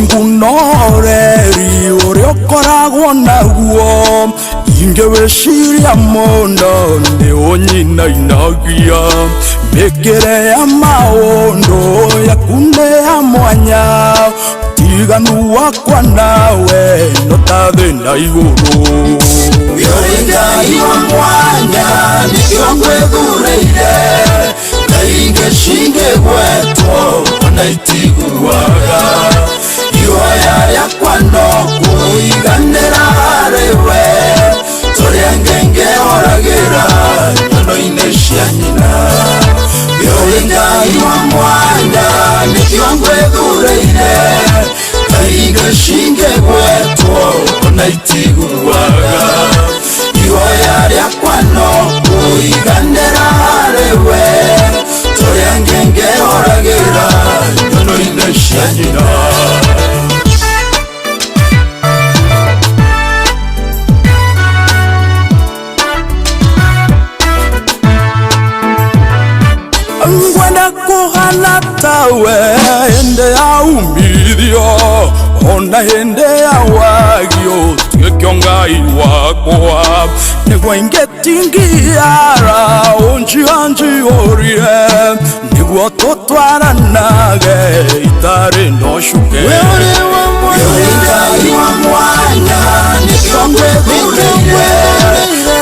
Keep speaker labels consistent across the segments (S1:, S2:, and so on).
S1: Ũthingu na ũreri ũrĩa ũkoragwo naguo ingĩwĩciria mũno nĩ ũnyinainagia mĩkĩre ya maũndũ yaku nĩ ya mwanya tiganu wakwa nawe no ta thĩ na igũrũ.
S2: Ũrĩ Ngai wa mwanya nĩkĩo ngwĩthurĩire ngai ingĩ cingĩgwetwo ona itiguaga ihoya rĩakwa no kũiganĩra harĩ we tũrĩa ngengehoragĩra nyono-inĩ cia nyina. Ũrĩ Ngai wa mwanya nĩkĩo ngwĩthurĩire ngai ingĩ cingĩgwetwo ona itiguaga ihoya rĩakwa no kũiganĩra harĩ we tũrĩa ngengehoragĩra nyono-inĩ cia nyina.
S1: Ngwenda kũhana tawe hĩndĩ ya umithio ona hĩndĩ ya wagio tuĩke Ngai wakwa nĩguo ingĩtingiara ũnjianjiyũrie nĩguo tũtwaranage itarĩ na ũcuke.
S2: Ũrĩ Ngai wa mwanya nĩkĩo ngwĩthurĩire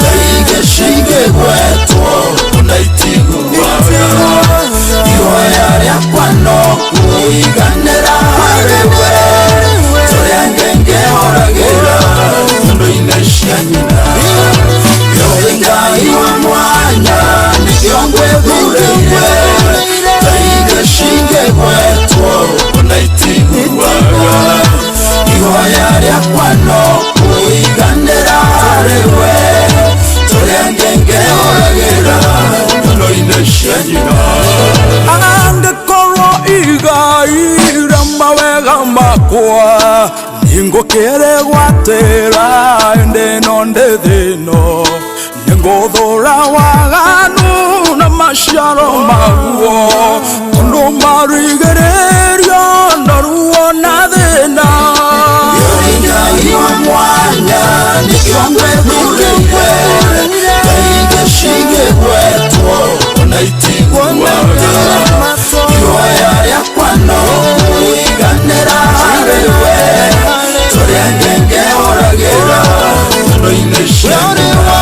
S2: ngai ingĩ cingĩgwetwo ona itiguaga ihoya rĩakwa no kũiganĩra harĩ we tũrĩa ngengehoragĩra nyono-inĩ cia nyina. Ũrĩ Ngai wa mwanya nĩkĩo ngwĩthurĩire ngai ingĩ cingĩgwetwo ona itiguaga ihoya rĩakwa no kũiganĩra harĩ we tũrĩa ngengehoragĩra nyono-inĩ cia nyina.
S1: Angĩkorwo igai rĩa mawega makwa nĩngũkĩrĩgwatĩra ĩndĩ ĩno ndĩ thĩ ĩno nĩngũthũra waganu na maciaro maguo tondũ marigĩrĩrio na ruo na thĩna.
S2: Ũrĩ Ngai wa mwanya nĩkĩo ngwĩthurĩire ngai ingĩ cingĩgwetwo ona itiguaga ihoya rĩakwa no kũiganĩra harĩ we tũrĩa ngengehoragĩra nyono-inĩ cia nyina.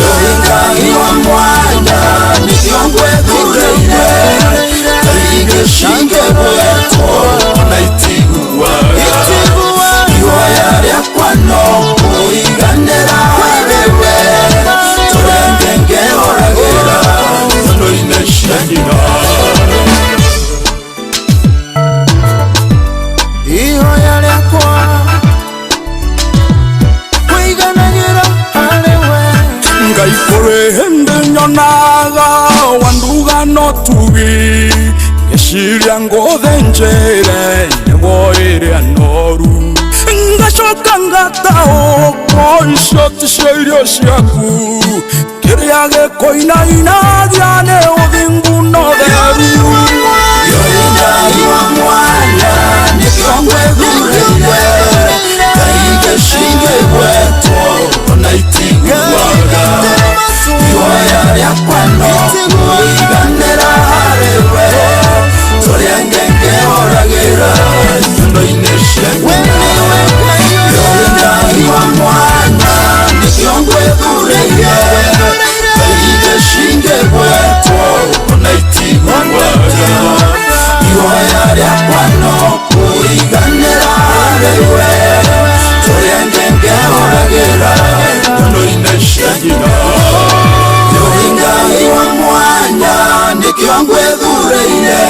S2: Ũrĩ Ngai wa mwanya nĩkĩo ngwĩthurĩire ngai ingĩ cingĩgwetwo ona itiguaga ihoya rĩakwa no kũiganĩra harĩ we tũrĩa ngengehoragĩra nyono-inĩ cia nyina.
S3: Ihoya rĩakwa kũiganagĩra harĩ we.
S1: Ngai kũrĩ hĩndĩ nyonaga wanduga no tugi ngĩciria ngũthĩnjĩre nĩguo ĩrĩa noru ngacoka ngataũkwo icio ticio irio ciaku kĩrĩa gĩkũinainagia nĩ ũthingu na ũtheru.
S2: Ũrĩ Ngai wa mwanya nĩkĩo ngwĩthurĩire ngai ingĩ cingĩgwetwo ona itiguaga ihoya rĩakwa no kũiganĩra harĩ we tũrĩa ngengehoragĩra nyono-inĩ cia nyina. Ũrĩ Ngai wa mwanya nĩkĩo ngwĩthurĩire ngai ingĩ cingĩgwetwo ona itiguaga ihoya rĩakwa no kũiganĩra harĩ we tũrĩa ngengehoragĩra nyono-inĩ cia nyina. Ũrĩ Ngai wa mwanya nĩkĩo ngwĩthurĩire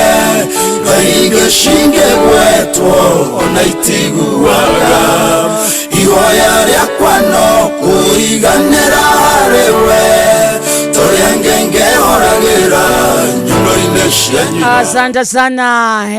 S2: ngai ingĩ cingĩgwetwo ona itiguaga ihoya rĩakwa no kũiganĩra harĩ we tũrĩa ngengehoragĩra nyono-inĩ cia nyina.
S4: Asante sana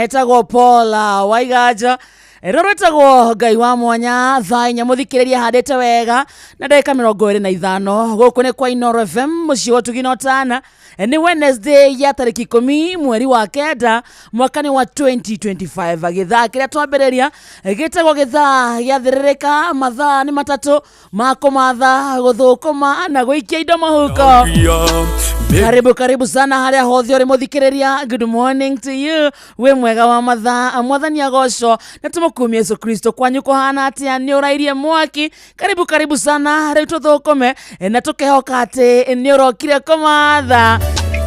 S4: etagwo Paul Waigaja rä rwätagwo Ngai wa mwanya thaa inya må thikä rä ria handä te wega na ndagä ka mä rongo ä rä na ithano gå kå nä kwa Inoro FM må ciä wa tugina tana Nĩ Wednesday ya tarĩki 10 mweri wa 9 mwaka nĩ wa 2025. Gĩthaa kĩrĩa twambĩrĩria gĩtagwo gĩthaa gĩa thĩrĩrĩka. Mathaa nĩ matatũ ma kũmatha, gũthũkũma na gũikia indo mũhuko. Karibu karibu sana harĩa hothe ũrĩ mũthikĩrĩria. Good morning to you. Wĩ mwega wa mathaa, mwathani agocwo na tũmũkumie Yesu Kristo. Kwanyu kũhana atĩa? Nĩ ũrairie mwaki? Karibu karibu sana. Rĩu tũthũkũme na tũkehoka atĩ nĩ ũrokire kũmatha.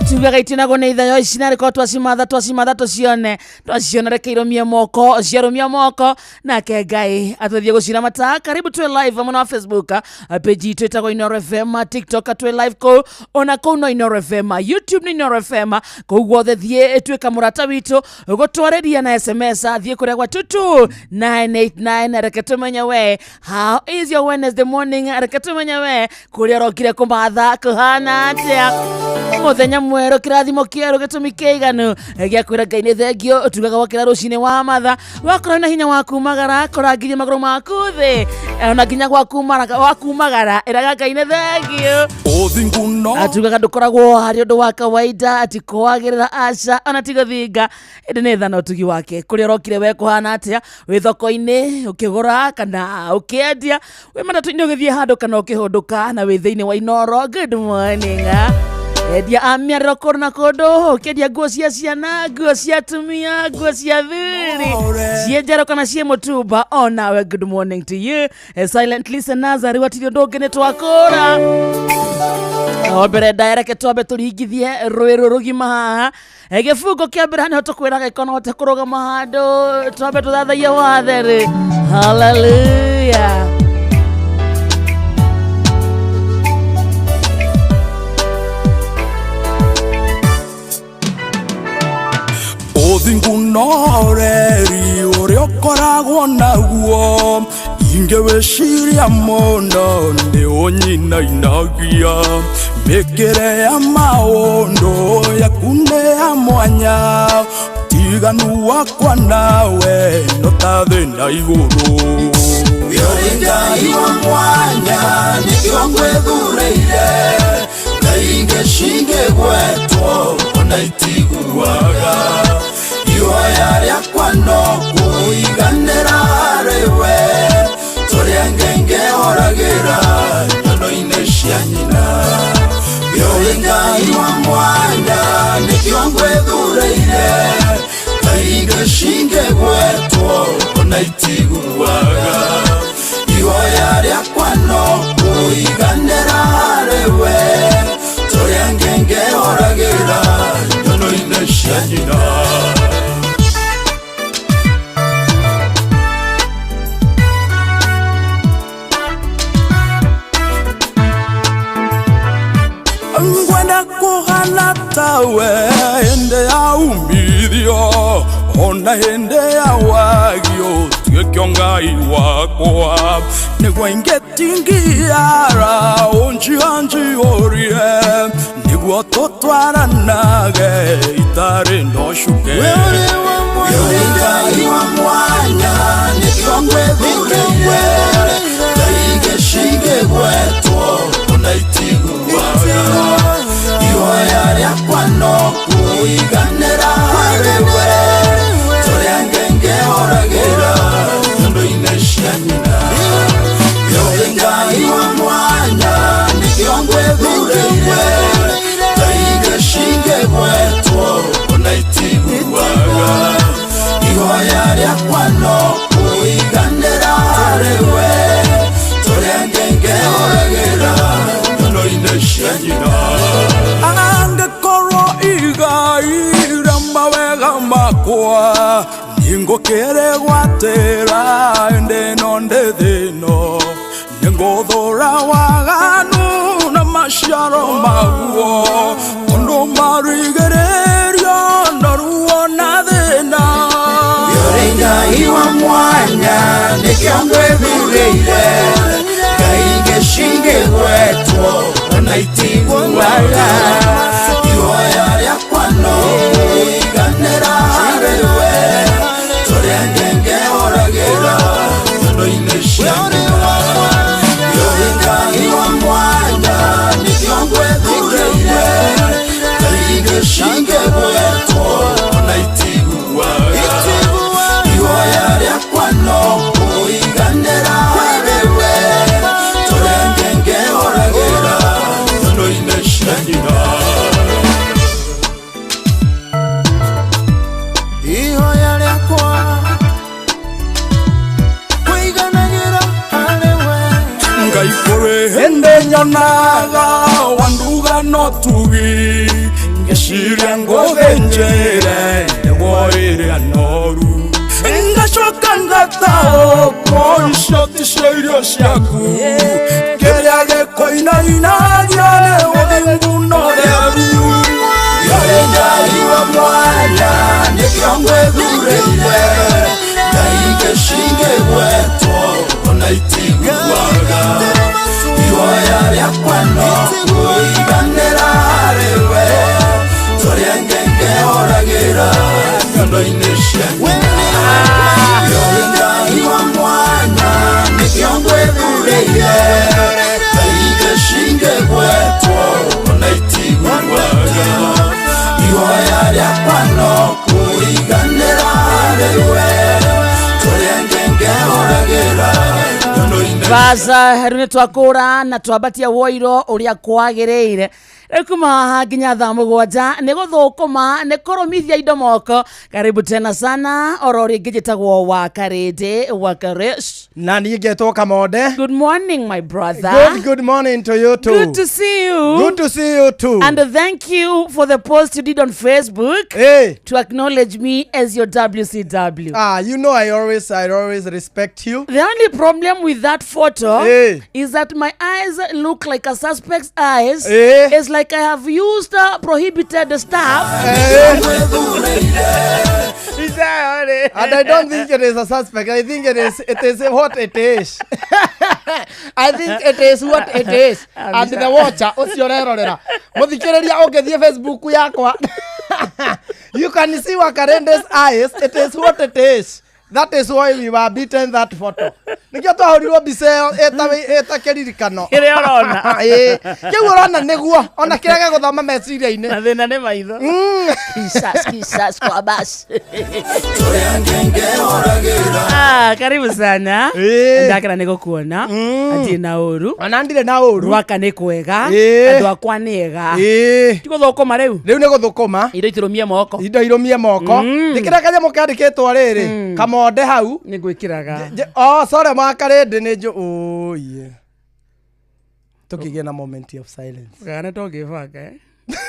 S4: Tugaga itinagwo nĩ ithayo ici, narĩ korwo twacimatha twacimatha tũcione, twaciona reke irũmie moko, ciarũmia moko nake Ngai atũthie gũciramata. Karibu twĩ live mwena wa Facebook, page itũ ĩtagwo Inoro FM. TikTok twĩ live kũu, ona kũu no Inoro FM. YouTube nĩ Inoro FM. Kũu guothe thiĩ tuĩka mũrata witũ, gũtwarĩria na SMS thiĩ kũrĩa gwa 22989. Reke tũmenye we, how is your Wednesday morning? Reke tũmenye we, kũrĩa ũrokire kũmatha kũhana atĩa? Mũthenya mwerũ, kĩrathimo kĩerũ, gĩtũmi kĩiganu gĩa kwĩra Ngai nĩ thengio. Tugaga wakĩra rũcinĩ wa matha, wakorwo na hinya wa kumagara, kũrangirie magũrũ maku thĩ, ona nginya gwakumagara, ĩraga Ngai nĩ thengio.
S1: Ũthingu no
S4: Atugaga ndũkoragwo harĩ ũndũ wa kawaida, ati kwagĩrĩra, aca, ona ti gũthinga, ĩndĩ nĩ tha na ũtugi wake. Kũrĩa ũrokire we kũhana atĩa? Wĩ thoko-inĩ ũkĩgũra kana ũkĩendia, wĩ matatũ-inĩ ũgĩthiĩ handũ kana ũkĩhũndũka, na wĩ thĩinĩ wa Inoro, good morning, ah. Endia a mĩarĩro kũndũ na kũndũ, ũkĩendia nguo cia ciana, nguo cia atumia, nguo cia thuri, ciĩ njerũ kana ciĩ mũtumba, onawe good morning to you. Silent listeners, rĩu atirĩ ũndũ ũngĩ, nĩ twakũra o mbere ndaya. Reke twambe tũringithie rũĩ rũ rũgima haha. Gĩbungo kĩa mbere nĩho tũkwĩraga ĩkono hote kũrũgama handũ, twambe tũthathaiye watheri. Haleluya.
S1: Ũthingu no ũreri ũrĩa ũkoragwo naguo, ingĩwĩciria mũno nĩ ũnyinainagia. Mĩkĩre ya maũndũ yaku nĩ ya mwanya, tiganu wakwa nawe no ta thĩ na igũrũ.
S2: Ũrĩ Ngai wa mwanya, nĩkĩo ngwĩthurĩire. Ngai ingĩ cingĩgwetwo ona itiguaga. Ihoya rĩakwa no kũiganĩra harĩwe, tũrĩa ngengehoragĩra nyono-inĩ cia nyina. Ũrĩ Ngai wa mwanya, nĩkĩo ngwĩthurĩire. Ngai ingĩ cingĩgwetwo ona itiguaga. Ihoya rĩakwa no kũiganĩra harĩwe, tũrĩa ngengehoragĩra nyono-inĩ cia nyina.
S1: Ngwenda kũhana tawe hĩndĩ ya umithio ona hĩndĩ ya wagio, tuĩkio Ngai wakwa, nĩguo ingĩtingiara ũnjianjiyũrie, nĩguo tũtwaranage itarĩ na ũcuke.
S2: Ũrĩ Ngai wa mwanya, nĩkĩo ngwĩthurĩire. Ngai ingĩ cingĩgwetwo ona itiguaga. Ihoya rĩakwa no kũiganĩra harĩwe, tũrĩa ngengehoragĩra nyondo-inĩ cia nyina. Ũrĩ Ngai wa mwanya, nĩkĩo ngwĩthurĩire. Ngai ingĩ cingĩgwetwo ona itiguaga. Ihoya rĩakwa no kũiganĩra harĩwe, tũrĩa ngengehoragĩra nyono-inĩ cia nyina.
S1: Angĩkorwo igai rĩa mawega makwa ningũkĩrĩgwatĩra, ĩndĩ ĩno ndĩ thĩno nĩngũthũra waganu na maciaro maguo, tondũ marigĩrĩrio na ruo na thĩna.
S2: Ũrĩ Ngai wa mwanya, nĩkĩo ngwĩthurĩire. Ngai ingĩ cingĩgwetwo ona itiguaga. Ihoya rĩakwa no kũiganĩra harĩwe, tũrĩa ngengehoragĩra nyono-inĩ cia nyina. Ũrĩ Ngai wa mwanya, nĩkĩo ngwĩthurĩire. Ngai
S1: Ngai kũrĩ hĩndĩ nyonaga wanduga no tugi ngĩciria ngũthĩnjĩre ndegwa ĩrĩa noru ngacoka ngataũkwo icio ticio irio ciaku kĩrĩa gĩkũinainagia nĩ ũthingu na ũtheru.
S2: Yore Ngai wa mwanya nĩkĩo ngwĩthurĩire Ngai ngĩcingĩgwetwo ona itiguaga ihoya rĩakwa no kũiganĩra harĩwe tũrĩa ngengehoragĩra nyondo-inĩ cia nyina. Yore Ngai wa mwanya nĩkĩo ngwĩthurĩire Ngai ngĩcingĩgwetwo ona itiguaga ihoya rĩakwa no kũiganĩra harĩwe tũrĩa ngengehoragĩra nyondo-inĩ
S4: Basa rä nä twakå na twambatia woiro å rä a kwagä rä ire rä kuma haha nginya thaa 7 nä gå thå kå ma nä kå rå mithia indo moko. Karibu tena sana oro rä ngä njä tagwo wa Karĩndĩ wa Karesh.
S3: Na niĩ ngetwo Kamonde.
S4: Good morning, my brother.
S3: Good morning to you too.
S4: Good to see you.
S3: Good to see you too.
S4: And thank you for the post you did on Facebook
S3: Hey.
S4: to acknowledge me as your WCW.
S3: Ah, you know I always respect you.
S4: The only problem with that photo
S3: Eh.
S4: is that my eyes look like a suspect's eyes.
S3: Eh.
S4: It's like I have used prohibited stuff.
S3: And I don't think it is a suspect. I think it is what it is. I think it is what it is. And the watcher ucio ũrerorera mũthikĩrĩria ũngĩthiĩ Facebook yakwa, you can see Wakarende's eyes. It is what it is. That is why we were beaten that photo. Nĩkĩo twahũrirwo mbica ĩyo ĩta kĩririkano.
S4: Kĩrĩa ũrona.
S3: Ĩĩ. Kĩu ũrona nĩguo ona kĩrĩa gĩgũthoma meciria-inĩ.
S4: Mathĩna nĩ maitho. Kisas, kisas, kwa basi.
S2: Tũrĩa ngengehoragĩra.
S4: Ah, karibu sana.
S3: Ĩĩ.
S4: Ndakena nĩ gũkuona. Ndirĩ na ũru.
S3: Ona ndirĩ na ũru.
S4: Rwaka nĩ kwega.
S3: Ĩĩ.
S4: Andũ akwa nĩ ega.
S3: Ĩĩ.
S4: Ti gũthũkũma rĩu.
S3: Rĩu nĩ gũthũkũma.
S4: Indo itirũmie moko.
S3: Indo irũmie moko. Njĩkĩra kanyamũ kandĩkĩtwo rĩrĩ Kamonde hau.
S4: Nĩ ngwĩkĩraga.
S3: Oh, sorry, Mwakarĩndĩ nĩ njũ ũiye tũkĩgĩa na moment of silence.
S4: Kana tũngĩbanga, eh?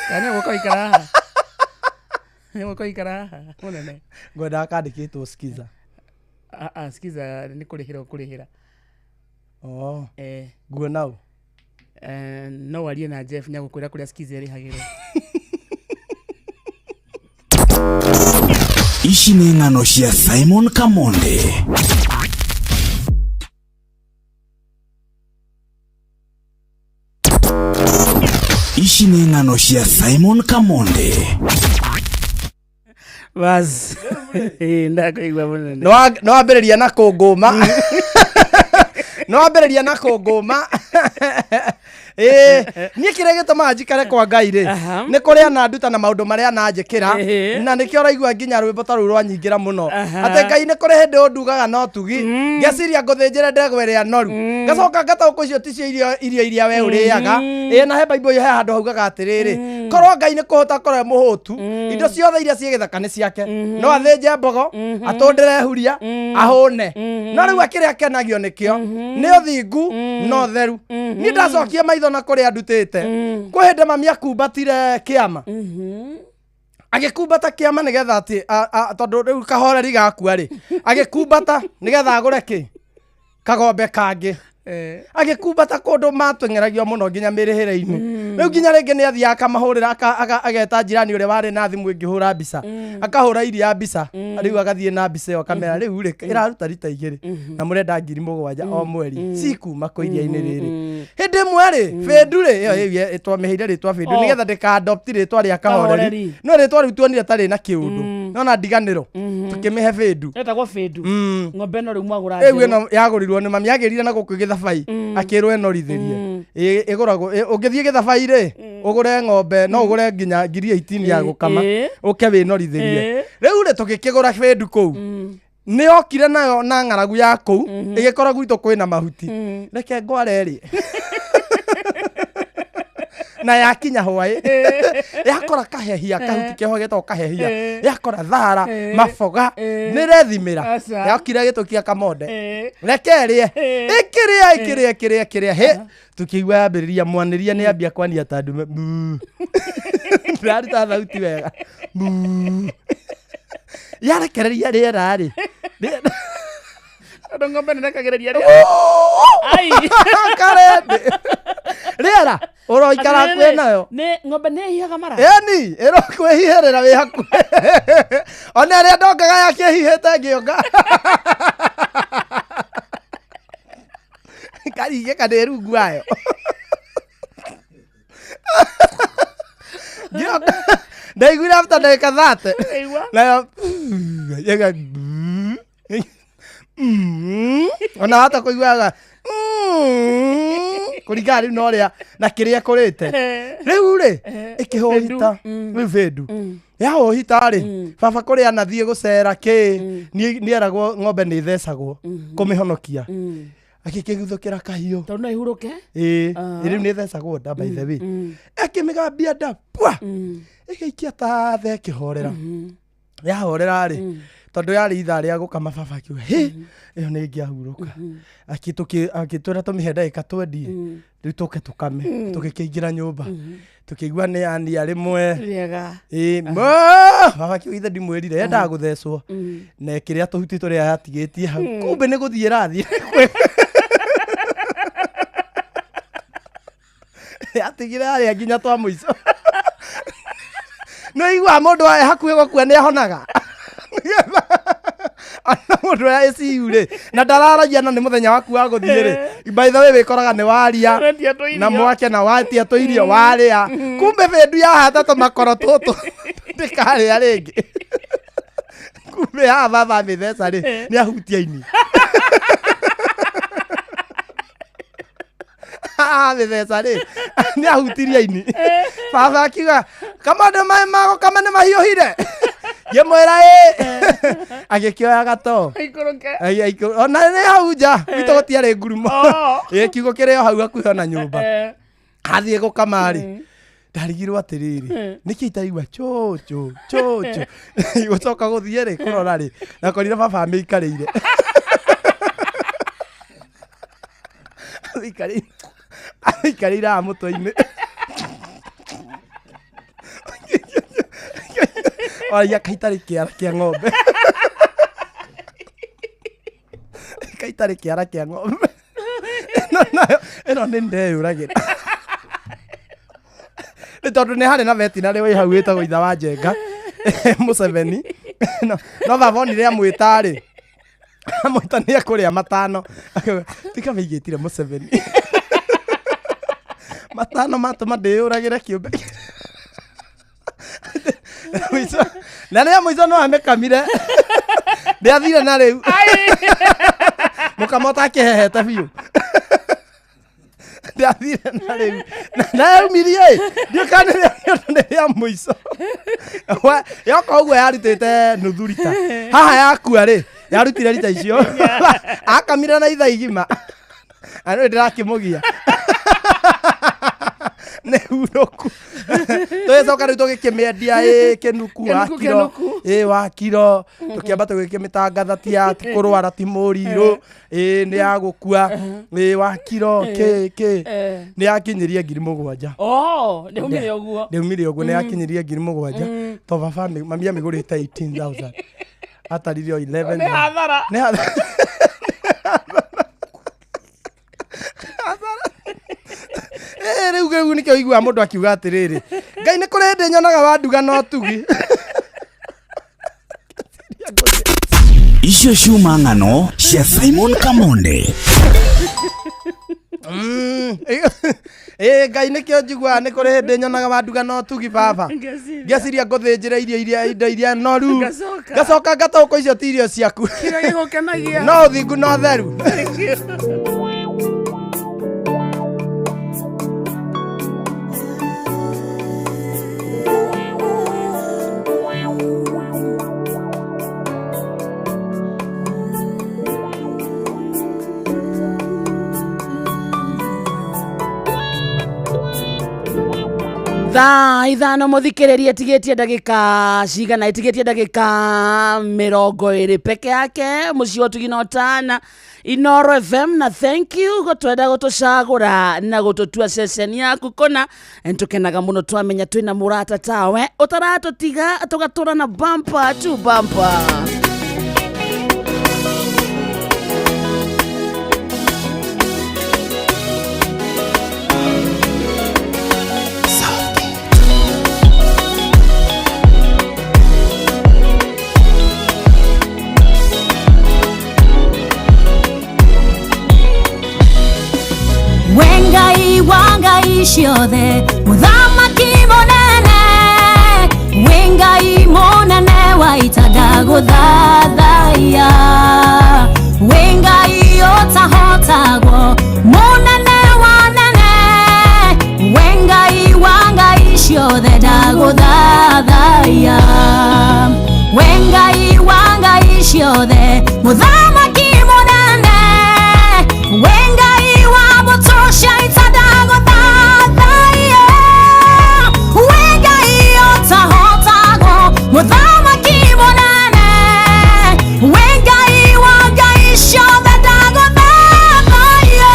S4: Kana nĩ gũka ikara haha. Nĩ gũka ikara haha mũnene.
S3: Ngwendaga kandĩkĩtwo skiza.
S4: Ah, ah, skiza nĩ kũrĩhĩra ũkũrĩhĩra.
S3: Oh.
S4: Eh.
S3: Nguona ũ.
S4: Eh, no warie na Jeff nĩagũkwĩra kũrĩa skiza ĩrĩhagĩrwo.
S1: Ici nĩ ng'ano cia Simon Kamonde. Ici nĩ ng'ano cia Simon Kamonde.
S4: Bas. Ĩ, ndakũigua mũnene.
S3: Nĩ wambĩrĩria na kũngũma, nĩ wambĩrĩria na kũngũma. Ĩĩ, niĩ kĩrĩa gĩtũmaga njikare kwa Ngai rĩ, nĩ kũrĩa ananduta na maũndũ marĩa ananjĩkĩra. Na nĩkĩo ũraigua nginya rwĩmbo ta rũu rwanyingĩra mũno, atĩ Ngai nĩ kũrĩ hĩndĩ ũndugaga no tugi ngeciria ngũthĩnjĩre ndegwa ĩrĩa noru, ngacoka ngataũkwo icio ticio irio iria we ũrĩaga. Ĩĩ, na he Bible he handũ haugaga atĩrĩrĩ, korwo Ngai nĩ kũhota korwo e mũhũtu, indo ciothe iria ciĩ gĩthaka nĩ ciake, no athĩnje mbogo atũndĩre huria ahũne. No rĩu akĩrĩa akenagio nĩkĩo nĩ ũthingu na ũtheru. Niĩ ndacokia maitho na kũrĩa ndutĩte, kwĩ hĩndĩ mami akumbatire kĩama, agĩkumbata kĩama nĩgetha atĩ tondũ rĩu kahoreri gakua rĩ, agĩkumbata nĩgetha agũre kĩ kagombe kangĩ. Agĩkumbata kũndũ matweng'eragio mũno nginya mĩrĩhĩre-inĩ rĩu, nginya rĩngĩ nĩ athiaga akamahũrĩra, ageta njirani ũrĩa warĩ na thimũ ĩngĩhũra mbica, akahũra iria mbica. Rĩu agathiĩ na mbica ĩyo akamera rĩu rĩ ĩraruta rita 2 na mũrenda 7,000 o mweri cikuma kũ iria-inĩ rĩrĩ. Hĩndĩ ĩmwe rĩ, bĩndu rĩ ĩyo ĩyo twamĩheire rĩtwa bĩndu nĩgetha ndĩka-adopt rĩtwa rĩa kahoreri.
S4: Kahoreri.
S3: No rĩtwa rĩu tuonire tarĩ na kĩũndũ nona ndiganĩro, tũkĩmĩhe bĩndu.
S4: Ĩtagwo bĩndu. Ng'ombe ĩno rĩu mwagũra
S3: Rĩu
S4: njerũ.
S3: ĩno yagũrirwo nĩ mami, agĩrire na gũkũ gĩthabai, akĩrwo ĩnorithĩrie. Ĩgũragwo ũngĩthiĩ gĩthabai rĩ ũgũre ng'ombe, no ũgũre nginya 18,000 ya gũkama, ũke wĩnorithĩrie. Rĩu rĩ tũgĩkĩgũra bĩndu kũu, nĩ okire nayo na ng'aragu ya kũu ĩgĩkora gwitũ kwĩna mahuti. Reke ngware rĩ, Na yakinya hwaĩ yakora kahehia kahuti keho getagwo kahehia, yakora thara maboga nĩrethimĩra.
S4: Aca.
S3: Yokire gĩtũkia kamonde, reke ĩrĩe, ĩkĩrĩa ĩkĩrĩa ĩkĩrĩa ĩkĩrĩa, hĩ, tũkĩigua yambĩrĩria mwanĩria nĩ yambia kwania ta ndume. Muu. Ndĩraruta thauti wega. Muu. Yarekereria rĩera rĩ.
S4: Tondũ ng'ombe nĩrekagĩrĩria rĩera. Ai.
S3: Karende rĩera ũroikara hakuhĩ nayo.
S4: Nĩ ng'ombe nĩ ĩhihaga mara.
S3: Ĩni ĩrokwĩhihĩrĩra wĩ hakuhĩ, ona ĩrĩa ndongaga yakĩhihĩte ngĩonga karingĩka nĩ rungu wayo. Ngĩonga ndaiguire after ndagĩka 30
S4: Aigua.
S3: Nayo yaga ona hata kũiguaga kũringana rĩu na ũrĩa na kĩrĩa kũrĩte rĩu rĩ ĩkĩhũhita rĩu bĩndu yahũhita rĩ, baba kũrĩa anathiĩ gũcera kĩ nĩeragwo ng'ombe nĩ ĩthecagwo kũmĩhonokia, agĩkĩguthũkĩra kahiũ.
S4: Tondũ no ihurũke.
S3: Ĩĩ, rĩu nĩ ĩthecagwo nda, by the way. Akĩmĩgambia nda pua, ĩgĩikia tathe, ĩkĩhorera. Yahorera rĩ, tondũ yarĩ ithaa rĩa gũkama, baba akiuga hĩ, ĩyo nĩ ĩngĩahurũka. Akĩtwĩra tũmĩhe ndagĩka twendie rĩu tũke tũkame. Tũgĩkĩingĩra nyũmba tũkĩigua nĩ ania rĩmwe.
S4: Rĩega.
S3: Ĩĩ, baba akiuga ithe ndimwĩrire yendaga gũthecwo na ĩkĩrĩa tũhuti tũrĩa yatigĩtie hau, kumbe nĩ gũthiĩ ĩrathiĩ yatigire yarĩa nginya twa mũico. Nĩ iguaga mũndũ e hakuhĩ gũkua nĩ ahonaga. Ona mũndũ ũrĩa ICU rĩ na ndararagia na nĩ mũthenya waku wa gũthiĩ rĩ, by the way wĩkoraga nĩ waria
S4: Ũretia tũirio.
S3: Na mwake na watia tũirio warĩa, kumbe bĩndu yahata tũmakoro tũtũ ndĩkarĩa rĩngĩ. Kumbe haha baba mĩtheca rĩ nĩ ahutia ini haha mĩtheca rĩ nĩ ahutirie ini. Baba akiuga kamondo maĩ magũkama nĩ mahiũhire, ngĩmwĩra ĩ, agĩkĩoya gatoo.
S4: Aikũrũke.
S3: Ai, ona nĩ hau nja gwitũ gũtiarĩ ngurumo.
S4: Oh.
S3: Ĩ, kiugo kĩrĩ o hau hakuhĩ ona nyũmba. Athiĩ gũkama rĩ, ndarigirwo atĩrĩrĩ, nĩkĩ itaigua cũcũ cũcũ? Gũcoka gũthiĩ rĩ kũrora rĩ, nakorire baba amĩikarĩire amĩikarĩire haha mũtwe-inĩ. Oragia kaitarĩ kĩara kĩa ng'ombe, kaitarĩ kĩara kĩa ng'ombe. Ĩno nayo ĩno nĩ ndeyũragĩra nĩ tondũ nĩ harĩ na vetinarĩ wĩ hau wĩtagwo itha wa Njenga Museveni. No baba onire amwĩta rĩ, amwĩta nĩ ekũrĩa matano. Akiuga, tika wĩigĩtire Museveni matano matũma ndĩyũragĩre kĩũmbe. Na rĩa mũico no amĩkamire, ndĩathire na rĩu mũkamo ũtakĩhehete biũ, ndĩathire na rĩu na yaumirie ĩ ndiũka nĩ rĩa mũico. Yoka ũguo yarutĩte nuthu rita haha yakua rĩ, yarutire rita icio akamire na ithaa igima. Anĩ ndĩrakĩmũgia nĩ hurũku. Tũgĩcoka rĩu tũgĩkĩmĩendia ĩ kĩnuku wa
S4: Kĩnuku,
S3: kiro.
S4: Kĩnuku.
S3: Ĩ wa kiro tũkĩamba tũgĩkĩmĩtangatha ti ya ti kũrwara ti mũrirũ ĩ nĩ ya gũkua ĩ wa kiro kĩ kĩ. Nĩ yakinyirie 7,000.
S4: Oh, ndĩumire ũguo.
S3: Ndĩumire ũguo, nĩ yakinyirie 7,000 to baba mami amĩgũrĩte 18,000 atarire o 11.
S4: Nĩ hathara.
S3: Nĩ hathara. Eh, rĩu nĩkĩo iguaga mũndũ akiuga atĩrĩrĩ, Ngai nĩ kũrĩ hĩndĩ nyonaga wanduga no tugi.
S1: Icio ciuma ng'ano cia Simon Kamonde.
S3: Ĩ Ngai nĩkĩo njiguaga nĩ kũrĩ hĩndĩ nyonaga wanduga no tugi baba.
S4: Ngeciria.
S3: Ngeciria ngũthĩnjĩra irio iria indo iria noru.
S4: Ngacoka.
S3: Ngacoka ngataũkwo icio ti irio ciaku.
S4: Kĩrĩa gĩgũkenagia.
S3: No ũthingu no theru.
S4: Thank you. Thaa 5 muthikiririe itigitie ndagika cigana, itigitie ndagika 20 peke yake. Muciĩ wa Ũtugi na Ũtana, Inoro FM, na thank you gutwenda gutucagura na gututua ceceni yaku kona. Nitukenaga muno twamenya twina murata tawe utaratutiga tugatura na bumper to bumper.
S5: Wengai wa ngai ciothe, mũthamaki mũnene, Wengai mũnene wa ita ndagũthathaiya, Wengai ũtahotagwo, mũnene wa nene, Wengai wa ngai ciothe ndagũthathaiya, Wengai wa ngai ciothe, mũthamaki mũnene, Wengai wa mbũtũ cia ita ndagũthathaiya, Wengai ũtahotagwo, mũthamaki mũnene, Wengai wa ngai ciothe ndagũthathaiya.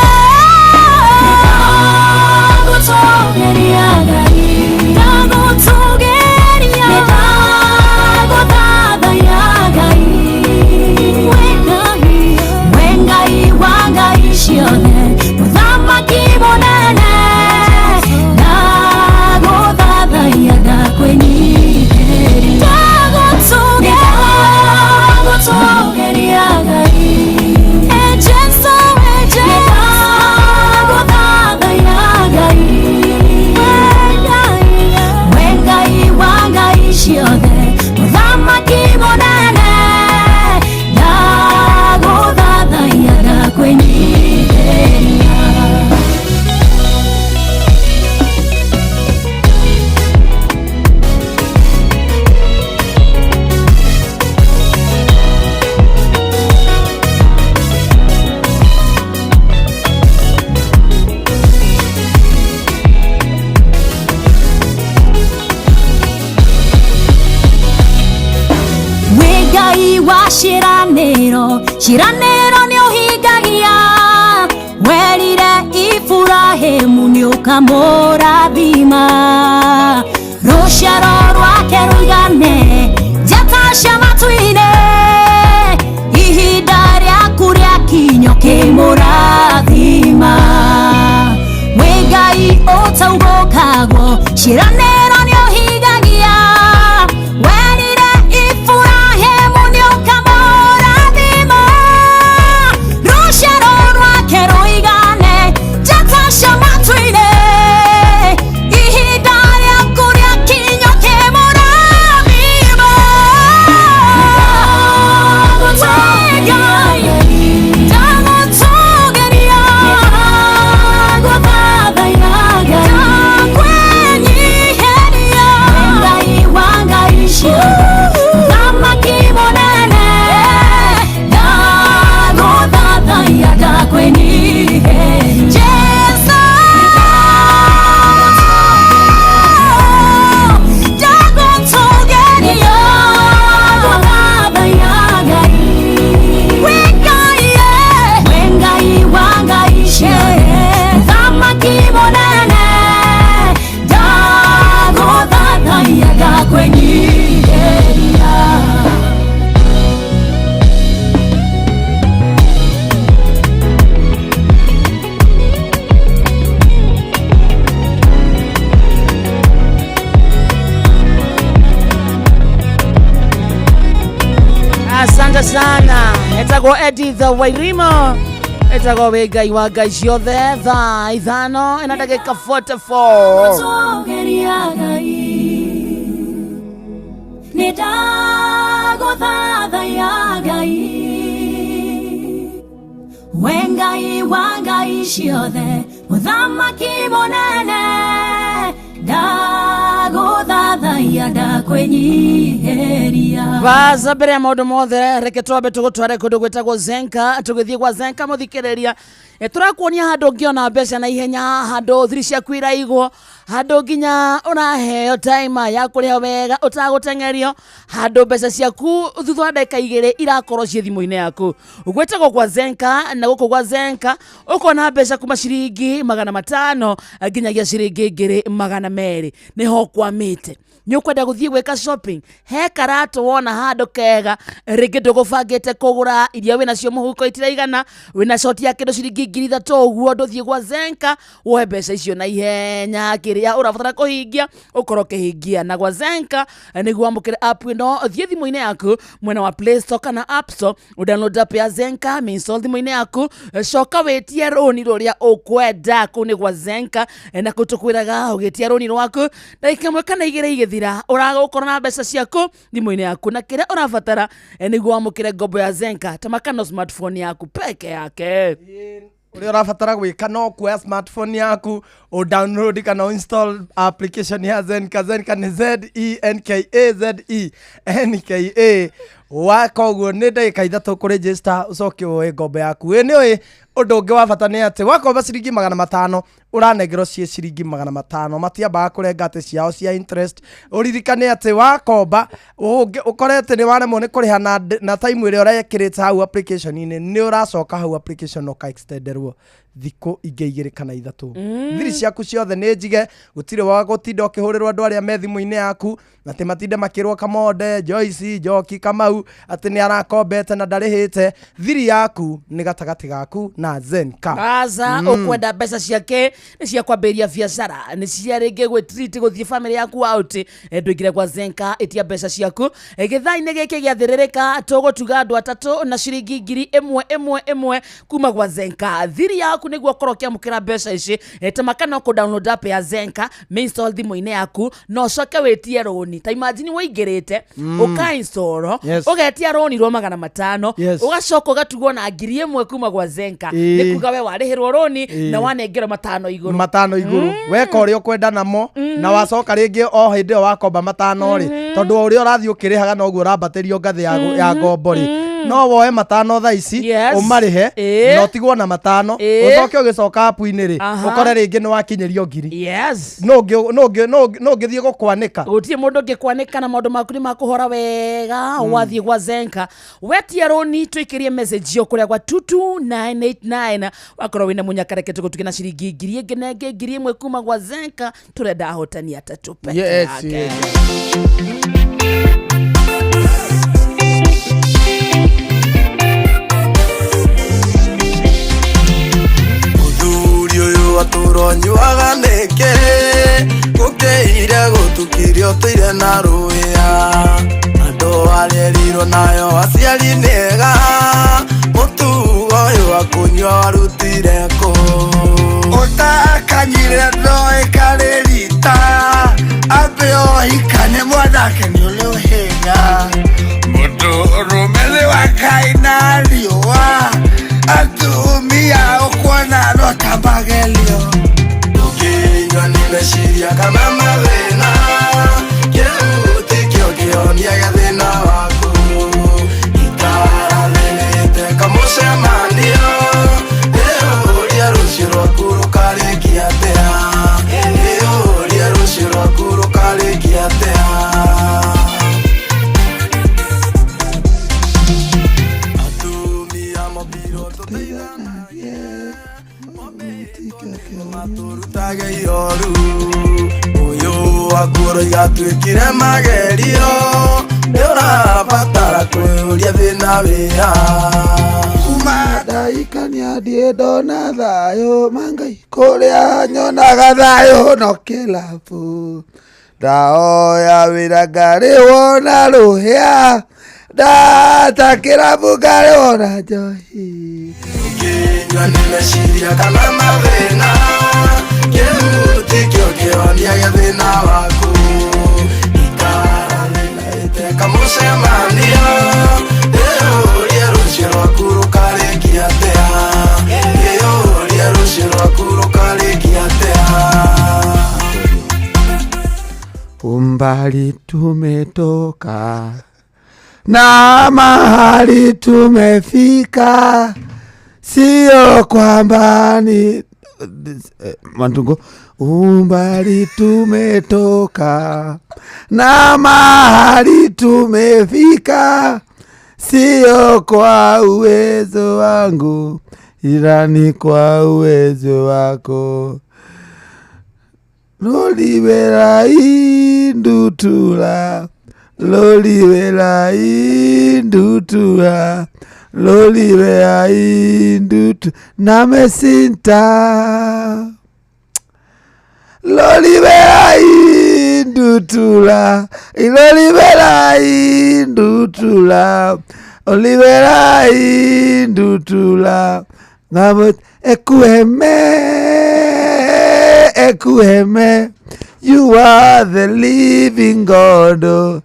S5: Nĩndagũtũũgĩria Ngai, ndagũtũũgĩria, nĩndagũthathaiya Ngai, Wengai wa ngai ciothe, mũthamaki mũnene, ndagũthathaiya, ndakwĩnyiihĩria, ndagũtũũgĩria Ngai, e Jesũ, e Jesũ, ndagũthathaiya Ngai, Wengai wa ngai ciothe, mũthamaki mũnene, ndagũthathaiya, ndakwĩnyiihĩria. Ngai wa ciĩranĩro, ciĩranĩro nĩ ũhingagia, werire Iburahĩmu nĩ ũkamũrathima, rũciaro rwake rũigane njata cia matu-inĩ, ihinda rĩaku rĩakinya ũkĩmũrathima. Wĩ Ngai ũtaugũkagwo, ciĩranĩro nĩ ũhingagia, werire Iburahĩmu nĩ ũkamũrathima, rũciaro rwake rũigane njata cia matu-inĩ, ihinda rĩaku rĩakinya ũkĩmũrathima. Ngai, ndagũtũũgĩria, ndagũthathaiya Ngai, ndakwĩnyiihĩria, Ngai wa ngai ciothe, mũthamaki mũnene, ndagũthathaiya, ndakwĩnyiihĩria. Jesũ, ndagũtũũgĩria, ndagũthathaiya Ngai, wĩ Ngai wa ngai ciothe, mũthamaki mũnene, ndagũthathaiya, ndakwĩnyiihĩria.
S4: Asante sana. Etagwo Edith Wairimo, etagwo wĩ Ngai wa ngai ciothe. Thaa 5 ina ndagĩka 44.
S5: Ndagũtũũgĩria Ngai, nĩndagũthathaiya Ngai, we Ngai wa ngai ciothe, mũthamaki mũnene, ndagũthathaiya, Maria ndakwĩnyihĩria.
S4: Baza mbere ya maũndũ mothe, reke twambe tũgũtware kũndũ gwĩtagwo Zenka. Tũgĩthiĩ gwa Zenka, mũthikĩrĩria, tũrakuonia handũ ũngĩona mbeca na ihenya, handũ thiri ciaku iraigwo, handũ nginya ũraheo time ya kũrĩha wega ũtagũteng'erio, handũ mbeca ciaku thutha wa ndagĩka 2 irakorwo ciĩ thimũ-inĩ yaku. Gwĩtagwo gwa Zenka, na gũkũ gwa Zenka ũkona mbeca kuma ciringi 500 nginyagia ciringi 2,200. Nĩho ũkwamĩte. Nĩ ũkwenda gũthiĩ gwĩka shopping, he karatũ wona handũ kega, rĩngĩ ndũgũbangĩte kũgũra, iria wĩnacio mũhuko itiraigana, wĩna short ya kĩndũ ciringi 3,000 ũguo, ndũthiĩ gwa Zenka woe mbeca icio na ihenya, kĩrĩa ũrabatara kũhingia ũkorwo ũkĩhingia. Na gwa Zenka, nĩguo wamũkĩre app ĩno, thiĩ thimũ-inĩ yaku mwena wa Play Store kana App Store, ũdownload app ya Zenka, install thimũ-inĩ yaku, coka wĩtie rũni rũrĩa ũkwenda. Kũu nĩ gwa Zenka, na kũu tũkwĩraga ũgĩtia rũni rwaku ndagĩka 1 kana 2 igĩthira, ũragũkorwo na mbeca ciaku thimũ-inĩ yaku. Na kĩrĩa ũrabatara, nĩguo wamũkĩre ngombo ya Zenka, tamakano smartphone yaku peke yake.
S3: Ũrĩa ũrabatara gwĩka no kuoya smartphone yaku, ũ download kana ũ install application ya Zenka. Zenka nĩ Z E N K A, Z E N K A. Waka ũguo nĩ ndagĩka 3 kũregister, ũcoke woe ngombo yaku. Ĩ nĩ ũĩ ũndũ ũngĩ wa bata nĩ atĩ wakomba ciringi 500, ũranengerwo ciĩ ciringi 500, matiambaga kũrenga atĩ ciao cia interest. Ũririkane atĩ wakomba ũkore atĩ nĩ waremwo nĩ kũrĩha na time ĩrĩa ũrekĩrĩte hau application-inĩ, nĩ ũracoka hau application ũka extenderwo thikũ ingĩ 2 kana 3. Thiri ciaku ciothe nĩ njige, gũtirĩ wa gũtinda ũkĩhũrĩrwo andũ arĩa me thimũ-inĩ yaku na atĩ matinde makĩrwo Kamonde, Joyce, Njoki, Kamau atĩ nĩ arakombete na ndarĩhĩte. Thiri yaku nĩ gatagatĩ gaku na Zenka.
S4: Aca, ũkwenda mbeca ciake nĩ cia kwambĩrĩria biacara, nĩ cia rĩngĩ gwĩtreat, gũthiĩ family yaku out, ndũingĩre gwa Zenka, ĩtia mbeca ciaku. Gĩthaa-inĩ gĩkĩ gĩathĩrĩrĩka, tũgũtuga andũ atatũ na ciringi 1,000 ĩmwe ĩmwe kuma gwa Zenka. Thiri yaku nĩguo ũkorwo ũkĩamũkĩra mbeca ici, tamaka no kũ download app ya Zenka, install thimũ-inĩ yaku, na ũcoke wĩtie rũni. Ta imagine wĩingĩrĩte ũka install, ũgetia rũni rwa 500, ũgacoka ũgatugwo na 1,000 kuma gwa Zenka. Nĩ kuga we warĩhĩrwo rũni na wanengerwo 500 igũrũ.
S3: 500 igũrũ, weka ũrĩa ũkwenda namo, na wacoka rĩngĩ o hĩndĩ ĩyo wakomba 500 rĩ, tondũ o ũrĩa ũrathiĩ ũkĩrĩhaga noguo ũrambatĩrio ngathĩ ya ngombo rĩ, no woe 500 thaa ici, ũmarĩhe na ũtigwo na 500, ũcoke ũgĩcoka app-inĩ rĩ, ũkore rĩngĩ nĩ wakinyĩrio 1,000. No ũngĩthiĩ gũkwanĩka.
S4: Gũtirĩ mũndũ ũngĩkwanĩka, na maũndũ maku nĩ makũhora wega. Wathiĩ gwa Zenka wetia rũni, tũikĩrie message yo kũrĩa gwa 22989, wakorwo wĩna mũnyakareke, tũgũtuge na ciringi 1,000 ĩngĩ na ĩngĩ 1,000 kuma gwa Zenka. Tũrenda ahotani atatũ peke yake.
S2: Mũthuri ũyũ atũro nyuaga nĩkĩ, gũkĩire gũtukire ũtũire na rũĩa, andũ arerirwo nayo aciari nĩega, mũtugo ũyũ wa kũnyua warutire kũ?
S6: Ũtakanyire ndoĩ karĩrita, ambe ohika nĩ mwanake nĩ ũrĩ ũhĩnga, mũndũrũme nĩ wa Ngai na riũa, atumia ũkuona no ta magerio.
S2: Ũkĩnyua nĩ meciria kana mathĩna, kĩu tikĩo kĩhonia gĩa thĩna waku, ikara kamũcemanio, ĩũrie rũciũ rwaku rũkarĩkia atĩa, ĩũrie rũciũ rwaku rũkarĩkia atĩa. Atumia mombirwo tũteithanagie, matũrutage ihoru, ũyũ waku ũroiga atuĩkire magerio, nĩ ũrabatara kwĩyũria thĩna wĩha.
S6: Kuma ndaikania ndiĩ ndona thayũ mangai, kũrĩa nyonaga thayũ no kĩlabu, ndaoya wĩra ngarĩhwo na rũhĩa, ndata kĩrabu ngarĩhwo na njohi.
S2: Ũkĩnyua nĩ meciria kana mathĩna, kĩu tikĩo kĩhonia gĩa thĩna waku, ikara thĩna kamũcemanio, ĩũrie rũciũ rwaku rũkarĩkia atĩa, ĩũrie rũciũ rwaku rũkarĩkia atĩa.
S6: Umbali tumetoka na mahali tumefika, sio kwamba ni Mantungo. Umbali tumetoka na mahali tumefika, sio kwa uwezo wangu, ila ni kwa uwezo wako. Loliwela indutula, loliwela indutula, loliwela indutu namesinta. Loliwela indutula, loliwela indutula, olivera indutula. Ngabo ekuheme, ekuheme. You are the living God. Oh.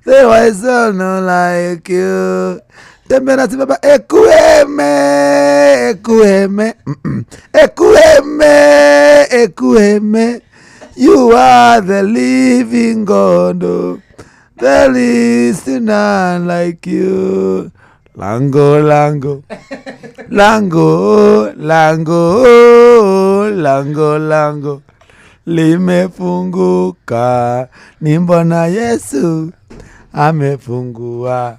S6: There is none like you. Tembea si baba ekuheme, ekuheme, ekuheme, ekuheme. You are the living God. Oh. There is none like you. Lango, lango. Lango, lango, lango, lango limefunguka, ni mbona Yesu amefungua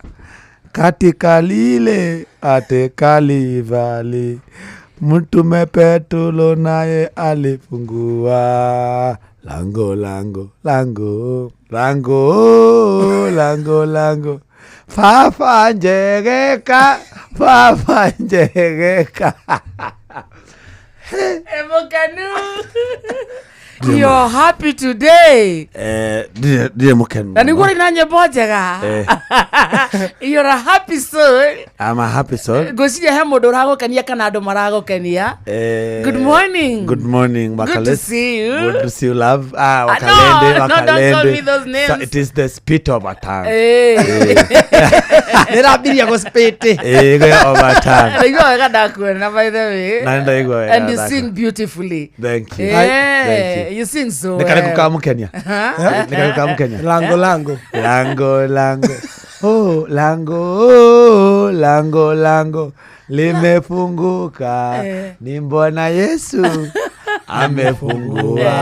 S6: katika lile atekalivali. Mtume Petro naye alifungua lango, lango, lango, lango, lango, lango. Fafa njegeka, fafa njegeka.
S4: Emokanu. You're happy today.
S6: Ndiye mukenu.
S4: Na niguo na nyĩmbo njega. You're a happy soul.
S6: I'm a happy soul.
S4: Ngwĩciria he mũndũ ũragũkenia kana andũ maragũkenia. Good morning.
S6: Good morning,
S4: Good to
S6: Wakalesi.
S4: see you.
S6: Good to see you, love. Ah,
S4: Ah,
S6: Wakalende,
S4: no, no, don't call
S6: Wakalende.
S4: me those names.
S6: So it is the spit of a tongue.
S3: Nä rambiria gå spĩtĩ
S6: Go of a tongue.
S4: Ndaigua wega ndakuona by the way.
S6: Na ndaigua wega
S4: And you
S6: ndakuona.
S4: sing beautifully.
S6: Thank you.
S4: Yeah,
S6: Thank you.
S4: you sing so
S6: Nĩ karĩkũ
S4: well.
S6: ka mũkenia? Nĩ karĩkũ ka mũkenia?
S3: lango lango
S6: Lango, lango. Oh, lango, oh, lango, lango limefunguka. Ni mbona Yesu amefungua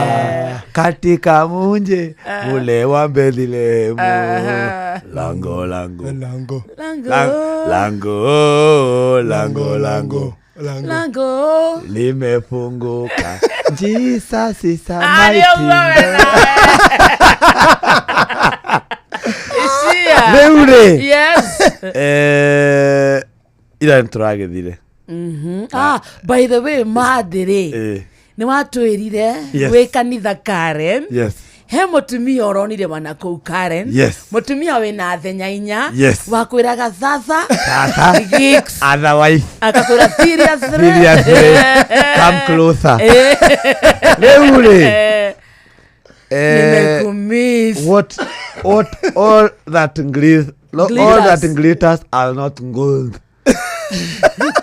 S6: katika munje ule wa Bethlehemu. Lango, lango.
S3: lango
S4: Lango.
S6: Lango, lango, lango
S3: lango
S4: Lango.
S6: limefunguka. Jesus is a
S4: Ah,
S6: mighty
S4: nĩũguo wega. Icia.
S6: Rĩu rĩ
S4: Yes.
S6: ira nĩtũragĩthire
S4: Ah, by the way, mathĩ-rĩ nĩ watwĩrire
S6: Yes.
S4: wĩ kanitha Karen
S6: Yes.
S4: he mũtumia ũronire wana kũu Karen
S6: Yes.
S4: mũtumia wĩna thenya inya
S6: Yes.
S4: wakwĩraga thatha
S6: Tata.
S4: gigs
S6: Otherwise,
S4: akakwĩra seriously
S6: seriously, come closer. Rĩu rĩ
S4: nimekumiss
S6: what all that glitters, all
S4: Glitters.
S6: that glitters are not gold.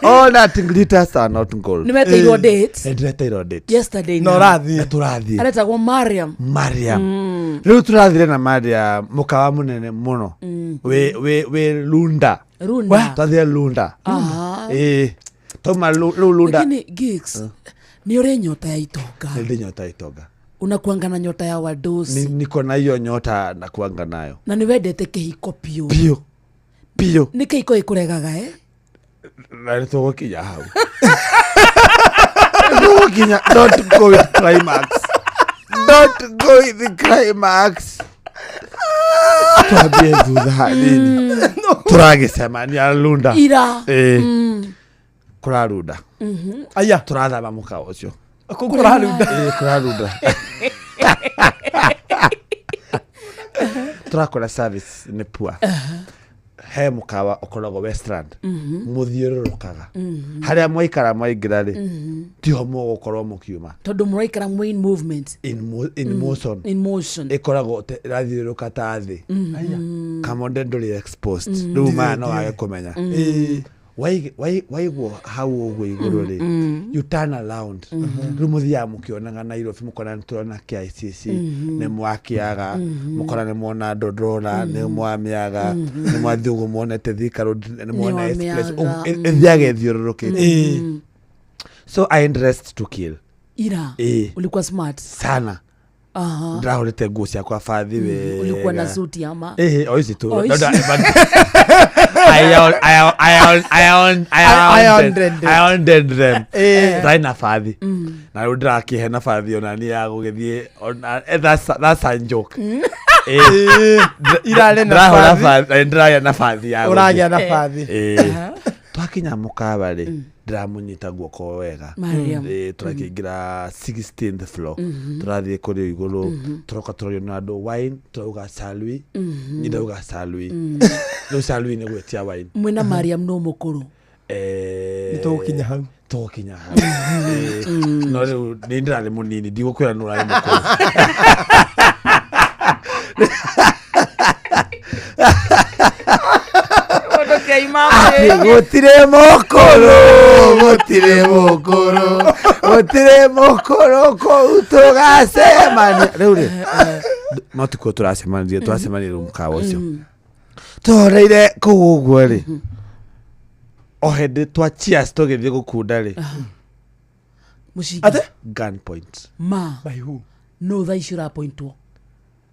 S6: All that glitters are not gold.
S4: nĩmetĩirwo date
S6: Nĩndĩreteirwo date.
S4: yesterday
S3: na
S4: na
S3: ũrathiĩ
S6: Na tũrathiĩ.
S4: aretagwo Mariam
S6: Mariam. Rĩu tũrathire na Mariam mũkawa mũnene mũno wĩ Lunda.
S4: Runda
S6: Twathire Lunda.
S4: Aha.
S6: Ĩĩ. Twauma rĩu Lunda.
S4: lakini gigs nĩ ũrĩ nyota ya itonga
S6: Nĩ nyota ya itonga.
S4: unakuanga na nyota ya wadosi
S6: Niko na hiyo nyota nakuanga nayo.
S4: na nĩ wendete kĩhiko biũ
S6: Biũ. Biũ.
S4: nĩ kĩhiko gĩkũregaga eh?
S6: Na nĩ tũgũkinya hau. Tũgũkinya. Don't go with climax. Don't go with the climax. Twambie thutha hanini. Tũragĩcemania Lunda.
S4: ira
S6: Ĩĩ. Kũrarunda.
S3: aya
S6: Tũrathama mũkawa ũcio.
S3: kũu kũrarunda
S6: Ĩĩ, kũrarunda. Tũrakora service nĩ poor. He mũkawa ũkoragwo Westland mũthiũrũrũkaga harĩa mwaikara mwaingĩra rĩ tiho mũgũkorwo mũkiuma
S4: tondũ mũraikara mwĩ in movement
S6: in motion
S4: in motion
S6: ĩkoragwo ĩrathiũrũrũka ta thĩ kamonde ndũrĩ exposed rĩu maya no wage kũmenya Waigwo hau ũguo igũrũ rĩ, you turn around, rĩu mũthiaga mũkĩonaga Nairobi, mũkona nĩ tũrona KICC, nĩ mwakĩaga, mũkona nĩ mwona Dodora, nĩ mwamĩaga, nĩ mwathiĩ ũguo muonete Thika Road, nĩ mwona Express.
S4: Nĩwamĩaga.
S6: Ũguo, ĩthiaga ĩthiũrũrũkĩte. So I dressed to kill.
S4: Ira.
S6: Ĩĩ.
S4: Ulikuwa smart.
S6: Sana. Ndĩrahũrĩte nguo ciakwa bathi wega.
S4: Ulikuwa na suti ama?
S6: Eh, o ici tu.
S4: O ici.
S6: No, no, but I
S3: I
S6: ironed
S3: ironed
S6: I ironed them.
S3: Eh.
S6: Ndarĩ na bathi. Na rĩu ndĩrakĩhe na bathi ona niĩ ya gũgĩthiĩ that's a joke. Eh,
S3: Irarĩ na
S6: ndĩrahũra
S3: bathi.
S6: bathi, na ndĩragĩa na bathi ya gũthiĩ.
S3: Ũragĩa na bathi.
S6: Eh. Twakinya mũkawa rĩ, ndĩramũnyita guoko wega.
S4: Mariam.
S6: Eh, tũrakĩingĩra 16th floor, tũrathiĩ kũrĩa igũrũ, tũroka tũrorio nĩ andũ wine, tũrauga salui, niĩ ndauga salui, rĩu salui nĩ gwĩtia wine.
S4: Mwĩna Mariam no mũkũrũ?
S6: Eh,
S3: Nĩ tũgũkinya hau.
S6: Tũgũkinya hau. Eh, no rĩu nĩ ndĩrarĩ mũnini, ndigũkwĩra nũ ũrarĩ mũkũrũ. Gũtirĩ mũkũrũ, gũtirĩ mũkũrũ, gũtirĩ mũkũrũ kũu tũgacemania rĩu rĩ, no tikuo tũracemanirie, tũracemanirie rĩu mũkawa ũcio tũhoreire kũu ũguo rĩ, o hĩndĩ twa cheers tũgĩthiĩ gũkunda rĩ,
S4: Mũcinga.
S3: Atĩ?
S6: Gun point.
S4: Ma.
S3: By who?
S4: No thaa ici ũrapointwo?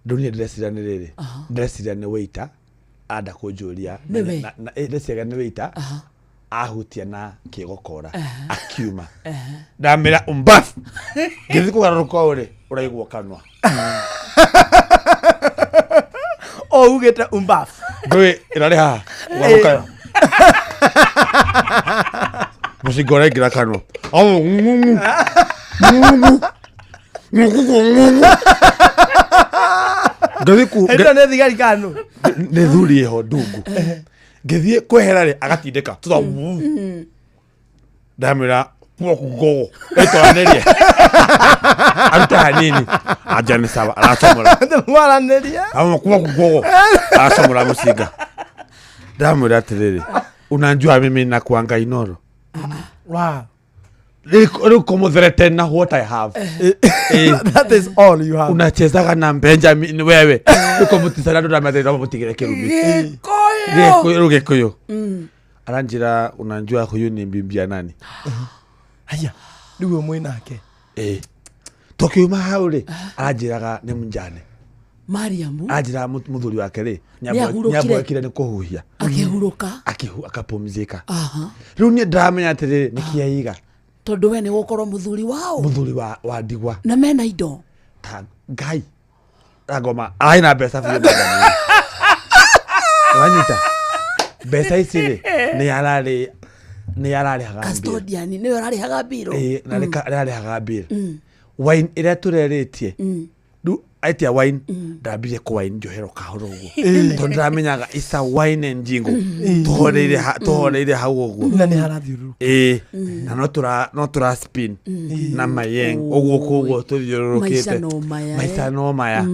S6: Rĩu niĩ ndĩreciria nĩ rĩrĩ, ndĩreciria nĩ waiter anda kũnjũria.
S4: Nĩwe?
S6: Ndĩreciria nĩ waiter ahutia na kĩgokora akiuma, ndamĩra umbaf, ngĩthiĩ kũgarũrũka ũũ rĩ, ũraigua kanua.
S3: O ugĩte umbaf.
S6: Ndũĩ ĩrarĩ haha ũgarũrũka, mũcinga ũraingĩra kanua. Au, ngungu, ngungu, ngungu, ngungu. Ngĩthiĩ
S3: Hĩndĩ ĩyo nĩ thigari kana nũ?
S6: Nĩ thuri ĩho ndungu, ngĩthiĩ kwehera rĩ, agatindĩka tutha, ndamwĩra kuo kugogo ĩtwaranĩrie, arute hanini, anja nĩ sawa, aracomora.
S3: Mwaranĩrie.
S6: Ama kuwa kugogo aracomora mũcinga, ndamwĩra atĩrĩrĩ, unanjua mimi nakuanga inoro.
S3: Wow.
S6: Rĩu kũmũtherete na what I have. Eh.
S3: That is all you have.
S6: Unachezaga na Benjamin wewe, ũkũmũticana andũ ndametherera mũtigĩre kĩrumi.
S4: Gĩkũyũ.
S6: Gĩkũyũ, rĩu gĩkũyũ aranjĩra, unanjua huyu ni bibi nani?
S3: Haya. Rĩu we mwĩ nake.
S6: Ĩ, tũkiuma hau rĩ, aranjĩraga nĩ mjane.
S4: Mariamu.
S6: Aranjĩraga mũthuri wake rĩ
S4: Nĩahurũkire.
S6: nĩamwekire nĩ kũhuhia.
S4: Akĩhurũka.
S6: Akapumzika. Rĩu niĩ ndĩramenya atĩrĩrĩ, nĩkĩ aiga?
S4: Tondũ we nĩ gũkorwo mũthuri wao.
S6: Mũthuri wa ndigwa.
S4: Na mena indo.
S6: Ta ngai agoma ararĩ na mbeca biũ Benjamin. Wanyita mbeca ici rĩ, nĩ ararĩhaga bill.
S4: Custodian nĩwe ũrarĩhaga mbirũ.
S6: Ĩĩ, na nĩ ararĩhaga bill, wine ĩrĩa tũrerĩtie rĩu aitia wine, ndambirie kũ wine njohero kahora ũguo tondũ ndĩramenyaga isa wine and jingo, tũhoreire hau ũguo.
S3: Na nĩ harathiũrũrũka.
S6: Ĩĩ, na no tũra spin na mayeng ũguo koguo tũthiũrũrũkĩte.
S4: Maica no maya, eh.
S6: Maica no maya,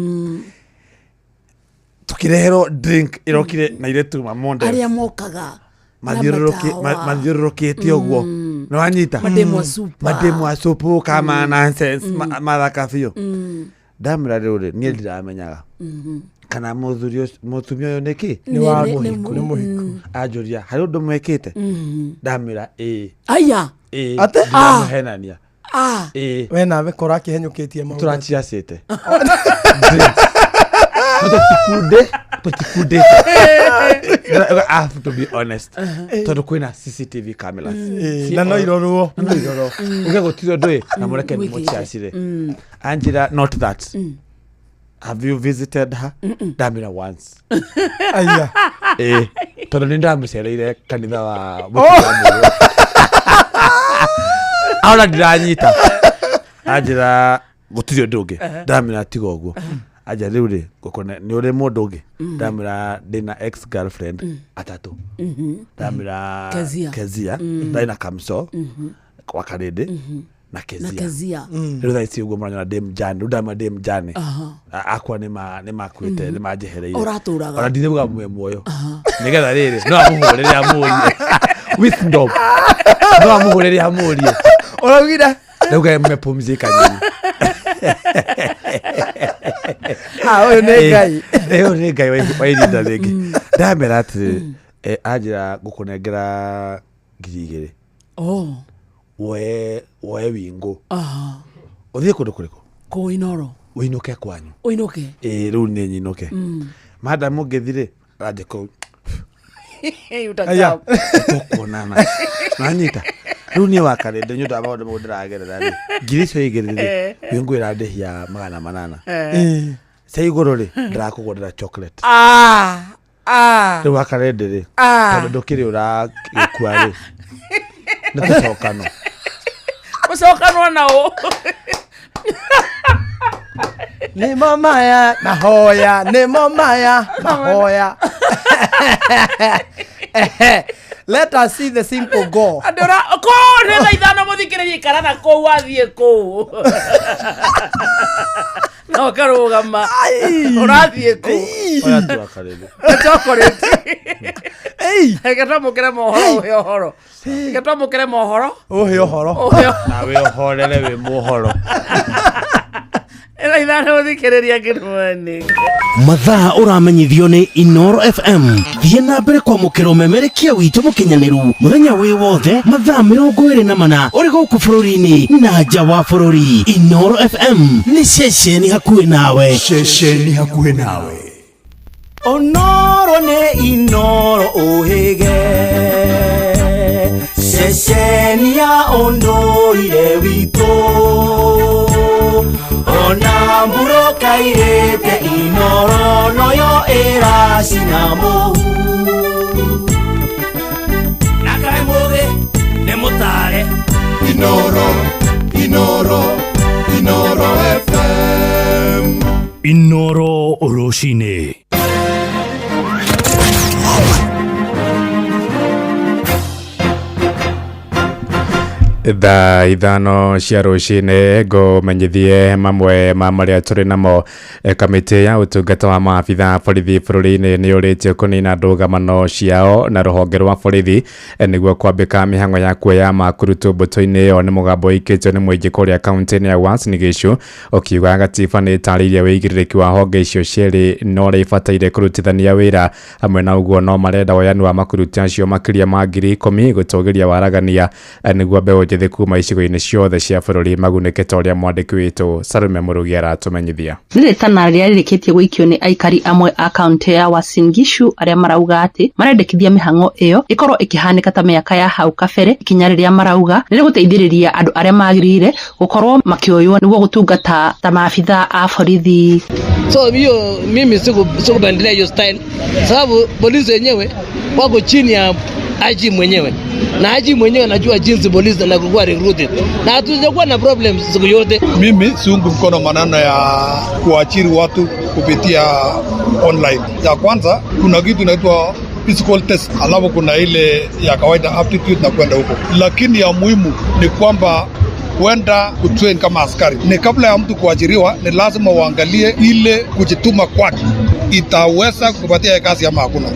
S6: tũkĩreherwo drink ĩrokire na irĩtu mamonde.
S4: Arĩa mokaga na matawa.
S6: Mathiũrũrũkĩte ũguo nĩ wanyita.
S4: Mademu a super.
S6: Mademu a supu kama nonsense, mathaka biũ. Ndamwĩra rĩu rĩ, niĩ ndiramenyaga kana mũthuri ũcio, mũtumia ũyũ nĩkĩ.
S3: Nĩ wa
S4: Nĩ-
S3: mũhiku. Nĩ mũhiku.
S6: Anjũria harĩ ũndũ mwĩkĩte, ndamwĩra ĩĩ.
S4: Aya.
S6: Ĩĩ.
S3: Ate?
S6: Ndiramũhenania.
S4: Ah.
S6: Ĩĩ.
S3: We nawe kora akĩhenyũkĩtie maũndũ.
S6: Tũrachiacĩte no tũtikunde, tũtikundĩte. I have to be honest tondũ kwĩna CCTV cameras.
S3: Ĩĩ, na no irorwo.
S6: Na no irorwo uge gũtirĩ ũndũ ĩ na mũreke nĩ
S4: Wĩkĩte.
S6: mũchiacire. Anjĩra, not that, have you visited her? Ndamĩra once.
S3: Aya.
S6: Ĩĩ, tondũ nĩ ndamũcereire kanitha wa mũtumia aona ndiranyita. Anjĩra gũtirĩ ũndũ ũngĩ, ndamĩra tiga ũguo. Anja rĩu rĩ, ngũkone nĩ ũrĩ mũndũ ũngĩ? Ndamĩra ndĩna ex girlfriend atatũ. Ndamĩra
S4: Kezia.
S6: Kezia, ndarĩ na Kamso wa Karĩndĩ na
S4: Na
S6: Kezia.
S4: Kezia.
S6: Rĩu thaa ici ũguo mũranyona ndĩ mjane, rĩu ndama ndĩ mjane. Akwa nĩ makuĩte, nĩ manjehereire.
S4: Ũratũraga.
S6: Ona ndirauga mwĩ muoyo nĩgetha rĩrĩ no amũhũrĩre amũrie. Wisdom no amũhũrĩre amũrie.
S3: Ũraugire?
S6: Ndauga mmepumzika nyinyi.
S3: Ah, ũyũ nĩ Ngai.
S6: Ũyũ nĩ Ngai wa ihinda rĩngĩ. Ndamera atĩrĩrĩ, anjĩra ngũkũnengera 2000.
S4: Oh.
S6: Woe wingũ.
S4: Aha.
S6: Ũthiĩ kũndũ kũrĩkũ?
S4: Kũu Inoro.
S6: Ũinũke kwanyu.
S4: Ũinũke.
S6: Ĩĩ rĩu nĩ nyinũke. Madam ũngĩthiĩ rĩ, aranjĩ kũu.
S4: Aya.
S6: Tũkuonana. Nanyita. Rĩu niĩ wakarĩndĩ nĩ ũndũ wa maũndũ mau ndĩragerera rĩ. 20,000 rĩ, wingũ ĩrandĩhia 800. Cia igũrũ rĩ, ndĩrakũgũrĩra chocolate.
S4: Ah. Ah.
S6: Rĩu wakarĩndĩ rĩ,
S4: Ah.
S6: tondũ ndũkĩrĩ ũragĩkua rĩ, nĩ tũcokano.
S4: Mũcokanwo na ũ.
S3: Nĩmo maya mahoya, nĩmo maya mahoya. Let us see the simple go.
S4: Andũ ra kũu nĩ thaa ithano mũthikĩrĩria ikara na kũu wathiĩ kũu. Na ũkarũgama. Ũrathiĩ kũ?
S6: Oya tu wakarĩndĩ.
S4: Chocolate. Reke twamũkĩre mohoro ũhe ũhoro. Reke twamũkĩre mohoro.
S3: Ũhe ũhoro.
S4: Ũhe
S6: Nawe ũhorere wĩ mũhoro.
S4: Thaa ithano mũthikĩrĩria good morning.
S7: Mathaa ũramenyithio nĩ Inoro FM. Thiĩ na mbere kwamũkĩra ũmemerekia witũ mũkinyanĩru mũthenya wĩ wothe mathaa 24 ũrĩ gũkũ bũrũri-inĩ na nja wa bũrũri. Inoro FM nĩ ceceni hakuhĩ nawe.
S1: Ceceni hakuhĩ nawe.
S2: Onoro nĩ Inoro ũhĩge, ceceni ya ũndũire witũ. Ona mbura kairĩte Inoro noyo ĩracina mũhu. Na kaĩ mũgĩ nĩ mũtare.
S1: Inoro, Inoro, Inoro FM.
S7: Inoro rũcinĩ.
S8: Thaa ithano cia rũcinĩ ngũmenyithie mamwe ma marĩa tũrĩ namo. Kamĩtĩ ya ũtungata wa maabitha borithi bũrũri-inĩ nĩ yũrĩtio kũnina ndũgamano ciao na rũhonge rwa borithi nĩguo kwambĩka mĩhang'o ya kuoya makurutu mbũtũ-inĩ ĩyo. Nĩ mũgambo ũikĩtio nĩ mũingĩ kũrĩa kaunti-inĩ ya Uasin Gishu ũkiuga gatiba nĩ ĩtarĩirie wĩigĩrĩrĩki wa honge icio cierĩ na ũrĩa ibataire kũrutithania wĩra. Hamwe na ũguo no marenda woyani wa makurutu acio makĩria ma 10,000 gũtũgĩria waragania nĩguo mbeũ njĩthĩ kuma icigo-inĩ ciothe cia bũrũri magunĩke ta ũrĩa mwandĩki witũ Salome Mũrugi aratũmenyithia.
S9: Nĩ rĩtana rĩrĩa rĩrĩkĩtie gũikio nĩ aikari amwe a kaunti ya Uasin Gishu arĩa marauga atĩ marendekithia mĩhang'o ĩyo ĩkorwo ĩkĩhanĩka ta mĩaka ya hau kabere, ikinya rĩrĩa marauga nĩ rĩgũteithĩrĩria andũ arĩa magĩrĩire gũkorwo makĩoywo nĩguo gũtungata ta maabitha a borithi.
S10: So hiyo mimi sikupendelea hiyo style, sababu polisi wenyewe wako chini ya IG mwenyewe, na IG mwenyewe anajua jinsi polisi anakuwa recruited, na hatujakuwa na problems siku yote.
S11: Mimi siungi mkono maneno ya kuajiri watu kupitia online. Ya kwanza kuna kitu inaitwa physical test, alafu kuna ile ya kawaida aptitude na kwenda huko, lakini ya muhimu ni kwamba kwenda kutrain kama askari ni kabla ya mtu kuajiriwa, ni lazima uangalie ile kujituma kwake itaweza kupatia kazi ama hakuna.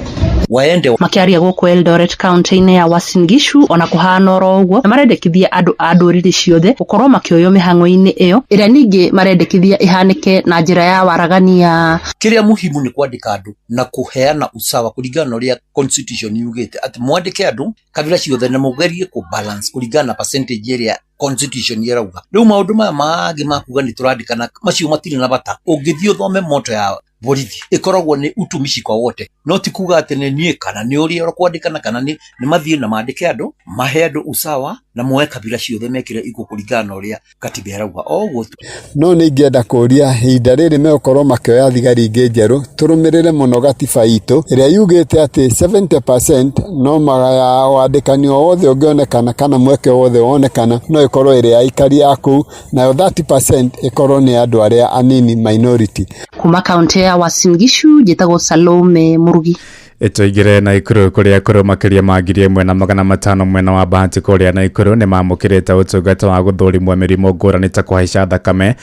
S9: Waende makiaria gũkũ Eldoret kaunti-inĩ ya Uasin Gishu ona kũhana oro ũguo na marendekithia andũ a ndũrĩrĩ ciothe gũkorwo makĩoywo mĩhang'o-inĩ ĩyo ĩrĩa ningĩ marendekithia ĩhanĩke na njĩra ya waragania.
S12: Kĩrĩa muhimu nĩ kwandĩka andũ na kũheana usawa kũringana na ũrĩa constitution yugĩte atĩ mwandĩke andũ kabila ciothe na mũgerie kũ balance kũringana na percentage ĩrĩa constitution ĩrauga. Rĩu maũndũ maya mangĩ ma kuga nĩ tũrandĩkana macio matirĩ na bata. Ũngĩthiĩ ũthome moto ya borithi ĩkoragwo nĩ utumishi kwa wote, no ti kuga atĩ nĩ niĩ kana nĩ ũrĩa ũkwandĩkana kana nĩ mathiĩ na mandĩke andũ, mahe andũ usawa na moe kabila ciothe mekĩre iko kũringana na ũrĩa katiba ĩrauga. O ũguo tu.
S13: No nĩ ingĩenda kũũria ihinda rĩrĩ megũkorwo makĩoya thigari ingĩ njerũ, tũrũmĩrĩre mũno gatiba itũ ĩrĩa yugĩte atĩ 70% no magaya wandĩkani o wothe ũngĩonekana kana mweke wothe wonekana no ĩkorwo ĩrĩ ya aikari a kũu, nayo 30% ĩkorwo nĩ andũ arĩa anini minority.
S9: Kuma kaunti ya Uasin Gishu njĩtagwo Salome Murugi.
S8: Tũingĩre Naikuru kũrĩa akũrũ makĩria ma 1500 mwena wa Bahati kũrĩa Naikuru nĩ mamũkĩrĩte ũtungata wa gũthũrimwo mĩrimũ ngũrani ta kũhaica thakame,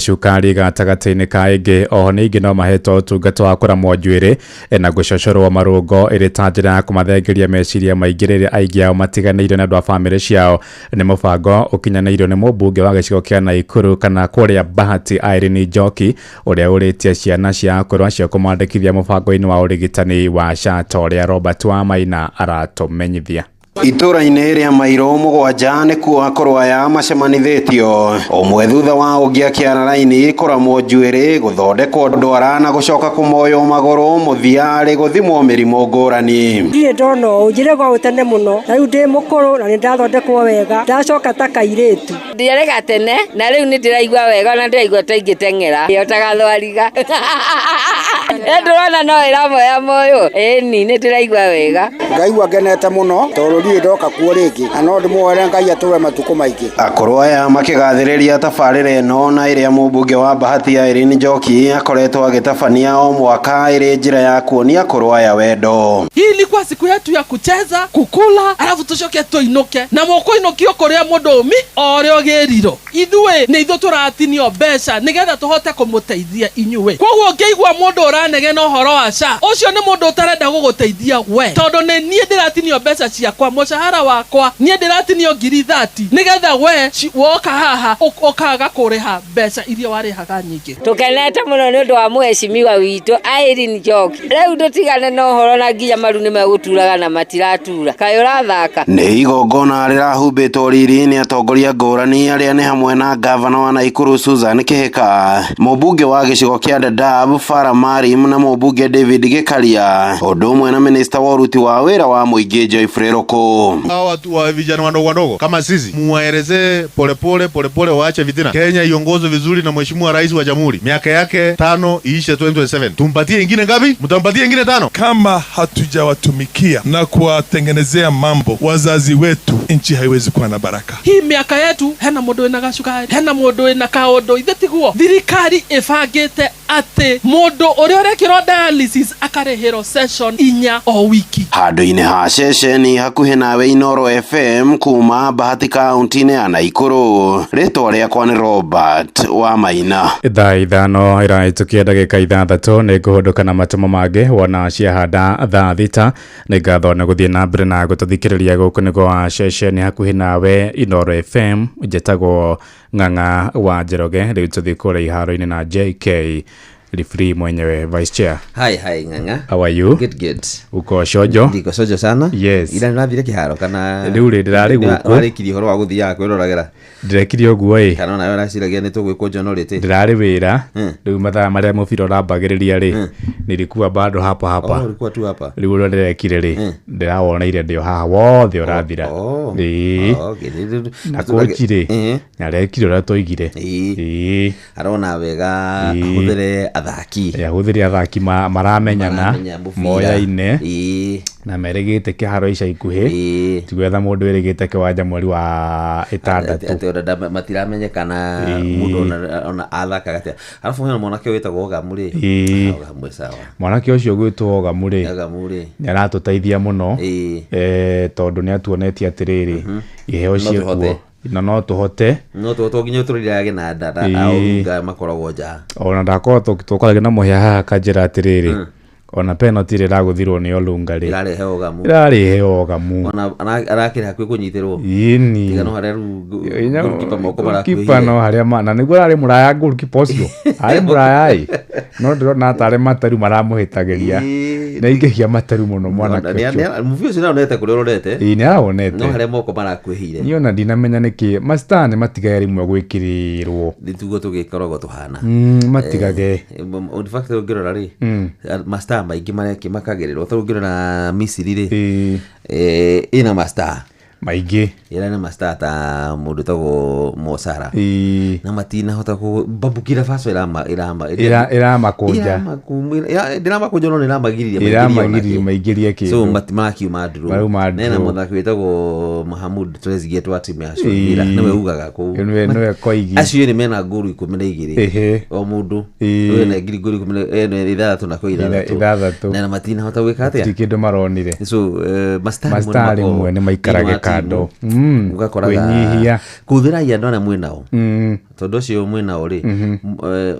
S8: cukari gatagatĩ-inĩ ka ĩngĩ. Oho ningĩ no mahetwo ũtungata wa kũramwo njuĩrĩ na gũcocorwo marũngo ĩrĩ ta njĩra ya kũmathengeria meciria maingĩ rĩrĩa aingĩ ao matiganĩirio nĩ andũ a bamĩrĩ ciao. Nĩ mũbango ũkinyanĩirio nĩ mũmbunge wa gĩcigo kĩa Naikuru kana kũrĩa Bahati Irene Njoki ũrĩa ũrĩtie ciana cia akũrũ acio kũmandĩkithia mũbango-inĩ wa ũrigitani wa SHA ta ũrĩa Robert Wamaina aratũmenyithia.
S14: Itũra-inĩ rĩa mairo 7 nĩkuo akũrũ aya macemanithĩtio ũmwe thutha wa ũngĩ akĩara raini kũramwo njuĩrĩ gũthondekwo ndwara na gũcoka kũmoywo magũrũ mũthia arĩ gũthimwo mĩrimũ ngũrani.
S15: Ndirĩ ndona ũũ njĩrĩgwo ũũ tene mũno na rĩu ndĩ mũkũrũ na nĩ ndathondekwo wega ndacoka ta kairĩtu.
S16: Ndiarega tene na rĩu nĩ ndĩraigua wega na ndĩraigua ta ingĩteng'era ĩyo ta gathwariga. Ndĩrona no ĩramoya moyo ĩni nĩ ndĩraigua wega.
S17: Ngaigua ngenete mũno tondũ ndirĩ ndoka kuo rĩngĩ na no ndĩmuoere Ngai atũre matukũ maingĩ.
S14: Akũrũ aya makĩgathĩrĩria tabarĩra ĩno na ĩrĩa mũmbunge wa Bahati Irene Njoki akoretwo agĩtabania o mwaka ĩrĩ njĩra ya kuonia akũrũ aya wendo.
S18: Hii ilikuwa siku yetu ya kucheza, kukula, alafu tucoke tuinuke na mũkũinũkio kũrĩa mũndũ ũmi o ũrĩa ũgĩrirwo. Ithuĩ nĩ ithuĩ tũratinio mbeca nĩgetha tũhote kũmũteithia inyuĩ. Koguo ũngĩigua mũndũ ũranegena ũhoro wa SHA, ũcio nĩ mũndũ ũtarenda gũgũteithia we, tondũ nĩ niĩ ndĩratinio mbeca ciakwa, mũcahara wakwa niĩ ndĩratinio 30,000 nĩgetha we woka haha ũkaga kũrĩha mbeca iria warĩhaga nyingĩ.
S16: Tũkenete mũno nĩ ũndũ wa mũheshimiwa witũ Irene Njoki. Rĩu ndũtigane na ũhoro na nginya maru nĩ megũturaga na matiratura. Kaĩ ũrathaka?
S14: Nĩ igongona rĩrahumbĩtwo riri nĩ atongoria ngũrani arĩa nĩ hamwe na gavana wa Naikuru Susan Kihika, mũmbunge wa gĩcigo kĩa Dadaab Farah Marim na mũmbunge David Gikaria, ũndũ ũmwe na minista wa ũruti wa wĩra wa mũingĩ Geoffrey Ruku.
S19: Hawa watu wa vijana wadogo wadogo kama sisi muwaelezee polepole polepole, waache vitina. Kenya iongozwe vizuri na Mheshimiwa Rais wa Jamhuri, miaka yake 5 iishe 2027. Tumpatie ingine ngapi? Mtampatie ingine 5.
S20: Kama hatujawatumikia na kuwatengenezea mambo wazazi wetu, nchi haiwezi kuwa na baraka.
S18: Hii miaka yetu hena mundu wina gacukari, hena mundu wina kaundu ithe tiguo. Thirikari ibangite ati mundu uria urekirwo dialysis akarihirwo session 4 o wiki.
S14: Handũ-inĩ ha ceceni hakuhĩ nawe Inoro FM kuma Bahati kaunti-inĩ ya Naikuru, rĩtwa rĩakwa nĩ Robert Wamaina.
S8: Thaa 5 ĩrahĩtũkia ndagĩka 6 nĩ ngũhũndũka na matũmo mangĩ wona ciahanda thaa 6. Nĩ ngatho nĩ gũthiĩ na mbere na gũtũthikĩrĩria gũkũ nĩ gwa ceceni hakuhĩ nawe Inoro FM. Njĩtagwo Ng'ang'a wa Njoroge. Rĩu tũthiĩ kũrĩa iharo-inĩ na JK Referee mwenyewe, Vice Chair.
S21: Hi, hi Ng'ang'a.
S8: How are you?
S21: Good, good.
S8: Uko shojo?
S21: Ndiko shojo sana.
S8: Yes.
S21: Ira nĩrathire kĩharo kana
S8: rĩu rĩ ndĩrarĩ gũkũ.
S21: Warĩkirie ũhoro wa gũthiaga kwĩroragĩra?
S8: Ndĩrekire ũguo ĩ.
S21: Kana onawe ũraciragia nĩ tũgwĩkũnja no rĩtĩ?
S8: Ndĩrarĩ wĩra. Rĩu mathaa marĩa mũbira ũrambagĩrĩria rĩ, nilikuwa bado hapa hapa.
S21: Oh, ulikuwa tu hapa.
S8: Rĩu ũrĩa ndĩrekire rĩ, ndĩrawoneire ndĩ o haha wothe ũrathira. Ĩĩ. Na kochi rĩ, nĩarekire ũrĩa twoigire. Ĩĩ.
S21: Arona wega ahũthĩre athaki.
S8: Ahũthĩre athaki maramenyana, moyaine na merĩgĩte kĩharo ica ikuhĩ. Tigwetha mũndũ wĩrĩgĩte kĩwanja mweri wa 6.
S21: Atĩ matiramenyekana mũndũ ona athakaga atĩa. Arabu hena mwanake wĩtagwo Ogamu rĩ. Ogamu sawa.
S8: Mwanake ũcio ũgwĩtwo Ogamu rĩ,
S21: Ogamu rĩ,
S8: nĩaratũteithia mũno tondũ nĩatuonetie atĩrĩrĩ iheo ciĩkuo na no tũhote,
S21: no tũhote nginya tũrĩrage kĩnanda na Olunga makoragwo nja.
S8: Ona ndakorwo tũkoragwo na mũhĩa haha kanjĩra atĩrĩrĩ, ona penalty ĩrĩa ĩragũthirwo nĩ Olunga rĩ,
S21: ĩrarehe Ogamu,
S8: ĩrarehe Ogamu.
S21: Ona arakĩrĩ hakuhĩ kũnyitĩrwo.
S8: Ĩni.
S21: Tiga no harĩa rĩu goalkeeper moko marakuhĩire.
S8: Goalkeeper no harĩa na nĩguo ararĩ mũraya goalkeeper ũcio arĩ mũraya ĩ, no ndĩrona tarĩ materu maramũhĩtagĩria. Nĩaingĩhia materu mũno mwanake ũcio.
S21: Mũbira ũcio nĩaronete kũrĩa ũrorete.
S8: Ĩĩ nĩarawonete.
S21: No harĩa moko marakuhĩire.
S8: Niĩ ona ndinamenya nĩkĩ mastaa nĩ matigage rĩmwe gwĩkĩrĩrwo.
S21: Nĩ tuguo tũgĩkoragwo tũhana.
S8: Matigage.
S21: In fact ũngĩrora rĩ, mastaa maingĩ marĩa makagĩrĩrwo. Ta ũngĩrora Misiri rĩ, ĩna mastaa.
S8: Maingĩ.
S21: Ĩrĩa nĩ mastar ta mũndũ tagwo Mo Salah.
S8: Ĩĩ.
S21: Na matinahota kũ Burkina Faso ĩrama ĩrama
S8: Ĩramakũnja.
S21: Ndĩramakũnja no nĩ ĩramagiriria
S8: Ĩramagiriria maingĩrie kĩndũ.
S21: So marakiuma draw.
S8: Marauma
S21: Nena
S8: draw.
S21: mũthaki wĩtagwo Mahamud Trezeguet wa timu ya Aston Villa nĩwe ugaga kũu.
S8: Nĩwe koigi.
S21: Acio erĩ mena ngũru 12.
S8: Ehe.
S21: O mũndũ.
S8: Ĩĩ.
S21: Ũyũ ena ngiri ngũru ikũmi na ena ithathatũ na kwĩ ithathatũ.
S8: Ithathatũ.
S21: Na matinahota gwĩka atĩa?
S8: Gũtirĩ kĩndũ maronire.
S21: So mastar
S8: Mastar rĩmwe nĩ maikarage kando.
S21: Ũgakoraga
S8: Kwĩnyihia.
S21: Kũhũthĩrai andũ arĩa mwĩ nao. Tondũ ũcio mwĩ nao rĩ,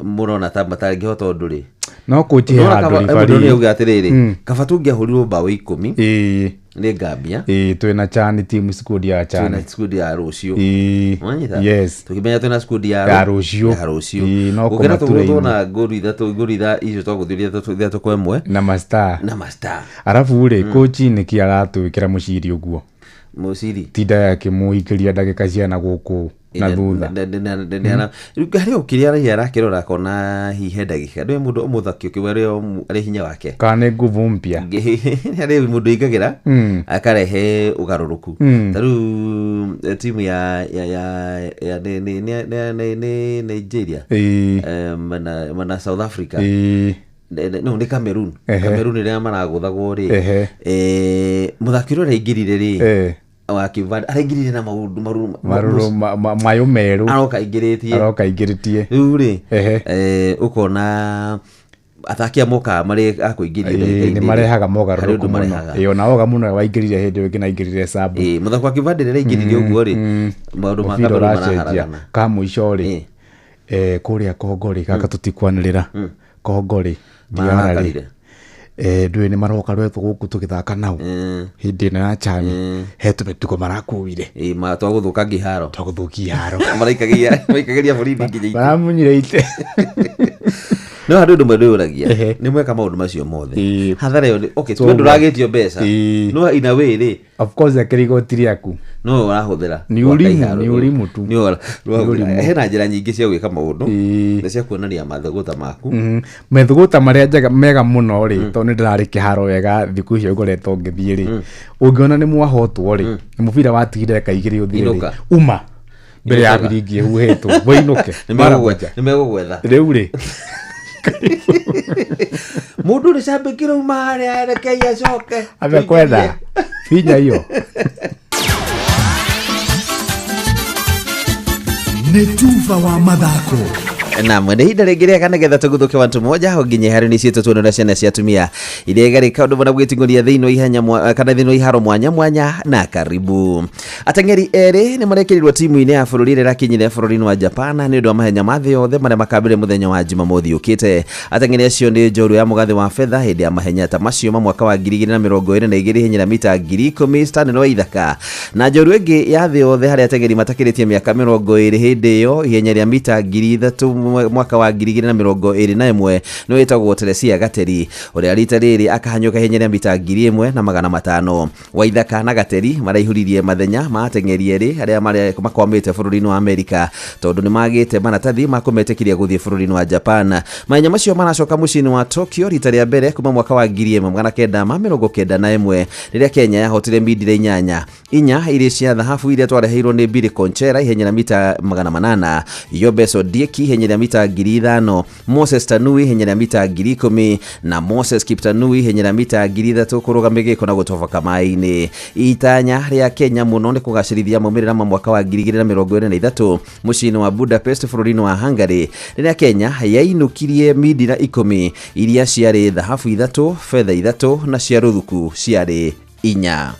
S21: mũrona ta matangĩhota ũndũ rĩ.
S8: No kũnjihe
S21: Ndũrona
S8: handũ
S21: kaba-
S8: ribari.
S21: mũndũ nĩauga atĩrĩrĩ, kaba tũngĩahũrirwo mbaũ 10 nĩ Gambia.
S8: Ĩĩ, twĩna CHAN team squad ya CHAN.
S21: Twĩna squad ya rũciũ.
S8: Ĩĩ.
S21: Wanyita?
S8: Yes.
S21: Tũkĩmenya twĩna squad ya
S8: Ya rũciũ.
S21: Ya rũciũ.
S8: Ĩĩ, no
S21: Gũkĩra
S8: kũmatura
S21: tũgũthwo
S8: inĩ.
S21: na ngũru ithatũ, ngũru icio twagũthire 3-1.
S8: Na mastar.
S21: Na mastar.
S8: Arabu rĩ, coach nĩkĩ aratwĩkĩra mũciri ũguo?
S21: Mũciri.
S8: Tinda akĩmũingĩria ndagĩka ciana gũkũ na thutha.
S21: Harĩ o kĩrĩa araihi arakĩrora akona hihi he ndagĩka. Ndũĩ mũndũ mũthaki ũkĩuga arĩ hinya wake.
S8: Kana nĩ nguvu mpya.
S21: Harĩ mũndũ aingagĩra akarehe ũgarũrũku. Ta rĩu timu ya ya ya ya nĩ nĩ nĩ nĩ nĩ nĩ Nigeria.
S8: Ĩĩ.
S21: Na South Africa.
S8: Ĩĩ.
S21: No nĩ Cameroon.
S8: Ehe.
S21: Cameroon rĩrĩa maragũthagwo rĩ.
S8: Ehe.
S21: Mũthaki ũrĩa ũraingĩrire rĩ. Wa Cape araingĩrire na maũndũ marũrũ
S8: Marũrũ mayũ merũ.
S21: Aroka aingĩrĩtie.
S8: Aroka aingĩrĩtie.
S21: Rĩu rĩ, ũkona athaki a mokaga marĩ a kũingĩria ndagĩka-inĩ
S8: Nĩ marehaga
S21: rĩ, harĩ
S8: mogarũrũku
S21: ũndũ
S8: mũno.
S21: marehaga.
S8: Ĩĩ, ona woga mũno waingĩrire hĩndĩ ĩyo ĩngĩ na aingĩrire sub.
S21: Ĩĩ, mũthaki wa Cape Verde rĩrĩa aingĩrire ũguo rĩ, maũndũ ma
S8: Mũbira
S21: Cameroon
S8: ũracenjia.
S21: maraharagana.
S8: Ka mũico rĩ, kũrĩa Kongo rĩ, gaka tũtikwanĩrĩra. Kongo rĩ, DR rĩ,
S21: Marakarire.
S8: ndũĩ nĩ maroka rwetwo gũkũ tũgĩthaka nao hĩndĩ ĩno ya CHAN he tũmĩtugo marakuire.
S21: Ĩĩ, twagũthũkangia iharo.
S8: Twagũthũkia iharo.
S21: Maraikageria borithi nginya itĩ.
S8: Maramunyire itĩ.
S21: No harĩ ũndũ ũmwe ndĩyũragia, nĩ mweka maũndũ macio mothe. Hathara ĩyo okay, tuge ndũragĩtio mbeca. No in a way rĩ,
S8: Of course akĩrĩ igoti rĩaku.
S21: No ũrahũthĩra.
S8: Nĩ
S21: Gwaka
S8: ũrimũ,
S21: iharo.
S8: nĩ ũrimũ tu.
S21: Nĩ ũrahũthĩra.
S8: Nĩ ũrimũ.
S21: Hena njĩra nyingĩ cia gwĩka maũndũ na cia kuonania mathũgũta maku.
S8: Methũgũta marĩa njega mega mũno rĩ, tondũ nĩ ndĩrarĩ kĩharo wega thikũ icio ngoretwo ngĩthiĩ rĩ, ũngĩona nĩ mwahotwo rĩ, mũbira watigire ndagĩka igĩrĩ ũthire rĩ,
S21: Inũka.
S8: uma mbere ya
S21: Inũkaga.
S8: biringi ĩhuhĩtwo, wĩinũke.
S21: Nĩ
S8: Mara
S21: megũgwetha.
S8: moja.
S21: Nĩ megũgwetha.
S8: Rĩu rĩ,
S21: Mũndũ ũrĩ cambĩki rauma harĩa rekei acoke.
S8: ambe kwetha binya hiyo.
S1: Nĩ tuba wa mathako.
S21: Naam, nĩ ihinda rĩngĩ rĩega nĩgetha tũguthũke wantu moja ho nginya harĩ nĩ ciĩtũ tuonera ciana cia atumia iria igarĩka ũndũ mũna gwĩting'ũria thĩinĩ wa ihenya kana thĩinĩ wa iharo mwanya mwanya na karibu. Ateng'eri erĩ nĩ marekĩrirwo timu-inĩ ya bũrũri ĩrĩa ĩrakinyire bũrũri-inĩ wa Japan nĩ ũndũ wa mahenya ma thĩ yothe marĩa makambĩrĩria mũthenya wa Jumamothi ũkĩte. Ateng'eri acio nĩ njorua ya mũgathĩ wa betha hĩndĩ ya mahenya ta macio ma mwaka wa 2022 ihenya rĩa mita 10,000 Stanley Waithaka na njorua ĩngĩ ya thĩ yothe harĩa ateng'eri matakĩrĩtie mĩaka 20 hĩndĩ ĩyo ihenya rĩa mita 3,000 mwaka wa 2021 nĩ wĩtagwo Teresia Gateri ũrĩa rita rĩrĩ akahanyũka ihenya rĩa mita 1,500. Waithaka na Gateri maraihũririe mathenya ma ateng'eri erĩ arĩa makwamĩte bũrũri-inĩ wa Amerika tondũ nĩ magĩte maratathi ma kũmetĩkĩria gũthiĩ bũrũri-inĩ wa Japan. Mahenya macio maracoka mũciĩ-inĩ wa Tokyo rita rĩa mbere kuma mwaka wa 1991 rĩrĩa Kenya yahotire mindira 8 inya irĩ cia thahabu iria twareheirwo nĩ Billy Conchera ihenya rĩa mita 800, Yobes Ondieki ihenya rĩa mita 5,000, Moses Tanui ihenya rĩa mita 10,000 na Moses Kiptanui ihenya rĩa mita 3,000 kũrũga mĩgĩko na gũtoboka maĩ-inĩ. Itanya rĩa Kenya mũno nĩ kũgacĩrithia maumĩrĩra ma mwaka wa 2023 mũciĩ-inĩ wa Budapest bũrũri-inĩ wa Hungary rĩrĩa Kenya yainũkirie mindira 10 iria ciarĩ thahabu 3, betha 3 na cia rũthuku ciarĩ 4.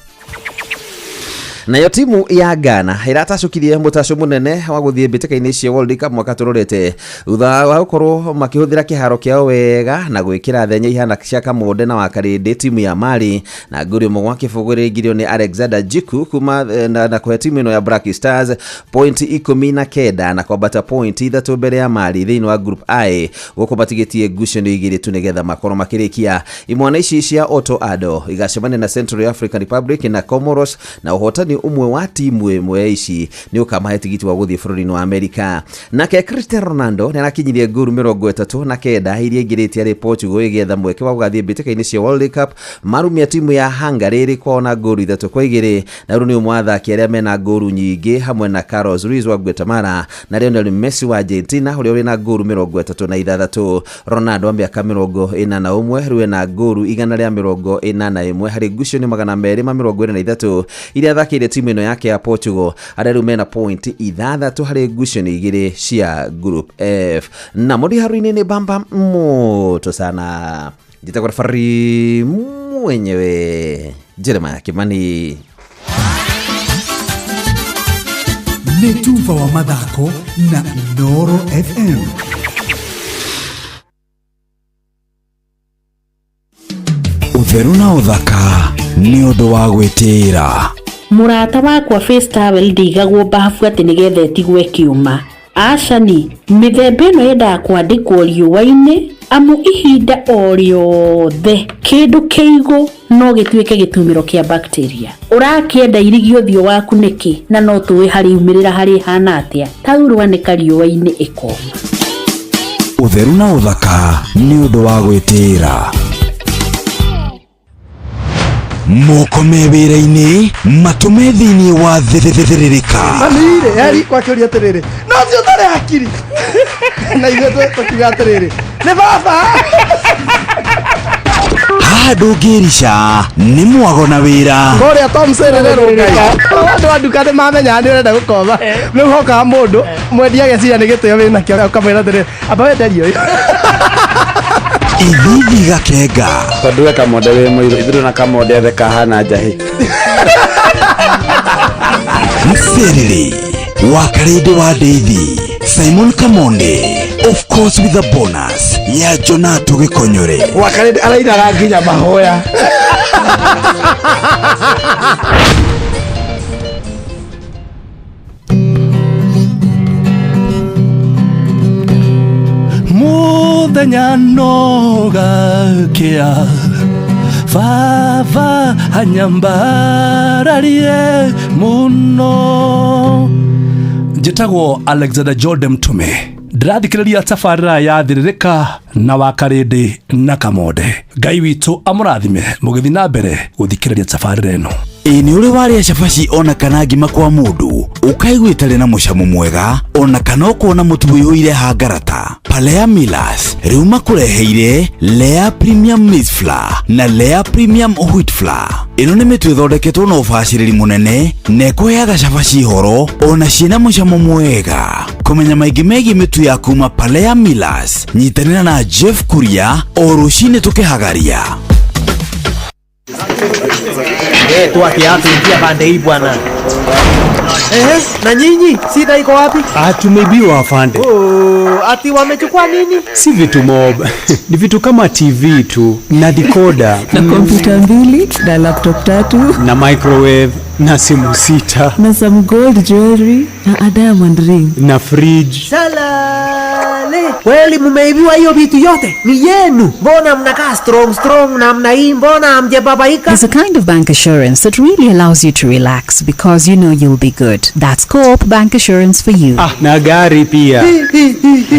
S21: Nayo timu ya Ghana ĩratacũkirie mũtacũ mũnene wa gũthiĩ mbĩtĩka-inĩ cia World Cup mwaka tũrorete thutha wa gũkorwo makĩhũthĩra kĩharo kĩao wega na gwĩkĩra thenya ihana cia Kamonde na Wakarĩndĩ timu ya Mali na ngũri ũmwe gwa kĩbũgũ ĩrĩa ĩingĩrio nĩ Alexander Djiku kuma na kũhe timu ĩno ya Black Stars point 19 na kwambata point 3 mbere ya Mali thĩinĩ wa Group I gũkũ matigĩtie ngucanio 2 tu nĩgetha makorwo makĩrĩkia. Imwana ici cia Otto Addo igacemania na Central African Republic na Comoros na ũhotani ũmwe wa timu ĩmwe ya ici nĩ ũkamahe tigiti wa gũthiĩ bũrũri-inĩ wa Amerika. Nake Cristiano Ronaldo nĩ arakinyirie ngolu 39 iria aingĩrĩtie arĩ Portugal ĩgĩetha mweke wa gũgathiĩ mbĩtĩka-inĩ cia World Cup. Marumia timu ya Hungary ĩrĩ kwao na ngolu 3-2, na rĩu nĩ ũmwe wa athaki arĩa mena ngolu nyingĩ hamwe na Carlos Luis wa Guatemala na Lionel Messi wa Argentina ũrĩa ũrĩ na ngolu 36. Ronaldo wa mĩaka 41 rĩu ena ngolu 181 harĩ ngucanio 223 iria athakĩire timu ĩno yake ya Portugal, arĩa rĩu mena point 6 harĩ ngucanio 2 cia Group F. Na mũndũ nĩ bamba moto sana. Njĩtagwo referee mwenyewe Jeremiah Kimani.
S1: Nĩ tuba wa mathako na Inooro FM.
S5: Ũtheru na ũthaka nĩ ũndũ wa gwĩtĩĩra.
S22: Mũrata wakwa face towel ndĩigagwo bafu atĩ nĩgetha ĩtigwo ĩkĩũma. Acani, mĩthemba ĩno yendaga kwandĩkwo riũa-inĩ amu ihinda o rĩothe kĩndũ kĩigũ no gĩtuĩke gĩtumĩro kĩa bacteria. Ũrakĩenda irigi ũthiũ waku nĩkĩ na no tũĩ harĩ umĩrĩra harĩ hana atĩa? Taurũ anĩka riũa-inĩ ĩkoma.
S5: Ũtheru na ũthaka nĩ ũndũ wa gwĩtĩĩra. Moko me wĩra-inĩ matũme thĩinĩ wa thĩrĩrĩka.
S3: Mami-rĩ, eri kwakĩũria atĩrĩrĩ, no ũcio ũtarĩ hakiri. Na ithuĩ tũkiuga atĩrĩrĩ, nĩ baba.
S5: Haha ndũngĩrica nĩ mwago na wĩra.
S3: Kũrĩa Tom Serererwo Ngai. Andũ a nduka nĩ mamenyaga nĩ ũrenda gũkomba. Rĩu hokaga mũndũ mwendia ageciria nĩ gĩtĩo wĩnakĩo ũkamwĩra atĩrĩrĩ, amba wenderie ũyũ.
S5: Ithithi gakenga.
S6: Tondũ we Kamonde wĩ mũirũ, ithuĩ na Kamonde ethe kahana njahĩ.
S5: Mserere wa Karĩndĩ wa Ndeithi, Simon Kamonde, of course with a bonus ya Jonato Gĩkonyore.
S6: Wa Karĩndĩ arainaga nginya mahoya.
S1: Muthenya no gakĩa baba anyambararie mũno. Njĩtagwo Alexander Jordan Mtume, ndĩrathikĩrĩria tabarĩra ya Thĩrĩrĩka na wa Karĩndĩ na Kamonde. Ngai witũ amũrathime mũgĩthiĩ na mbere gũthikĩrĩria tabarĩra ĩno.
S5: Ĩ nĩ ũrĩ warĩa cabaci ona kana ngima kwa mũndũ ũkaigua ĩtarĩ na mũcamo mwega ona kana ũkona mũtu ũiyũire hangarata? Palea Millers rĩu makũreheire Lea Premium Maize Flour na Lea Premium Wheat Flour. Ĩno nĩ mĩtu ĩthondeketwo na ũbacĩrĩri mũnene na ĩkũheaga cabaci horo ona ciĩna mũcamo mwega. Kũmenya maingĩ megiĩ mĩtu ya kuma Palea Millers, nyitanĩra na Jeff Kuria o rũcinĩ tũkĩhagaria.
S23: Toa kiatu, ingia pande hii bwana. Ehe, na nyinyi shida iko wapi?
S24: Tumeibiwa afande.
S23: Oh, ati wamechukua nini?
S24: Si vitu mob. Ni vitu kama TV tu na decoder
S25: na kompyuta 2 na laptop 3
S24: na microwave na simu 6
S25: na some gold jewelry na a diamond ring
S24: na fridge.
S23: Salale. Kweli mumeibiwa hiyo vitu yote? Ni yenu. Mbona mnakaa strong strong namna hii? Mbona hamjababaika?
S26: There's a kind of bank assurance that really allows you to relax because you know you'll be good. That's Co-op Bank Assurance for you.
S24: Ah, na gari pia.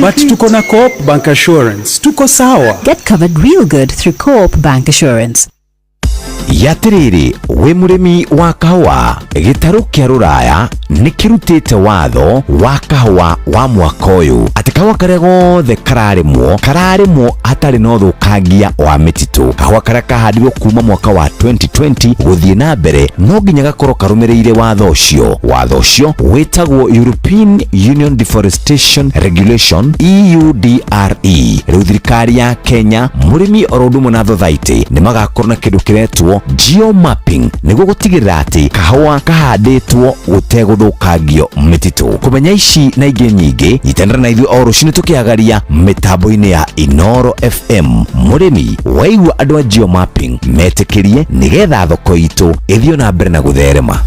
S24: But tuko na Co-op Bank Assurance. Tuko sawa.
S26: Get covered real good through Co-op Bank Assurance.
S27: Yatiriri wi murimi wa kahũa, gĩtarũ kĩa rũraya nĩ kĩrutĩte watho wa kahũa wa mwaka ũyũ atĩ kahũa karĩa gothe kararĩmwo hatarĩ na ũthũkangia wa mĩtitũ. Kahũa karĩa kahandirwo kuma mwaka wa 2020 gũthiĩ na mbere no nginya gakorwo karũmĩrĩire watho ũcio. Watho ũcio wĩtagwo European Union Deforestation Regulation EUDRE. Rĩu thirikari ya Kenya, mũrĩmi oro ũndũ ũmwe na thothaitĩ nĩ magakorwo na kĩndũ kĩretwo geomapping nĩguo gũtigĩrĩra atĩ kahũa kahandĩtwo gũtegũthũkangio mĩtitũ. Kũmenya ici na ingĩ nyingĩ, nyitanĩra na ithuĩ o rũcinĩ tũkĩhagaria mĩtambo-inĩ ya Inooro FM. Mũrĩmi waigua andũ a geomapping metĩkĩrie nĩgetha thoko itũ ĩthiĩ na mbere na gũtherema.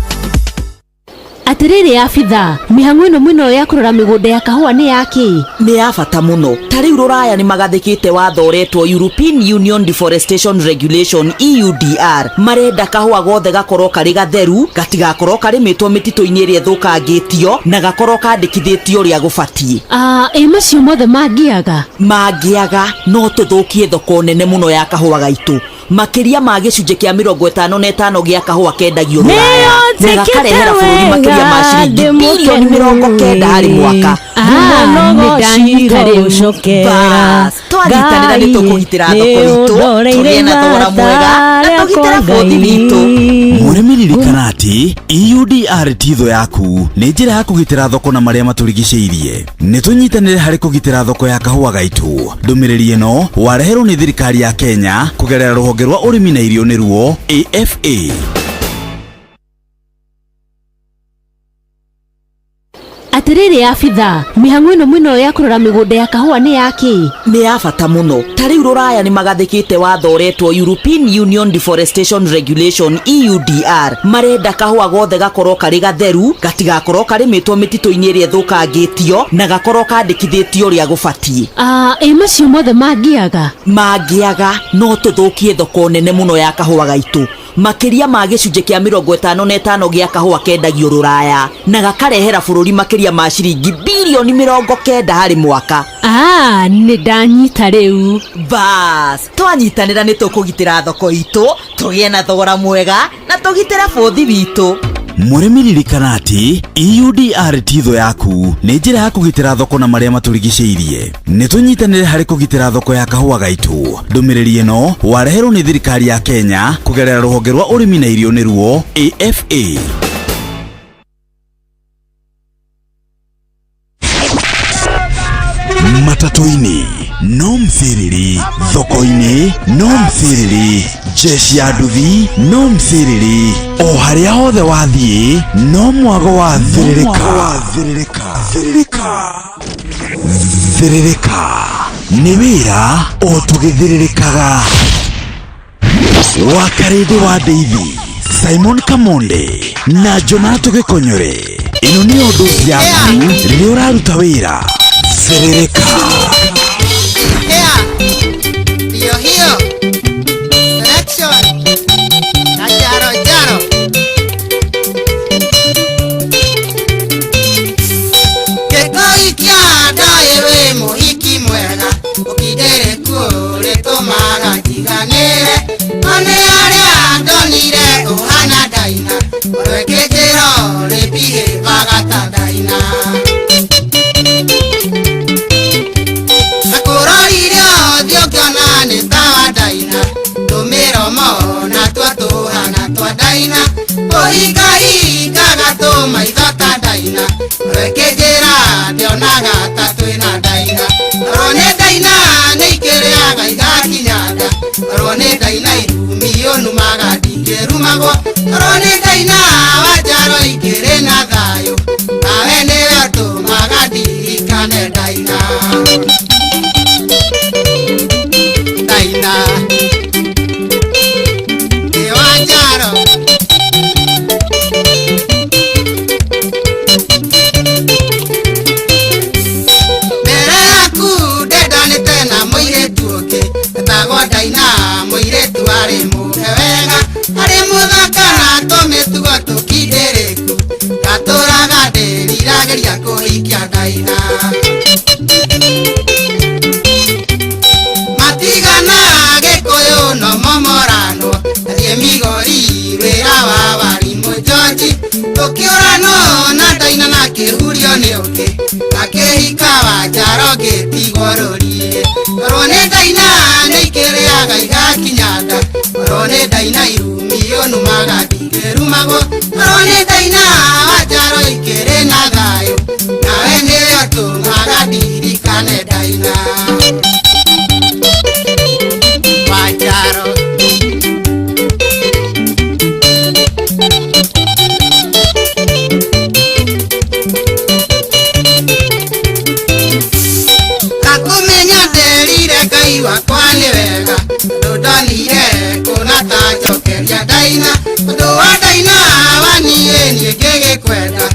S22: Atĩrĩrĩ abitha, mĩhang'o ĩno mwĩnayo ya kũrora mĩgũnda ya kahũa nĩ ya kĩ?
S2: Nĩ ya bata mũno. Ta rĩu rũraya nĩ magathĩkĩte watho ũretwo European Union Deforestation Regulation EUDR. Marenda kahũa gothe gakorwo karĩ gatheru, gatigakorwo karĩmĩtwo mĩtitũ-inĩ ĩrĩa ĩthũkangĩtio na gakorwo kandĩkithĩtio ũrĩa gũbatiĩ.
S22: Ah, ĩ macio mothe mangĩaga?
S2: Mangĩaga no tũthũkie thoko nene mũno ya kahũa gaitũ. Makĩria ma gĩcunjĩ kĩa 55 gĩa kahũa kendagio rũraya na gakarehera bũrũri makĩria ma ciringi bilioni 90 harĩ mwaka. Bas, twanyitanĩra nĩ tũkũgitĩra thoko itũ, tũgĩe na thogora mwega na tũgitĩre bũthi witũ.
S5: Mũrĩmi ririkana atĩ EUDR ti thũ yaku, nĩ njĩra ya kũgitĩra thoko na marĩa matũrigicĩirie. Nĩ tũnyitanĩre harĩ kũgitĩra thoko ya kahũa gaitũ. Ndũmĩrĩri ĩno wareherwo nĩ thirikari ya Kenya kũgerera rũhonge rwa ũrĩmi na irio nĩruo AFA.
S22: Atĩrĩrĩ abitha, mĩhang'o ĩno mwĩnayo ya kũrora mĩgũnda ya kahũa nĩ ya kĩ?
S2: Nĩ ya bata mũno. Ta rĩu rũraya nĩ magathĩkĩte watho ũretwo European Union Deforestation Regulation EUDR. Marenda kahũa gothe gakorwo karĩ gatheru, gatigakorwo karĩmĩtwo mĩtitũ-inĩ ĩrĩa ĩthũkangĩtio na gakorwo kandĩkithĩtio ũrĩa gũbatiĩ.
S22: Ah, ĩ macio mothe mangĩaga?
S2: Mangĩaga no tũthũkie thoko nene mũno ya kahũa gaitũ. Makĩria ma gĩcunjĩ kĩa 55 gĩa kahũa kendagio rũraya na gakarehera bũrũri makĩria ma ciringi bilioni 90 harĩ mwaka.
S22: Ah, nĩ ndanyita rĩu.
S2: Bas, twanyitanĩra nĩ tũkũgitĩra thoko itũ, tũgĩe na thogora mwega na tũgitĩre bũthi witũ.
S5: Mũrĩmi ririkana atĩ EUDR ti thũ yaku, nĩ njĩra ya kũgitĩra thoko na marĩa matũrigicĩirie. Nĩ tũnyitanĩre harĩ kũgitĩra thoko ya kahũa gaitũ. Ndũmĩrĩri ĩno wareherwo nĩ thirikari ya Kenya kũgerera rũhonge rwa ũrĩmi na irio nĩruo AFA. Matatũ-inĩ no mciriri, thoko-inĩ no mciriri, jeshi ya nduthi no mciriri, o harĩa hothe wathiĩ no mwago wa thĩrĩrĩka. Thĩrĩrĩka nĩ wĩra o tũgĩthĩrĩrĩkaga. Wa Karĩndĩ wa Ndeithi, Simon Kamonde na Jonato Gĩkonyore. Ĩno nĩyo ndosi yaku rĩrĩa ũraruta wĩra. Thĩrĩrĩka.
S4: Hiyo hiyo selection na jaro jaro Gĩkoi kĩa ndaĩ wĩ mũhiki mwega ũkindĩre kuo rĩtũmaga njiganĩre one arĩa ndonire ũhana ndaina orwĩkĩnjĩro rĩbihĩbaga ta ndaina. Nakũrorire ũthiũ ngĩona nĩ tawa ndaina tũmĩromo na tuo tũhana twa ndaina ũhingahingaga tũmaitho ta ndaina rwĩkĩnjĩra ndĩonaga ta twĩna ndaina orwo nĩ ndaina nĩ ikĩrĩaga igakinya nda orwo nĩ ndaina irumi ũnumaga ndingĩrumagwo orwo nĩ ndaina wa njaro ikĩrĩ na thayũ nawe nĩwe ũtũmaga ndirikane ndaina. Ndaina nĩ wa njaro. Mbere yaku ndendanĩte na mũirĩtu ũngĩ etagwo Ndaina mũirĩtu arĩ mũhe wega arĩ mũthaka na tũmĩtugo tũkindĩrĩku ndatũraga ndĩriragĩria kũhikia Ndaina. Matigana Gĩkũyũ no momoranwo athiĩ Migori wĩra wa warimũ George tũkĩũranwo na Ndaina na kĩhurio nĩ ũngĩ akĩhika wa njaro ngĩtigwo rũriĩ orwo nĩ Ndaina nĩ ikĩrĩaga igakinya nda orwo nĩ Ndaina irumi ũnumaga ndingĩrumagwo orwo nĩ Ndaina wa njaro ikĩrĩ na thayũ nawe nĩwe ũtũmaga ndirikane Ndaina. Wa njaro. Ngakumenya nderire Ngai wakwa nĩ wega tondũ ndonire kũna ta njokeria Ndaina ũndũ wa Ndaina wa niĩ niĩ ngĩgĩkwenda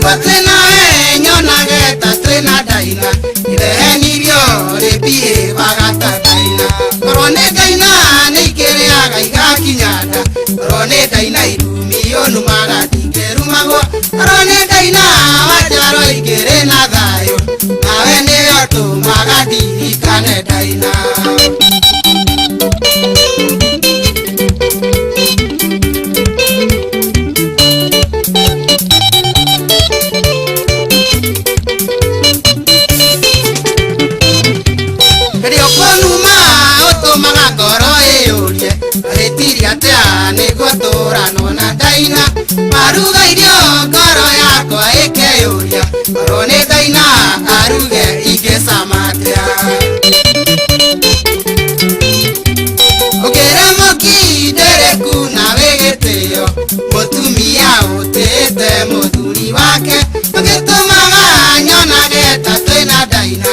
S4: Nĩguo twĩ nawe nyonage ta twĩ na ndaina Ndehenirio rĩmbiĩbaga ta ndaina Korwo nĩ ndaina nĩ ikĩrĩaga igakinya nda Korwo nĩ ndaina irumi ũnumaga ndingĩrumagwo Korwo nĩ ndaina wanjaro ikĩrĩ na thayũ Nawe nĩwe ũtũmaga ndirikane ndaina. Rĩrĩa ũkũnuma ũtũmaga ngoro ĩyũrie Rĩtiria atĩa nĩguo tũranwo na ndaina Maruga irio ngoro yakwa ĩkeyũria Korwo nĩ ndaina aruge ingĩcama atĩa Ũkĩre mũkindĩrĩku na wĩ gĩtĩo Mũtumia ũtĩĩte mũthuri wake Ũgĩtũmaga nyonage ta twĩna ndaina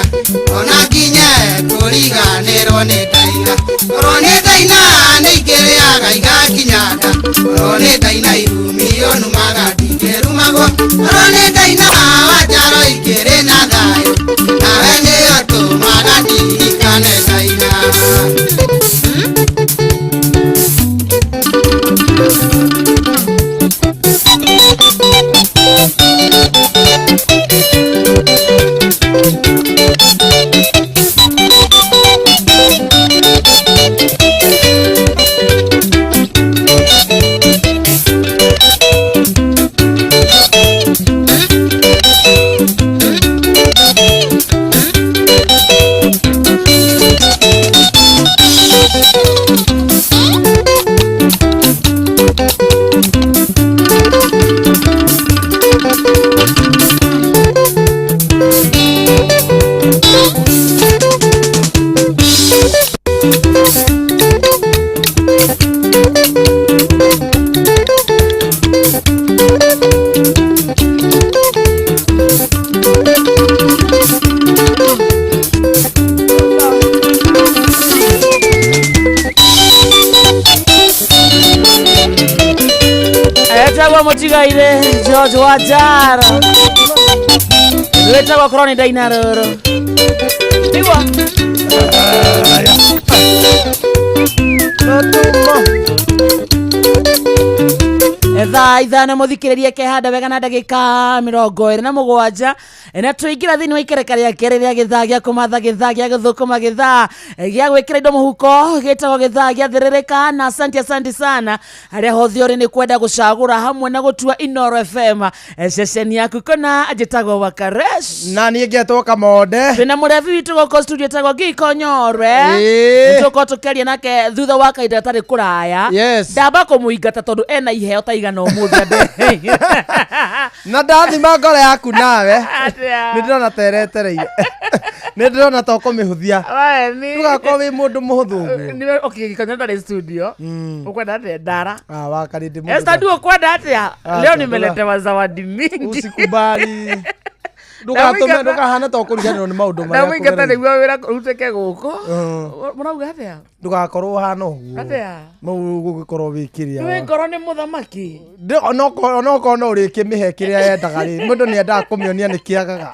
S4: Ona nginye kũriganĩrwo nĩ ndaina Korwo nĩ ndaina nĩ ikĩrĩaga igakinya nda Korwo nĩ ndaina irumi ũnumaga ndingĩrumagwo Korwo nĩ ndaina wanjaro ikĩrĩ na thayũ Nawe nĩwe ũtũmaga ndirikane ndaina.
S7: Etagwo mũtigaire George Wajara wĩtagwo korwo nĩ ndaina rũrũ nĩguo thaa ithano mũthikĩrĩrie kehanda wega na ndagĩka 27 na tũingĩra thĩinĩ wa ikereka rĩa kerĩ rĩa gĩthaa gĩa kũmatha gĩthaa gĩa gũthũkũma gĩthaa gĩa gwĩkĩra indo mũhuko gĩtagwo gĩthaa gĩa thĩrĩrĩka na asante asante sana harĩa hothe ũrĩ nĩ kwenda gũcagũra hamwe na gũtua Inoro FM ceceni yaku kona njĩtagwo Wakaresh
S3: na niĩ ngetwo Kamonde
S7: twĩna mũrebi witũ gũkũ studio etagwo Giko Nyore
S3: Ĩĩ.
S7: tũkorwo tũkĩaria nake thutha wa kahinda gatarĩ kũraya
S3: Yes.
S7: ndamba kũmũingata tondũ ena iheo ta igana ũmũthĩ andeheire.
S3: Na ndathima ngoro yaku nawe
S7: Atĩa?
S3: nĩ ndĩrona ta ĩretereire nĩ ndĩrona ta ũkũmĩhũthia
S7: Waeni.
S3: ndũgakorwo wĩ mũndũ mũhũthũ ũguo
S7: Niwe okay Gĩkonyo ndarĩ studio ukwenda atĩa ndara
S3: Ah, Wakari ndĩ mũndũ
S7: Esther ndu ukwenda atĩa
S3: Ah,
S7: leo
S3: ndũga-
S7: nimeletewa zawadi mingi
S3: Usikubali. Ndũgatũme ndũkahane ta ũkũriganĩrwo nĩ maũndũ marĩa
S7: ndamũingata
S3: kũgereire.
S7: nĩguo wĩra rutĩke gũkũ mũrauga atĩa
S3: ndũgakorwo ũhana ũguo
S7: atĩa
S3: no ũgũgĩkorwo wĩ kĩrĩa
S7: nĩwe ngoro nĩ mũthamaki
S3: onokorwo no ũrĩkĩmĩhe kĩrĩa yendaga rĩ mũndũ nĩ endaga kũmĩonia nĩ kĩagaga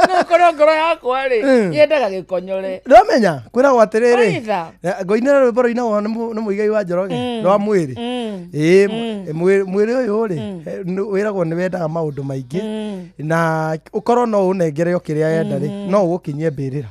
S7: no ũkorwo ngoro yakwa rĩ yendaga gĩkonyore
S3: ndĩramenya kwĩragwo atĩrĩrĩ
S7: Oitha.
S3: ngũinĩra rwĩmbo rũinagwo nĩ mũigai wa Njoroge rwa mwĩrĩ ĩĩ mwĩrĩ ũyũ rĩ wĩragwo nĩ wendaga maũndũ maingĩ na ũkorwo no ũnengere o kĩrĩa yenda rĩ no ũgũkinyie mbĩrĩra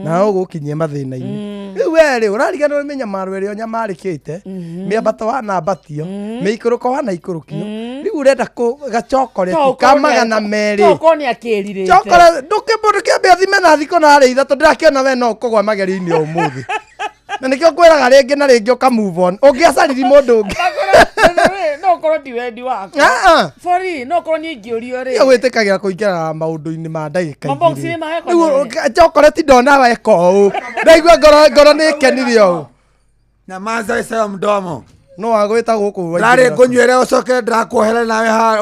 S3: na no ũgũkinyie mathĩna-inĩ rĩu we rĩ ũrariganĩrwo nĩ mĩnyamaro ĩrĩa ũnyamarĩkĩte mĩambato wanambatio mĩikũrũko wanaikũrũkio rĩu ũrenda gachokoreti ka 200
S7: tokorwo nĩ akĩrirĩte
S3: chokora ndũkĩambe ũthime na thikũ narĩ ithatũ ndĩrakĩona we no ũkũgwa magerio-inĩ ũmũthĩ na nĩkĩo ngwĩraga rĩngĩ na rĩngĩ ũka move on ũngĩacariri mũndũ ũngĩ
S7: no ũkorwo ti wendi wakwa
S3: Ah, ah.
S7: Sorry, no ũkorwo niĩ ingĩũrio rĩ
S3: Tiga gwĩtĩkagĩra kũingĩra maũndũ-inĩ ma ndagĩka
S7: Mabox-inĩ ma
S3: igĩrĩ.
S7: gĩkonyore.
S3: Rĩu chokoreti ndona weka ũũ ndaigua ngoro nĩ ĩkenire ũũ
S6: Nyamaza isayo mdomo
S3: no wagwĩta gũkũ
S6: Ndarĩ ngũnywĩre ũcoke ndĩrakuohera nawe haha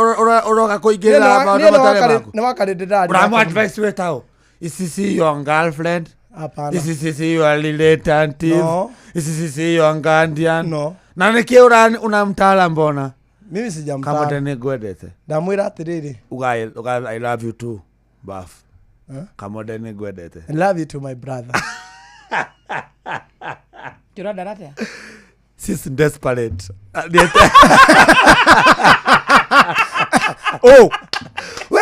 S6: ũroka kũingĩrĩra maũndũ matarĩ maku.
S3: nĩ wakarĩ ndĩrarĩ
S6: Ũramũ advice wĩtaũ Ici si your girlfriend.
S3: Hapana.
S6: Ici si your relative.
S3: No.
S6: Ici si your guardian.
S3: No.
S6: Na nĩkĩ unamtala mbona?
S3: Mimi sijamtaa.
S6: Kamonde nĩ ngwendete.
S3: Ndamwĩra atĩrĩrĩ.
S6: Uga uga I love you too. Baf.
S3: Huh?
S6: Kamonde nĩ ngwendete.
S3: I love you too my brother.
S7: Kĩũra ndaratea.
S6: She's desperate.
S3: Oh.
S6: We.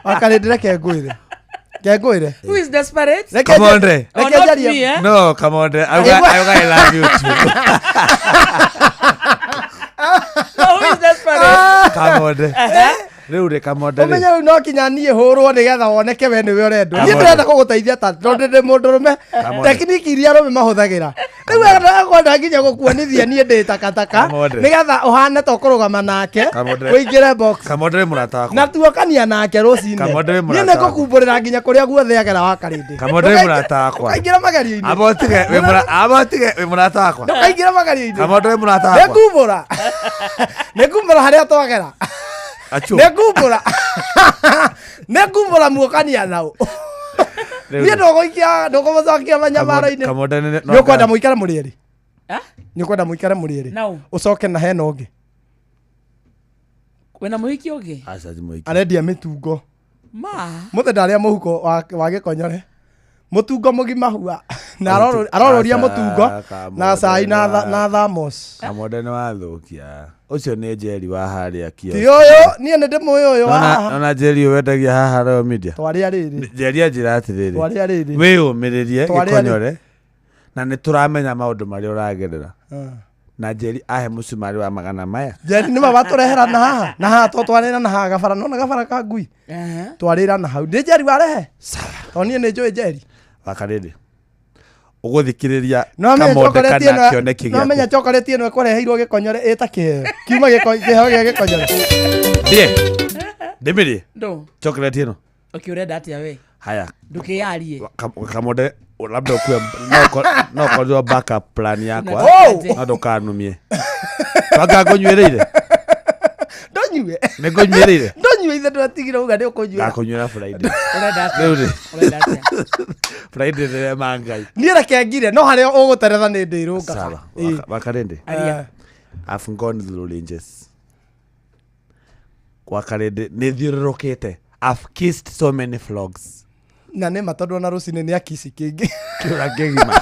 S3: Wakarĩndĩ reke ngwĩre. Ke ngwĩre.
S7: Who is desperate?
S3: Reke
S6: Kamonde.
S7: Oh,
S3: Reke
S7: not
S3: njarie.
S7: me, eh?
S6: No, Kamonde. I love you too.
S7: No, who is desperate?
S6: Kamonde. Rĩu rĩ Kamonde rĩ.
S3: Ũmenye rĩu no kinya niĩ hũrwo nĩgetha woneke we nĩwe ũrendwo. Niĩ
S6: Kamonde.
S3: ndĩrenda kũgũteithia ta tondũ ndĩ mũndũrũme.
S6: Kamonde.
S3: Tekiniki iria arũme mahũthagĩra. Rĩu akwenda nginya gũkuonithia niĩ ndĩ takataka
S6: Kamonde.
S3: nĩgetha ũhane ta ũkũrũgama nake
S6: Kamonde.
S3: ũingĩre box.
S6: Kamonde nĩ mũrata wakwa.
S3: Na tuokania nake rũcinĩ.
S6: Kamonde nĩ
S3: Niĩ
S6: mũrata wakwa.
S3: nĩngũkumbũrĩra nginya kũrĩa guothe agera wakarĩndĩ.
S6: Kamonde nĩ mũrata wakwa.
S3: Ndũkaingĩre magerio-inĩ.
S6: Amba ũtige wĩ mũra- amba ũtige wĩ mũrata wakwa.
S3: Ndũkaingĩre magerio-inĩ.
S6: Kamonde wĩ mũrata wakwa.
S3: Nĩngumbũra. Nĩngumbũra harĩa twagera.
S6: Achũ.
S3: Nĩngumbũra. Nĩngumbũra muokania nao.
S6: Rĩu
S3: Niĩ
S6: rĩ.
S3: ndũgũikia ndũkũmũcokia manyamaro-inĩ.
S6: Kamonde nĩ
S3: Nĩ ũkwenda mũikare mũrĩ erĩ?
S7: Ah?
S3: Nĩ ũkwenda mũikare mũrĩ erĩ?
S7: No.
S3: Ũcoke na hena ũngĩ.
S7: Wĩna mũhiki ũngĩ?
S6: Aca ti mũhiki.
S3: Arendia mĩtungo.
S7: Ma.
S3: Mũthĩ ndarĩa mũhuko wa gĩkonyore. Mũtungo mũgima hua. Na arorũria
S6: Aca,
S3: mũtungo na cai na thamos.
S6: Kamonde nĩ wathũkia. Ũcio nĩ Njeri wa harĩa
S3: Ti
S6: kiosk.
S3: ũyũ, niĩ nĩ ndĩmũĩ ũyũ wa haha.
S6: Nona Njeri ũyũ wendagia haha Royal Media.
S3: Twarĩa rĩrĩ.
S6: Njeri anjĩra atĩrĩrĩ.
S3: Twarĩa rĩrĩ.
S6: Wĩyũmĩrĩrie
S3: Twarĩa rĩrĩ.
S6: gĩkonyore na nĩ tũramenya maũndũ marĩa ũragerera.
S3: Ah.
S6: Na Njeri ahe mũcumarĩ wa magana maya.
S3: Njeri nĩma watũrehera na haha. Na haha to twarĩra na haha gabara nona gabara ka ngui. Twarĩra na hau. Nĩ Njeri warehe? Sawa. Tondũ niĩ nĩ njũĩ Njeri.
S6: Wakarĩndĩ. Ũgũthikĩrĩria
S3: No amenya
S6: Kamonde
S3: chocolate
S6: kana
S3: ĩno
S6: kĩoneki
S3: no amenya
S6: gĩaku.
S3: chocolate ĩno ĩkũreheirwo gĩkonyore ĩta kĩheo. Kiuma kĩheo gĩa gĩkonyore.
S6: Ndĩe. Ndĩmĩrĩe.
S7: Ndũ.
S6: Chocolate ĩno.
S7: Okay, ũrenda atĩa we?
S6: Haya.
S7: Ndũkĩyarie.
S6: Kamonde labda ukue no ũkorirwo backup plan yakwa
S3: Oh!
S6: no ndũkanumie. Twanga ngũnyuĩrĩire.
S3: Ndũnyue.
S6: Nĩ ngũnyuĩrĩire.
S3: Ndũnyue ithe ndwatigire uga nĩ ũkũnyuĩra.
S6: Ndakũnyuĩra Friday.
S7: Ũrenda atĩa?
S6: Rĩu rĩ.
S7: Ũrenda atĩa?
S6: Friday ndĩrema Ngai.
S3: Niĩ reke ngire no harĩa ũgũteretha nĩ ndĩrũngaga.
S6: Sawa. Wakarĩndĩ.
S3: Aria.
S6: I've gone through ranges. Wakarĩndĩ nĩ thiũrũrũkĩte. I've kissed so many frogs.
S3: Na nĩ ma tondũ ona rũcinĩ nĩ akici kĩngĩ.
S6: Kĩũra kĩgima.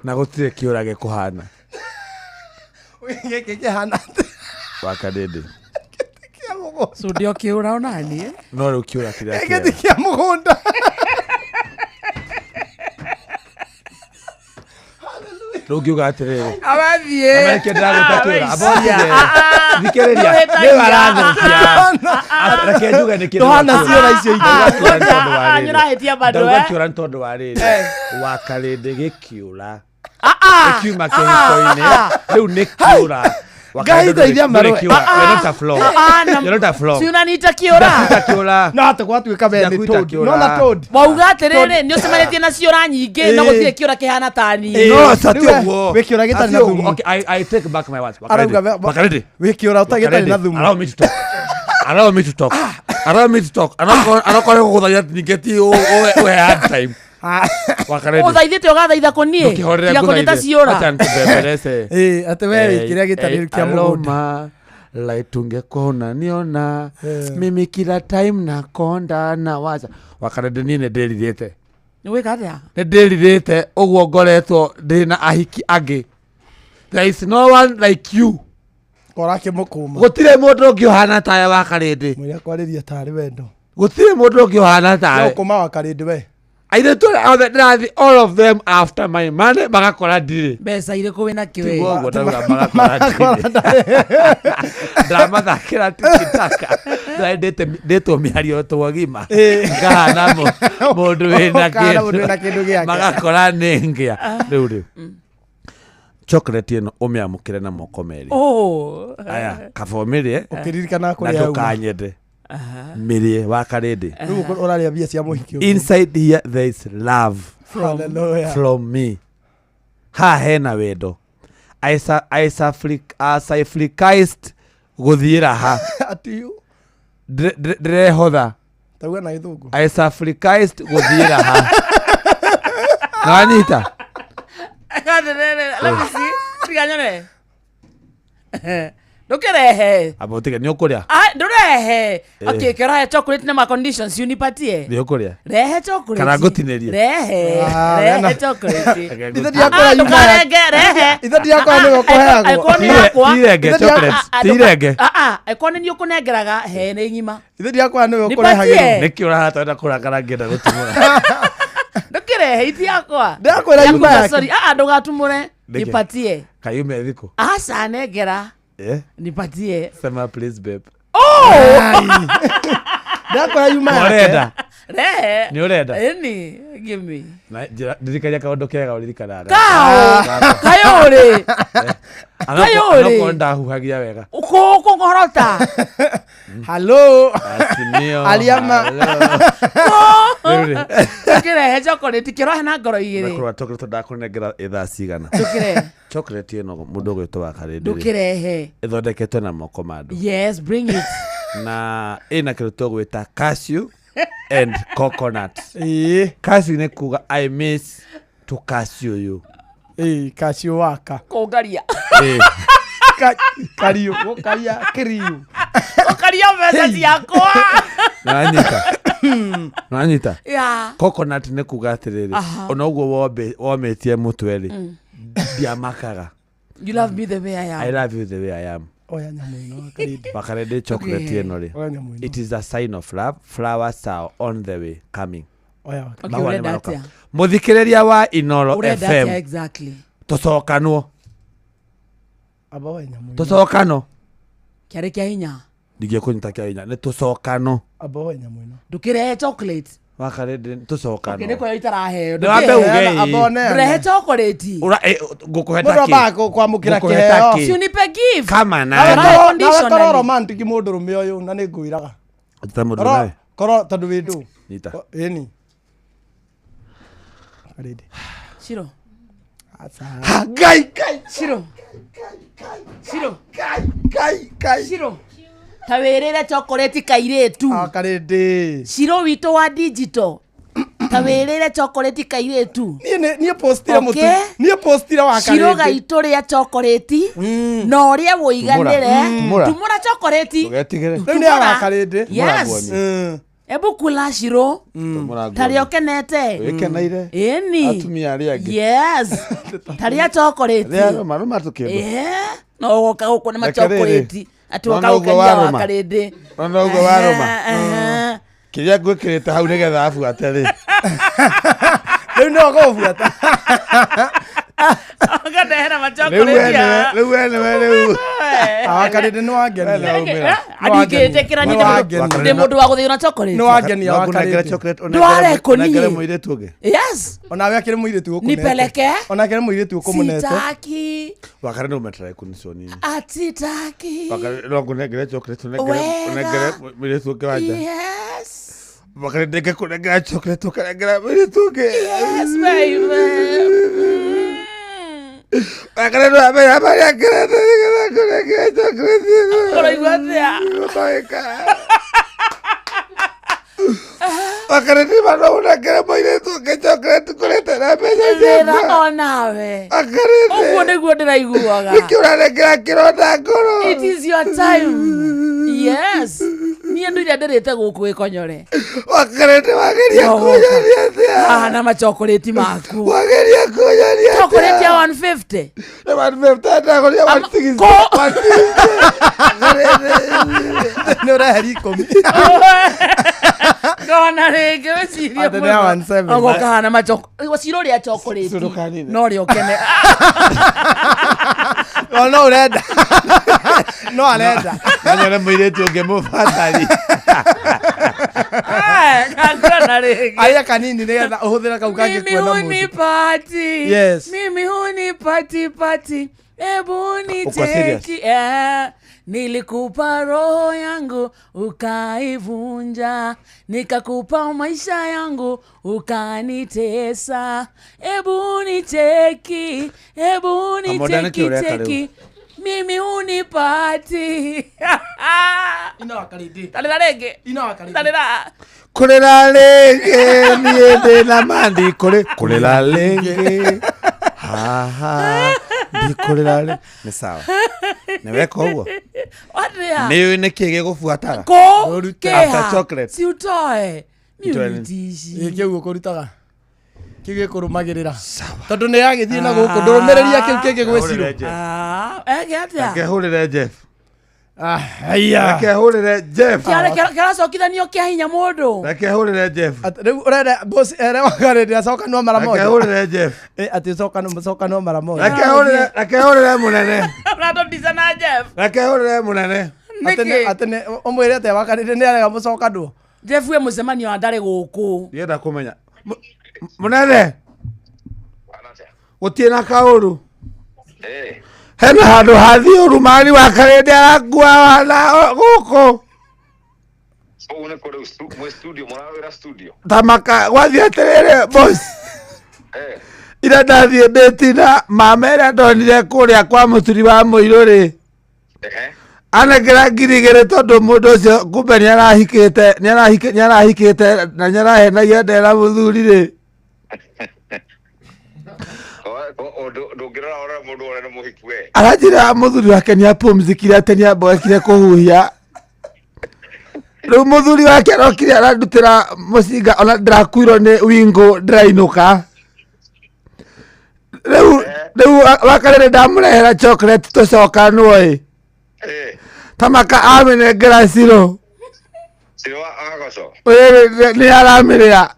S6: Na gũtirĩ kĩũra gĩkũhana.
S3: Gĩkĩ kĩhana atĩa?
S6: Wakarĩndĩ.
S7: So ndĩ o kĩũra ona niĩ.
S6: No rĩu kĩũra kĩrĩa
S3: Gĩkĩ ti
S6: kĩega.
S3: kĩa mũgũnda.
S6: Rĩu ngiuga atĩrĩrĩ.
S7: Abathiĩ.
S6: Amerika ndĩragwĩta kĩũra. Amba ũtige.
S7: Ah, ah.
S6: Thikĩrĩria.
S7: Nĩũhĩtagia.
S6: Nĩwe arathũkia. Reke njuge nĩkĩ
S3: Ndũhana
S6: ndĩrauga
S3: ciũra icio ingĩ.
S6: Ndauga kĩũra nĩ tondũ wa
S7: Ah,
S6: rĩrĩ.
S7: nĩũrahĩtia bado,
S6: Ndauga
S7: eh?
S6: kĩũra nĩ tondũ wa rĩrĩ. Wakarĩndĩ gĩkĩũra.
S7: Ah, ah.
S6: Gĩkiuma kĩhiko-inĩ. Rĩu nĩ kĩũra.
S3: Ngai teithia marũe.
S6: You're not a frog.
S7: Ah, ah, na-
S6: You're not a frog.
S7: Si unaniita kĩũra?
S6: Ndakwĩta kĩũra.
S3: No atĩ gwatuĩka we nĩ
S6: Ndakwĩta
S3: toad.
S6: kĩũra.
S3: Nona toad.
S7: Wauga atĩrĩrĩ nĩ ũcemanĩtie na ciũra nyingĩ na
S3: Ĩĩ.
S7: gũtirĩ kĩũra kĩhana ta niĩ.
S6: No, ti
S3: Rĩu we,
S6: ũguo.
S3: wĩ kĩũra gĩtarĩ na
S6: Ti ũguo.
S3: thumu.
S6: Okay, I take back my words.
S3: Arauga
S6: Wakarĩndĩ. Wakarĩndĩ.
S3: wĩ kĩũra gĩtarĩ na thumu.
S6: Allow me to talk. Allow me to talk. Allow me to talk. Anakorwo gũgũtharia ningĩ ti ũhe hard time. Wakarĩndĩ.
S7: Ũthaithĩte ũgathaitha kũniĩ.
S6: Ndũkĩhorere
S7: Tiga kũnjĩta
S6: ngũthaithe.
S7: ciũra.
S6: Acha nikubembeleze.
S3: Ĩĩ, atĩ we wĩ kĩrĩa gĩtarĩ kĩa mũgũnda.
S6: Aloma like ungekuwa unaniona mimi kila time nakonda na waza wakarĩndĩ niĩ nĩ ndĩrirĩte
S7: Nĩ gwĩka atĩa?
S6: nĩ ndĩrirĩte ũguo ngoretwo ndĩ na ahiki angĩ there is no one like you
S3: Korakĩmũkũma.
S6: gũtirĩ mũndũ ũngĩ ũhana tawe wakarĩndĩ
S3: Mwĩre akwarĩria tarĩ wendo.
S6: gũtirĩ mũndũ ũngĩ ũhana
S3: No
S6: tawe
S3: ũkũma wakarĩndĩ we.
S6: airĩtu arĩa othe ndĩrathiĩ all of them after my money magakora ndirĩ
S7: Mbeca irĩkũ wĩna kĩo
S6: Tiguo
S7: ĩ?
S6: ũguo ndauga magakora ndirĩ ndamathakĩra tikitaka ndĩtwo mĩario twagima ngahana mũndũ wĩna
S3: Ũkahana mũndũ wĩna kĩndũ gĩake.
S6: magakora nĩ ngĩa rĩu rĩ chocolate ĩno ũmĩamũkĩre na moko merĩ
S7: Oh.
S6: aya kaba ũmĩrĩe
S3: Ũkĩririkana
S6: na
S3: kũrĩa auma.
S6: ndũkanyende mĩrĩe wakarĩndĩ
S3: Rĩu ũrarĩa mbia cia mũhiki ũngĩ.
S6: inside here there is love
S3: Hallelujah.
S6: from me haha hena wendo I sacrificed gũthiĩra ha
S3: Ati you.
S6: Ndĩrehotha
S3: Tauga na gĩthũngũ.
S6: I sacrificed gũthiĩra ha nawanyita
S7: Let me see. Tiga nyone. Ndukirehe.
S6: Amba ũtige nĩ ũkũrĩa.
S7: Ah, ndurehe.
S6: Eh.
S7: Okay, kĩrahe chocolate na ma conditions unipatie.
S6: Nĩ ũkũrĩa.
S7: Rehe chocolate.
S6: Kana ngũtinĩrie.
S7: Rehe.
S3: Ah,
S7: Rehe
S3: wena.
S7: chocolate.
S3: Ithe ndiakora
S7: Ah,
S3: yuma
S7: ndũkarenge, rehe.
S3: Ithe ndiakora nĩwe ũkũheagwo.
S7: Angĩkorwo nĩ yakwa.
S6: Ti irenge
S3: Ithe
S6: chocolate.
S7: Ah, ah,
S6: Ti irenge.
S7: Ah, ah, angĩkorwo nĩ niĩ ũkũnengeraga, he nĩ ng'ima.
S3: Ithe ndiakora nĩwe
S7: Nipatie.
S3: ũkũrehagĩrwo.
S6: Nĩkĩ ũrahata wenda kũrakara ngĩenda gũtumũra?
S7: Ndũkĩrehe iti yakwa.
S3: Ndakwĩra
S7: Yaku
S3: yuma yake.
S7: sorry. Ah, ah, ndũgatumũre.
S6: Nĩkĩ?
S7: Nipatie.
S6: Kayume thikũ.
S7: Aca nengera.
S6: Eh?
S7: Nipatie.
S6: Sema please babe.
S3: Ndakwĩra yuma yake.
S6: Ũrenda?
S7: Rehe.
S6: Nĩ ũrenda?
S7: Ĩni, give me.
S6: Na njĩra ndirikania kaũndũ kega ũririkanaga.
S7: Kao. Kayũrĩ. Kayũrĩ.
S6: Onokorwo ndahuhagia wega.
S7: Kũkũ ngorota.
S3: Hello.
S6: Asimio.
S3: Aliama.
S6: Rĩu rĩ.
S7: Ndũkĩrehe chocolate kĩrohe na ngoro igĩrĩ.
S6: Ndakũrora chocolate ndakũnengera ĩthaa cigana.
S7: Ndũkĩrehe.
S6: Chocolate ĩno mũndũ ũgwĩtwo wa Karĩndĩ rĩ,
S7: Ndũkĩrehe.
S6: ĩthondeketwo na moko ma andũ.
S7: Yes, bring it.
S6: Na ĩna kĩndũ tũgwĩta cashew and coconut.
S3: Ĩĩ.
S6: Cashew nĩ kuga I miss to cashew you.
S3: Ĩĩ, cashew waka.
S7: Kũngaria.
S6: Ĩĩ.
S3: Kariũ, gũkaria kĩriũ.
S7: Ũkaria mbeca ciakwa.
S6: Nĩwanyita? Nĩwanyita?
S7: Yeah.
S6: Coconut nĩ kuga atĩrĩrĩ,
S7: Aha.
S6: ona ũguo womĩtie mũtwe rĩ, ndiamakaga.
S7: You love me the way I am.
S6: I love you the way I am.
S3: Oya nyamũ ĩno Karĩndĩ.
S6: Wakarĩndĩ chocolate
S7: Okay.
S6: ĩno rĩ.
S3: Oya nyamũ ĩno.
S6: It is a sign of love. Flowers are on the way coming.
S3: Oya
S7: Okay,
S6: Mahũa nĩ
S7: ũrenda
S6: maroka.
S7: atĩa?
S6: Mũthikĩrĩria wa Inoro
S7: Ũrenda
S6: FM
S7: atĩa exactly?
S6: tũcokanwo
S3: Amba oya nyamũ ĩno.
S6: tũcokano
S7: Kĩarĩ kĩa hinya.
S6: ndingĩkũnyita kĩa hinya nĩ tũcokano
S3: Amba oya nyamũ ĩno.
S7: Ndũkĩrehe chocolate.
S6: Wakarĩndĩ tũcokano
S7: Okay, nĩ kũheo itaraheo.
S6: Nĩ wambe uge ĩĩ.
S3: Amba ũneane.
S7: Ndũrehe chocolate.
S6: Ũra- ĩ, ngũkũhe
S3: Mũndũ
S6: ta
S3: ambaga
S6: kĩ?
S3: kwamũkĩra
S6: Ngũkũhe ta
S3: kĩheo.
S6: kĩ?
S7: Si unipe gift.
S6: Kama
S3: Nawe
S6: nani?
S7: Nawe
S3: korwo- nawe korwo
S7: conditionally.
S3: romantic mũndũ rũme ũyũ na nĩ ngwĩraga.
S6: Ta mũndũ
S3: Korwo
S6: nawe?
S3: korwo tondũ wĩ ndũ.
S6: Nyita.
S3: Ĩni. Karĩndĩ.
S7: Shiro.
S3: Aca.
S6: Ha, Ngai Ngai
S7: Shiro. Shiro.
S6: Ngai Ngai
S7: Shiro. Ta wĩrĩre chocolate kairĩtu.
S3: Ah, Karĩndĩ.
S7: Shiro witũ wa digital. Ta wĩrĩre chocolate kairĩtu.
S3: Niĩ nĩ- niĩ postire mũtu.
S7: Okay.
S3: Niĩ postire wa
S7: Shiro
S3: Karĩndĩ.
S7: gaitũ rĩa chocolate na ũrĩa wũiganĩre.
S6: Tumũra.
S7: Tumũra chocolate.
S6: Ndũgetigĩre.
S3: Rĩu nĩ ya Karĩndĩ.
S7: Yes.
S6: Tumũra
S7: Ebu kula Shiro.
S6: Tumũra nguo.
S7: Tarĩa ũkenete.
S6: Wĩkeneire.
S7: Ĩni.
S6: Atumia arĩa angĩ.
S7: Yes. Tarĩa chocolate.
S6: Rĩa rũma rũma tũkĩndũ.
S7: Eh, no woka gũkũ nĩ
S6: Reke rĩrĩ.
S7: machokorĩti atĩ woka
S6: Nona ũguo
S7: gũkenia
S6: warũma.
S7: wakarĩndĩ
S6: Nona ũguo warũma. Kĩrĩa ngwĩkĩrĩte hau nĩgetha abuate rĩ.
S3: Rĩu nĩwe ũkũbuata.
S7: ũkandehera
S6: Rĩu we
S7: machokorĩti
S6: nĩwe rĩu we nĩwe rĩu.
S3: Ah, Karĩndĩ nĩ wangenia.
S6: Nĩwaumĩra.
S7: andingĩtĩkĩra
S3: Nĩ wangenia.
S7: ndĩ mũndũ wa gũthĩo na chocolate
S3: Nĩ wangenia
S6: No
S3: wa
S6: ngũnengere
S3: Karĩndĩ.
S6: chocolate,
S7: Ndware
S6: ũnengere
S7: kũniĩ.
S6: ũnengere mũirĩtu ũngĩ.
S7: yes
S3: Onawe akĩrĩ mũirĩtu ũkũnete.
S7: Nipeleke.
S3: Ona akĩrĩ mũirĩtu ũkũmũnete.
S7: sitaki
S6: Wakarĩ nĩ ũmetara kũnicwo nini.
S7: atitaki
S6: Wakarĩ no ngũnengere chocolate ũnengere
S7: Wega.
S6: ũnengere mũirĩtu ũngĩ wa nja.
S7: yes
S6: Wakarĩ ndingĩkũnengera chocolate ũkanengera mũirĩtu ũngĩ.
S7: yes baby
S6: Wakarĩ nĩ wamenya marĩa ngerete nĩgetha ngũnengere chocolate ĩno.
S7: ũraigua atĩa
S6: Gũtoĩka. Wakarĩ nĩ ma no ũnengere mũirĩtu ũngĩ chocolate kũrĩte na mbeca
S7: rĩra
S6: ciakwa.
S7: onawe
S6: Wakarĩ
S7: ũguo nĩguo ndĩraiguaga
S6: nĩkĩ ũranengera kĩronda ngoro.
S7: it is your time yes niĩ nduire ndĩrĩte gũkũ gĩkonyore
S6: Wakarĩ nĩ wageria kũnyonia atĩa?
S7: Ah, na machokorĩti maku
S6: Wageria kũnyonia atĩa?
S7: chocolate ya 150
S6: Nĩ 150 ndagũrire 160.
S7: Ko-
S3: Nĩ ũreheri ikũmi.
S7: ngona rĩngĩ wĩcirie
S3: Atĩ nĩ ya 17.
S7: ũgũkahana maciro rĩa chocolate
S6: Cũrũkanine.
S7: no rĩ ũkene
S3: O no ũrenda. No arenda.
S6: Nanyone mũirĩtu ũngĩ mũbatari.
S7: ngona rĩngĩ
S3: Aria kanini nĩgetha ũhũthĩre kau kangĩ
S7: mimi
S3: kuona mũndũ.
S7: hunipati
S3: Yes.
S7: mimi hunipati pati ebu
S6: Uko serious?
S7: nicheki eh. Nilikupa roho yangu ukaivunja, nikakupa maisha yangu ukanitesa. Ebu nicheki, ebu
S6: Amoda nĩkĩ
S7: nicheki
S6: ũreka rĩu?
S7: cheki, mimi hunipati. Tarĩra rĩngĩ, tarĩra.
S6: Kũrĩra rĩngĩ niĩ ndĩ na mandi kũrĩ kũrĩra rĩngĩ Haha ndikũrĩra rĩ nĩ sawa nĩ weka ũguo
S7: Atĩa?
S6: nĩ ũĩ nĩkĩ gĩgũbuataga
S7: Kũ?
S6: After
S7: Kĩha?
S6: chocolate.
S7: Si utoe. Mi
S6: Nitoe nini?
S7: unitishi.
S3: Ĩ, kĩu ũkũrutaga kĩu gĩkũrũmagĩrĩra tondũ nĩ yagĩthiĩ na gũkũ ndũrũmĩrĩria kĩu kĩngĩ gwĩ cirũ
S7: Ah, eke atĩa?
S6: Reke hũrĩre Jeff
S3: haiya.
S6: Reke hũrĩre Jeff
S7: Kĩracokithanio kĩa hinya mũndũ.
S6: Reke hũrĩre Jeff
S3: Rĩu ũrenda boss ere wakarĩndĩ acokanwo mara
S6: Reke
S3: moja
S6: hũrĩre Jeff
S3: Ĩ, atĩ ũcokanwo mara moja
S6: Reke hũrĩre reke hũrĩre mũnene
S7: Ũratũtica na Jeff.
S6: Reke hũrĩre mũnene
S3: Atĩ nĩ-
S7: Nĩkĩ?
S3: atĩ nĩ ũmwĩre atĩa wakarĩndĩ nĩ arega mũcokanwo
S7: Jeff we mũcemanio wa ndarĩ gũkũ.
S6: Ndienda kũmenya mũnene gũtirĩ na kaũru hena handũ hathiĩ ũru mani wa karĩndĩ arakua wana gũkũ
S9: Ũguo nĩ kũrĩ mwĩ studio mũrawĩra studio
S6: tamaka gwathiĩ atĩrĩrĩ boss ira ndathiĩ ndĩtina mama ĩrĩa ndonire kũrĩa kwa mũturi wa mũirũ rĩ anengera 2,000 tondũ mũndũ ũcio kumbe nĩarahikĩte nĩarahikĩte na nĩarahenagia ndera mũthuri rĩ
S9: ndũngĩrora ũrĩa mũndũ ũrĩa nĩ mũhiku we
S6: aranjĩra mũthuri wake nĩapumzikire atĩ nĩamboekire kũhuhia rĩu mũthuri wake arokire arandutĩra mũcinga ona ndĩrakuirwo nĩ wingũ ndĩrainũka rĩu rĩu wakarĩrĩ ndamũrehera chocolate tũcokanwo ĩ tamaka amĩnengera cirũ
S9: Ciro wa agoco
S6: nĩ aramĩrĩa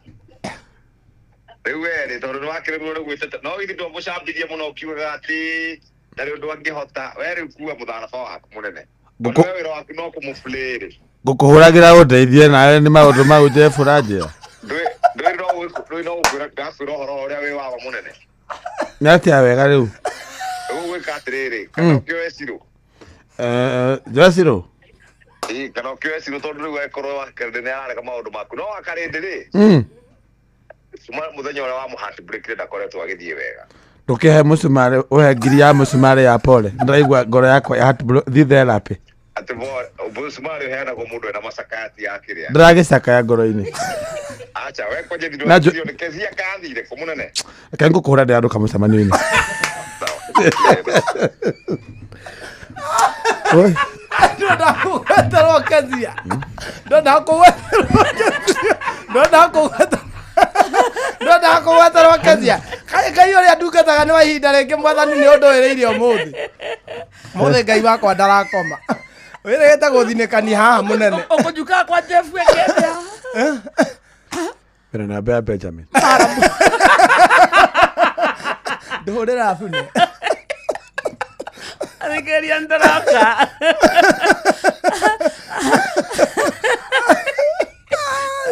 S9: rĩu we rĩ tondũ nĩ wakĩrĩrwo nĩ gwĩtete no githĩ ndwamũcambithie mũno ũkiugaga atĩ ndarĩ ũndũ angĩhota we rĩu kua mũtharaba waku mũnene tondũ we wĩra waku no kũmũplay rĩ
S6: ngũkũhũragĩra ũndeithie nawe nĩ maũndũ mau Jeff ũranjĩra
S9: ndũĩ no ndũĩ no gũkwĩra ndakwĩra ũhoro ũrĩa wĩ wawa mũnene
S6: nĩ atĩa wega rĩu
S9: rĩu ũgwĩka atĩrĩrĩ kana ũkĩoe cirũ
S6: njoe cirũ
S9: Ĩ, kana ũkĩoe cirũ tondũ rĩu angĩkorwo wakarĩndĩ nĩ ararega maũndũ maku no wakarĩndĩ rĩ kuma mũthenya ũrĩa wa mũheartbreak ndakoretwo agĩthiĩ wega
S6: ndũkĩhe mũcumarĩ ũhe ngiri ya mũcumarĩ ya pole ndĩraigua ngoro yakwa ya heartbro- thi therapy
S9: atĩ mũcumarĩ ũheanagwo mũndũ ena macakaya ya kĩrĩa
S6: ndĩragĩcakaya ngoro-inĩ
S9: acha we kwanja
S6: Na njo-
S9: ndiro nĩ kezia kathire kũ mũnene
S6: reke ngũkũhũra ndĩrandũka mũcemanio-inĩ Oi.
S3: ndona kũgweterwo kezia ndona kũgweterwo kezia ndona kũgweterwo ndona kũgweterwo kezia kai ngai ũrĩa ndungataga nĩ wa ihinda rĩngĩ mwathani nĩ ũndũ wĩrĩire ũmũthĩ mũthĩ ngai wakwa ndarakoma wĩrĩgĩte gũthinĩkania haha mũnene
S7: Ũkũnjukaga kwa Jeff eke atĩa?
S6: Wĩna namba ya Benjamin
S3: ndũhũrĩra bune
S7: Thikĩrĩria nĩndĩroka.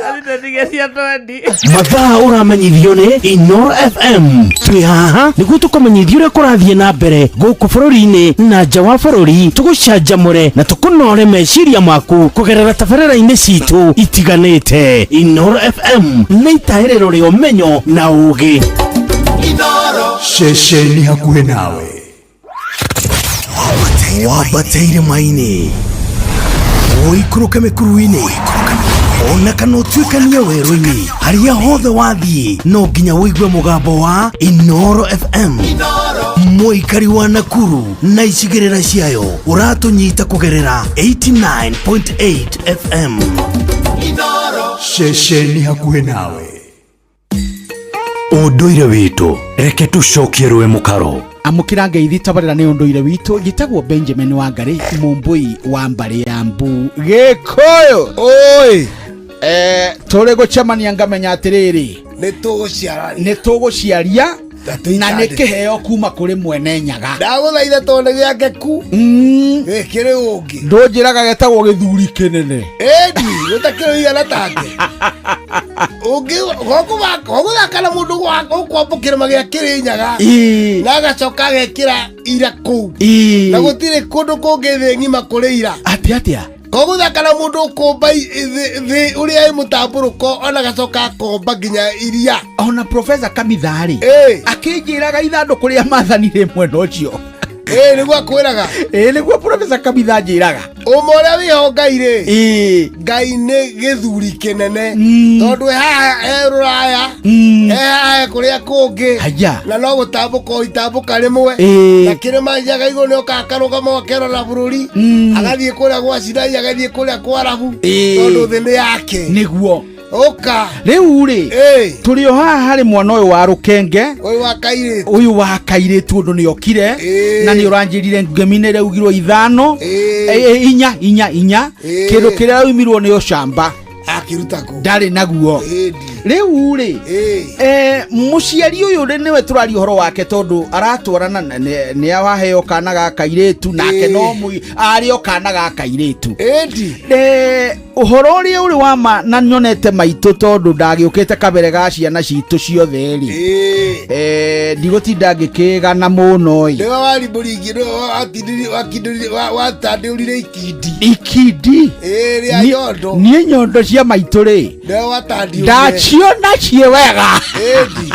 S7: Athitetigeria twendi.
S10: Mathaa ũramenyithio nĩ Inoro FM twĩ haha nĩguo tũkũmenyithia ũrĩa kũrathiĩ na mbere gũkũ bũrũri-inĩ na nja wa bũrũri tũgũcanjamũre na tũkũnore meciria maku kũgerera tabarĩra-inĩ citũ itiganĩte. Inoro FM nĩ itaĩrĩro rĩa ũmenyo na ũũgĩ.
S5: Ceceni hakuhĩ nawe wambate irĩma-inĩ ũikũrũke mĩkuru-inĩ ona kana ũtuĩkanie werũ-inĩ harĩa hothe wathiĩ no nginya ũigue mũgambo wa Inoro FM mũikari wa Nakuru na icigĩrĩra ciayo ũratũnyita kũgerera 89.8 FM
S11: Ceceni hakuhĩ nawe
S10: ũndũire witũ reke tũcokie rũĩ mũkaro
S12: amũkĩra ngeithi tabarĩra nĩ ũndũire witũ njĩtagwo Benjamin Wangari mũmbũi wa mbarĩ ya mbu gĩkũyũ oi tũrĩ gũcemania ngamenya atĩrĩrĩ nĩ tũgũciaria na nĩ kĩheo kuma kũrĩ mwene nyaga
S13: ndagũthaitha tondũ nĩ gĩake ku gĩkĩrĩ ũngĩ
S12: ndũnjĩraga getagwo gĩthuri kĩnene
S13: ĩndi gũtakĩrĩ igana take ũngĩ gũthaka na mũndũ ũkwambũkĩra magĩa kĩrĩ nyaga
S12: Ĩĩ.
S13: na agacoka agekĩra ira kũu
S12: Ĩĩ.
S13: na gũtirĩ kũndũ kũngĩ thĩ ng'ima kũrĩ ira
S12: atĩ atĩa
S13: kogũthaka na mũndũ ũkũmba thĩ ũrĩa ĩ mũtambũrũko ona agacoka akomba nginya iria
S12: ona profesa kamitharĩ akĩnjĩraga ithandũkũ rĩa mathani rĩ mwena ũcio
S13: Ĩĩ nĩguo akwĩraga.
S12: Ĩĩ nĩguo Professor Kabitha anjĩraga.
S13: Ũma ũrĩa wĩho Ngai rĩ.
S12: Ĩĩ.
S13: Ngai nĩ gĩthuri kĩnene. Tondũ e haha e rũraya. E haha e kũrĩa kũngĩ.
S12: Haya.
S13: Na no gũtambũka o itambũka rĩmwe.
S12: Ĩĩ.
S13: Na kĩrĩma njaga igũrũ nĩ okaga akarũgama akerora bũrũri. Agathiĩ kũrĩa gwa Sinai agathiĩ kũrĩa kwa Arabu.
S12: Ĩĩ.
S13: Tondũ thĩ nĩ yake.
S12: Nĩguo.
S13: Ũka.
S12: Rĩu rĩ. Tũrĩ o haha harĩ mwana ũyũ wa rũkenge.
S13: Ũyũ wa kairĩtu.
S12: Ũyũ wa kairĩtu ũndũ nĩ okire. Na nĩ ũranjĩrire ngemi nĩ ĩraugirwo ithano. Inya inya inya. Kĩndũ kĩrĩa aumirwo nĩ ũcamba.
S13: Akĩruta kũ?
S12: Ndarĩ naguo. Rĩu rĩ. Mũciari ũyũ rĩ nĩwe tũraria ũhoro wake tondũ aratwarana nĩ waheo kana ga kairĩtu nake no arĩ o kana ga kairĩtu. Ũhoro ũrĩa ũrĩ wa ma na nyonete maitũ tondũ ndagĩũkĩte kabere ga ciana citũ ciothe rĩ ndigũtinda ngĩkĩgana mũno ĩ.
S13: Nĩwe warimbũringi nĩwe watandĩũrire ikindi.
S12: Ikindi?
S13: Ĩĩ rĩa nyondo.
S12: Niĩ nyondo cia maitũ rĩ
S13: Nĩwe watandiũrire.
S12: ndaciona ciĩ wega.
S13: Ĩndi.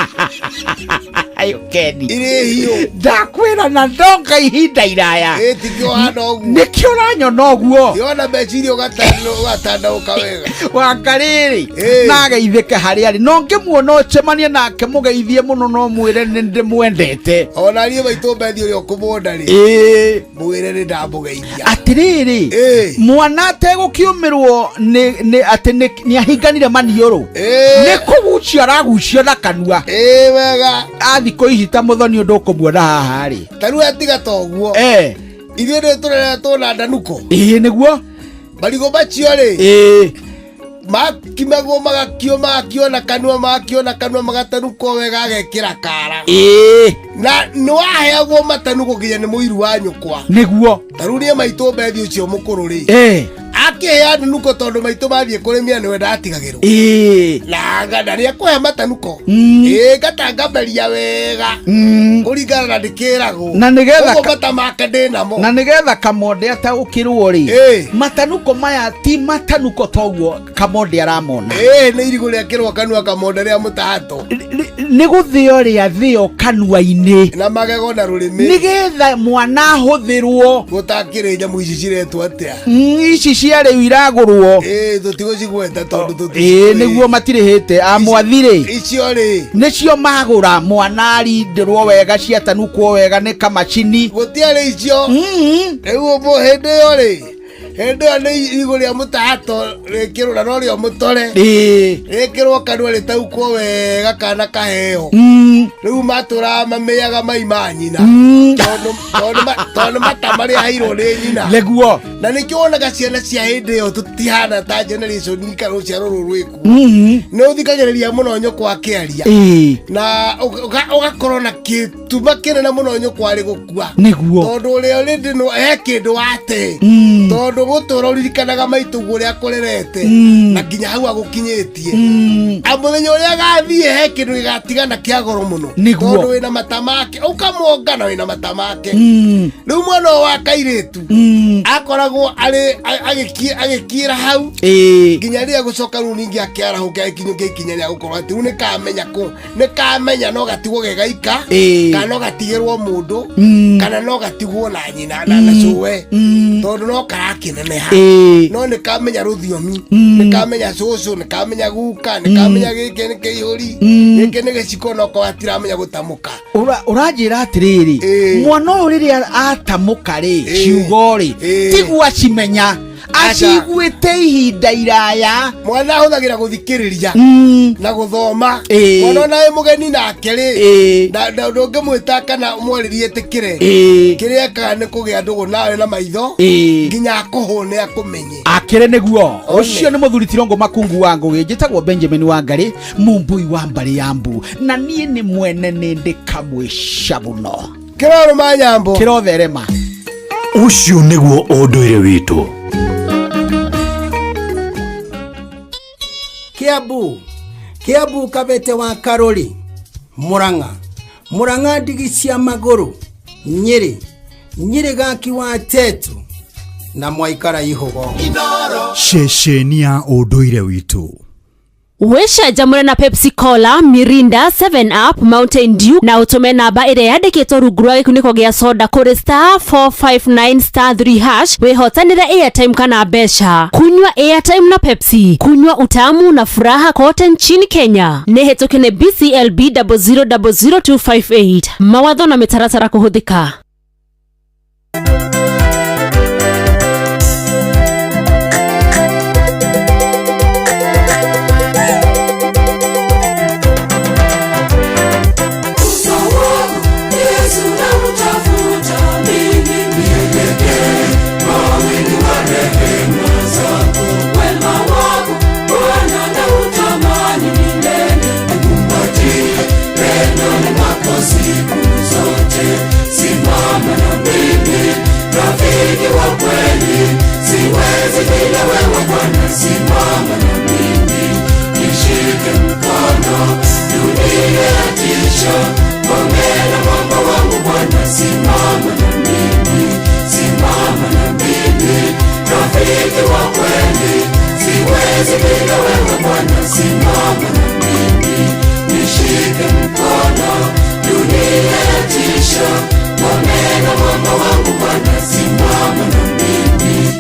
S12: Ayo Keni.
S13: Irĩ hiũ.
S12: Ndakwĩra na ndonga ihinda iraya.
S13: Ĩĩ tikĩo hana ũguo.
S12: Nĩkĩo ũranyona ũguo.
S13: Yona meciria ũgatandaũka wega.
S12: Wangarĩrĩ na ageithĩke harĩa arĩ no ngĩmuona ũcemanie nake mũgeithie mũno no mwĩre nĩ ndĩmwendete.
S13: Ona niĩ maitũ Bethi ũrĩa ũkũmwona rĩ.
S12: Ĩĩ.
S13: Mwĩre nĩ ndamũgeithia.
S12: Atĩrĩrĩ mwana ategũkĩũmĩrwo nĩ atĩ nĩ ahinganire maniũrũ nĩ kũgucio aragucio na kanua.
S13: Ĩĩ wega.
S12: A thikũ ici ta mũthoni ũndũ ũkũmuona haha rĩ.
S13: Ta rĩu atiga ta ũguo. Ithuĩ nĩ tũreretwo na ndanuko.
S12: Ĩĩ nĩguo.
S13: Marigũ macio rĩ.
S12: Ĩĩ.
S13: Makimagwo magakio magakio na kanua magakio na kanua magatanukwo wega agekĩra kara.
S12: Ĩĩ.
S13: Na nĩ waheagwo matanuko nginya nĩ mũiru wa nyũkwa.
S12: Nĩguo.
S13: Ta rĩu niĩ maitũ Bethi ũcio mũkũrũ rĩ. Akĩhea ndanuko tondũ maitũ mathiĩ kũrĩmia nĩwe ndatigagĩrwo.
S12: Ĩĩ.
S13: Na na nĩ ekũhe matanuko. Ĩĩ ngatangameria wega. Kũringana na ndĩkĩragwo.
S12: Na nĩgetha
S13: Ũguo mata make ndĩ namo.
S12: Na nĩgetha kamonde ataũkĩrwo rĩ. Matanuko maya ti matanuko toguo kamonde aramona.
S13: Ĩĩ nĩ irigũ rĩakĩrwo kanua kamonde rĩa mũtahato.
S12: Nĩ gũthĩo rĩathĩo kanua-inĩ.
S13: Na magego na rũrĩmĩ.
S12: Nĩgetha mwana ahũthĩrwo.
S13: Gũtakĩrĩ nyamũ ici ciretwo atĩa?
S12: Ici cia rĩu iragũrwo.
S13: Ĩĩ tũtigũcigweta tondũ
S12: Ĩĩ nĩguo matirĩhĩte amwathi rĩ.
S13: Icio rĩ.
S12: Nĩcio magũra mwana arindĩrwo wega ciatanukwo wega nĩ kamacini.
S13: Gũtiarĩ icio. Rĩu hĩndĩ ĩyo rĩ. Hĩndĩ ĩyo nĩ irigũ rĩa mũtahato rĩkĩrwo na no rĩo mũtore.
S12: Ĩĩ.
S13: Rĩkĩrwo kanua rĩtaukwo wega kana kaheo. Rĩu matũraga mamĩaga mai ma nyina. Tondũ mata marĩa aheirwo nĩ nyina.
S12: Nĩguo.
S13: Na nĩkĩo wonaga ciana cia hĩndĩ ĩyo tũtihana ta generation kana rũciaro rũrũ rwĩkuo. Nĩ ũthikagĩrĩria mũno nyũkwa akĩaria.
S12: Ĩĩ.
S13: Na ũgakorwo na gĩtuma kĩnene mũno nyũkwa arĩ gũkua.
S12: Nĩguo.
S13: Tondũ ũrĩa ũrĩndĩ no he kĩndũ wate. Tondũ gũtũra ũririkanaga maitũguo ũrĩa akũrerete. Na nginya hau agũkinyĩtie. A mũthenya ũrĩa agathiĩ he kĩndũ gĩgatigana kĩa goro mũno.
S12: Nĩguo.
S13: Tondũ wĩna mata make ũkamwonga na wĩna mata make. Rĩu mwana ũyũ wa kairĩtu akoragwo arĩ agĩkiĩra hau nginya rĩrĩa gũcoka rĩu ningĩ akĩarahũke akinyũke ikinya rĩa gũkorwo atĩ rĩu nĩkamenya kũ nĩkamenya no gatigwo ge gaika kana no gatigĩrwo mũndũ kana no gatigwo na nyina na cũwe tondũ no karakĩneneha no nĩkamenya rũthiomi nĩkamenya cũcũ nĩkamenya guka nĩkamenya gĩkĩ nĩ kĩihũri gĩkĩ nĩ gĩciko no korwo gatiramenya gũtamũka.
S12: Ũranjĩra atĩrĩrĩ mwana ũyũ rĩrĩa atamũka rĩ ciugo rĩ tiguo acimenya aciguĩte ihinda iraya.
S13: Mwana ahũthagĩra gũthikĩrĩria na gũthoma. Mwana ona wĩ mũgeni nake rĩ ndũngĩmwĩta kana ũmwarĩrie etĩkĩre. Kĩrĩa ekaga nĩ kũgĩa ndũgũ nawe na maitho nginya akũhũne akũmenye.
S12: Akĩrĩ nĩguo. Ũcio nĩ mũthuri Tirongo Makungu wa Ngũgĩ. Njĩtagwo Benjamin Wangarĩ Mumbui wa mbarĩ ya Mbu na niĩ nĩ mwene nĩ ndĩ kamwĩca mũno.
S13: Kĩrorũma nyambo.
S12: Kĩrotherema.
S1: Ũcio nĩguo ũndũire witũ.
S11: Kiambu, Kiambu Kabete wa Karori, Murang'a, Murang'a ndigi cia magũrũ, Nyĩrĩ, Nyĩrĩ gaki wa Tetu na mwaikara ihũgo.
S5: Ceceni ya ũndũire witũ.
S14: Wĩcanjamũre na Pepsi Cola, Mirinda, 7 Up, Mountain Dew na ũtũme namba ĩrĩa yandĩkĩtwo rungu rwa gĩkunĩko gĩa soda kũrĩ star 459 star 3 hash wĩhotanĩre airtime kana mbeca. Kunywa airtime na Pepsi, kunywa utamu na furaha kote nchini Kenya. Nĩ hĩtũke nĩ BCLB 0000258. Mawatho na mĩtaratara kũhũthĩka.
S15: Uso wako Yesu nautafuta mimi, nielekee mawingu wa rehema zako. Wema wako Bwana nautamani milele, nikumbatie pendoni mwako siku zote. Simama na mimi, rafiki wa kweli, siwezi bila wewe Bwana. Simama na mimi, nishike mkono, dunia yatisha, ngome na mwamba wangu Bwana. Simama na mimi, simama na mimi, rafiki wa kweli, siwezi bila wewe Bwana. Simama na mimi, nishike mkono, dunia yatisha, ngome na mwamba wangu Bwana. Simama na mimi.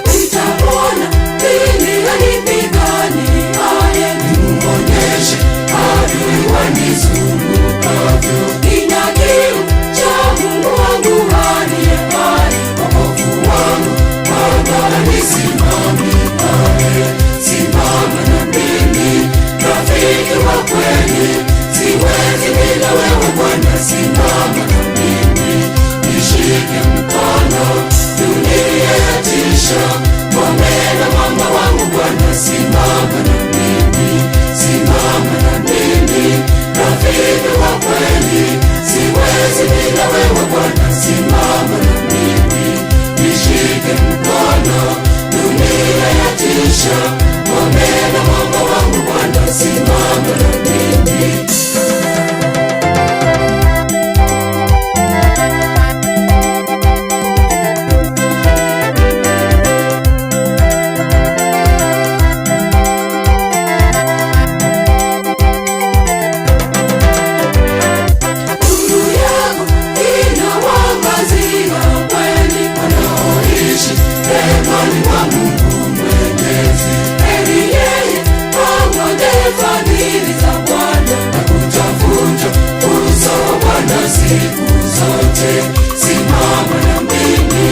S15: Nitaona lini anipigani aye, nimuonyeshe adui wanizungukavyo. Nina kiu cha Mungu wangu aliye hai, wokovu wangu Bwana nisimamiaye. Simama na mimi, rafiki wa kweli, siwezi bila wewe Bwana. Simama na mimi, nishike mkono, dunia yatisha, ngome na mwamba wangu Bwana. Simama na mimi, simama na mimi, rafiki wa kweli, siwezi bila wewe Bwana. Simama na mimi, nishike mkono, dunia yatisha, ngome na mwamba wangu Bwana. Simama na mimi. Nuru yako inawaangazia kweli wanaoishi hemani mwa Mungu Mwenyezi. Heri yeye angojaye fadhili za Bwana na kutafuta uso wa Bwana siku zote. Simama na mimi,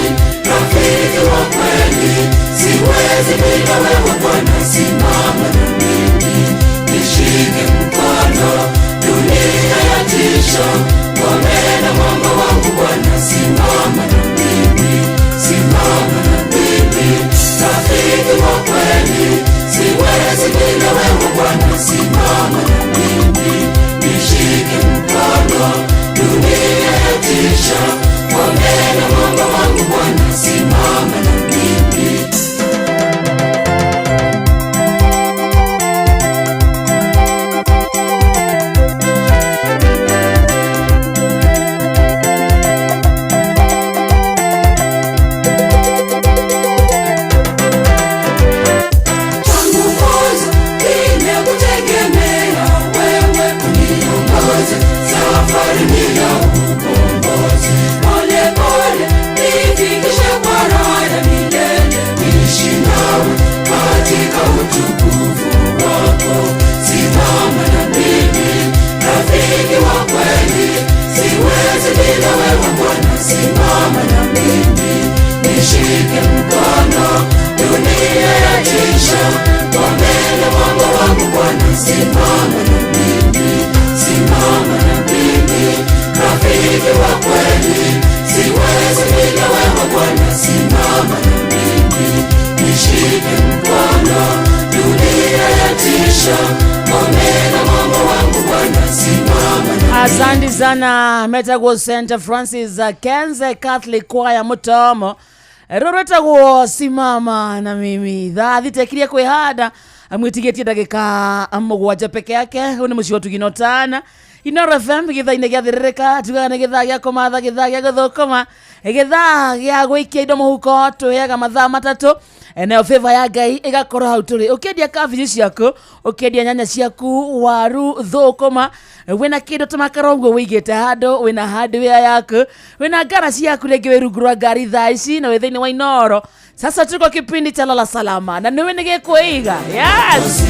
S15: rafiki wa kweli, siwezi bila wewe Bwana. Simama na mimi, nishike mkono, dunia yatisha, ngome na mwamba wangu Bwana. Simama na mimi, simama na mimi, rafiki wa kweli, siwezi bila wewe Bwana. Simama na mimi, nishike mkono, dunia yatisha, ngome na mwamba wangu Bwana. Simama na mimi. Tangu mwanzo nimekutegemea wewe, uniongoze safari ni ya ukombozi. Pole pole nifikishe kwa raha ya milele, niishi nawe katika utukufu wako. Simama na mimi, rafiki wa kweli, siwezi bila wewe Bwana. Simama na mimi, nishike mkono, dunia yatisha, ngome na mwamba wangu Bwana. Simama na mimi, simama na mimi, rafiki wa kweli, siwezi bila wewe Bwana. Simama na mimi, nishike mkono, dunia yatisha, ngome na mwamba wangu Bwana. Simama na
S7: Asante sana Metago St Francis Kenze Catholic Choir Mutomo. Rũrũ rwĩtagwo simama na mimi thaa thita ikirie kwĩhanda mwĩtigĩtie ndagĩka mũgwanja peke yake. Ũyũ nĩ mũciĩ wa Tugino Tana Inoro FM gĩthaa-inĩ gĩa thĩrĩrĩka, tugaga nĩ gĩthaa gĩa kũmatha, gĩthaa gĩa gũthũkũma, gĩthaa gĩa gũikia indo mũhuko. Tũheaga mathaa 3, nayo favor ya Ngai ĩgakorwo hau tũrĩ. Ũkĩendia kabici ciaku, ũkĩendia nyanya ciaku, waru, thũkũma, wĩna kĩndũ ta makara ũguo wĩigĩte handũ, wĩna hardware yaku, wĩna ngara ciaku, rĩngĩ wĩ rungu rwa ngari thaa ici na wĩ thĩinĩ wa Inoro. Sasa tuko kipindi cha lala salama na nĩwe nĩ gĩkwĩiga. Yes,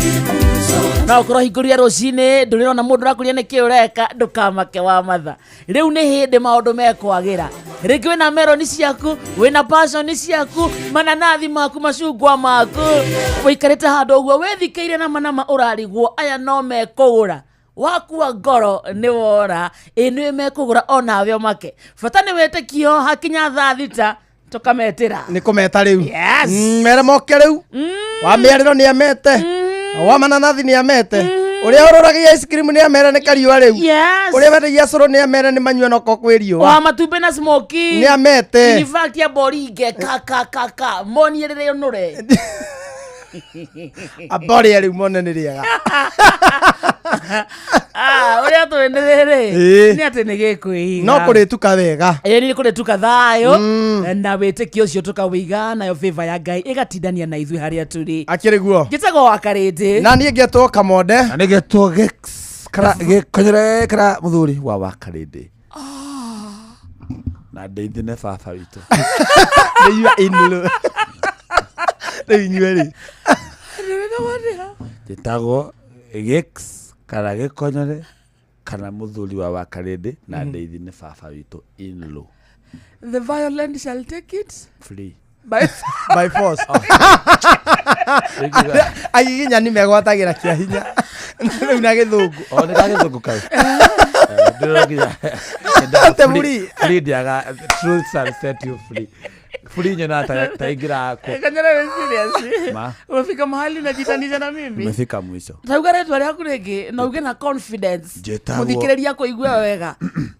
S7: no ũkorwo hingũria rũcinĩ ndũrĩrona mũndũ ũrakũria nĩkĩ ũreka, ndũkamake wa matha. Rĩu nĩ hĩndĩ maũndũ mekwagĩra. Rĩngĩ wĩna meroni ciaku, wĩna passion ciaku, mananathi maku, macungwa maku, wĩikarĩte handũ ũguo wĩthikĩire na manama, ũrarigwo aya no mekũgũra. Wakua ngoro nĩ wora, ĩ nĩ mekũgũra onawe ũmake. Bata nĩ wĩtĩkio. Hakinya thaa 6 tũkametĩra.
S3: Nĩ kũmeta rĩu.
S7: Yes.
S3: Mere moke rĩu. Wa mĩarĩro nĩ amete, wa mananathi nĩ amete, ũrĩa ũroragia ice cream nĩ amere nĩ kariũa rĩu.
S7: Yes.
S3: Ũrĩa wendagia cũrũ nĩ amere nĩ manyue noko kwĩ riũa.
S7: Wa matumbĩ na smoky
S3: Nĩ amete.
S7: In fact ya boringe ka ka ka ka monie rĩrĩa ũnũre.
S3: Amborĩa rĩu mone nĩ rĩega.
S7: Ah, ũrĩa twĩ nĩ rĩrĩ
S3: Ĩĩ.
S7: nĩ atĩ nĩ gĩkwĩiga.
S3: No kũrĩtuka wega.
S7: Ĩĩ nĩ kũrĩtuka thayũ na wĩtĩkio ũcio tũkawĩiga, nayo favor ya Ngai ĩgatindania na ithuĩ harĩa tũrĩ.
S3: Akĩrĩ guo.
S7: Njĩtagwo wa Karĩndĩ.
S3: Na niĩ ngetwo Kamonde.
S6: Na nĩ getwo Gex kana gĩkonyore kana mũthuri wa Wakarĩndĩ na ndeithine baba witũ.
S3: Nĩ you are in law. Rĩu inyuĩ rĩ.
S6: Njĩtagwo Gex kana gĩkonyore kana mũthuri wa Wakarĩndĩ na ndeithi nĩ baba witũ in law.
S7: The violent shall take it
S6: free
S7: by
S3: by force. Agiginyani megwatagĩra kĩa hinya rĩu na gĩthũngũ.
S6: O nĩ gagĩthũngũ kau. Ndĩrona nginya
S3: Ate muri.
S6: Free ndiaga, truth shall set you free. Free nyonaga ta ingĩraga kũ.
S7: Kanyara, we serious?
S6: Ma.
S7: Umefika mahali unajitanisha na mimi.
S6: Umefika mwisho.
S7: Tauga rĩtwa rĩaku rĩngĩ na uge na confidence.
S6: Njĩtagwo-
S7: Mũthikĩrĩria kũigua wega.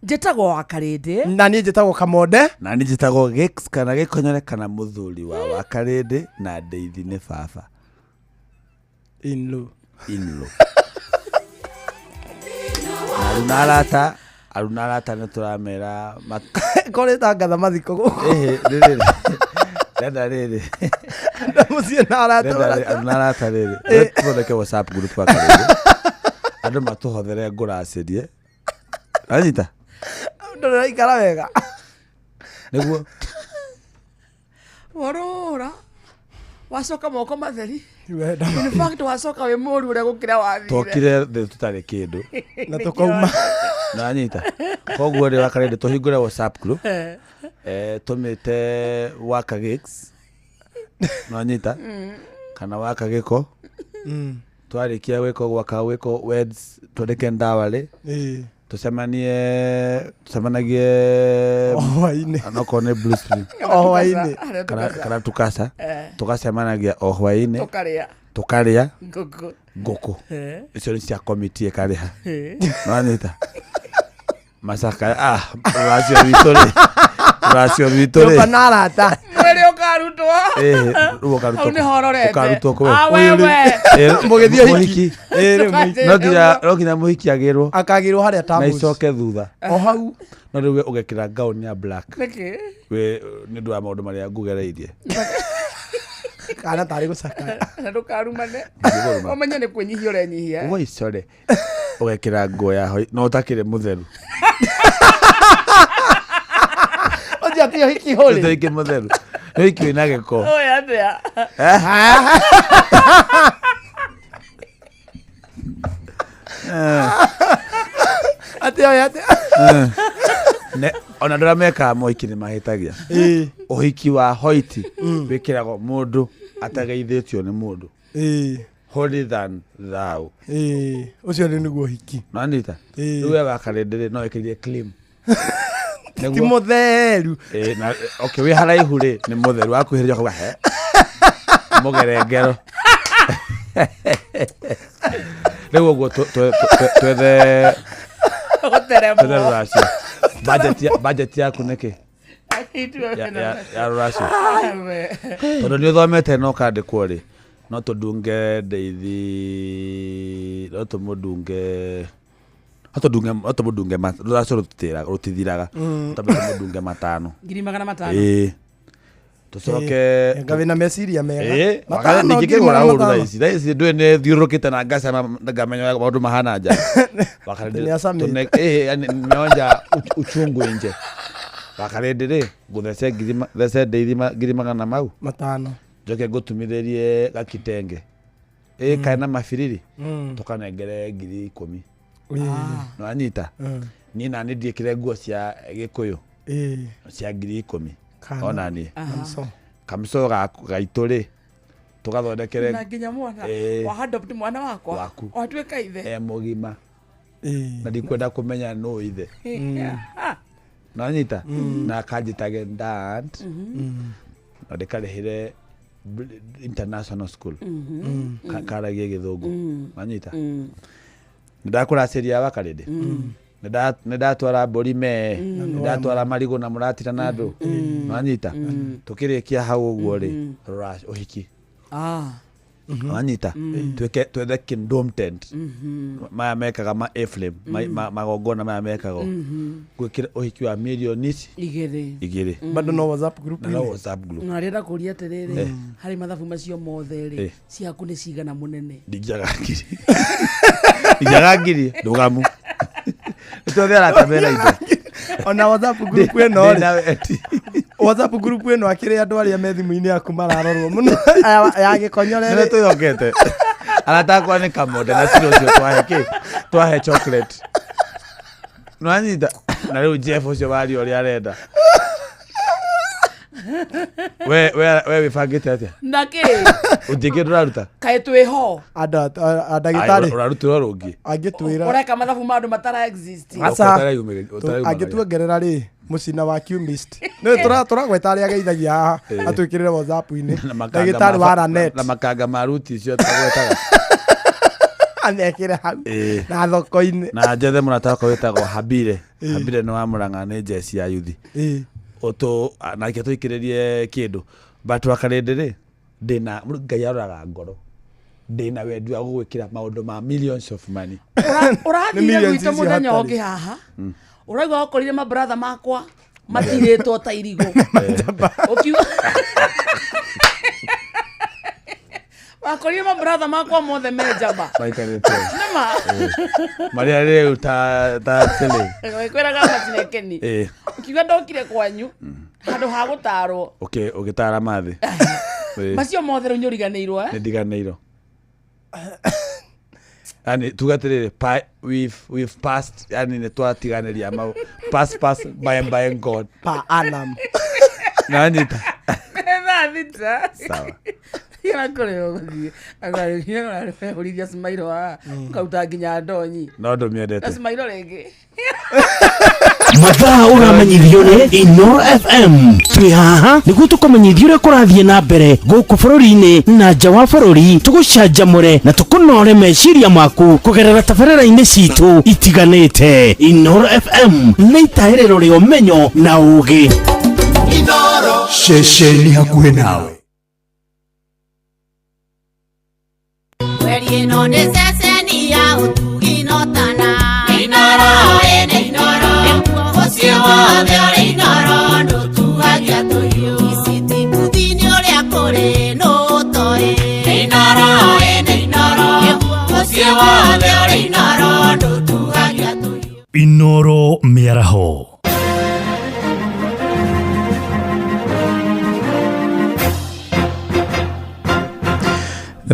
S7: Njĩtagwo wa Karĩndĩ.
S3: Na niĩ njĩtagwo Kamonde.
S6: Na niĩ njĩtagwo Gex kana gĩkonyore kana mũthuri wa Wakarĩndĩ na ndeithi nĩ baba
S3: in law.
S6: In law. Na aruna arata, aruna arata nĩ tũramera
S3: Korĩta ngatha mathiko gũkũ.
S6: Ĩhĩ, rĩrĩ renda rĩrĩ.
S3: Mũciĩ na arata.
S6: Renda rĩ- aruna arata rĩrĩ tũthondeke WhatsApp group Wakarĩndĩ, andũ matũhothere ngũracĩrie anyita.
S3: Ndũraikara wega.
S6: Nĩguo.
S7: Warũra wacoka moko matheri.
S3: Wenda.
S7: In fact wacoka wĩ mũru ũrĩa gũkĩra wathire.
S6: Twokire thĩ tũtarĩ kĩndũ.
S3: Na tũkauma.
S6: Nanyita koguo rĩ, Wakarĩndĩ, tũhingũre WhatsApp group. Tũmĩte Waka Gigs, nanyita, kana Waka Gĩko. Twarĩkia gwĩka gwaka gwĩko weds, twandĩke ndawarĩ. Tũcemanie, tũcemanagie
S3: O hwaĩ-inĩ.
S6: Onokorwo nĩ Blue Spring.
S3: O hwaĩ-inĩ.
S6: Kana tukasa. Tũgacemanagia o hwaĩ-inĩ.
S7: Tũkarĩa.
S6: Tũkarĩa
S7: ngũkũ.
S6: Ngũkũ icio nĩ cia komiti ĩkarĩha. Nanyita macakaya, ah, rũracio rwitũ rĩ, rũracio rwitũ rĩ.
S3: Nyũmba na arata.
S7: Mwĩrĩ ũkarutwo.
S6: Ĩĩ, rĩu ũkarutwo
S7: Hau nĩ hororete.
S6: ũkarutwo kũ?
S7: Ah, wewe.
S3: Mũgĩthiĩ ũhiki.
S6: Mũhiki.
S3: Ĩĩ, rĩu mũhiki.
S6: No nginya mũhiki agĩrwo.
S3: Akagĩrwo harĩa
S6: Na
S3: tamus.
S6: icoke thutha.
S3: O hau.
S6: No rĩu we ũgekĩra gown ya black.
S7: Nĩkĩ?
S6: Wĩ nĩ ũndũ wa maũndũ marĩa ngugereirie.
S3: Kana tarĩ gũcakaya.
S7: Na ndũkarumane.
S6: Ndingĩkũruma.
S7: Ũmenye nĩ kwĩnyihia ũrenyihia.
S6: Woi, sorry, ũgekĩra nguo ya hoi no ũtakĩrĩ mũtheru.
S3: Ũcio ti ũhiki hũrĩ.
S6: Ũtakĩrĩ mũtheru, nĩ ũhiki wĩna gĩko.
S7: Ũyũ atĩa?
S6: Eh?
S3: Atĩ oya atĩ.
S6: Ona andũ arĩa mekaga mohiki nĩ mahĩtagia. Ũhiki wa hoiti wĩkĩragwo mũndũ atageithĩtio nĩ mũndũ. Holy than thou.
S3: Ĩĩ, ũcio rĩu nĩguo ũhiki.
S6: Nanyita rĩu we Wakarĩndĩ rĩ, no wĩkĩrire cream.
S3: Ti mũtheru.
S6: Ĩĩ, na okay, wĩ haraihu rĩ nĩ mũtheru, wakuhĩrĩria ũkauga he mũgerengero. Rĩu ũguo twethe
S7: Gũteremwo.
S6: rũracio. Budget yaku nĩkĩ? Ya rũracio tondũ nĩ ũthomete na ũkandĩkwo rĩ no tũndunge ndeithi no tũmũndunge no tũndunge no tũmũndunge rũracio rũtithiraga tambe tũmũndunge matano.
S7: 500,000.
S6: Ĩĩ tũcoke.
S3: Anga wĩna meciria mega.
S6: Ĩĩ,
S3: Matano,
S6: ndingĩkĩgũra
S3: ngiri magana
S6: ũru thaa
S3: matano.
S6: ici, thaa ici ndũĩ nĩ thiũrũrũkĩte na ngacama ngamenya ũrĩa maũndũ mahana nja.
S3: Atĩ nĩ acamĩte.
S6: Ĩĩ, yani nimeonja uchungu nje. Wakarĩndĩ rĩ ngũthece thece ndeithi ngiri magana mau
S3: matano
S6: njoke ngũtumithĩrie gakitenge ĩ kaĩ na mabiriri tũkanengere 10,000. Nĩwanyita? Niĩ nani ndiĩkĩre nguo cia gĩkũyũ cia 10,000.
S3: Kana.
S6: Ona niĩ
S3: Kamso.
S6: kamso gaitũ rĩ tũgathondekere
S7: Na nginya mwana
S6: Ĩĩ.
S7: wa adopt mwana wakwa
S6: Waku.
S7: watuĩka ithe.
S6: E mũgima na ndikwenda kũmenya nũ ithe. Nanyita na akanjĩtage dad na ndĩkarĩhĩre international school. Karagie gĩthũngũ. Nanyita nĩndakũracĩria wakarĩndĩ nĩndatwara mbũri mee nĩndatwara marigũ na mũratira na andũ nanyita tũkĩrĩkia hau ũguo rĩ ũhiki. Wanyita twĩke twethe kingdom tent maya mekaga ma A-frame magongona maya mekagwo gwĩkĩra ũhiki wa mirioni ici
S7: 2.
S6: 2.
S3: Bado no WhatsApp group.
S6: Na no WhatsApp group.
S7: Na arenda kũria atĩrĩrĩ
S6: Eh.
S7: harĩ mathabu macio mothe rĩ
S6: Eh.
S7: ciaku nĩ cigana mũnene?
S6: Ndingĩaga ngiri, ndingĩaga ngiri ndũgamu nĩtwethe arata mena indo.
S3: Ona WhatsApp group ĩno rĩ
S6: Ndĩ na
S3: WhatsApp group ĩno akĩrĩ andũ arĩa me thimũ-inĩ yaku mararorwo mũno Aya ya gĩkonyore
S6: nĩ
S3: rĩ
S6: twĩhokete arata akwa nĩ kamonde na ciro ũcio twahe kĩ twahe chocolate nĩwanyita na rĩu Jeff ũcio waria ũrĩa arenda we we wĩbangĩte atĩa
S7: Na kĩ
S6: ũnjĩkĩ ndũraruta
S7: kaĩ twĩho
S3: Andũ a ndagĩtarĩ
S6: ũrarutĩrwo rũngĩ
S3: angĩtwĩra
S7: ũreka mathabu ma andũ matara exist.
S3: Aca.
S6: Ũtareyumĩria.
S3: Angĩtuongerera rĩ mũcina wa Qmist nĩ tũragweta arĩa ageithagia haha atwĩkĩrĩre WhatsApp-inĩ
S6: Na makanga
S3: ndagĩtarĩ wa Ranet
S6: na makanga ma ruti icio tũgwetaga
S3: amekĩre hau
S6: Ĩĩ.
S3: na thoko-inĩ.
S6: Na njethe mũrata wakwa wĩtagwo Habire.
S3: Ĩĩ.
S6: Habire nĩ wa Mũrang'a nĩ njeci ya yuthi
S3: Ĩĩ.
S6: ũtũ nake tũikĩrĩrie kĩndũ but wakarĩndĩ rĩ ndĩna Ngai aroraga ngoro ndĩna wendi wa gũgwĩkĩra maũndũ ma millions of money.
S7: Ũrathire
S3: millions
S7: gwitũ
S3: icio
S7: mũthenya
S3: hatarĩ.
S7: ũngĩ haha ũraigua wakorire mabratha makwa matirĩtwo ta irigũ ũkiuga wakorire mabratha makwa mothe me njamba.
S6: Maikarĩte
S7: nĩma
S6: marĩa rĩu ta tĩlĩ
S7: kwĩraga matinekeni
S6: Ĩĩ.
S7: ũkiuga ndokire kwanyu handũ ha gũtarwo
S6: ũgĩtara mathĩ. Ĩĩ.
S7: macio mothe rĩu nĩũriganĩirwo eh?
S6: Nĩ ndiganĩirwo yani tuga atĩrĩrĩ we've passed yani nĩ twatiganĩria mau pass pass by and by and God
S3: pa anam
S6: nanyita
S7: thaa 6.
S6: Sawa.
S7: Kũrĩa ũgũthiĩ agũrithia Smailo haha ũkaruta nginya ndonyi
S6: no
S7: na
S6: ndũmĩendete
S7: Smailo rĩngĩ.
S10: Mathaa ũramenyithio nĩ Inoro FM twĩ haha nĩguo tũkũmenyithia ũrĩa kũrathiĩ na mbere gũkũ bũrũri-inĩ na nja wa bũrũri tũgũcanjamũre na tũkũnore meciria maku kũgerera tabarĩra-inĩ citũ itiganĩte. Inoro FM nĩ itaĩrĩro rĩa ũmenyo na ũũgĩ.
S1: Ceceni hakuhĩ nawe.
S8: Mweri ĩno nĩ ceceni ya ũtugi na ũtana. Inooro ĩ nĩ Inooro, mũciĩ wothe ũrĩ Inooro ndũtuagia tũhiũ. Ici ti ũrĩa kũrĩ nũ ũtoĩ. Inooro ĩ nĩ Inooro, mũciĩ wothe ũrĩ Inooro ndũtuagia tũhiũ.
S1: Inoro mĩaraho.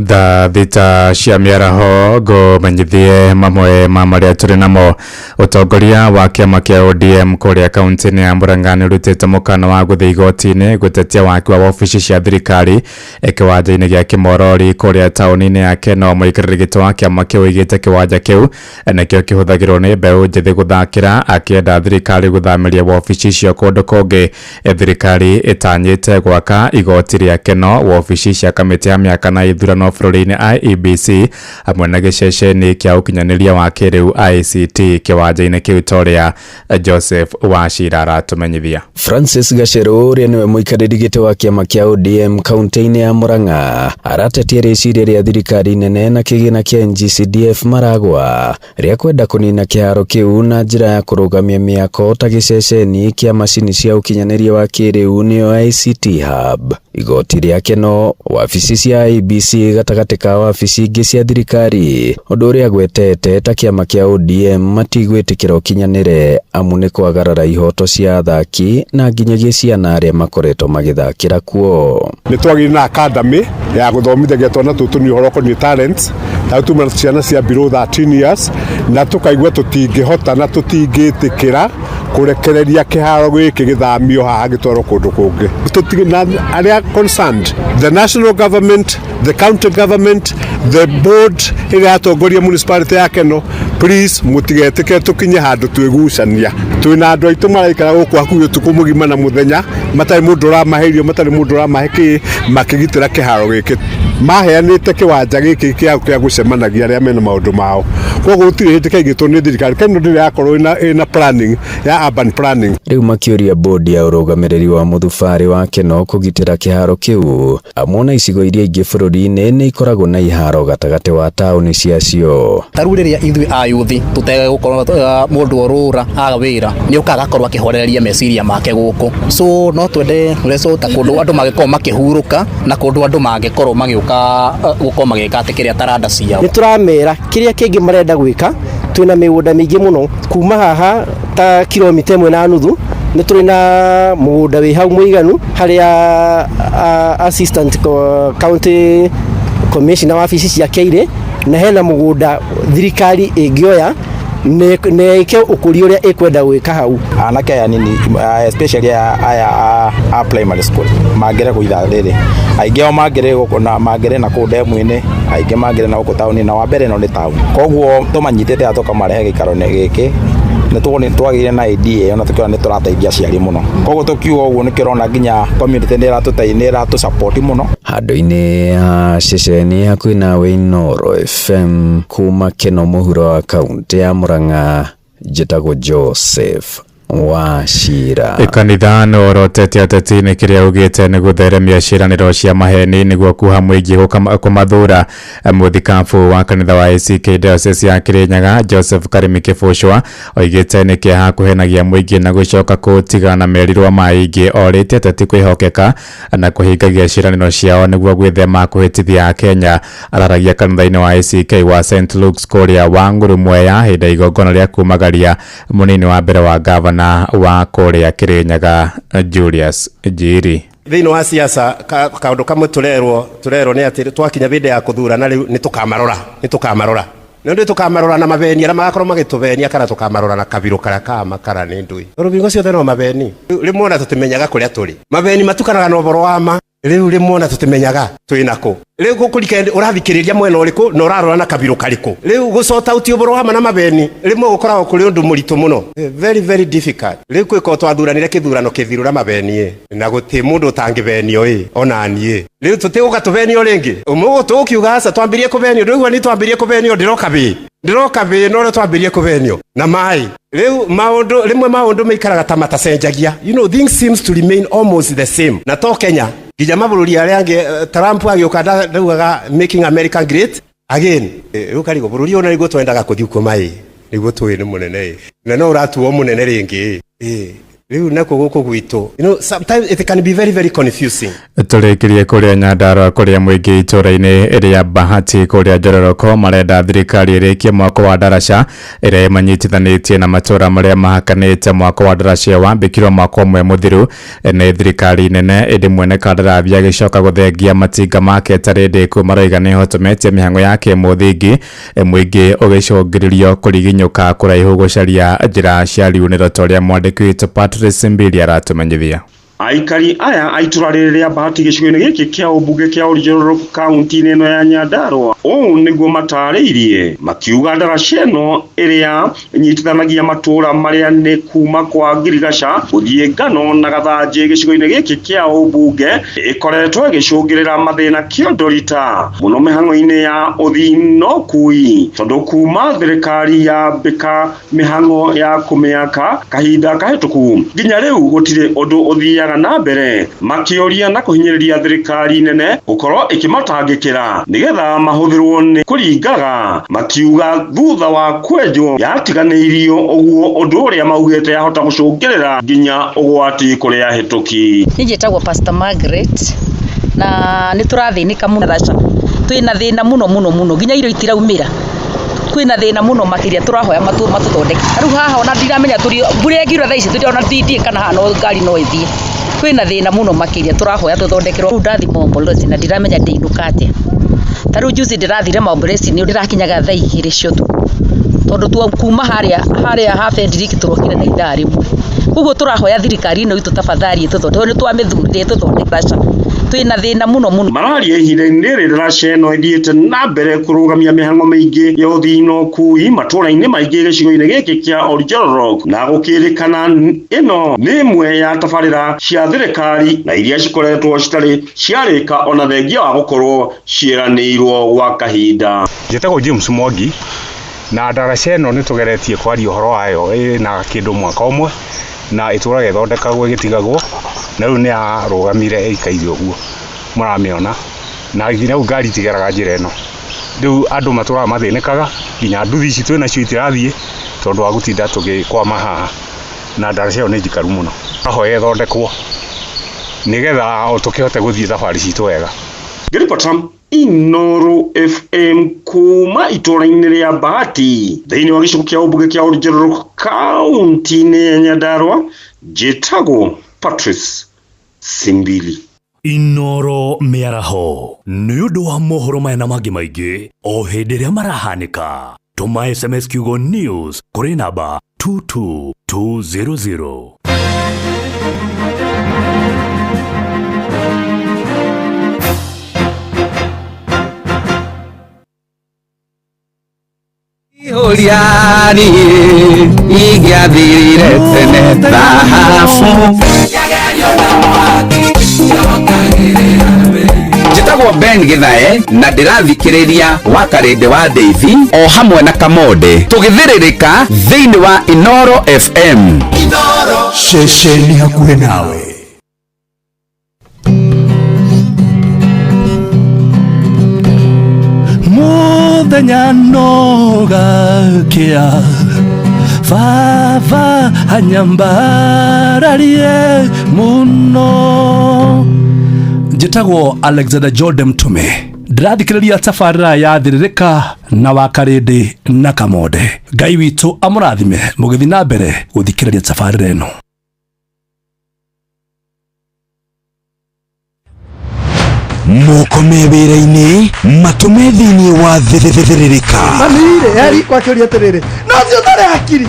S16: Thaa 6 cia mĩaraho ngũmenyithie mamwe ma marĩa tũrĩ namo. Ũtongoria wa kĩama kĩa ODM kũrĩa kaunti-inĩ ya Murang'a nĩ ũrutĩte mũkana wa gũthiĩ igoti-inĩ gũtetia waki wa wabici cia thirikari kĩwanja-inĩ gĩa Kĩmorori kũrĩa taũni-inĩ ya Keno. Mũikarĩri gĩtĩ wa kĩama kĩu oigĩte kĩwanja kĩu nĩkĩo kĩhũthagĩrwo nĩ mbeũ njĩthĩ gũthakĩra, akĩenda thirikari gũthamĩria wabici icio kũndũ kũngĩ. Thirikari ĩtanyĩte gwaka igoti rĩa Keno, wabici cia kamĩtĩ ya mĩaka na ithurano gĩthurano bũrũri-inĩ IEBC hamwe na gĩceceni kĩa ũkinyanĩria wa kĩrĩu ICT kĩwanja-inĩ kĩu ta ũrĩa Joseph Wachira aratũmenyithia.
S17: Francis Gacheru ũrĩa nĩwe mũikarĩri gĩtĩ wa kĩama kĩa ODM kaunti-inĩ ya Murang'a aratetia rĩciria rĩa thirikari nene na kĩgĩna kĩa NGCDF Maragwa rĩa kwenda kũnina kĩharo kĩu na njĩra ya kũrũgamia mĩako ta gĩceceni kĩa macini cia ũkinyanĩria wa kĩrĩu nĩyo ICT Hub. Igoti rĩa Keno, wabici cia IEBC gatagatĩ ka wabici ingĩ cia thirikari, ũndũ ũrĩa agwetete ta kĩama kĩa ODM matigwĩtĩkĩra ũkinyanĩre amu nĩ kwagarara ihoto cia athaki na nginyagia ciana arĩa makoretwo magĩthakĩra kuo.
S18: Nĩ twagĩire na academy ya gũthomithagia twana tũtũ nĩ ũhoro ũkoniĩ talents ta tuma ciana cia below 13 years na tũkaigua tũtingĩhota na tũtingĩtĩkĩra kũrekereria kĩharo gĩkĩ gĩthamio haha gĩtwarwo kũndũ kũngĩ. Na arĩa concerned, the national government, the county government, the board ĩrĩa yatongoria municipality ya Keno, please mũtigetĩkĩre tũkinye handũ twĩgucania. Twĩna andũ aitũ maraikara gũkũ hakuhĩ ũtukũ mũgima na mũthenya, matarĩ mũndũ ũramahe irio, matarĩ mũndũ ũramahe kĩ, makĩgitĩra kĩharo gĩkĩ. Maheanĩte kĩwanja gĩkĩ kĩao kĩa gũcemanagia arĩa mena maũndũ mao, koguo gũtirĩ hĩndĩ kaigĩtwo nĩ thirikari. Keno ndĩrĩ yakorwo ĩna planning ya urban planning.
S17: Rĩu makĩũria bodi ya ũrũgamĩrĩri wa mũthubarĩ wa Keno kũgitĩra kĩharo kĩu amu ona icigo iria ingĩ bũrũri-inĩ nĩ ikoragwo na iharo gatagatĩ wa taũni ciacio.
S19: Ta rĩu rĩrĩa ithuĩ ayuthi tũtegũkorwo mũndũ orũra aga wĩra nĩ ũkaga agakorwo akĩhorereria meciria make gũkũ, so no twende reco ta kũndũ andũ mangĩkorwo makĩhurũka na kũndũ andũ mangĩkorwo magĩũka gũkorwo magĩka atĩ kĩrĩa taranda ciao.
S20: Nĩ tũramera kĩrĩa kĩngĩ marenda gwĩka, twĩna mĩgũnda mĩingĩ mũno kuma haha ta kilomita 1.5 nĩ tũrĩ na mũgũnda wĩ hau mũiganu harĩa assistant county commissioner wabici ciake irĩ, na hena mũgũnda thirikari ĩngĩoya nĩ ĩke ũkũria ũrĩa ĩkwenda gwĩka hau.
S22: Anake aya nini, especially aya a primary school mangĩre gũitha rĩrĩ, aingĩ ao mangĩrĩ gũkũ na mangĩrĩ na kũu ndemu-inĩ, aingĩ mangĩrĩ na gũkũ taũni, na wa mbere ĩno nĩ taũni, koguo tũmanyitĩte tũkamarehe gĩikaro-inĩ gĩkĩ nĩ twagĩire na idea ĩyo na tũkĩona nĩ tũrateithia aciari mũno, koguo tũkiuga ũguo nĩkĩo ũrona nginya community nĩ ĩratũteithia, nĩ ĩratũ mũno.
S17: Handũ-inĩ ha ceceni hakuhĩ nawe Inooro FM kuma Keno mũhuro wa kaunti ya Murang'a, njĩtagwo Joseph Wachira.
S16: Kanitha nĩ worotete ateti nĩ kĩrĩa ugĩte nĩ gũtheremia ciĩranĩro cia maheni nĩguo kuha mũingĩ kũmathura. Mũthikabu wa kanitha wa ACK Diocese ya Kirinyaga Joseph Karimi Kĩbũcwa oigĩte nĩ kĩeha kũhenagia mũingĩ na gũcoka kũtigana merirwo maingĩ, orĩtie ateti kwĩhokeka na kũhingagia ciĩranĩro ciao nĩguo gwĩthema kũhĩtithia Akenya. Araragia kanitha-inĩ wa ACK wa St Luke's kũrĩa Wangũrũ Mwea hĩndĩ ya igongona rĩa kumagaria mũnini wa mbere wa gavana wa kũrĩa Kirinyaga Julius Njiri.
S21: Thĩinĩ wa siasa kaũndũ kamwe tũrerwo nĩ atĩ twakinya hĩndĩ ya kũthurana rĩu nĩ tũkamarora, nĩ tũkamarora nĩ ũndũ tũkamarora na mabeni arĩa magakorwo magĩtũbenia kana tũkamarora na kabirũ karĩa ka makara nĩ ndũi rũbingo ciothe no mabeni. Rĩmwe ona tũtimenyaga kũrĩa tũrĩ, mabeni matukanaga na ũhoro wa ma, rĩu rĩmwe ona tũtimenyaga twĩ nakũ. Rĩu gũkũrika ũrathikĩrĩria mwena ũrĩkũ na ũrarora na kabirũ karĩkũ. Rĩu gũcota uti ũhoro wa ma na mabeni rĩmwe gũkoragwo kũrĩ ũndũ mũritũ mũno, very very difficult. Rĩu kwĩko twathuranire kĩthurano kĩthiru na mabeni na gũtĩ mũndũ ũtangĩbenio ĩ ona niĩ. Rĩu tũtigũka tũbenio rĩngĩ, ũmũgũ tũkiuga aca twambirie kũbenio, ndũigua nĩ twambirie kũbenio, ndĩroka bĩ no twambirie kũbenio na maĩ. Rĩu maũndũ rĩmwe maũndũ maikaraga ta matacenjagia, you know, things seems to remain almost the same. Na to Kenya nginya mabũrũri arĩa angĩ, Trump agĩũka ndaugaga making America great again. Rĩu karigũ bũrũri ũyũ nĩguo twendaga kũthiĩ kuo maĩ, nĩguo tũĩ nĩ mũnene na no ũratuo mũnene rĩngĩ. Rĩu nakuo gũkũ gwitũ, you know, sometimes it can be very very confusing.
S16: Tũrĩkĩrie kũrĩa Nyandarua kũrĩa mũingĩ itũũra-inĩ rĩa Bahati kũrĩa Njororoko marenda thirikari ĩrĩkie mwako wa ndaraca ĩrĩa ĩmanyitithanĩtie na matũũra marĩa mahakanĩte. Mwako wa ndaraca wambĩkirwo mwaka ũmwe mũthiru nĩ thirikari nene, ĩndĩ mwene kandarathi agĩcoka gũthengia matinga make tarĩ ndĩku maroiga nĩ hotometie mĩhang'o ya kĩmũthingi, mũingĩ ũgĩcũngĩrĩrio kũriginyũka kũraihu gũcaria njĩra cia riunĩro ta ũrĩa mwandĩki witũ Patrice Mbili aratũmenyithia.
S2: Aikari aya a itũra rĩrĩ rĩa Bahati gĩcigo-inĩ gĩkĩ kĩa ũmbunge kĩa Oljororok kaunti-inĩ ĩno ya Nyandarua ũũ nĩguo matarĩirie makiuga ndaraca ĩno ĩrĩa ĩnyitithanagia matũra marĩa nĩ kuma kwa Ngirigaca gũthiĩ Ngano na Gathanjĩ gĩcigo-inĩ gĩkĩ kĩa ũmbunge ĩkoretwo ĩgĩcũngĩrĩra mathĩna kĩondorita mũno mĩhang'o-inĩ ya ũthii na ũkui tondũ kuma thirikari yambĩka mĩhang'o ya kũmĩaka kahinda kahĩtũku nginya rĩu gũtirĩ ũndũ ũthiaga na mbere makĩũria na kũhinyĩrĩria thirikari nene gũkorwo ĩkĩmatangĩkĩra nĩgetha mahũthĩrwo nĩ kũringaga makiuga thutha wa kwenjwo yatiganĩirio ũguo ũndũ ũrĩa maugĩte yahota gũcũngĩrĩra nginya ũgwati kũrĩ ahĩtũki.
S4: Niĩ njĩtagwo Pastor Margaret na nĩ tũrathĩnĩka mũno ndaraca twĩna thĩna mũno mũno mũno nginya irio itiraumĩra kwĩna thĩna mũno makĩria tũrahoya matũthondeke rĩu haha ona ndiramenya tũri mbura ĩngiura thaa ici ona ndiĩ kana haha no ngari no ĩthiĩ kwĩna thĩna mũno makĩria tũrahoya tũthondekerwo rĩu ndathi Maombolezi na ndiramenya ndĩinũka atĩa ta rĩu juzi ndĩrathire Maombolezi nĩ ndĩrakinyaga thaa 2 cia ũtukũ tondũ tu kuma harĩa harĩa ha Frederick tũrokire na ithaa rĩmwe koguo tũrahoya thirikari ĩno itũ tafadhali ĩtũthondeke tondũ nĩ twamĩthurire ĩtũthondeke ndaraca twĩna thĩna mũno mũno.
S2: Mararia ihinda-inĩ rĩrĩ ndaraca ĩno ĩthiĩte na mbere kũrũgamia mĩhang'o mĩingĩ ya ũthii na ũkui matũra-inĩ maingĩ gĩcigo-inĩ gĩkĩ kĩa Oljororok na gũkĩrĩkana ĩno nĩ ĩmwe ya tabarĩra cia thirikari na iria cikoretwo citarĩ ciarĩka ona thengia wa gũkorwo ciĩranĩirwo gwa kahinda.
S23: Njĩtagwo James Mwangi na ndaraca ĩno nĩ tũgeretie kwaria ũhoro wayo ĩna kĩndũ mwaka ũmwe na ĩtũraga ĩthondekagwo ĩgĩtigagwo na rĩu nĩ yarũgamire ĩikaire ũguo mũramĩona na nginya rĩu ngari itigeraga njĩra ĩno rĩu andũ matũraga mathĩnĩkaga nginya nduthi ici twĩnacio itirathiĩ tondũ wa gũtinda tũgĩkwama haha na ndaraca ĩyo nĩ njikaru mũno ahoya ĩthondekwo nĩgetha tũkĩhote gũthiĩ thabarĩ citũ wega.
S2: Ngĩribota Inooro FM kuma itũra-inĩ rĩa Bahati thĩinĩ wa gĩcigo kĩa ũmbunge kĩa Oljororok kaunti-inĩ ya Nyandarua njĩtagwo Patrice Simbili.
S1: Inooro mĩaraho nĩ ũndũ wa mohoro maya na mangĩ maingĩ o hĩndĩ ĩrĩa marahanĩka tũma SMS kiugo news kũrĩ namba 22200.
S24: Ihũriani ingĩathirire tene thahabu njĩtagwo Ben Githae na ndĩrathikĩrĩria Wakarĩndĩ wa Ndeithi o hamwe na Kamonde tũgĩthĩrĩrĩka thĩinĩ wa Inooro FM.
S5: Ceceni hakuhĩ nawe.
S1: Muthenya no gakĩa baba anyambararie mũno. Njĩtagwo Alexander Jordan Mtume ndĩrathikĩrĩria tabarĩra ya Thĩrĩrĩka na Wakarĩndĩ na Kamonde. Ngai witũ amũrathime mũgĩthiĩ na mbere gũthikĩrĩria tabarĩra ĩno.
S5: Moko me wĩra-inĩ matũme thĩinĩ wa Thĩrĩrĩka.
S3: Mami-rĩ, heri kwakĩũria atĩrĩrĩ no ũcio ũtarĩ hakiri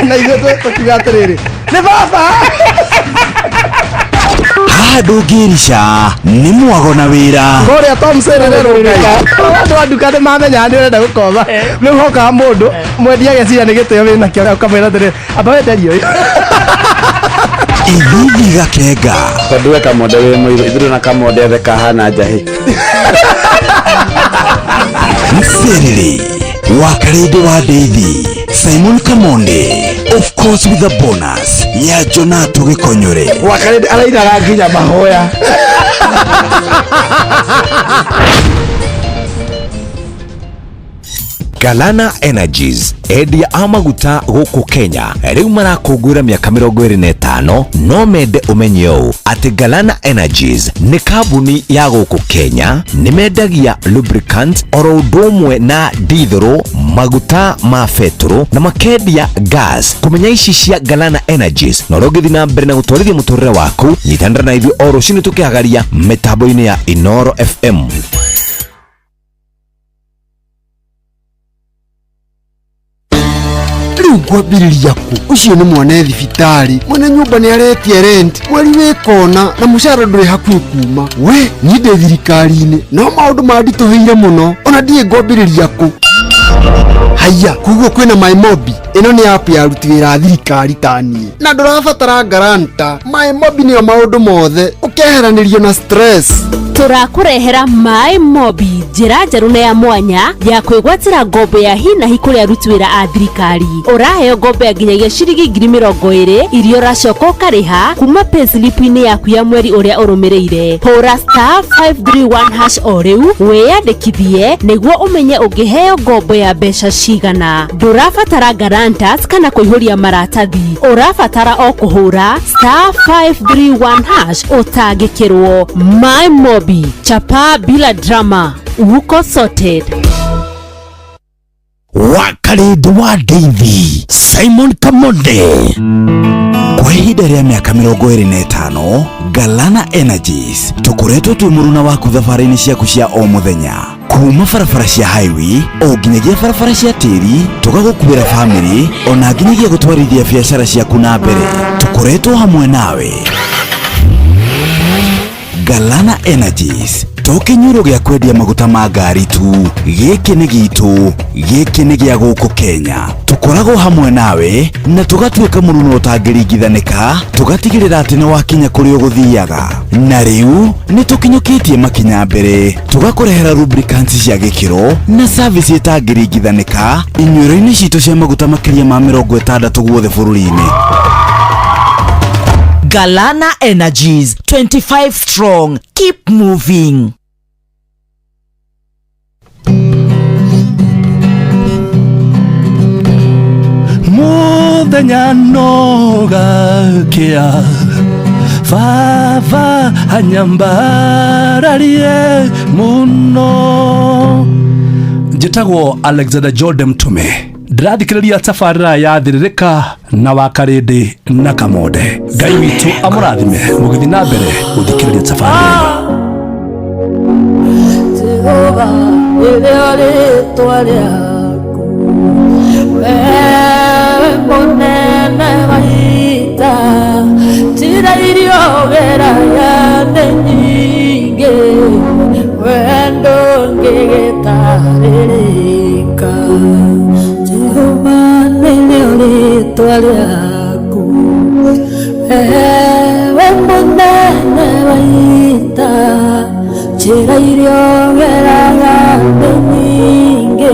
S3: na ithuĩ tũkiuga atĩrĩrĩ nĩ baba.
S5: Haha ndũngĩrica nĩ mwago na wĩra.
S3: Kũrĩa Thompson rĩrĩ andũ a nduka nĩ mamenyaga nĩ ũrenda gũkomba rĩu hokaga mũndũ mwendia ageciria nĩ gĩtĩo wĩnakĩo ũkamwĩra atĩrĩrĩ amba wenderie ũyũ.
S5: Ithithi gakenga
S6: tondũ we Kamonde wĩ mũirũ ithuĩ na Kamonde othe kahana njahĩ.
S5: Mserere Wakarĩndĩ wa Ndeithi Simon Kamonde of course with a bonus ya Jonato Gĩkonyore.
S6: Wakarĩndĩ arainaga nginya mahoya.
S5: Galana Energies endia a maguta gũkũ Kenya rĩu marakũngũĩra mĩaka 25 no mende ũmenye ũũ atĩ Galana Energies nĩ kambuni ya gũkũ Kenya nĩ mendagia lubricants oro ũndũ ũmwe na dithũrũ maguta ma betũrũ na makendia gas. Kũmenya ici cia Galana Energies na ũrĩa ũngĩthiĩ na mbere na gũtwarithia mũtũrĩre waku nyitanĩra na ithuĩ o rũcinĩ tũkĩhagaria mĩtambo-inĩ ya Inooro FM.
S9: Rĩu ngwambĩrĩria kũ? Ũcio nĩ mwana thibitarĩ, mwene nyũmba nĩ aretia rent, mweri wĩ kona na mũcara ndũrĩ hakuhĩ kuma. We niĩ ndĩ thirikari-inĩ no maũndũ manditũhĩire mũno, ona ndiĩ ngwambĩrĩria kũ. Haiya, koguo kwĩna MyMobi. Ĩno nĩ app ya aruti wĩra a thirikari ta niĩ, na ndũrabatara guarantor. MyMobi nĩyo maũndũ mothe, ũkeheranĩrio na stress.
S14: Tũrakũrehera Maĩ Mobi, njĩra njerũ na ya mwanya ya kwĩgwatĩra ngombo ya hi na hi kũrĩ aruti wĩra a thirikari. Ũraheo ngombo ya nginyagia ciringi 20,000 iria ũracoka ũkarĩha kuma payslip-inĩ yaku ya mweri ũrĩa ũrũmĩrĩire. Hũra star 531 hash o rĩu wĩyandĩkithie nĩguo ũmenye ũngĩheo ngombo ya mbeca cigana. Ndũrabatara guarantors kana kũihũria maratathi, ũrabatara o kũhũra star 531 hash ũtangĩkĩrwo. My Mobi, chapa bila drama, uko sorted.
S10: Wakarĩndĩ wa Ndeithi Simon Kamonde.
S5: Kwa ihinda rĩa mĩaka 25, Galana Energies tũkoretwo twĩ mũruna waku thabarĩ-inĩ ciaku cia o mũthenya, kuma barabara cia highway o nginyagia barabara cia tĩri, tũgagũkuĩra famĩlĩ ona nginyagia gũtwarithia biacara ciaku na mbere. Tũkoretwo hamwe nawe. Galana Energies to kĩnyuĩro gĩa kwendia maguta ma ngari tu, gĩkĩ nĩ gitũ, gĩkĩ nĩ gĩa gũkũ Kenya. Tũkoragwo hamwe nawe na tũgatuĩka mũruno ũtangĩringithanĩka, tũgatigĩrĩra atĩ nĩ wakinya kũrĩa ũgũthiaga. Na rĩu nĩ tũkinyũkĩtie makinya mbere, tũgakũrehera lubricants cia gĩkĩro na service ĩtangĩringithanĩka inyuĩro-inĩ citũ cia maguta makĩria ma 60 guothe bũrũri-inĩ.
S11: Galana Energies, 25 strong. Keep moving.
S1: Muthenya nogakia baba anyambararie muno. Njĩtagwo Alexander Jordan Mtume, ndĩrathikĩrĩria tabarĩra ya Thĩrĩrĩka na Wakarĩndĩ na Kamonde. Ngai witũ amũrathime mũgĩthiĩ na mbere gũthikĩrĩria tabarĩra ĩno.
S15: Jehova nĩrĩo rĩtwa rĩaku, wewe mũnene wa ita, njĩra iria ũgeraga nĩ nyingĩ, wendo ndũngĩgĩtarĩrĩka. Jehova nĩrĩo rĩtwa rĩaku, wewe mũnene wa ita, njĩra iria ũgeraga nĩ nyingĩ,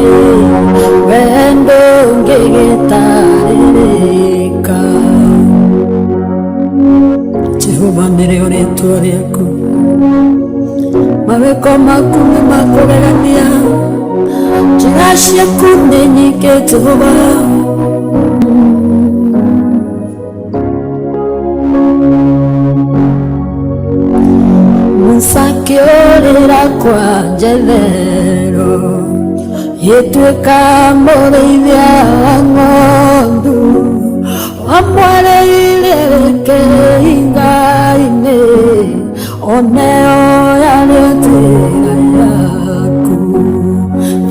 S15: wendo ndũngĩgĩtarĩrĩka. Jehova nĩrĩo rĩtwa rĩaku, mawĩko maku nĩ ma kũgegania, njĩra ciaku nĩ nyingĩ Jehova. Musa akĩũrĩra kwa Jethero, gĩtuĩka mũrĩithia wa ng'ondu, wamwarĩire kĩhinga-inĩ, oneo yarĩ njĩra yaku.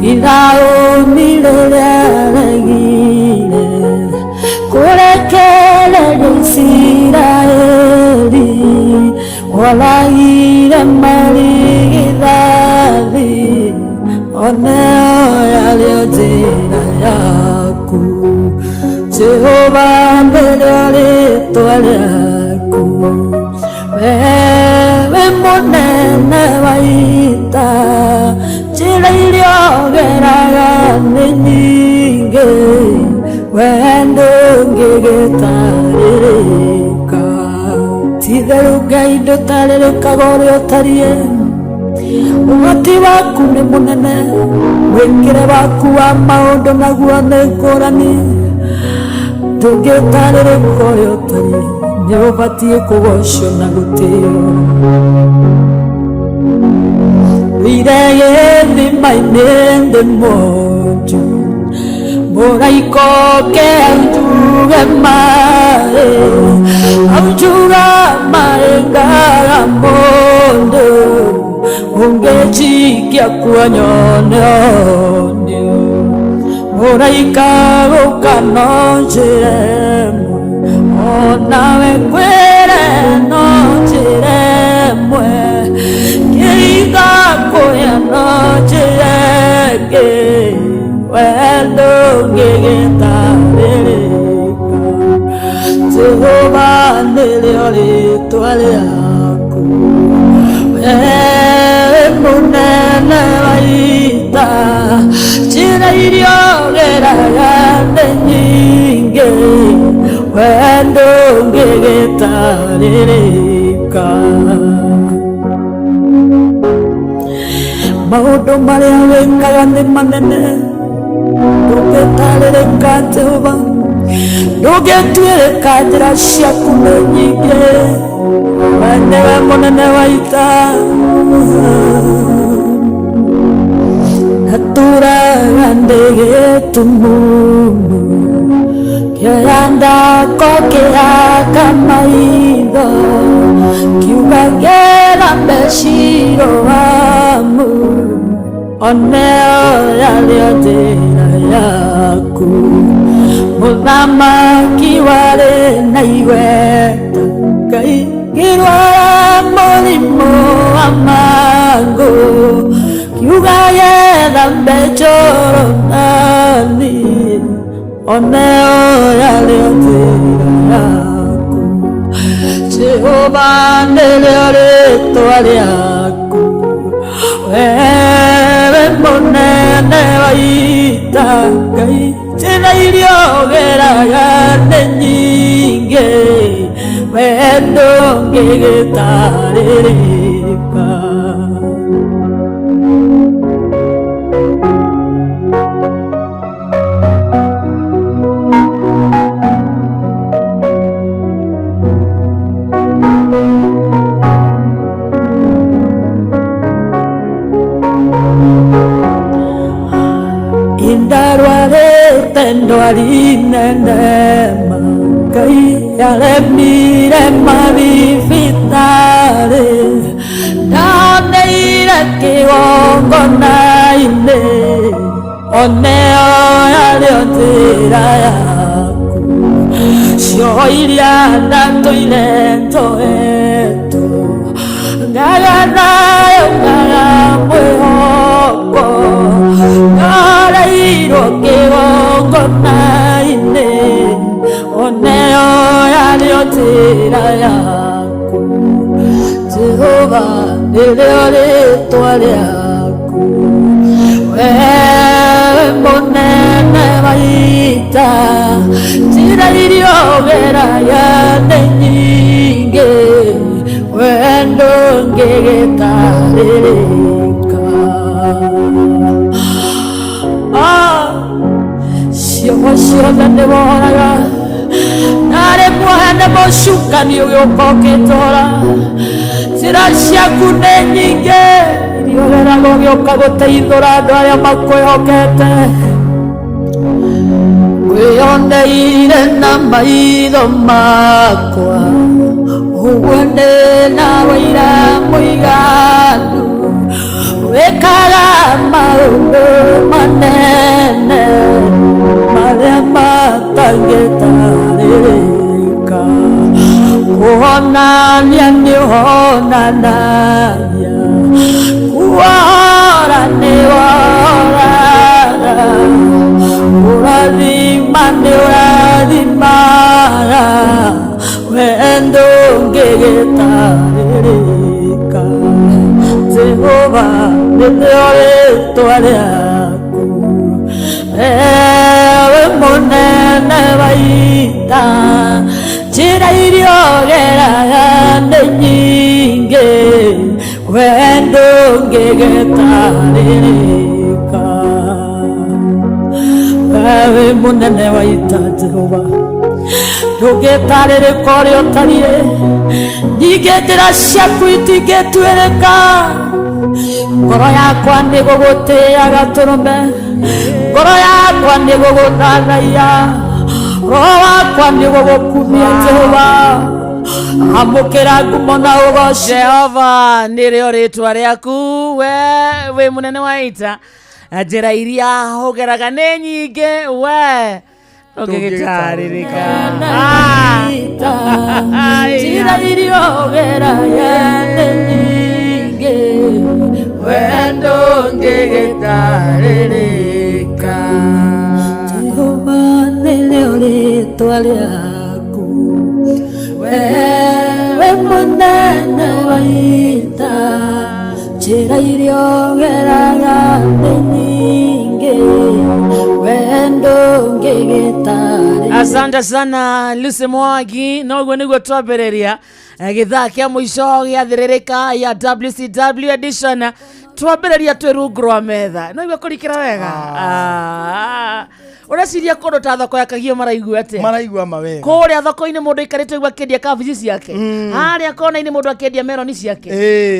S15: Firaũni rĩrĩa aregire kũrekereria Isiraeli, oragire marigithathi, oneo yarĩ njĩra yaku. Jehova nĩrĩo rĩtwa rĩaku, wewe mũnene wa ita, njĩra iria ũgeraga nĩ nyingĩ, wendo ndũngĩgĩtarĩrĩka. Ti-itherũ Ngai ndũtarĩrĩkaga ũrĩa ũtariĩ, ũhoti waku nĩ mũnene, mwĩkĩre waku wa maũndũ naguo nĩ ngũrani, ndũngĩtarĩrĩka ũrĩa ũtariĩ, nĩ ũbatiĩ kũgocwo na gũtĩo. Wĩire gĩthima-inĩ ndĩ mwonju, mũraika oke aunjuge maĩ, aunjuga maĩ ngaga mũndũ, ũngĩnjikia kuo nyone ũnio. Mũraika gũka no njĩra ĩmwe, onawe ngwĩre no njĩra ĩmwe, kĩhinga kũrĩa no njĩra ĩngĩ, we ndũngĩgĩtarĩrĩka. Jehova nĩrĩo rĩtwa rĩaku, we mũnene wa ita, njĩra iria ũgeraga nĩ nyingĩ, we ndũngĩgĩtarĩrĩka. Maũndũ marĩa wĩkaga nĩ manene, ndũngĩtarĩrĩka Jehova, ndũngĩtuĩrĩka, njĩra ciaku nĩ nyingĩ, we nĩwe mũnene wa ita. Natũraga ndĩ gĩtumumu, kĩoya ndako kĩhaka maitho, kiuga gĩra meciro wamu, oneo yarĩo njĩra yaku. Mũthamaki warĩ na igweta, Ngai ngĩrwara mũrimũ wa mangũ, kiuga getha Jorodani, oneo yarĩo njĩra yaku. Jehova nĩrĩo rĩtwa rĩaku, wewe mũnene wa ita, Ngai njĩra iria ũgeraga nĩ nyingĩ, we ndũngĩgĩtarĩrĩka. Indarwarĩte ndwari nene ma, Ngai yaremire mathibitarĩ, ndaoneire kĩgongona-inĩ, oneo yarĩo njĩra yaku. Cioho iria ndatũire njoetwo, ngaga nayo ngaga mwĩhoko, ndareirwo kĩgongona-inĩ, oneo yarĩo njĩra yaku. Jehova nĩrĩo rĩtwa rĩaku, wewe mũnene wa ita, njĩra iria ũgeraga nĩ nyingĩ, we ndũngĩgĩtarĩrĩka. Ah, cioho ciothe nĩwohoraga, narĩ muohe nĩ mũcukani ũgĩũka ũkĩtũra, njĩra ciaku nĩ nyingĩ, iria ũgeraga ũgĩũka gũteithũra andũ arĩa makwĩhokete. Ngwĩyoneire na maitho makwa, ũguo ndĩ na wĩira mũiganu, wĩkaga maũndũ manene marĩa matangĩtarĩrĩka. Kũhonania nĩũhonanagia, kuohora nĩwohoraga, kũrathima nĩũrathimaga, we ndũngĩgĩtarĩrĩka. Jehova nĩrĩo rĩtwa rĩaku, ewe mũnene wa ita, njĩra iria ũgeraga nĩ nyingĩ, we ndũngĩgĩtarĩrĩka. Wewe mũnene wa ita Jehova, ndũngĩtarĩrĩka ũrĩa ũtariĩ, nyingĩ njĩra ciaku itingĩtuĩrĩka. Ngoro yakwa nĩ gũgũtĩĩa gatũrũme, ngoro yakwa nĩ gũgũthathaiya, roho wakwa nĩ gũgũkumia Jehova. Amũkĩra ngumo na ũgoci.
S7: Jehova nĩrĩo rĩtwa rĩaku, we wĩ mũnene wa ita. Njĩra iria hũgeraga nĩ nyingĩ we ũngĩgĩtarĩrĩka.
S15: Njĩra iria ũgeraga nĩ nyingĩ wendo ũngĩgĩtarĩrĩka. Jehova nĩrĩo rĩtwa rĩaku, wewe mũnene wa ita, njĩra iria ũgeraga nĩ nyingĩ wendo ũngĩgĩtarĩrĩka.
S7: Asante sana Lucy Mwangi, noguo nĩguo twambĩrĩria gĩthaa kĩa mũico gĩathĩrĩrĩka ya WCW edition. Twambĩrĩria twĩ rungu rwa metha, no igua kũrikĩra wega. Ah. Ũreciria kũndũ ta thoko ya Kagio maraigua atĩa?
S3: Maraigua mawega.
S7: Kũrĩa thoko-inĩ mũndũ aikarĩte ũguo akĩendia kabici ciake, harĩa kona-inĩ mũndũ akĩendia meroni ciake.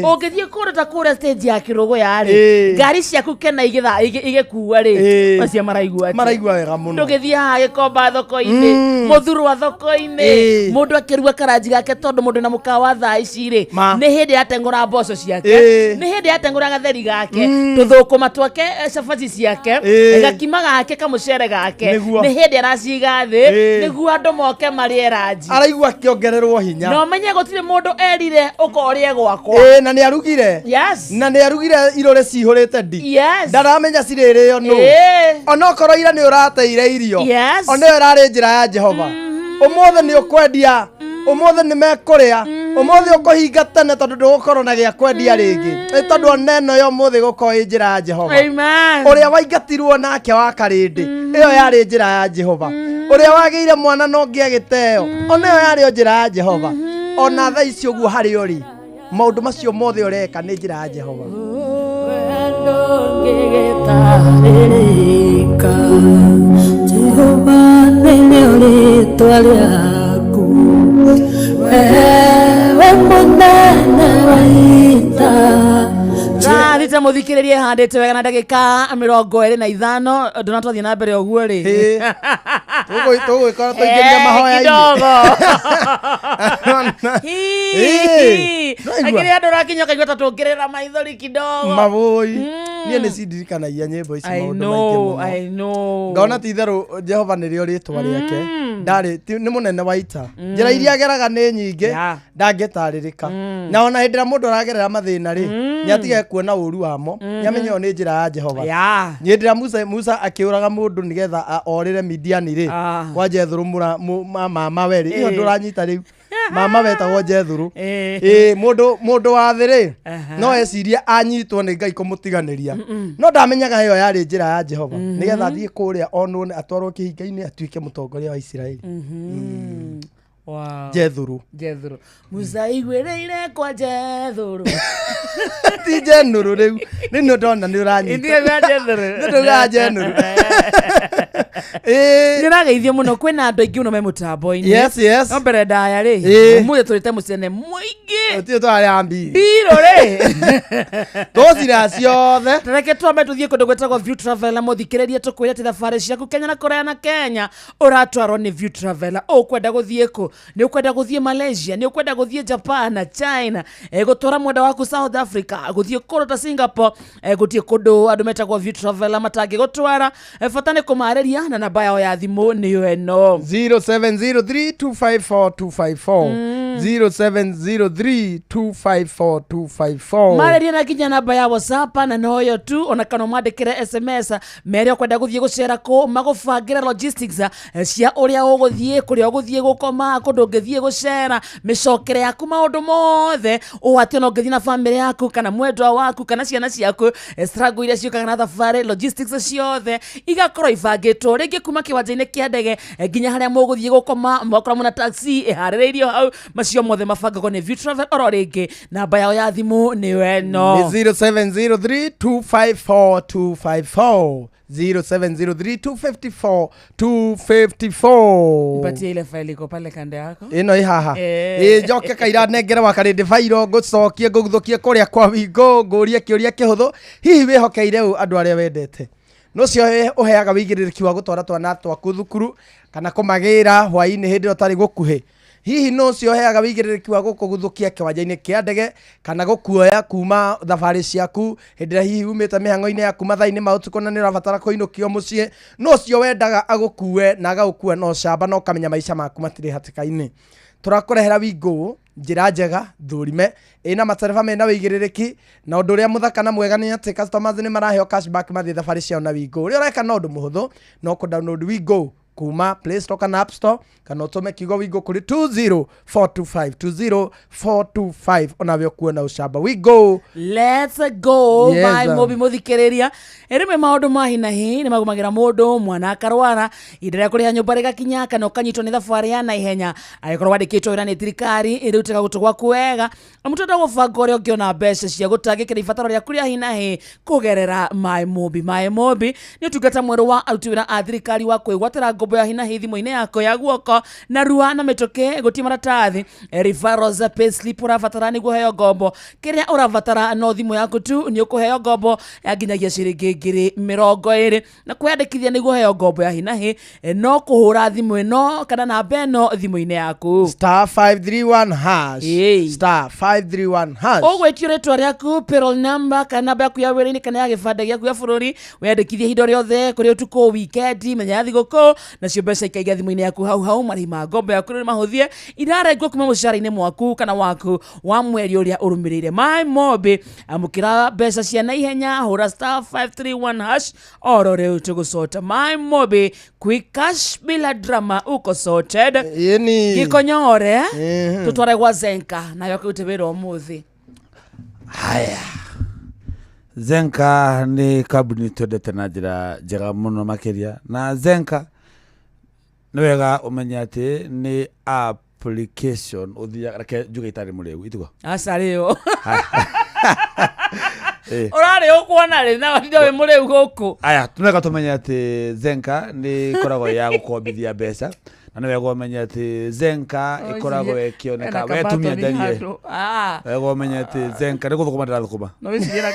S7: Ũngĩthiĩ kũndũ ta kũrĩa stage ya Kĩrũgũya rĩ, ngari ciaku kena igĩkua rĩ, macio maraigua atĩa?
S3: Maraigua wega mũno.
S7: Ndũgĩthiĩ haha Gĩkomba thoko-inĩ, Mũthurwa thoko-inĩ, mũndũ akĩruga karanji gake, tondũ mũndũ na mũkawa thaa ici rĩ,
S3: Ma.
S7: nĩ hĩndĩ yateng'ũra mboco ciake, nĩ hĩndĩ yateng'ũra gatheri gake, tũthũkũma twake, cabaci ciake, gakima gake, kamũcere gake, nĩ hĩndĩ araciga thĩ nĩguo andũ moke marĩe ranji.
S3: Araigua akĩongererwo hinya.
S7: Na ũmenye gũtirĩ mũndũ erire ũka ũrĩe gwakwa.
S3: Ĩĩ, na nĩ arugire.
S7: Yes.
S3: Na nĩ arugire irũrĩ cihũrĩte ndi.
S7: Yes.
S3: Ndaramenya cirĩrĩo nũ. Onokorwo ira nĩ ũrateire irio, ona ĩyo ĩrarĩ njĩra ya Jehova. Ũmũthĩ nĩ ũkwendia, ũmũthĩ nĩ mekũrĩa, ũmũthĩ ũkũhinga tene tondũ ndũgũkorwo na gĩa kwendia rĩngĩ. Ĩ tondũ ona ĩno ya ũmũthĩ gũkorwo ĩ njĩra ya Jehova.
S7: Amen.
S3: Ũrĩa waingatirwo nake wa karĩndĩ, ĩyo yarĩ njĩra ya Jehova. Ũrĩa wagĩire mwana no ũngĩ agĩteo, ona ĩyo yarĩ o njĩra ya Jehova. Ona thaa ici ũguo harĩa ũrĩ, maũndũ macio mothe ũreka nĩ njĩra ya Jehova.
S15: Ndũngĩgĩtarĩrĩka. Jehova nĩrĩo rĩtwa rĩaku, wewe mũnene wa ita.
S7: Thaa thita mũthikĩrĩrie handĩte wega na ndagĩka 25, ndona twathiĩ na mbere ũguo rĩ.
S3: Tũgwĩkora tũingĩrire mahoya-inĩ.
S7: Kidogo.
S3: Ĩĩ, nĩwaigua?
S7: Akĩrĩ andũ ũrakinya ũkaigua ta tũngĩrĩra maithori kidogo.
S3: Mabũi, niĩ nĩ cindirikanagia nyĩmbo ici
S7: I
S3: maũndũ maingĩ
S7: know,
S3: mũno.
S7: I know.
S3: Ngona ti itherũ Jehova nĩrĩo rĩtwa rĩake, ndarĩ nĩ mũnene wa ita, njĩra iria ageraga nĩ nyingĩ, ndangĩtarĩrĩka. Na ona hĩndĩ ĩrĩa mũndũ aragerera mathĩna rĩ, nĩ atige kuona ũru wamo, nĩ amenye ĩyo nĩ njĩra ya Jehova. Hĩndĩ ĩrĩa Musa akĩũraga mũndũ nĩgetha orĩre Midiani rĩ, kwa Jethũrũ mamawe rĩ, ĩyo ndũranyita rĩu, mama wetagwo Jethũrũ. Ĩĩ, mũndũ wa thĩ rĩ, no ecirie anyitwo nĩ Ngai kũmũtiganĩria, no ndamenyaga ĩyo yarĩ njĩra ya Jehova nĩgetha athiĩ kũrĩa onwo atwarwo kĩhinga-inĩ atuĩke mũtongoria wa Isiraeli.
S7: Wow.
S3: Jethũrũ.
S7: Jethũrũ. Musa igwĩrĩire kwa Jethũrũ.
S3: Ti Jenũrũ rĩu, rĩu nĩ ndona nĩ ũranyita.
S7: Ithuĩ gwa Jethũrũ.
S3: Nĩ ndauga Jenũrũ.
S7: Nĩ ũrageithio mũno, kwĩna andũ aingĩ mũno me mũtambo-inĩ.
S3: Yes.
S7: No mbere ndaya rĩ, ũmũthĩ tũrĩte mũcene mũingĩ.
S3: Tũtirĩ twarĩa mbiri.
S7: Mbirũ rĩ.
S3: Tũcira ciothe.
S7: Reke twambe tũthiĩ kũndũ gwĩtagwo View Traveler, mũthikĩrĩrie tũkwĩre atĩ thabarĩ ciaku Kenya na kũraya na Kenya ũratwarwo nĩ View Traveler. Ũkwenda gũthiĩ kũ? Nĩ ũkwenda gũthiĩ Malaysia, nĩ ũkwenda gũthiĩ Japan na China, gũtwara mwenda waku South Africa, gũthiĩ kũndũ ta Singapore, gũthiĩ kũndũ andũ metagwo View Traveler matangĩgũtwara. Bata nĩ kũmarĩria na namba yao ya thimũ nĩyo ĩno.
S3: 0703254254, 0703254254.
S7: Marĩrie na nginya namba ya WhatsApp na noyo tu, ona kana ũmandĩkĩre SMS mere ũkwenda gũthiĩ gũcera kũ, magũbangĩre logistics cia ũrĩa ũgũthiĩ, kũrĩa ũgũthiĩ gũkoma, kũndũ ũngĩthiĩ gũcera, mĩcokere yaku, maũndũ mothe ũũ atĩ ona ũngĩthiĩ na bamĩrĩ yaku kana mwendwa waku kana ciana ciaku, struggle iria ciũkaga na thabarĩ, logistics ciothe igakorwo ibangĩtwo rĩngĩ kuma kĩwanja-inĩ kĩa ndege nginya harĩa mũgũthiĩ gũkoma, mwakorwo mwĩna taxi ĩharĩrĩirio hau, macio mothe mabangagwo nĩ View Travel. Oro rĩngĩ namba yao ya thimũ nĩyo ĩno.
S3: Nĩ 0703254254, 0703254254.
S7: Mpatie ile faili iko pale kando yako.
S3: Ĩno ĩ haha. Ĩ njoke kaira nengere wa karĩndĩ bairo, ngũcokie ngũguthũkie kũrĩa kwa wingo, ngũrie kĩũria kĩhũthũ. Hihi wĩhokeire ũ andũ arĩa wendete? Nocio ũheaga wĩigĩrĩrĩki wa gũtwara twana twaku thukuru kana kũmagĩra hwaĩ-inĩ hĩndĩ ĩrĩa ũtarĩ gũkuhĩ. Hihi no ũcio ũheaga wĩigĩrĩrĩki wa gũkũguthũkia kĩwanja-inĩ kĩa ndege kana gũkuoya kuma thabarĩ ciaku hĩndĩ ĩrĩa hihi umĩte mĩhang'o-inĩ yaku mathaa-inĩ ma ũtukũ na nĩ ũrabatara kũinũkio mũciĩ? No ũcio wendaga agũkue na agagũkua na ũcamba na ũkamenya maica maku matirĩ hatĩka-inĩ. Tũrakũrehera Wingo, njĩra njega thũrime ĩna matereba mena wĩigĩrĩrĩki, na ũndũ ũrĩa mũthaka na mwega nĩ atĩ customers nĩ maraheo cashback mathiĩ thabarĩ ciao na Wingo. Ũrĩa ũreka na ũndũ mũhũthũ no kũ download Wingo kuma Play Store kana App Store, kana ũtũme kiugo Wingo kũrĩ 20425 20425, onawe ũkuona ũcamba. Wingo,
S7: let's go.
S3: Yes,
S7: my mobi muthikiriria, rimwe maundu ma hinahi ni magumagira mundu, mwana akarwara, ihinda rĩa kũrĩha nyũmba rĩgakinya, kana ũkanyitwo nĩ thabarĩ ya naihenya. Angĩkorwo wandĩkĩtwo wĩra nĩ thirikari ĩrutaga gũtũ gwaku wega, mũtenda gũbanga ũrĩa ũngĩona mbeca cia gũtangĩkĩra ibataro rĩaku rĩa hinahi kũgerera My Mobi. My Mobi nĩ ũtungata mwerũ wa aruti wĩra a thirikari wa kwĩgwatĩra ngombo ya hinahi thimũ-inĩ yako ya guoko na rua na mĩtũkĩ, gũtirĩ maratathi, referrals, payslip ũrabatara nĩguo ũheo ngombo. Kĩrĩa ũrabatara no thimũ yaku tu, nĩ ũkũheo ngombo ya nginyagia ciringi 20,000. Na kwĩyandĩkithia nĩguo ũheo ngombo ya hinahi no kũhũra thimũ ĩno kana namba ĩno thimũ-inĩ yaku,
S3: star 531 hash, star 531 hash.
S7: Ũgwĩtio rĩtwa rĩaku, payroll number, kana namba yaku ya wĩra-inĩ kana ya gĩbandĩ gĩaku gĩa bũrũri. Wĩyandĩkithie ihinda rĩothe, kũrĩ ũtukũ, wikendi, menya ya thigũkũ, nacio mbeca ikaingĩra thimũ-inĩ yaku hau hau. Marĩhi ma ngombo yaku nĩ mahũthie, irarengwo kuma mũcara-inĩ mwaku kana waku wa mweri ũrĩa ũrũmĩrĩire. My Mobi, amũkĩra mbeca cia naihenya, hũra star 531 hash oro rĩu tũgũcota. My Mobi, quick cash bila drama, uko sorted.
S3: Yeni
S7: gĩkonyore tũtware gwa Zenka nayo akĩrute wĩra ũmũthĩ.
S6: Haya, Zenka nĩ kambuni twendete na njĩra njega mũno makĩria, na Zenka nĩ wega ũmenye atĩ nĩ application ũthiaga, reke njuge itarĩ mũrĩu itugo.
S7: Aca rĩo ũrarĩ ũkuona rĩ na watinda wĩ mũrĩu gũkũ.
S6: Aya, nĩ wega tũmenye atĩ Zenka nĩ ĩkoragwo ya gũkombithia mbeca, na nĩ wega ũmenye atĩ Zenka ĩkoragwo ĩkĩoneka we tumia njarie. Wega ũmenye atĩ Zenka nĩ gũthũkũma ndĩrathũkũma.
S7: No wĩcirie na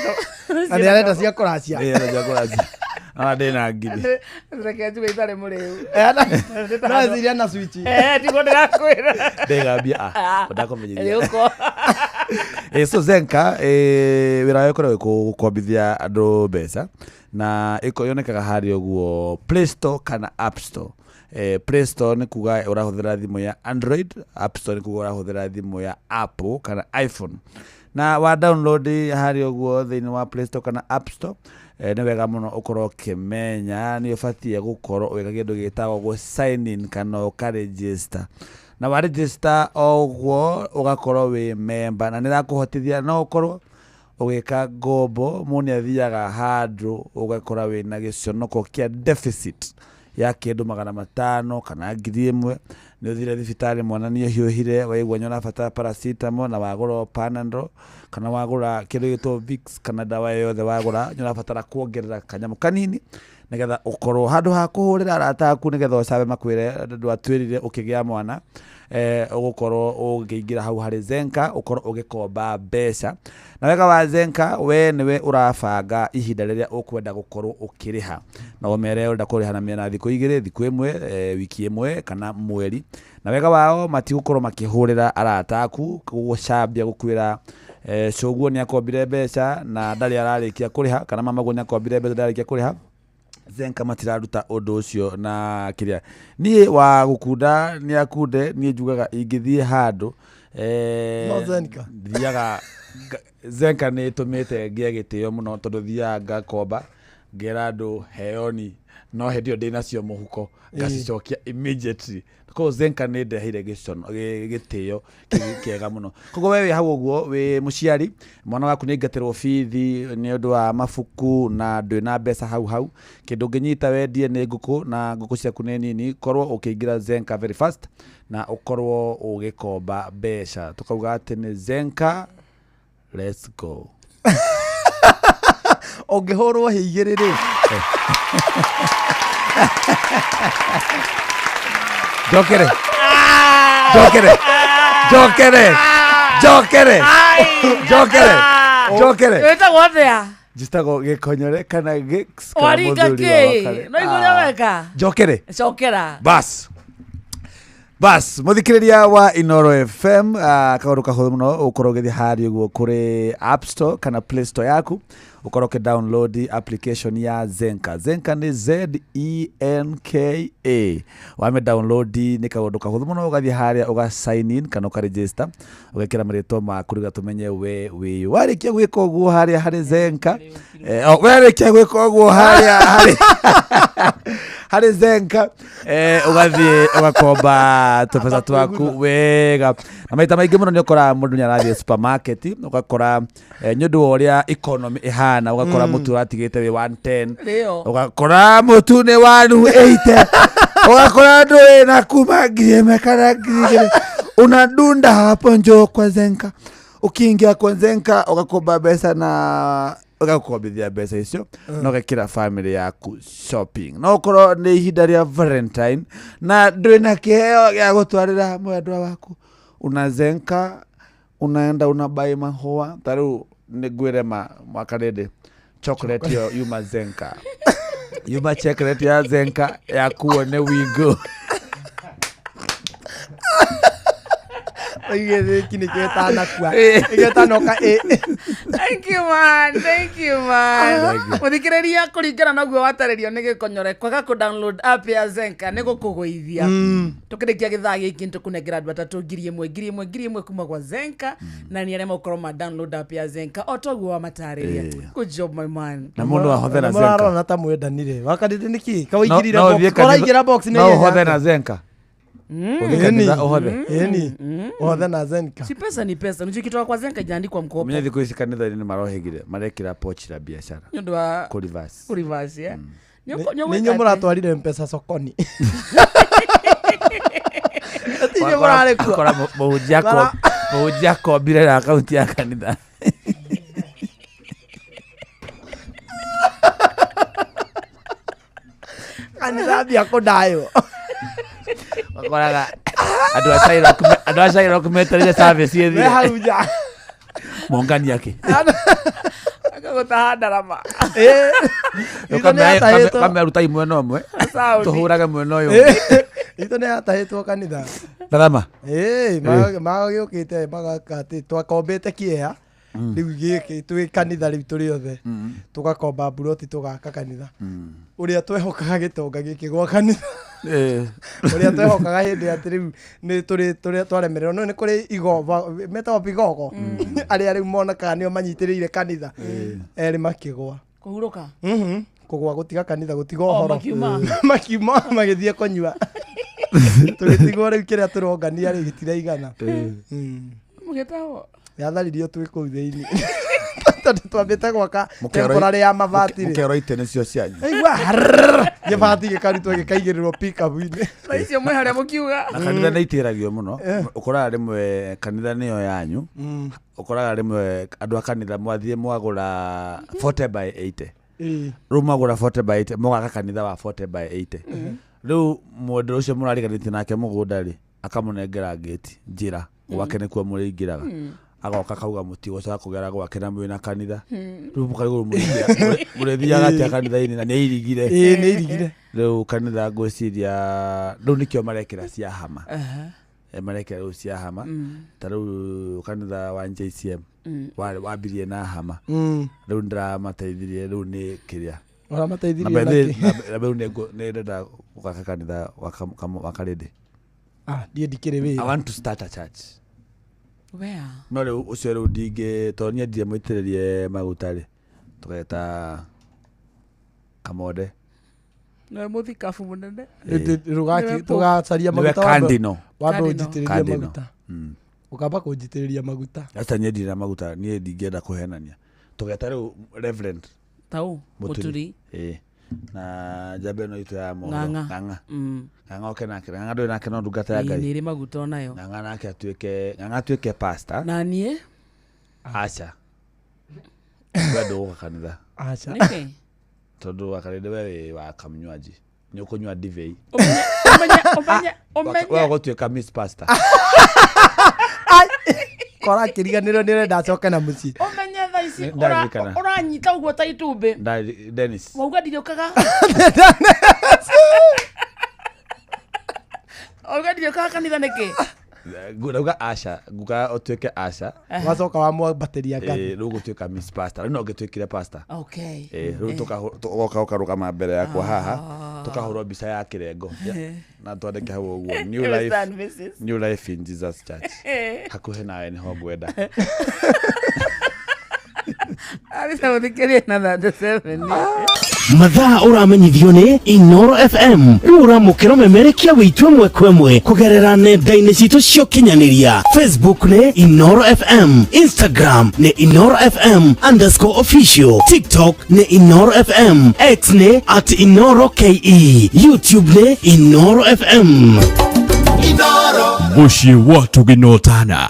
S3: Na nĩ arenda cia kũracia.
S6: Ĩ, arenda cia kũracia. Ona ndĩna ngiri.
S7: Reke njuge itarĩ mũrĩu.
S3: No eciria na switch.
S7: Tiguo ndĩrakwĩra.
S6: Ndĩgambia
S7: Ah,
S6: ndakũmenyithia.
S7: Rĩũko.
S6: So Zenka wĩra wayo ũkoragwo gũkombithia andũ mbeca, na yonekaga harĩa ũguo Play Store kana App Store. Play Store nĩ kuga ũrahũthĩra thimũ ya Android, App Store nĩ kuga ũrahũthĩra thimũ ya Apple kana iPhone. Na wa download harĩa ũguo thĩinĩ wa Play Store kana App Store, nĩ wega mũno ũkorwo ũkĩmenya nĩ ũbatiĩ gũkorwo ũgĩka kĩndũ gĩtagwo gũ sign in kana ũka register. Na wa register o ũguo ũgakorwo wĩ member, na nĩ ĩrakũhotithia no ũkorwo ũgĩka ngombo. Mũndũ nĩ athiaga handũ ũgakora wĩna gĩconoko kĩa deficit ya kĩndũ 500 kana 1,000, nĩ ũthire thibitarĩ mwana nĩ ũhiũhire, waigua nĩ ũrabatara paracetamol na wagũra o Panadol kana wagũra kĩndũ gĩtwo Vicks kana ndawa yothe wagũra, nĩ ũrabatara kuongerera kanyamũ kanini nĩgetha ũkorwo handũ ha kũhũrĩra arata aku nĩgetha ũcabe makwĩre ndwatwĩrire ũkĩgĩa mwana, ũgũkorwo ũngĩingĩra hau harĩ Zenka ũkorwo ũgĩkomba mbeca. Na wega wa Zenka, we nĩwe ũrabanga ihinda rĩrĩa ũkwenda gũkorwo ũkĩrĩha, na ũmere ũrenda kũrĩha na mĩena thikũ 2, thikũ 1, wiki 1 kana mweri. Na wega wao matigũkorwo makĩhũrĩra arata aku gũcambia gũkwĩra cũguo nĩ akombire mbeca na ndarĩ ararĩkia kũrĩha, kana mamaguo nĩ akombire mbeca ndararĩkia kũrĩha. Zenka matiraruta ũndũ ũcio. Na kĩrĩa niĩ wa gũkunda nĩ akunde, niĩ njugaga ingĩthiĩ handũ
S3: No Zenka.
S6: Thiaga Zenka nĩ ĩtũmĩte ngĩe gĩtĩo mũno, tondũ thiaga ngakomba ngera andũ heoni, no hĩndĩ ĩyo ndĩnacio mũhuko ngacicokia immediately. Koguo Zenka nĩ ndeheire gĩtĩo kĩega mũno. Koguo we wĩ hau ũguo wĩ mũciari, mwana waku nĩ aingatĩrwo bithi nĩ ũndũ wa mabuku na ndwĩ na mbeca hau hau, kĩndũ ũngĩnyita wendie nĩ ngũkũ na ngũkũ ciaku nĩ nini, korwo ũkĩingĩra Zenka very fast na ũkorwo ũgĩkomba mbeca. Tũkauga atĩ nĩ Zenka, let's go.
S3: Ũngĩhũrwo hĩ igĩrĩ rĩ?
S6: Njokere, njokere, njokere, njokere, njokere, njokere.
S7: Wĩtagwo atĩa?
S6: Njĩtagwo Gĩkonyore kana Gix kana
S7: Waringa
S6: mũthuri wa
S7: kĩ?
S6: Wakare.
S7: No igũrĩa weka.
S6: Njokere.
S7: Cokera.
S6: Bas, Bas, muthikiriria wa Inoro FM, kaundu kahuthu muno ukorwo ugithi haria uguo kuri App Store kana Play Store yaku, ukorwo uki download application ya Zenka. Zenka ni Zenka. Wame download ni kaundu kahuthu muno, ugathi haria uga sign in kana uka register, ugekira maritwa maku riga tumenye we wi warikia gwika uguo haria hari Zenka. Warikia gwika uguo haria hari hari Zenka, ugathie ugakomba tũbeca twaku wega. Na maita maingĩ mũno nĩ ũkoraga mũndũ nĩ arathiĩ supermarket, ũgakora nĩ ũndũ wa ũrĩa economy ĩhana, ũgakora mũtu ũratigĩte wĩ 110,
S7: Ndio.
S6: ũgakora mũtu nĩ 180, ũgakora ndũĩ na kuma 1,000 kana 2,000, unadunda hapo njoo kwa Zenka. Ukiingia kwa Zenka ugakomba mbeca na ũgakombithia mbeca icio na ũgekĩra family yaku shopping. No ũkorwo nĩ ihinda rĩa Valentine na ndũrĩ na kĩheo gĩa gũtwarĩra mwendwa waku, una Zenka unaenda unabai mahũa. Ta rĩu nĩ ngwĩre mwaka rĩndĩ chocolate ĩyo yuma Zenka, yuma chocolate ya Zenka yakuo nĩ wingo.
S3: Oige gĩkĩ nĩkĩo ĩtanakua. Nĩkĩo ĩtanoka ĩ.
S7: Thank you man, thank you man.
S6: Thank you.
S7: Muthikiriria kuringana na guo watarĩrio nĩ gĩkonyore kwaga kũ download app ya Zenka nĩ gũkũgũithia. Tũkĩrĩkia gĩthaa gĩkĩ nĩtũkũnengera andũ atatũ 1,000 1,000 1,000 kuma gwa Zenka, na nĩ arĩa megũkorwo ma download app ya Zenka o toguo wamatarĩria. Good job my man.
S6: Na mũndũ ahothe na Zenka.
S3: Mũrarona ta mwendanire. Wakarĩte nĩkĩ? Kawaingĩrire
S6: No
S3: box.
S6: ũthiĩ
S3: Koraingĩra
S6: kanitha-
S3: box nĩ
S6: no
S3: ihenya
S6: ũhothe
S3: atĩa?
S6: na Zenka. Ũthiĩ kanitha ũhothe.
S3: Ĩni. Ũhothe na Zenka.
S7: Si pesa ni pesa. Unajua ikitoka kwa Zenka ijaandikwa mkopo.
S6: Menya thikũ ici kanitha-inĩ nĩ marohĩgire marekĩra pochi la biashara
S7: Nĩ ũndũ wa
S6: kũ reverse.
S7: kũ reverse, yeah.
S3: Nĩ inyuĩ mũratwarire mbeca sokoni. Ti inyuĩ mũrarĩ kuo.
S6: Akora mũhunjia akombire na akaunti ya kanitha.
S3: Kanitha ambia kũndaywo.
S6: Wakoraga andũ a Shylock andũ a Shylock metereire service
S3: Me
S6: ĩthire.
S3: hau nja.
S6: Mongani ake.
S7: Agagũtaha ndarama.
S3: Ĩ. Itũ nĩ yatahĩtwo.
S6: Kamerutai mwena ũmwe
S7: Saudi.
S6: tũhũrage mwena ũyũ.
S3: Itũ nĩ yatahĩtwo kanitha.
S6: Ndarama.
S3: Ĩ, magagĩũkĩte magaka atĩ twakombĩte kĩea rĩu gĩkĩ twĩ kanitha rĩu tũrĩ othe tũgakomba mburoti tũgaka kanitha ũrĩa twehokaga gĩtonga gĩkĩgwa kanitha ũrĩa twehokaga hĩndĩ atĩ rĩu nĩ tũrĩ tũrĩa twaremererwo no nĩ kũrĩ igova metagwo bigogo arĩa rĩu monekaga nĩo manyitĩrĩire kanitha erĩ makĩgwa.
S7: Kũhurũka.
S3: Kũgwa gũtiga kanitha gũtiga
S7: Oh,
S3: ũhoro.
S7: makiuma.
S3: Makiuma magĩthiĩ kũnyua. Tũgĩtigwo rĩu kĩrĩa tũrongania rĩ gĩtiraigana.
S7: Mũgĩtahwo.
S3: Yatharirio twĩ kũu thĩinĩ. Tondũ twambĩte gwaka temporary ya mabati rĩ.
S6: Mũkĩoro itĩ nĩcio cianyu.
S3: Aigua gĩbati gĩkarutwo gĩkaigĩrĩrwo pickup-inĩ.
S7: Thaa icio mwĩ harĩa mũkiuga.
S6: Na kanitha nĩ itĩragio mũno. Ũkoraga rĩmwe kanitha nĩyo yanyu. Ũkoraga rĩmwe andũ a kanitha mwathiĩ mwagũra 40 by 80. Rĩu mwagũra 40 by 80 mũgaka kanitha wa 40 by 80. Rĩu mũndũ ũcio mũrariganĩtie nake mũgũnda rĩ akamũnengera ngĩti njĩra gwake nĩkuo mũrĩingĩraga. Agoka kauga mũtigũcoka kũgera gwake na mwĩna kanitha. Rĩu mũkarigwo mũrĩthiaga atĩa kanitha-inĩ na nĩ airigire.
S3: Ĩĩ nĩ airigire.
S6: Rĩu kanitha ngwĩciria rĩu nĩkĩo marekĩra cia hama. Marekĩra rĩu cia hama. Ta rĩu kanitha wa JCM wambirie na hama. Rĩu ndĩramateithirie rĩu nĩ kĩrĩa.
S3: Ũramateithirie
S6: Na
S3: na
S6: by the
S3: kĩ?
S6: na rĩu nĩ ndĩrenda gwaka kanitha wa Karĩndĩ.
S3: Ah, ndiĩ ndikĩrĩ wĩra.
S6: I want to start a church.
S7: Where?
S6: No rĩu ũcio rĩu ndingĩ tondũ niĩ ndirĩ mũitĩrĩrie maguta rĩ tũgeta Kamonde.
S7: Nĩwe mũthikabu mũnene.
S3: Tũgacaria
S6: Nĩwe
S3: maguta
S6: Cardinal.
S3: wambe
S7: Cardinal.
S3: ũnjitĩrĩrie
S6: Cardinal.
S3: maguta. Ũkamba kũnjitĩrĩria maguta.
S6: Aca niĩ ndirĩ na maguta niĩ ndingĩenda kũhenania. Tũgeta rĩu Reverend
S7: Tau Mũturi.
S6: Ĩĩ. Na njamba ĩno itũ ya mohoro.
S7: Ng'ang'a.
S6: Ng'ang'a. Ng'ang'a oke nake. Ng'ang'a ndũrĩ nake no ndungata ya
S7: Ĩĩ,
S6: Ngai.
S7: nĩ ĩrĩ maguta onayo.
S6: Ng'ang'a nake atuĩke Ng'ang'a atuĩke pastor.
S7: Na niĩ?
S6: Aca. We ndũgũka kanitha.
S3: Aca.
S7: Nĩkĩ?
S6: Tondũ wakarĩndĩ we wĩ wa kamnywaji. Nĩ ũkũnyua ndibei.
S7: Ũmenye
S6: We ũgũtuĩka Miss Pastor.
S3: Kora akĩriganĩrwo nĩ ũrenda acoke na mũciĩ.
S7: Ũmenye thaa ici
S6: Nĩ ndarikana.
S7: ũranyita ũguo ta itumbĩ.
S6: Dennis.
S7: Wauga ndirĩũkaga. Auga ndiũkaga kanitha nĩkĩ?
S6: Ndauga aca, nguga ũtuĩke aca.
S3: Wacoka wamwambatĩria ngathĩ.
S6: Ĩĩ, rĩu gũtuĩka Miss Pastor, rĩu no ngĩtuĩkire pastor.
S7: Okay.
S6: Ĩĩ, rĩu ũgoka ũkarũgama mbere yakwa haha, tũkahũrwo mbica ya kĩrengo na twandĩke hau ũguo, new
S7: Mr.
S6: life,
S7: and Mrs.
S6: New Life in Jesus Church. Hakuhĩ nawe nĩho ngwenda.
S7: Arisa mũthikĩrie na 37.
S10: Mathaa ũramenyithio nĩ Inoro FM. Rĩu ũramũkĩra ũmemerekia wĩitũ ĩmwe kwa ĩmwe kũgerera nenda-inĩ citũ cia ũkinyanĩria. Facebook nĩ Inoro FM, Instagram nĩ Inoro FM underscore official, TikTok nĩ Inoro FM, X nĩ at Inoro KE, YouTube nĩ Inoro FM.
S8: Mũciĩ wa tũgĩnotana.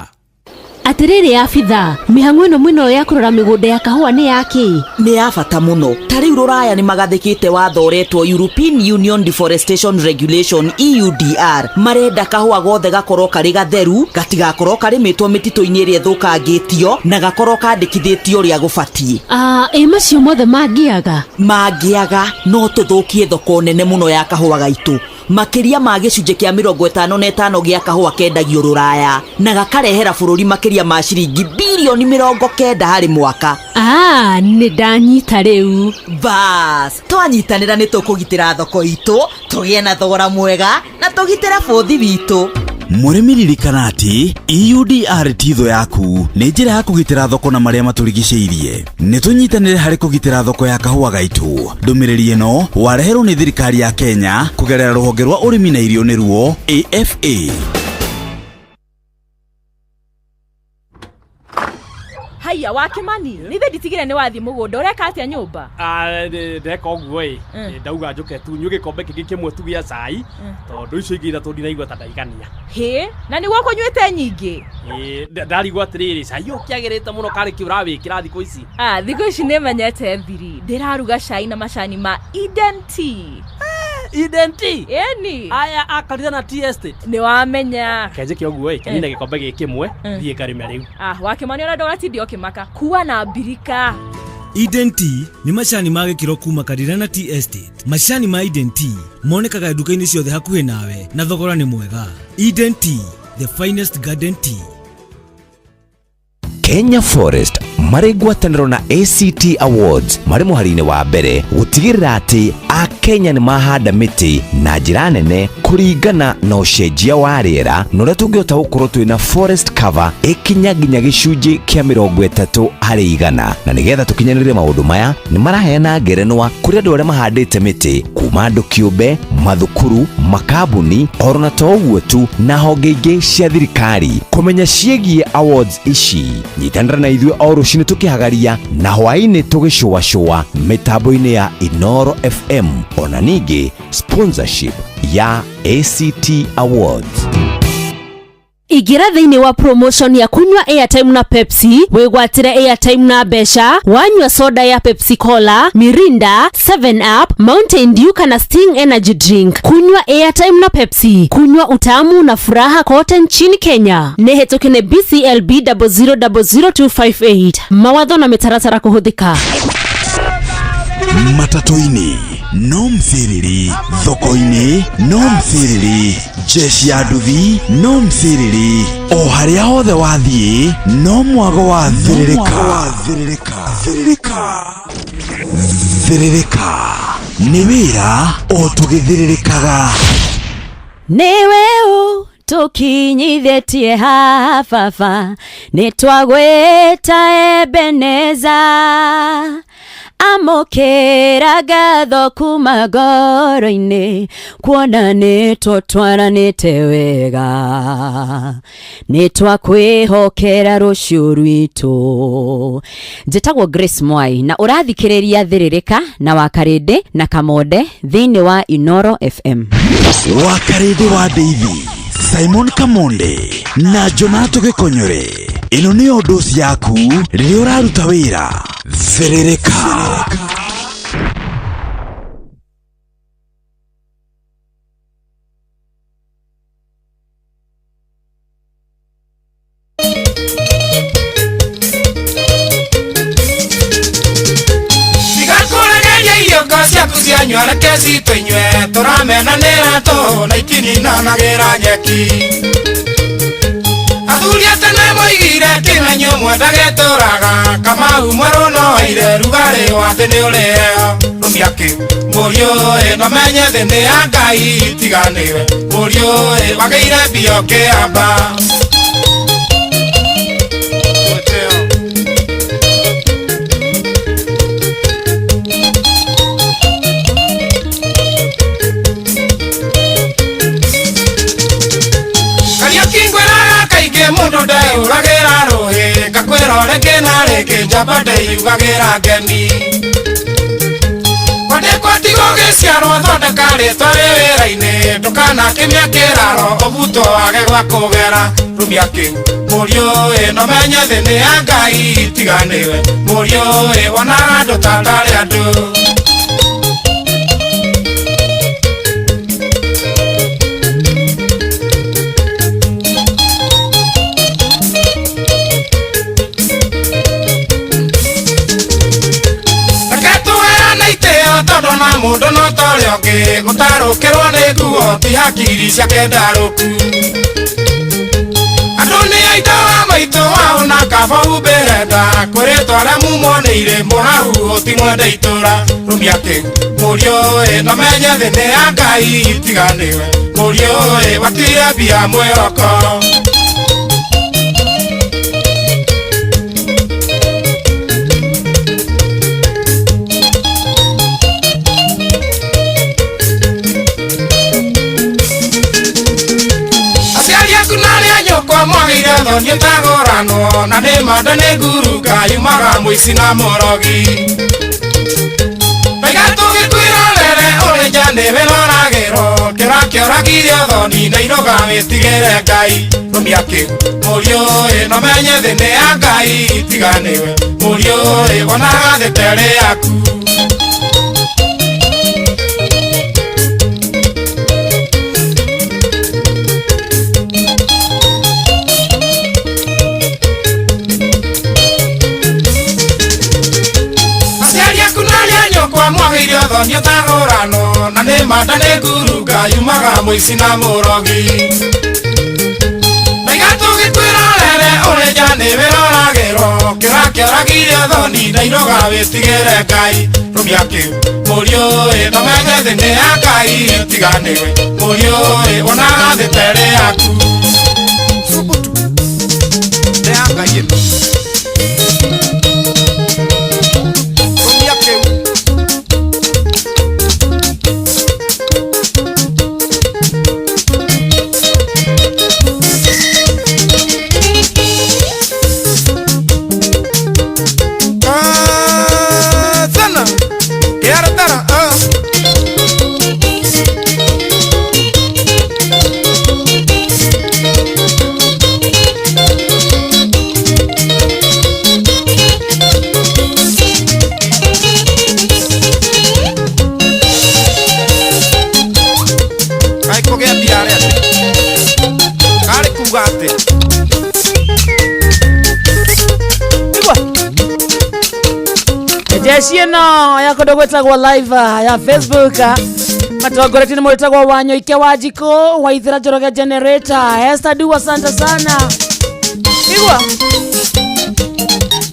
S14: Atĩrĩrĩ abitha, mĩhang'o ĩno mwĩnayo ya kũrora mĩgũnda ya kahũa nĩ yakĩ?
S11: Nĩ ya bata mũno. Ta rĩu rũraya nĩ magathĩkĩte watho ũretwo European Union Deforestation Regulation, EUDR. Marenda kahũa gothe gakorwo karĩ gatheru, gatigakorwo karĩmĩtwo mĩtitũ-inĩ ĩrĩa ĩthũkangĩtio, na gakorwo kandĩkithĩtio ũrĩa gũbatiĩ.
S14: Ah, ĩ macio mothe mangĩaga?
S11: Mangĩaga no tũthũkie thoko nene mũno ya kahũa gaitũ. Makĩria ma gĩcunjĩ kĩa 55 gĩa kahũa kendagio rũraya, na gakarehera bũrũri makĩria ma ciringi birioni 90 harĩ mwaka.
S14: Ah, nĩ ndanyita rĩu.
S11: Bas, twanyitanĩra nĩ tũkũgitĩra thoko itũ, tũgĩe na thogora mwega, na tũgitĩre bũthi witũ.
S5: Mũrĩmi, ririkana atĩ EUDR ti thũ yaku, nĩ njĩra ya kũgitĩra thoko na marĩa matũrigicĩirie. Nĩ tũnyitanĩre harĩ kũgitĩra thoko ya kahũa gaitũ. Ndũmĩrĩri ĩno wareherwo nĩ thirikari ya Kenya kũgerera rũhonge rwa ũrĩmi na irio, nĩruo AFA.
S12: Haiya wa Kimani, nĩ ithe nditigire nĩ wathiĩ mũgũnda, ũreka atĩa nyũmba?
S13: Ah, ndeka ũguo ĩ, ndauga njũke tu nyue gĩkombe kĩngĩ kĩmwe tu gĩa cai, tondũ icio ingĩ ithatũ ndinaigua ta ndaigania.
S12: Hĩ, na nĩguo kũnyuĩte nyingĩ?
S13: Ĩ, ndarigwo atĩrĩrĩ, cai ũyũ ũkĩagĩrĩte mũno karĩ kĩ ũrawĩkĩra thikũ ici?
S12: Ah, thikũ ici nĩ menyete thiri, ndĩraruga cai na macani ma Eden Tea.
S13: Eden Tea?
S12: Ĩni.
S13: Aya a na Tea Estate.
S12: Nĩ wamenya.
S13: Kenjĩke ũguo ĩ, kenine gĩkombe gĩkĩ kĩmwe, thiĩ ngarĩme rĩu.
S12: Ah, wa Kimani, ona ndũgatinde ũkĩmaka, kua na mbirika.
S18: Eden Tea nĩ macani ma gĩkĩro kuma Karirana Tea Estate. Macani ma Eden Tea monekaga nduka-inĩ ciothe hakuhĩ nawe na thogora nĩ mwega. Eden Tea, the finest garden tea.
S24: Kenya Forest marĩ ngwatanĩro na ACT Awards marĩ mũhari-inĩ wa mbere gũtigĩrĩra atĩ Akenya nĩ mahanda mĩtĩ na njĩra nene kũringana na ũcenjia wa rĩera, na ũrĩa tũngĩhota gũkorwo twĩna forest cover ĩkinya nginya gĩcunjĩ kĩa 30%. Na nĩgetha tũkinyanĩrie maũndũ maya, nĩ maraheana ngerenwa kũrĩ andũ arĩa mahandĩte mĩtĩ kuma andũ kĩũmbe, mathukuru, makambuni, oro na to ũguo tu, na honge ingĩ cia thirikari. Kũmenya ciĩgiĩ awards ici, nyitanĩra na ithuĩ o rũcinĩ tũkĩhagaria na hwaĩ-inĩ tũgĩcũacũa mĩtambo-inĩ ya Inoro FM, ona ningĩ sponsorship ya ACT Awards.
S14: Ingĩra thĩinĩ wa promotion ya kunywa airtime na Pepsi, wĩgwatĩre airtime na mbeca wanyua soda ya Pepsi Cola, Mirinda, 7 Up, Mountain Dew kana Sting Energy Drink. Kunywa airtime na Pepsi, kunywa utamu na furaha kote nchini Kenya. Nĩ hĩtũke nĩ BCLB 0000258. Mawatho na mĩtaratara kũhũthĩka.
S5: Matatũ-inĩ no mciriri, thoko-inĩ no mciriri, jeshi ya nduthi no mciriri, o harĩa hothe wathiĩ no mwago wa thĩrĩrĩka. Thĩrĩrĩka nĩ wĩra o tũgĩthĩrĩrĩkaga.
S25: Nĩwe ũ tũkinyithĩtie haha baba, nĩ twagwĩta Ebeneza, amũkĩra ngatho kuma ngoro-inĩ, kuona nĩ tũtwaranĩte wega, nĩ twakwĩhokera rũciũ rwitũ. Njĩtagwo Grace Mwai na ũrathikĩrĩria Thĩrĩrĩka na Wakarĩndĩ na Kamonde thĩinĩ wa Inoro FM.
S5: Wakarĩndĩ wa Ndeithi, Simon Kamonde na Jonato Gĩkonyore, ĩno nĩyo ndoci yaku rĩrĩa ũraruta wĩra. Thĩrĩrĩka.
S26: Tiga kũregeria irio ngo ciaku cia
S17: Tũranyua reke citũ inyue tũramenanĩra tũhũ na itininanagĩra nyeki. Athuri a tene moigire kĩmenyo mwendagĩtũraga Kamau mwerũ no aire rugarĩ wa thĩ nĩ ũrĩheo. Rũmia kĩu mũriũ ĩ no menye thĩ nĩ ya Ngai tiganĩwe mũriũ ĩ wagĩire mbia ũkĩamba. Kariũki ngwĩraga kaingĩ mũndũ ndeyũragĩra rũhĩ ngakwĩra rĩngĩ na rĩngĩ njamba ndĩyugagĩra ngemi. Kwandĩkwo tigo gĩciarwo thondeka rĩtwa rĩ wĩra-inĩ ndũkanakĩmia kĩraro ũbutwo wage gwa kũgera. Rũmia kĩu mũriũ ĩ no menye thĩ nĩ ya Ngai tiganĩwe mũriũ ĩ wonaga andũ ta tarĩ andũ. Reke tũheane itĩo tondũ na mũndũ no ta ũrĩa ũngĩ gũtarũkĩrwo nĩ nguo ti hakiri ciake ndarũku. Andũ nĩ a ithe wa maitũ wao na kaba humbĩre nda kwĩrĩtwo arĩa mumonĩire mũhahu ti mwende itũra. Rũmia kĩu mũriũ ĩ no menye thĩ nĩ ya Ngai tiganĩwe mũriũ ĩ watire mbia mwĩhoko. Aciari aku na arĩa nyũkwa mwagĩire thoni ũtagũranwo na nĩ manda nĩ ngurunga yumaga mũici na mũrogi. Ndaiga tũgĩkwĩrorere ũrĩ nja nĩwe roragĩrwo kĩra kĩoragire ũthoni na irũga wĩtigĩre Ngai. Rũmia kĩu mũriũ ĩ no menye thĩ nĩ ya Ngai tiganĩwe mũriũ ĩ wonaga thĩ ta ĩrĩ yaku. Aciari aku na arĩa nyũkwa mwagĩire ũthoni ũtagũranwo na nĩ manda nĩ ngurunga yumaga mũici na mũrogi. Ndaiga tũgĩkwĩrorere ũrĩ nja nĩwe roragĩrwo kĩra kĩoragire ũthoni na irũga wĩtigĩre Ngai. Rũmia kĩu mũriũ ĩ no menye thĩ nĩ ya Ngai tiganĩwe mũriũ ĩ wonaga thĩ ta ĩrĩ yaku. Nĩ ya Ngai ĩno. Rũmia kĩu. Sana. Kiaratara, ah. Kaĩ kũgĩa mbia arĩa atĩ? Karĩ kuga atĩ?
S7: Jeshi ĩno ya kũndũ gwĩtagwo live ya Facebook matongoretie nĩ mwĩtagwo Wanyoike Wanjikũ Waithĩra Njoroge Generator Esther Dua, asante sana. Igua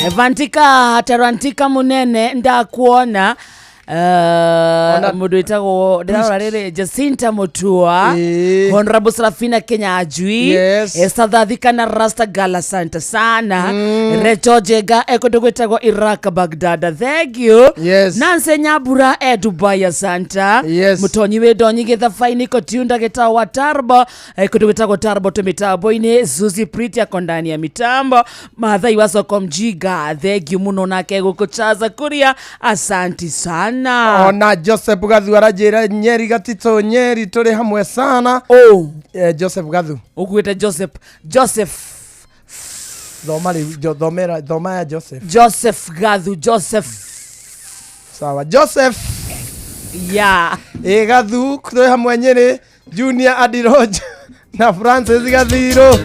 S7: Evantika Tarantika Munene ndakuona. Mũndũ wĩtagwo ndĩrarora rĩrĩ Jacinta Mutua Honorable Serafina Kenyajui
S3: Yes.
S7: Esther Thathika na Rasta Gala, asante sana. Recho Jenga ekũndũ gwĩtagwo Iraq Baghdad, thank you.
S3: Yes.
S7: Nancy Nyambura e Dubai, asante.
S3: Yes.
S7: Mũtonyi wĩ ndonyi gĩthabainĩ Kotiunda gĩtao wa Tarbo kũndũ gwĩtagwo Tarbo tũ mitambo-inĩ Suzy Pretty ako ndani ya mitambo Mathai wa soko Mjiga, thank you mũno nake gũkũchaza kuria, asanti sana.
S3: Ona Joseph Gathu aranjĩra Nyeri Gatitũ Nyeri tũrĩ hamwe sana.
S7: Oh.
S3: Joseph Gathu
S7: ũkuĩte Joseph Joseph
S3: thoma rĩu thomera thoma ya Joseph
S7: Joseph Gathu Joseph
S3: sawa Joseph
S7: yeah.
S3: Ĩ Gathu tũrĩ hamwe Nyeri Junior Adiroj na Francis Gathiro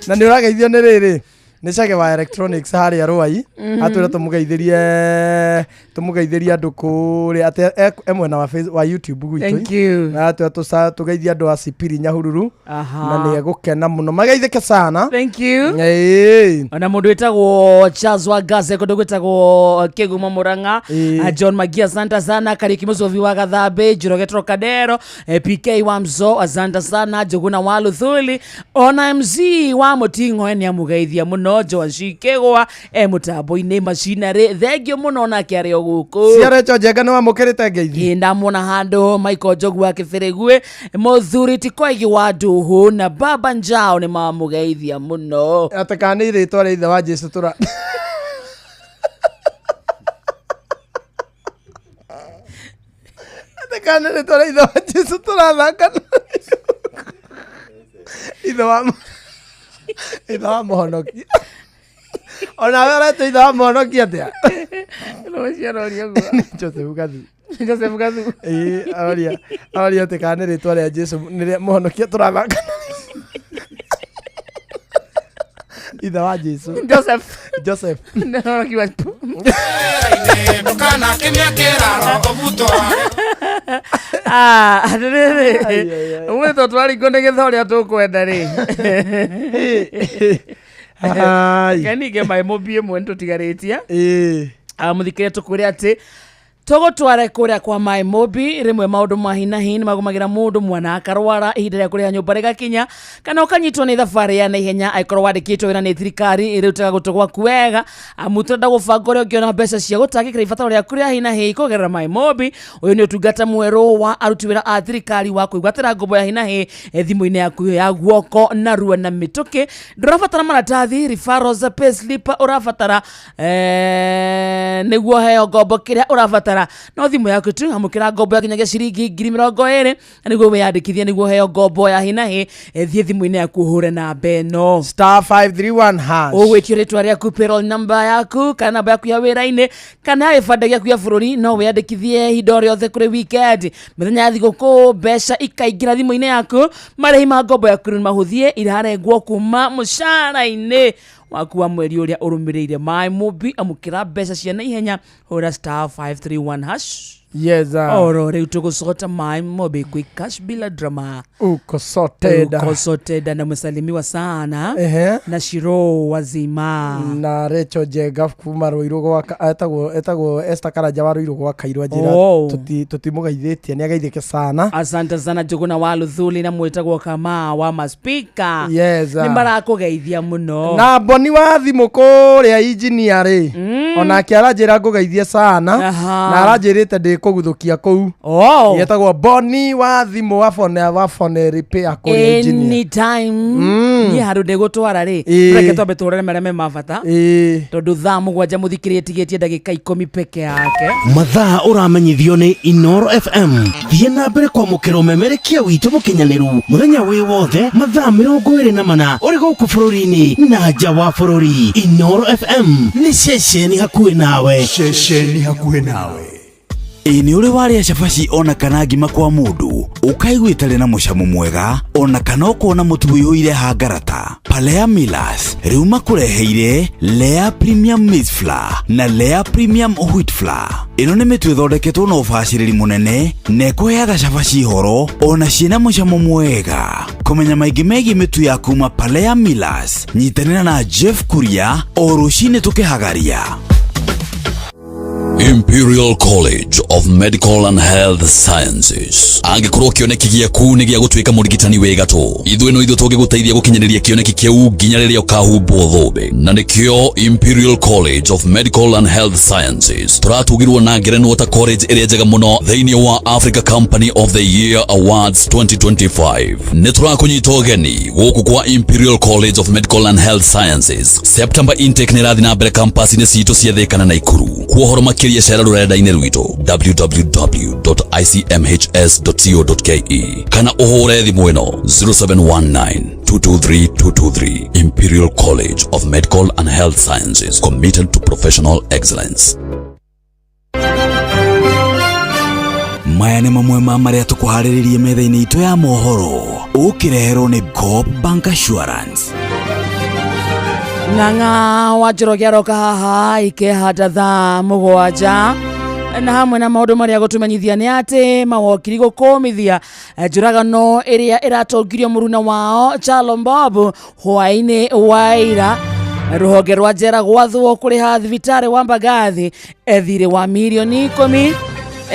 S3: na nĩ ũrageithio nĩ rĩrĩ Nĩ cage wa electronics harĩa Rwai. Atwĩra tũmũgeithĩrie tũmũgeithĩrie andũ kũrĩa atĩ e mwena wa wa YouTube gwitũ.
S7: Thank you.
S3: Na atwĩra tũgeithie andũ a Sipiri Nyahururu.
S7: Aha.
S3: Na nĩ egũkena mũno. Mageithĩke sana.
S7: Thank you.
S3: Ĩĩ.
S7: Ona mundu witagwo Charles Wagaze kundu gwitagwo Kigumo Murang'a. John Magia, asante sana. Kariki Musovi wa Gathambe, Njoroge Trocadero, PK wa Mzo, asante sana. Njuguna wa Luthuli, ona MC wa Muting'oe nĩ amũgeithia mũno. Joan Shikegwa e mũtambo-inĩ macinarĩ, thengio mũno onake arĩ o gũkũ.
S3: Ciarecho Njenga nĩ wamũkĩrĩte ngeithi.
S7: Ĩ, ndamwona handũ Michael Njogu wa Kĩbĩrĩgwe, mũthuri ti Koigi wa Nduhu na Baba Njao nĩ mamũgeithia mũno.
S3: Atĩ kana nĩ rĩtwa rĩa ithe wa Jesu tũra. Atĩ kana nĩ rĩtwa rĩa ithe wa Jesu tũrathaka na ithe wa ithe wa mũhonokia. Onawe ũretwo ithe wa mũhonokia atĩa? Nĩ Joseph Gathu.
S7: Joseph Gathu.
S3: Ĩĩ, aroria atĩ kana nĩ rĩtwa rĩa Jesu nĩ rĩa mũhonokia tũrathaka na ithe wa Jesu.
S7: Joseph.
S3: Joseph.
S17: Ndũkanakĩmia kĩraro ũbutwo.
S7: Ah, atĩrĩrĩ, ũmũthĩ to twaringwo nĩ gĩtho ũrĩa tũkwenda rĩ.
S3: Ai.
S7: Reke ningĩ maĩ mũmbi ĩmwe nĩtũtigarĩtie.
S3: Ĩĩ.
S7: Mũthikĩrĩria tũkwĩre atĩ tũgũtware kũrĩa kwa maĩ mũmbi. Rĩmwe maũndũ ma hi na hi nĩ magũmagĩra mũndũ, mwana akarwara, ihinda rĩa kũrĩha nyũmba rĩgakinya, kana ũkanyitwo nĩ thabarĩ ya naihenya angĩkorwo wandĩkĩtwo wĩra nĩ thirikari ĩrĩ ũtega gũtũ gwaku wega, amu tũrenda gũbanga ũrĩa ũngĩona mbeca cia gũtangĩkĩra ibataro rĩaku rĩa hi na hi kũgerera maĩ mũmbi. Ũyũ nĩ ũtungata mwerũ wa aruti wĩra a thirikari wa kwĩgwatĩra ngombo ya hi na hi thimũ-inĩ yaku ya guoko narua na mĩtũkĩ. Ndũrabatara maratathi, referrals, payslip ũrabatara nĩguo heo ngombo. Kĩrĩa ũrabatara no thimũ yaku tu. Amũkĩra ngombo ya kinyagia ciringi 20,000 na nĩguo wĩyandĩkithie nĩguo heo ngombo ya hi na hi. Thiĩ thimũ-inĩ yaku ũhũre namba ĩno
S3: star 531 hash.
S7: Ũgwĩtio rĩtwa rĩaku, payroll number yaku, kana namba yaku ya wĩra-inĩ, kana ya gĩbandĩ gĩaku gĩa bũrũri. No wĩyandĩkithie ihinda o rĩothe kũrĩ weekend, mĩthenya ya thigũkũ, mbeca ikaingĩra thimũ-inĩ yaku. Marĩhi ma ngombo yaku nĩ mahũthie, irarengwo kuma mũcara-inĩ waku wa mweri ũrĩa ũrũmĩrĩire. Maĩ mũmbi, amũkĩra mbeca cia naihenya, hũra star 531 hash.
S3: Yes,
S7: Oro rĩu tũgũcota maĩ mũmbi, quick cash bila drama.
S3: Uko sorted.
S7: Uko sorted na msalimiwa sana.
S3: Ehe.
S7: Na Shiro wazima
S3: na Rachel Njenga kuma Ruiru gwa etagwo Esther Karanja wa Ruiru gwa Kairũ anjĩra
S7: Oh.
S3: tũtimũgeithĩtie, nĩ ageithĩke sana.
S7: Asante sana Njuguna wa Luthuli na mwĩtagwo Kamaa wa maspika.
S3: Yes,
S7: nĩ marakũgeithia mũno.
S3: Na Boni wa thimũ kũrĩa engineer rĩ, onake aranjĩra ngũgeithie sana.
S7: Aha.
S3: Na aranjĩrĩte ndĩkũguthũkia kũu.
S7: Oh.
S3: Etagwo Boni wa thimũ wa phone wa phone repair kũrĩa engineer.
S7: Anytime niĩ handũ ndĩgũtwara rĩ,
S3: Ĩĩ.
S7: reke twambe tũrore marĩa me ma bata.
S3: Ĩĩ.
S7: Tondũ thaa 7 mũthikĩrĩria tigĩtie ndagĩka 10 peke yake.
S10: Mathaa ũramenyithio nĩ Inoro FM. Thiĩ na mbere kwamũkĩra ũmemerekia witũ mũkinyanĩru mũthenya wĩ wothe mathaa 24 ũrĩ gũkũ bũrũri-inĩ na nja wa bũrũri. Inoro FM nĩ ceceni hakuhĩ nawe.
S8: Ceceni hakuhĩ nawe.
S5: Ĩ nĩ ũrĩ warĩa cabaci ona kana ngima kwa mũndũ ũkaigua ĩtarĩ na mũcamo mwega, ona kana ũkona mũtu ũiyũire hangarata? Palea Millers rĩu makũreheire Lea Premium Maize Flour na Lea Premium Wheat Flour. Ĩno nĩ mĩtu ĩthondeketwo na ũbacĩrĩri mũnene na ĩkũheaga cabaci horo ona ciĩna mũcamo mwega. Kũmenya maingĩ megiĩ mĩtu ya kuma Palea Millers, nyitanĩra na Jeff Kuria o rũcinĩ tũkĩhagaria.
S16: Imperial College of Medical and Health Sciences. Angĩkorwo kĩoneki gĩaku nĩ gĩa gũtuĩka mũrigitani wĩ gatũ, ithuĩ no ithuĩ tũngĩgũteithia gũkinyanĩria kĩoneki kĩu nginya rĩrĩa ũkahumbwo thũmbĩ. Na nĩkĩo Imperial College of Medical and Health Sciences tũratugirwo na ngerenwa ta college ĩrĩa njega mũno thĩinĩ wa Africa Company of the Year Awards 2025. Nĩ tũrakũnyita ũgeni gũkũ kwa Imperial College of Medical and Health Sciences. September intake nĩ ĩrathiĩ na mbere campus-inĩ citũ cia Thĩka na Naikuru. Kwa ũhoro makĩria cera rũrenda-inĩ rwitũ www.icmhs.co.ke kana ũhũre thimũ ĩno 0719 223 223. Imperial College of Medical and Health Sciences, committed to professional excellence.
S5: Maya nĩ mamwe ma marĩa tũkũharĩrĩrie metha-inĩ itũ ya mohoro, ũkĩreherwo nĩ Coop Bank Assurance.
S7: Ng'ang'a wa Njoroge aroka haha ikehanda thaa 7 na hamwe na maundu maria gutumenyithia ni ati mawokiri gukumithia njuragano iria iratongirio muruna wao Charlo Bob hwaini wa ira. Ruhonge rwa njera gwathwo kuriha thibitari wa Mbagathi ethire wa milioni 10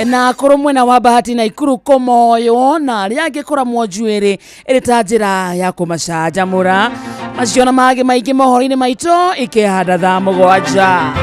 S7: na kũrũ mwena wa Bahati na Ikuru kũmoywo na arĩa angĩ kũramwo njuĩrĩ ĩrĩ ta njĩra ya kũmacanjamũra. Macio na mangĩ maingĩ mohoro-inĩ maitũ ikĩhanda thaa 7.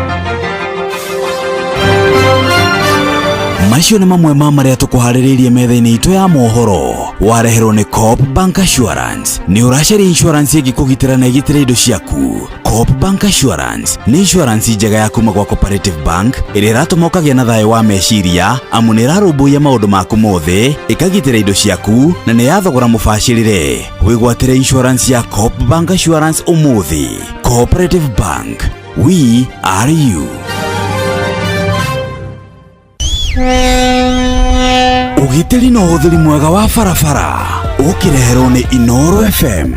S5: Macio nĩ mamwe ma marĩa tũkũharĩrĩirie metha-inĩ itũ ya mohoro. Wareherwo nĩ Coop Bank Assurance. Nĩ ũracaria insurance ĩngĩkũgitĩra na ĩgitĩre indo ciaku. Coop Bank Assurance nĩ insurance njega ya kuma gwa Cooperative Bank ĩrĩa ĩratũma ũkagĩa na thayũ wa meciria amu nĩ ĩrarũmbũiya maũndũ maku mothe, ĩkagitĩra indo ciaku na nĩ ya thogora mũbacĩrĩre. Wĩgwatĩre insurance ya Coop Bank Assurance ũmũthĩ. Cooperative Bank, we are you. Ũgitĩri na ũhũthĩri mwega wa barabara ũkĩreherwo nĩ Inoro FM.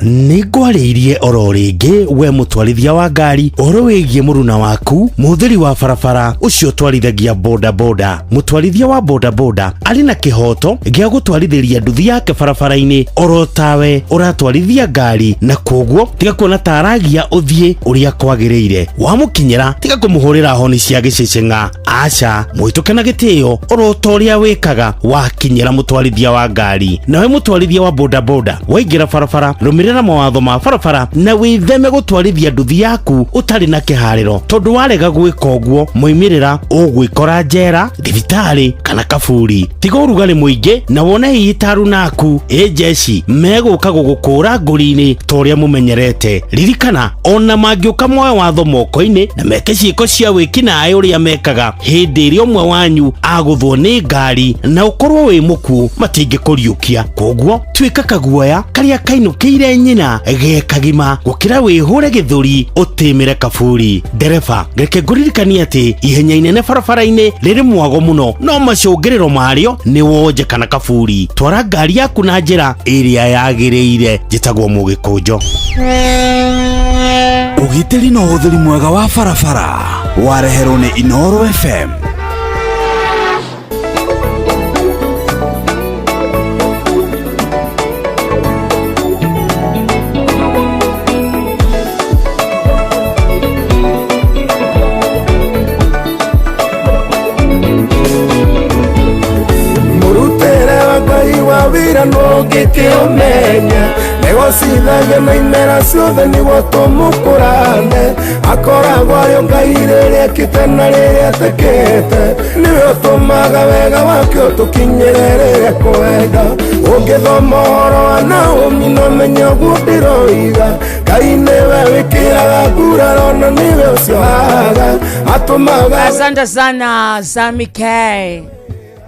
S10: Nĩ ngwarĩirie oro rĩngĩ we mũtwarithia wa ngari ũhoro wĩgiĩ mũruna waku mũhũthĩri wa barabara ũcio ũtwarithagia boda boda. Mũtwarithia wa boda boda arĩ na kĩhoto gĩa gũtwarithĩria nduthi yake barabara-inĩ oro tawe ũratwarithia ngari, na koguo tiga kuona ta aragia ũthiĩ ũrĩa kwagĩrĩire. Wamũkinyĩra tiga kũmũhũrĩra honi cia gĩcĩcĩng'a, aca, mũhĩtũke na gĩtĩo oro ta ũrĩa wĩkaga wakinyĩra mũtwarithia wa ngari. Nawe mũtwarithia wa boda boda waingĩra barabara rũmĩrĩra mawatho ma barabara na wĩtheme gũtwarithia nduthi yaku ũtarĩ na kĩharĩro, tondũ warega gwĩka ũguo moimĩrĩra ũgwĩkora njera, thibitarĩ kana kaburi. Tiga ũrugarĩ mũingĩ na wone hihi taru naku ĩ jeshi megũka gũgũkũra ngũri-inĩ ta ũrĩa mũmenyerete. Ririkana ona mangĩũka moe watho moko-inĩ na meke ciĩko cia wĩkinaĩ ũrĩa mekaga hĩndĩ ĩrĩa ũmwe wanyu agũthwo nĩ ngari na ũkorwo wĩ mũkuũ matingĩkũriũkia. Koguo tuĩka kaguoya karĩa kainũkĩire nyina ge kagima gũkĩra wĩhũre gĩthũri ũtĩmĩre kaburi. Ndereba, reke ngũririkanie atĩ ihenya inene barabara-inĩ rĩrĩ mwago mũno no macũngĩrĩro marĩo nĩ wonje kana kaburi. Twara ngari yaku na njĩra ĩrĩa yagĩrĩire. Njĩtagwo Mũgĩkũnjo.
S5: Ũgitĩri na ũhũthĩri mwega wa barabara wareherwo nĩ Inoro FM.
S4: Wira nũngĩkĩũmenya nĩgũcithagia na imera ciothe nĩguo tũmũkũrane akoragwo arĩ Ngai rĩrĩa ekĩte na rĩrĩa atekĩte nĩwe ũtũmaga wega wake ũtũkinyĩre rĩrĩa kwenda ũngĩthoma ũhoro wa Naomi no menye ũguo ndĩroiga Ngai nĩwe wĩkĩraga nguraro na nĩwe ũciohaga atũmaga.
S7: Asante sana Sami K.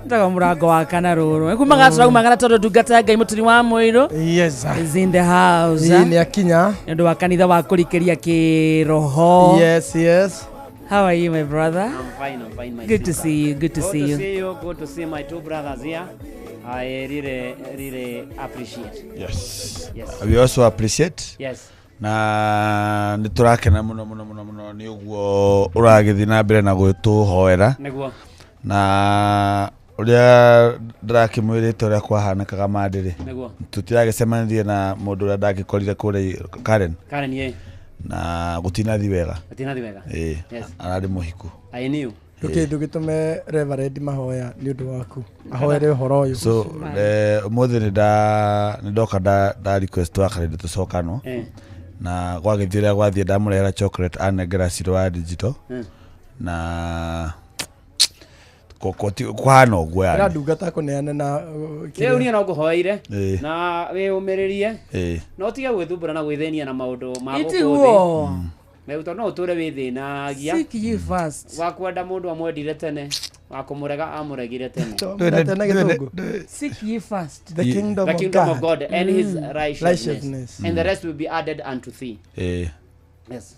S7: Ndaka murango wa kana ruru kumaga turaumagara tondu ndungata ya Ngai Muturi wa Muiru
S3: yes
S7: is in the house.
S3: Ni akinya
S7: ni undu wa kanitha wa kurikiria kiroho.
S3: Yes, yes.
S7: How are you, my brother?
S19: I'm fine, I'm fine, my
S7: good
S19: sister.
S7: To see you. Good to see you.
S19: Good to see my two brothers here. I really, really appreciate.
S6: Yes.
S19: Yes.
S6: We also appreciate.
S19: Yes.
S6: Na nĩ tũrakena mũno mũno mũno mũno nĩ ũguo ũragĩthiĩ na mbere na gwĩtũhoera.
S19: Nĩguo.
S6: Na ũrĩa ndĩrakĩmwĩrĩte ũrĩa kwahanĩkaga mandĩrĩ.
S19: Nĩguo.
S6: Tũtiragĩcemanirie na mũndũ ũrĩa ndagĩkorire kũrĩa Karen.
S19: Karen, ye.
S6: Na gũtinathi wega.
S19: Gũtinathi wega.
S6: Ĩĩ.
S19: Yes.
S6: Ararĩ mũhiku.
S19: I knew.
S3: Ndũgĩtũme Reverend mahoya nĩ ũndũ waku. Ahoere ũhoro ũyũ.
S6: So, ũmũthĩ nĩ ndoka nda request wa Karen tũcokanwo. Na gwagĩthiĩ ũrĩa gwathiĩ ndamũrehera chocolate anengera ciro wa digital. Na kwahana ũguo yani.
S3: Ĩra ndungata kũneana na
S19: rĩu niĩ no ngũhoeire na wĩyũmĩrĩrie na ũtige gwĩthumbũra na gwĩthĩnia na maũndũ ma gũkũ thĩ. Tondũ no ũtũre wĩthĩnagia.
S7: Seek ye first.
S19: Wa kwenda mũndũ amwendire tene, wa kũmũrega amũregire tene.
S7: Seek ye first
S3: the kingdom
S19: of God and his righteousness, and the rest will be added unto thee.
S6: Yes.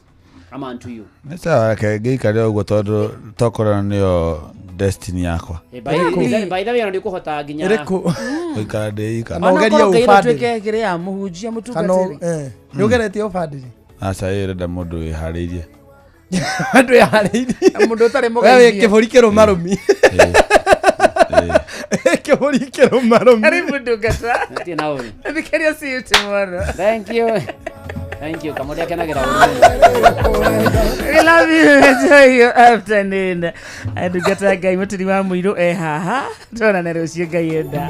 S19: A man to you.
S6: Nĩ sawa reke ngĩikare ũguo tondũ tokorwo nĩyo destiny yakwa.
S19: By the way, ona ndikuhota nginya
S3: Ĩrĩkũ?
S6: Gũikara ndĩika.
S3: Kana ũgerie ũbandĩri.
S7: Tuĩke kĩrĩa mũhunjia
S3: Kana
S7: mũtungatĩri.
S3: Nĩ ũgeretie ũbandĩri?
S6: Aca ĩyo ĩrenda mũndũ wĩharĩirie.
S3: Andũ yaharĩirie.
S7: Mũndũ ũtarĩ
S3: We wĩ
S7: mũgeithie.
S3: kĩbũri kĩrũmarũmi. Kĩbũri kĩrũmarũmi.
S7: Karibu ndungata.
S19: Natie na ũru.
S7: Thikĩrĩria, see you tomorrow.
S19: Thank you. Thank you. Kamũrĩa akenagĩra ũru.
S7: We love you. Enjoy your afternoon. Ndungata Ngai mũturi wa mũirũ e haha. Tuonane rũciũ Ngai enda.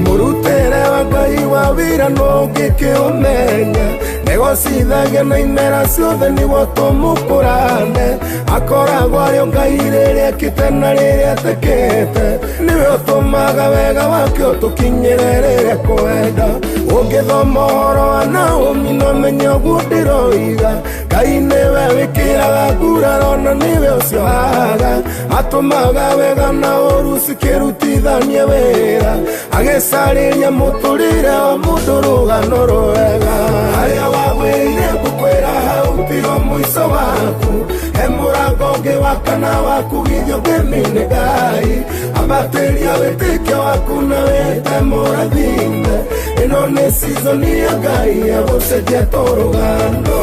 S4: Mũrutĩre wa Ngai wa wĩra no ũngĩkĩũmenya nĩgocithagia na imera ciothe nĩguo tũmũkũrane akoragwo arĩ o Ngai rĩrĩa ekĩte na rĩrĩa atekĩte nĩwe ũtũmaga wega wake ũtũkinyĩre rĩrĩa kwenda ũngĩthoma ũhoro wa Naomi no menye ũguo ndĩroiga Ngai nĩwe wĩkĩraga nguraro na nĩwe ũciohaga atũmaga wega na ũru cikĩrutithanie wĩra agĩcarĩria mũtũrĩre wa mũndũ rũgano rwega harĩa wagwĩrĩire ngũkwĩra hau tigo mũico waku he mũrango ũngĩ wa kana wakugithio ngĩmĩ-inĩ Ngai ambatĩria wĩtĩkio waku na wĩte mũrathime ĩno nĩ season ya Ngai ya gũcenjia tũrũgano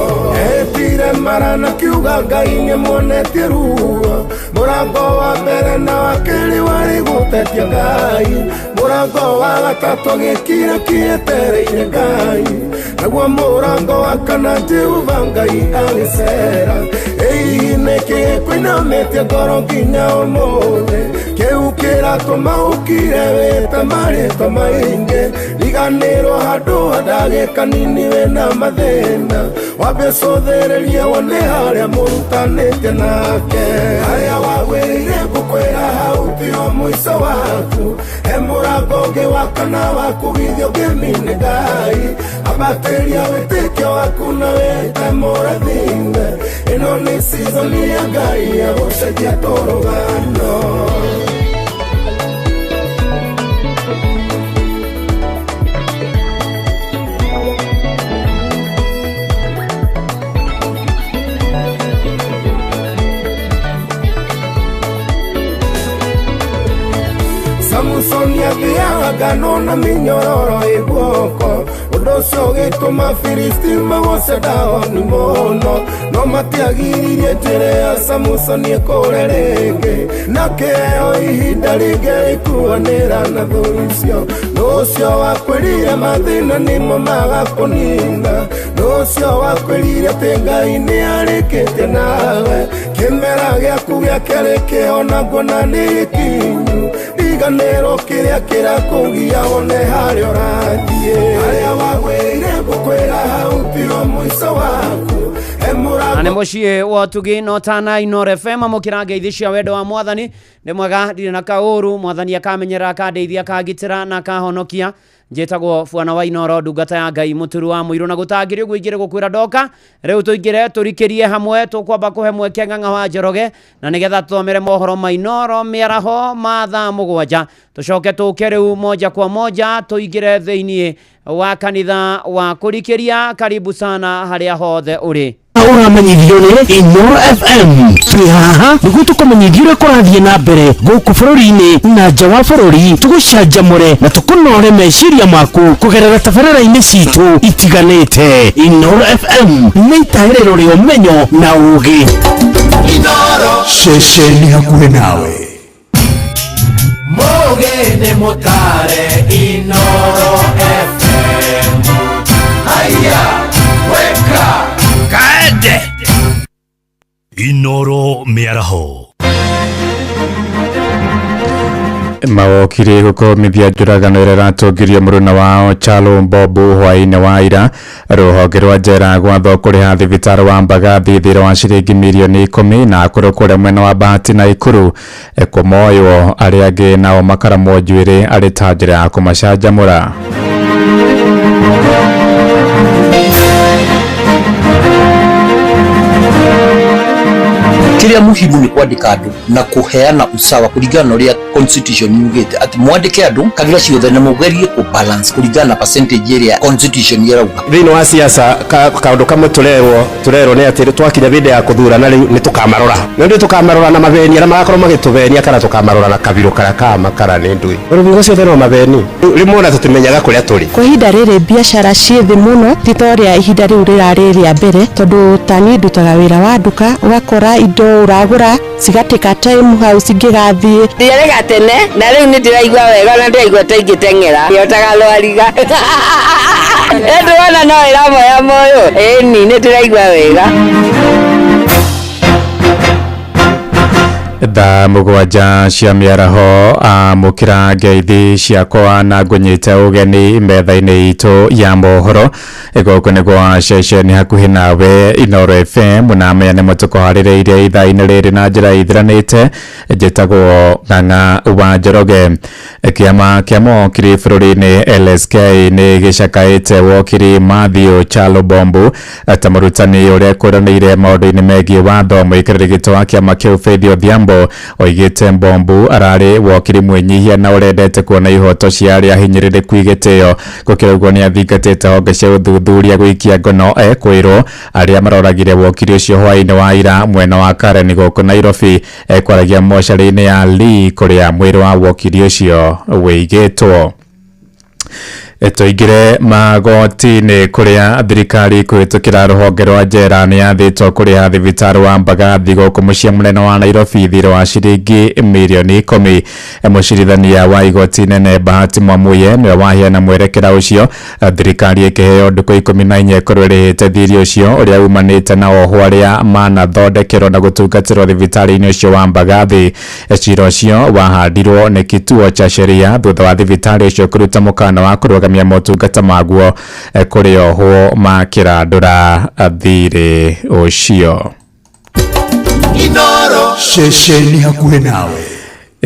S4: etire mara na kiuga Ngai nĩmuonetie ruo mũrango wa mbere na wa kerĩ warĩ gũtetia Ngai mũrango wa gatatũ gĩkira kĩetereire Ngai naguo mũrango wa kana Jehova Ngai agĩcera ĩhihi nĩkĩ kũinamĩtie ngoro nginya ũmũthĩ kĩu kĩratũma ũkire wĩte marĩtwa maingĩ riganĩrwo handũ ha ndagĩka nini wĩna mathĩna wambe ũcũthĩrĩrie wone harĩa mũrutanĩtie nake harĩa wagwĩrĩire ngũkwĩra hau tiho mũico waku he mũrango ũngĩ wa kana wakugithio ngĩmĩ-inĩ Ngai ambatĩria wĩtĩkio waku na wĩte mũrathime ĩno nĩ season ya Ngai ya gũcenjia tũrũgano. Samusoni athiaga ngano na mĩnyororo ĩ guoko ũndũ ũcio ũgĩtũma Filisti magoce Dagoni mũno no matiagiririe njĩra ya Samusoni ĩkũre rĩngĩ na kĩheo ihinda rĩngĩ ĩkuanĩra na thũri icio nũ ũcio wakwĩrire mathĩna nĩmo magakũnina nũ ũcio wakwĩrire atĩ Ngai nĩarĩkĩtie nawe kĩmera gĩaku gĩa kerĩ kĩhona nguona nĩ gĩkinyu riganĩrwo kĩrĩa kĩrakũgia wone harĩa ũrathiĩ harĩa wagwĩrĩire ngũkwĩra hau tiho mũico waku he
S19: Na nĩ mũciĩ wa ũtugi no tana Inooro FM amũkĩra ngeithi cia wendo wa mwathani nĩ mwega ndirĩ na kaũru mwathani akamenyerera akandeithia akangitĩra na akahonokia njĩtagwo bwana wa Inooro ndungata ya Ngai mũturu wa mũirũ na gũtangĩrĩ ũguo ingĩrĩ gũkwĩra ndoka rĩu tũingĩre tũrikĩrie hamwe tũkwamba kũhe mweke Ng'ang'a wa Njoroge na nĩgetha tũthomere mohoro ma Inooro mĩaraho ma thaa 7 tũcoke tũke rĩu moja kwa moja tũingĩre thĩiniĩ wa kanitha wa kũrikĩria. Karibu sana harĩa hothe ũrĩ.
S10: Ũramenyithio nĩ Inooro FM twĩ haha nĩguo tũkũmenyithie ũrĩa kũrathiĩ na mbere gũkũ bũrũri-inĩ na nja wa bũrũri tũgũcanjamũre na tũkũnore meciria maku kũgerera tabarĩra-inĩ citũ itiganĩte. Inooro FM nĩ itaĩrĩro rĩa ũmenyo na ũũgĩ.
S8: Ceceni hakuhĩ nawe.
S17: Mũgĩ nĩ mũtare Inooro FM. Haya, weka
S8: Kaende.
S16: Inooro mĩaraho.
S2: Mawokire gũkũmithia njũragano ĩrĩa ĩratongirio mũruna wao Chalo Mbobu hwaĩ-inĩ wa ira. Rũhonge rwa njera gwathwo kũrĩha thibitarĩ wa Mbagathi thirĩ wa ciringi mirioni 10 na akũrũ kũrĩa mwena wa Bahati na Ikuru kũmoywo arĩa angĩ nao makaramwo njuĩrĩ arĩ ta njĩra ya kũmacanjamũra.
S9: Kĩrĩa muhimu nĩ kwandĩka andũ na kũheana usawa kũringana na ũrĩa constitution yugĩte atĩ mwandĩke andũ kabira ciothe na mũgerie kũ balance kũringana na percentage ĩrĩa constitution ĩrauga.
S20: Thĩinĩ wa siasa kaũndũ kamwe tũrerwo nĩ atĩ twakinya hĩndĩ ya kũthurana rĩu nĩ tũkamarora nĩ ũndũ tũkamarora na mabeni arĩa magakorwo magĩtũbenia kana tũkamarora na kabirũ karĩa ka makara nĩ ndũĩ rũthingo ciothe no mabeni rĩmwe ona tũtimenyaga kũrĩa tũrĩ.
S21: Kwa ihinda rĩrĩ biacara ciĩ thĩ mũno ti ta ũrĩa ihinda rĩu rĩrarĩ rĩa mbere tondũ ta niĩ ndutaga wĩra wa nduka ũgakora indo ũragũra cigatĩka time hau cingĩgathiĩ.
S22: Ndiarega tene na rĩu nĩ ndĩraigua wega na ndĩraigua ta ingĩteng'era yotaga rwariga ndĩrona no ĩramoya moyo ĩni nĩ ndĩraigua wega.
S2: Thaa mũgwanja cia mĩaraho amũkĩra ngeithi ciakwa na ngũnyite ũgeni metha-inĩ itũ ya mohoro gũkũ nĩ gwa ceceni hakuhĩ nawe Inooro FM na maya nĩmo tũkũharĩrĩirie ithaa-inĩ rĩrĩ na njĩra ithiranĩte. Njĩtagwo Ng'ang'a wa Njoroge. Kĩama kĩa mawokiri bũrũri-inĩ LSK nĩ gĩcakaĩte wokiri Matthew Chalo Bombu ta mũrutani ũrĩa ekũranĩire maũndũ-inĩ megiĩ watho. Mũikarĩri gĩtĩ wa kĩama kĩu Faith Odhiambo oigĩte Mbombu ararĩ wokiri mwĩnyihia na ũrendete kuona ihoto cia arĩa ahinyĩrĩrĩku igĩtĩo. Gũkĩra ũguo nĩ athingatĩte honge cia ũthuthuria gũikia ngono ekwĩrwo arĩa maroragire wokiri ũcio hwaĩ-inĩ wa ira mwena wa Karen gũkũ Nairobi. Ekwaragia mocarĩ-inĩ ya Lee kũrĩa mwĩrĩ wa wokiri ũcio wĩigĩtwo. Tũingĩre magoti-inĩ kũrĩa thirikari kũhĩtũkĩra rũhonge rwa njera nĩ yathĩtwo kũrĩha thibitarĩ wa Mbagathi gũkũ mũciĩ mũnene wa Nairobi thirĩ wa ciringi mirioni 10. Mũcirithania wa igoti nene Bahati Mwamuye nĩwe waheana mwerekera ũcio, thirikari ĩkĩheo ndukũ 14 ĩkorwo ĩrĩhĩte thirĩ ũcio ũrĩa umanĩte na ohwo arĩa manathondekerwo na gũtungatĩrwo thibitarĩ-inĩ ũcio wa Mbagathi. Cira ũcio wahandirwo nĩ kituo cha sheria thutha wa thibitarĩ ũcio kũruta mũkana wa kũrũgamia motungata maguo kũrĩ ohwo makĩrandũra thirĩ ũcio.
S8: Ceceni hakuhĩ nawe.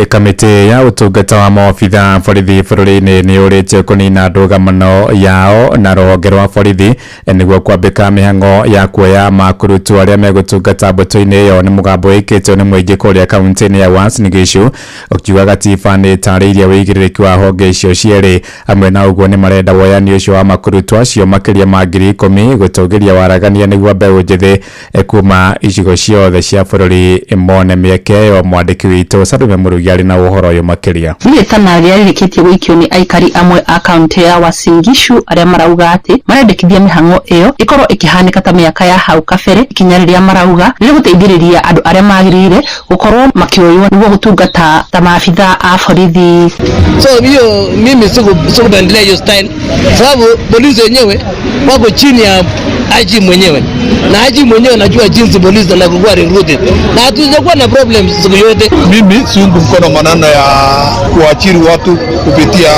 S2: Kamĩtĩ ya ũtungata wa maobitha borithi bũrũri-inĩ nĩ ũrĩtie kũnina ndũgamano yao na rũhonge rwa borithi nĩguo kwambĩka mĩhang'o ya kuoya makurutu arĩa megũtungata mbũtũ-inĩ ĩyo. Nĩ mũgambo wĩkĩtwo nĩ mũingĩ kũrĩa kaunti-inĩ ya Uasin Gishu ũkiuga gatiba nĩ ĩtarĩirie wĩigĩrĩrĩki wa honge icio cierĩ. Hamwe na ũguo nĩ marenda woyani ũcio wa makurutu acio makĩria ma 10,000 gũtũgĩria waragania nĩguo mbeũ njĩthĩ kuma icigo ciothe cia bũrũri mone mĩeke ĩyo. Mwandĩki witũ Salume Mũrugi arĩ na ũhoro ũyũ makĩria.
S23: Nĩ rĩtana rĩrĩa rĩrĩkĩtie gũikio nĩ aikari amwe a kaunti ya Uasin Gishu arĩa marauga atĩ marendekithia mĩhang'o ĩyo ĩkorwo ĩkĩhanĩka ta mĩaka ya hau kabere, ikinya rĩrĩa marauga rĩgũteithĩrĩria andũ arĩa magĩrĩire gũkorwo makĩoywo nĩguo gũtungata ta maabitha a borithi.
S26: So hiyo mimi sikupendelea hiyo style, sababu polisi wenyewe wako chini ya IG mwenyewe na IG mwenyewe anajua jinsi polisi wanakuwa recruited na hatujakuwa na problem siku yote.
S27: Mimi siungi mkono maneno ya kuajiri watu kupitia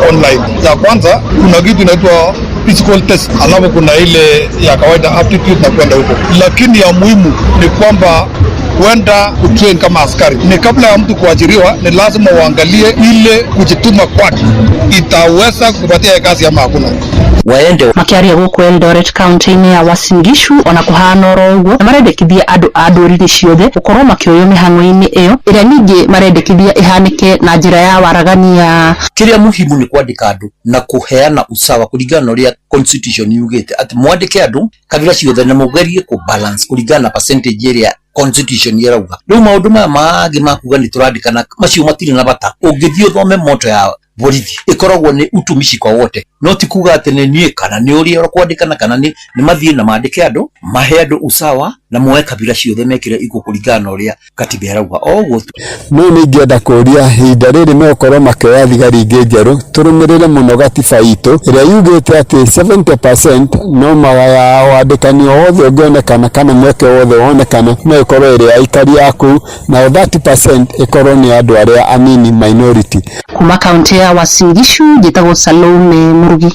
S27: online. Ya kwanza kuna kitu inaitwa physical test, alafu kuna ile ya kawaida aptitude na kwenda huko, lakini ya muhimu ni kwamba kwenda kutrain kama askari ni kabla ya mtu kuajiriwa, ni lazima uangalie ile kujituma kwake itaweza kupatia kazi ama hakuna.
S9: Waende
S23: makiaria gũkũ Eldoret kaunti-inĩ ya Uasin Gishu ona kũhana oro ũguo na marendekithia andũ a ndũrĩrĩ ciothe gũkorwo makĩoywo mĩhang'o-inĩ ĩyo ĩrĩa ningĩ marendekithia ĩhanĩke na njĩra ya waragania.
S9: Kĩrĩa muhimu nĩ kwandĩka andũ na kũheana usawa kũringana na ũrĩa constitution yugĩte atĩ mwandĩke andũ kabira ciothe na mũgerie kũ balance kũringana na percentage ĩrĩa constitution ĩrauga. Rĩu maũndũ maya mangĩ ma kuga nĩ tũrandĩkana macio matirĩ na bata. Ũngĩthiĩ ũthome moto ya borithi ĩkoragwo nĩ utumishi kwa wote, no ti kuga atĩ nĩ niĩ kana nĩ ũrĩa ũkwandĩkana kana nĩ mathiĩ na mandĩke andũ mahe andũ usawa na moe kabira ciothe mekĩre iko kũringana na ũrĩa katiba ĩrauga. O ũguo tu.
S28: No nĩ ingĩenda kũria ihinda rĩrĩ megũkorwo makĩoya thigari ingĩ njerũ, tũrũmĩrĩre mũno gatiba itũ ĩrĩa yugĩte atĩ 70% no mawaya wandĩkani o wothe ũngĩonekana kana mweke wothe wonekana no ĩkorwo ĩrĩ aikari a kũu, na 30% ĩkorwo nĩ andũ arĩa anini minority.
S23: Kuma kaunti ya Uasin Gishu njĩtagwo Salome Murugi.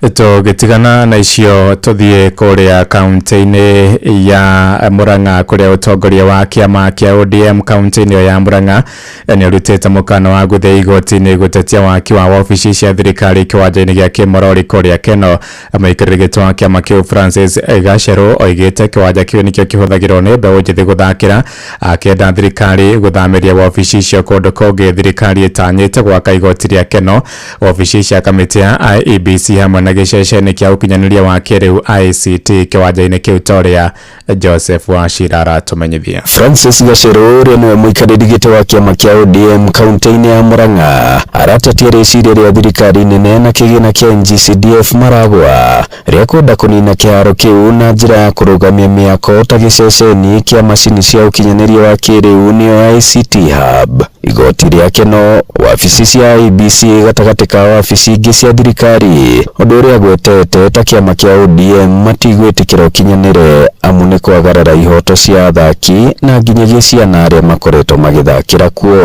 S2: Tũgĩtigana na icio tũthiĩ kũrĩa kaunti-inĩ ya Murang'a kũrĩa ũtongoria wa kĩama kĩa ODM kaunti-inĩ ĩyo ya Murang'a nĩ ũrutĩte mũkana wa gũthiĩ igoti-inĩ gũtetia waki wa wabici cia thirikari kĩwanja-inĩ gĩa Kĩmorori kũrĩa Keno. Mũikarĩri gĩtĩ wa kĩama kĩu Francis Gacerũ oigĩte kĩwanja kĩu nĩkĩo kĩhũthagĩrwo nĩ mbeũ njĩthĩ gũthakĩra, akĩenda thirikari gũthamĩria wabici icio kũndũ kũngĩ. Thirikari ĩtanyĩte gwaka igoti rĩa Keno, wabici cia kamĩtĩ ya IEBC hamwe na gĩceceni kĩa ũkinyanĩria wa kĩrĩu ICT kĩwanja-inĩ kĩu ta ũrĩa Joseph Wachira aratũmenyithia.
S1: Francis Gacerũ ũrĩa nĩwe mũikarĩri gĩtĩ wa kĩama kĩa ODM kaunti-inĩ ya Murang'a aratetia rĩciria rĩa thirikari nene na kĩgĩna kĩa NGCDF Maragwa rĩa kwenda kũnina kĩharo kĩu na njĩra ya kũrũgamia mĩako ta gĩceceni kĩa macini cia ũkinyanĩria wa kĩrĩu nĩyo ICT Hub. Igoti rĩa Keno, wabici cia IEBC gatagatĩ ka wabici ingĩ cia thirikari, ũndũ ũrĩa agwetete ta kĩama kĩa ODM matigwĩtĩkĩra ũkinyanĩre amu nĩ kwagarara ihoto cia athaki na nginyagia ciana arĩa makoretwo magĩthakĩra kuo.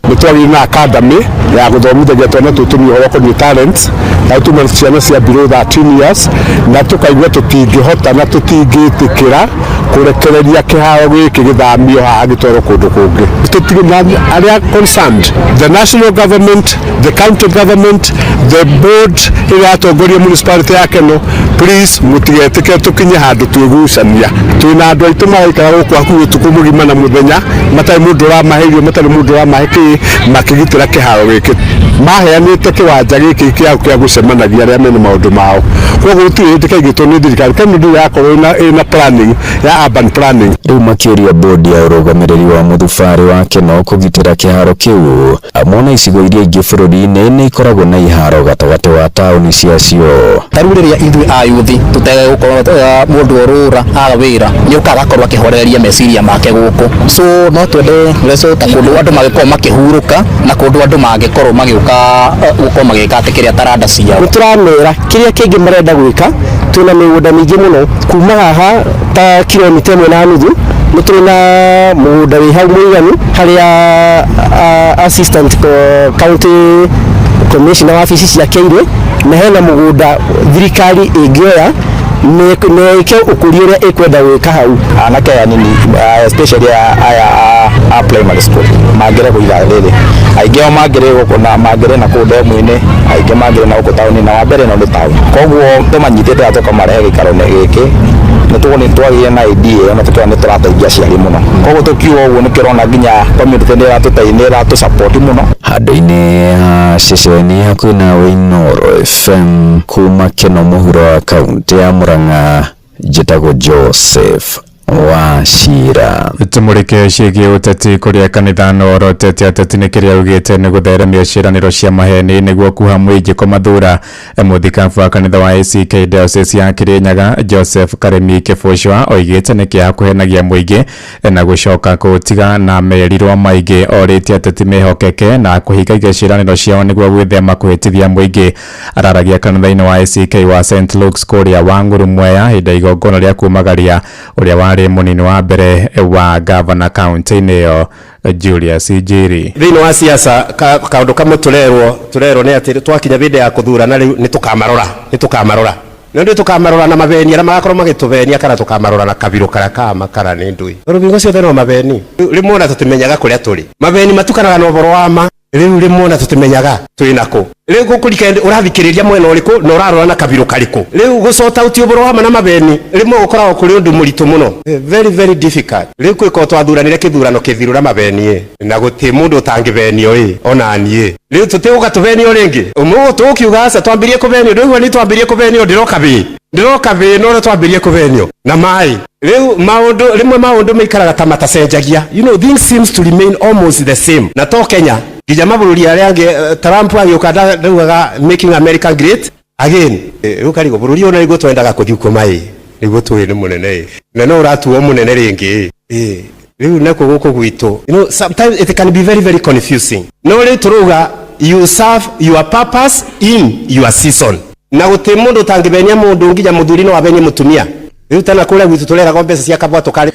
S11: Nĩ twagĩire na academy ya gũthomithagia twana tũtũ nĩ ũhoro ũkoniĩ talents na tuma ciana cia below 13 years na tũkaigua tũtingĩhota na tũtingĩtĩkĩra kũrekereria kĩharo gĩkĩ gĩthamio haha gĩtwarwo kũndũ kũngĩ. Arĩa concerned, the national government, the county government, the board ĩrĩa yatongoria municipality ya Keno, please mũtigetĩkĩre tũkinye handũ twĩgucania. Twĩna andũ aitũ maraikara gũkũ hakuhĩ ũtukũ mũgima na mũthenya matarĩ mũndũ ũramahe irio, matarĩ mũndũ ũramahe kĩ, makĩgitĩra kĩharo gĩkĩ. Maheanĩte kĩwanja gĩkĩ kĩao kĩa gũcemanagia arĩa mena maũndũ mao, koguo gũtirĩ hĩndĩ kaigĩtwo nĩ thirikari. Keno ndĩrĩ yakorwo ĩna planning ya urban planning.
S1: Rĩu makĩũria bodi ya ũrũgamĩrĩri wa mũthubarĩ wa Keno kũgitĩra kĩharo kĩu amwe na icigo iria ingĩ bũrũri-inĩ nĩ ikoragwo na iharo gatagatĩ wa taũni ciacio.
S12: Ta rĩu rĩrĩa ithuĩ ayuthi tũtegũkorwo mũndũ orũra aga wĩra nĩ ũkaga agakorwo akĩhoreria meciria make gũkũ, so no twende reso ta kũndũ andũ mangĩkorwo makĩhurũka na kũndũ andũ mangĩkorwo magĩũka gũkorwo magĩka atĩ kĩrĩa taranda ciao.
S13: Nĩ tũramera kĩrĩa kĩngĩ marenda gwĩka, twĩna mĩgũnda mĩingĩ mũno kuma haha ta kilomita 1.5 nĩ tũrĩ na mũgũnda wĩ hau mũiganu harĩa assistant county commissioner wabici ciake irĩ, na hena mũgũnda thirikari ĩngĩoya na ĩke ũkũria ũrĩa ĩkwenda gwĩka hau.
S12: Anake aya nini, especially aya a primary school mangĩre kũiga rĩrĩ, aingĩ ao mangĩrĩ gũkũ na mangĩrĩ na kũu ndemu-inĩ, aingĩ mangĩrĩ na gũkũ taũni, na wa mbere ĩno nĩ taũni, koguo tũmanyitĩte na tũkamarehe gĩikaro-inĩ gĩkĩ nĩ twagĩire na idea ĩyo na tũkĩona nĩ tũrateithia aciari mũno, koguo tũkiuga ũguo nĩkĩo ũrona nginya community nĩ ĩratũteithia, nĩ ĩratũ support mũno.
S1: Handũ-inĩ ha ceceni hakuhĩ nawe Inooro FM kuma Keno mũhuro wa kaunti ya Murang'a, njĩtagwo Joseph Wachira.
S2: Tumũrĩke ciĩgiĩ ũteti kũrĩa kanitha norotete ateti nĩ kĩrĩa augĩte nĩ gũtheremia ciĩranĩro cia maheni nĩguo kuha mũingĩ kũmathura. Mũthikabu wa kanitha wa ACK Diocese ya Kirinyaga Joseph Karemi Kĩbũcwa oigĩte nĩ kĩeha kũhenagia mũingĩ na gũcoka kũũtiga na merirwo maingĩ. Orĩtie ateti mehokeke na kũhingagia ciĩranĩro ciao nĩguo gwĩthema kũhĩtithia mũingĩ. Araragia kanitha-inĩ wa ACK wa St Luke's kũrĩa Wang'ũrũ Mwea hĩndĩ ya igongona rĩa kumagaria ũrĩa warĩ mũnini wa mbere wa gavana kaunti-inĩ ĩyo Julius Njiri.
S20: Thĩinĩ wa siasa kaũndũ kamwe tũrerwo nĩ atĩ twakinya hĩndĩ ya kũthurana rĩu nĩ tũkamarora, nĩ tũkamarora nĩ ũndũ tũkamarora na mabeni arĩa magakorwo magĩtũbenia kana tũkamarora na kabirũ karĩa ka makara nĩ ndũĩ rũthingo ciothe no mabeni. Rĩmwe ona tũtimenyaga kũrĩa tũrĩ, mabeni matukanaga na ũhoro wa ma, rĩu rĩmwe ona tũtimenyaga twĩ nakũ. Rĩu gũkũrika ũrathikĩrĩria mwena ũrĩkũ na ũrarora na kabirũ karĩkũ. Rĩu gũcota ũti ũhoro wa ma na mabeni rĩmwe gũkoragwo kũrĩ ũndũ mũritũ mũno, very very difficult. Rĩu kwĩko twathuranire kĩthurano kĩthiru na mabeni ĩ, na gũtirĩ mũndũ ũtangĩbenio ĩ ona niĩ. Rĩu tũtigũka tũbenio rĩngĩ, ũmũthĩ tũkiuga aca twambirie kũbenio, ndũigua nĩ twambirie kũbenio, ndĩroka bĩ ndĩroka bĩ no twambirie kũbenio na maĩ. Rĩu maũndũ rĩmwe maũndũ maikaraga ta matacenjagia, you know, things seems to remain almost the same. Na to Kenya nginya mabũrũri arĩa angĩ, Trump agĩũka ndaugaga making America great again. Rĩu karigũ bũrũri ũyũ nĩguo twendaga kũthiĩ kuo maĩ, nĩguo tũĩ nĩ mũnene ĩ, na no ũratuo mũnene rĩngĩ ĩ. Rĩu nakuo gũkũ gwitũ, you know, sometimes it can be very very confusing. No rĩu tũrauga you serve your purpose in your season, na gũtirĩ mũndũ ũtangĩbenia mũndũ nginya mũthuri no abenie mũtumia. Rĩu tana kũrĩa gwitũ tũreragwo mbeca cia kabwato karĩ.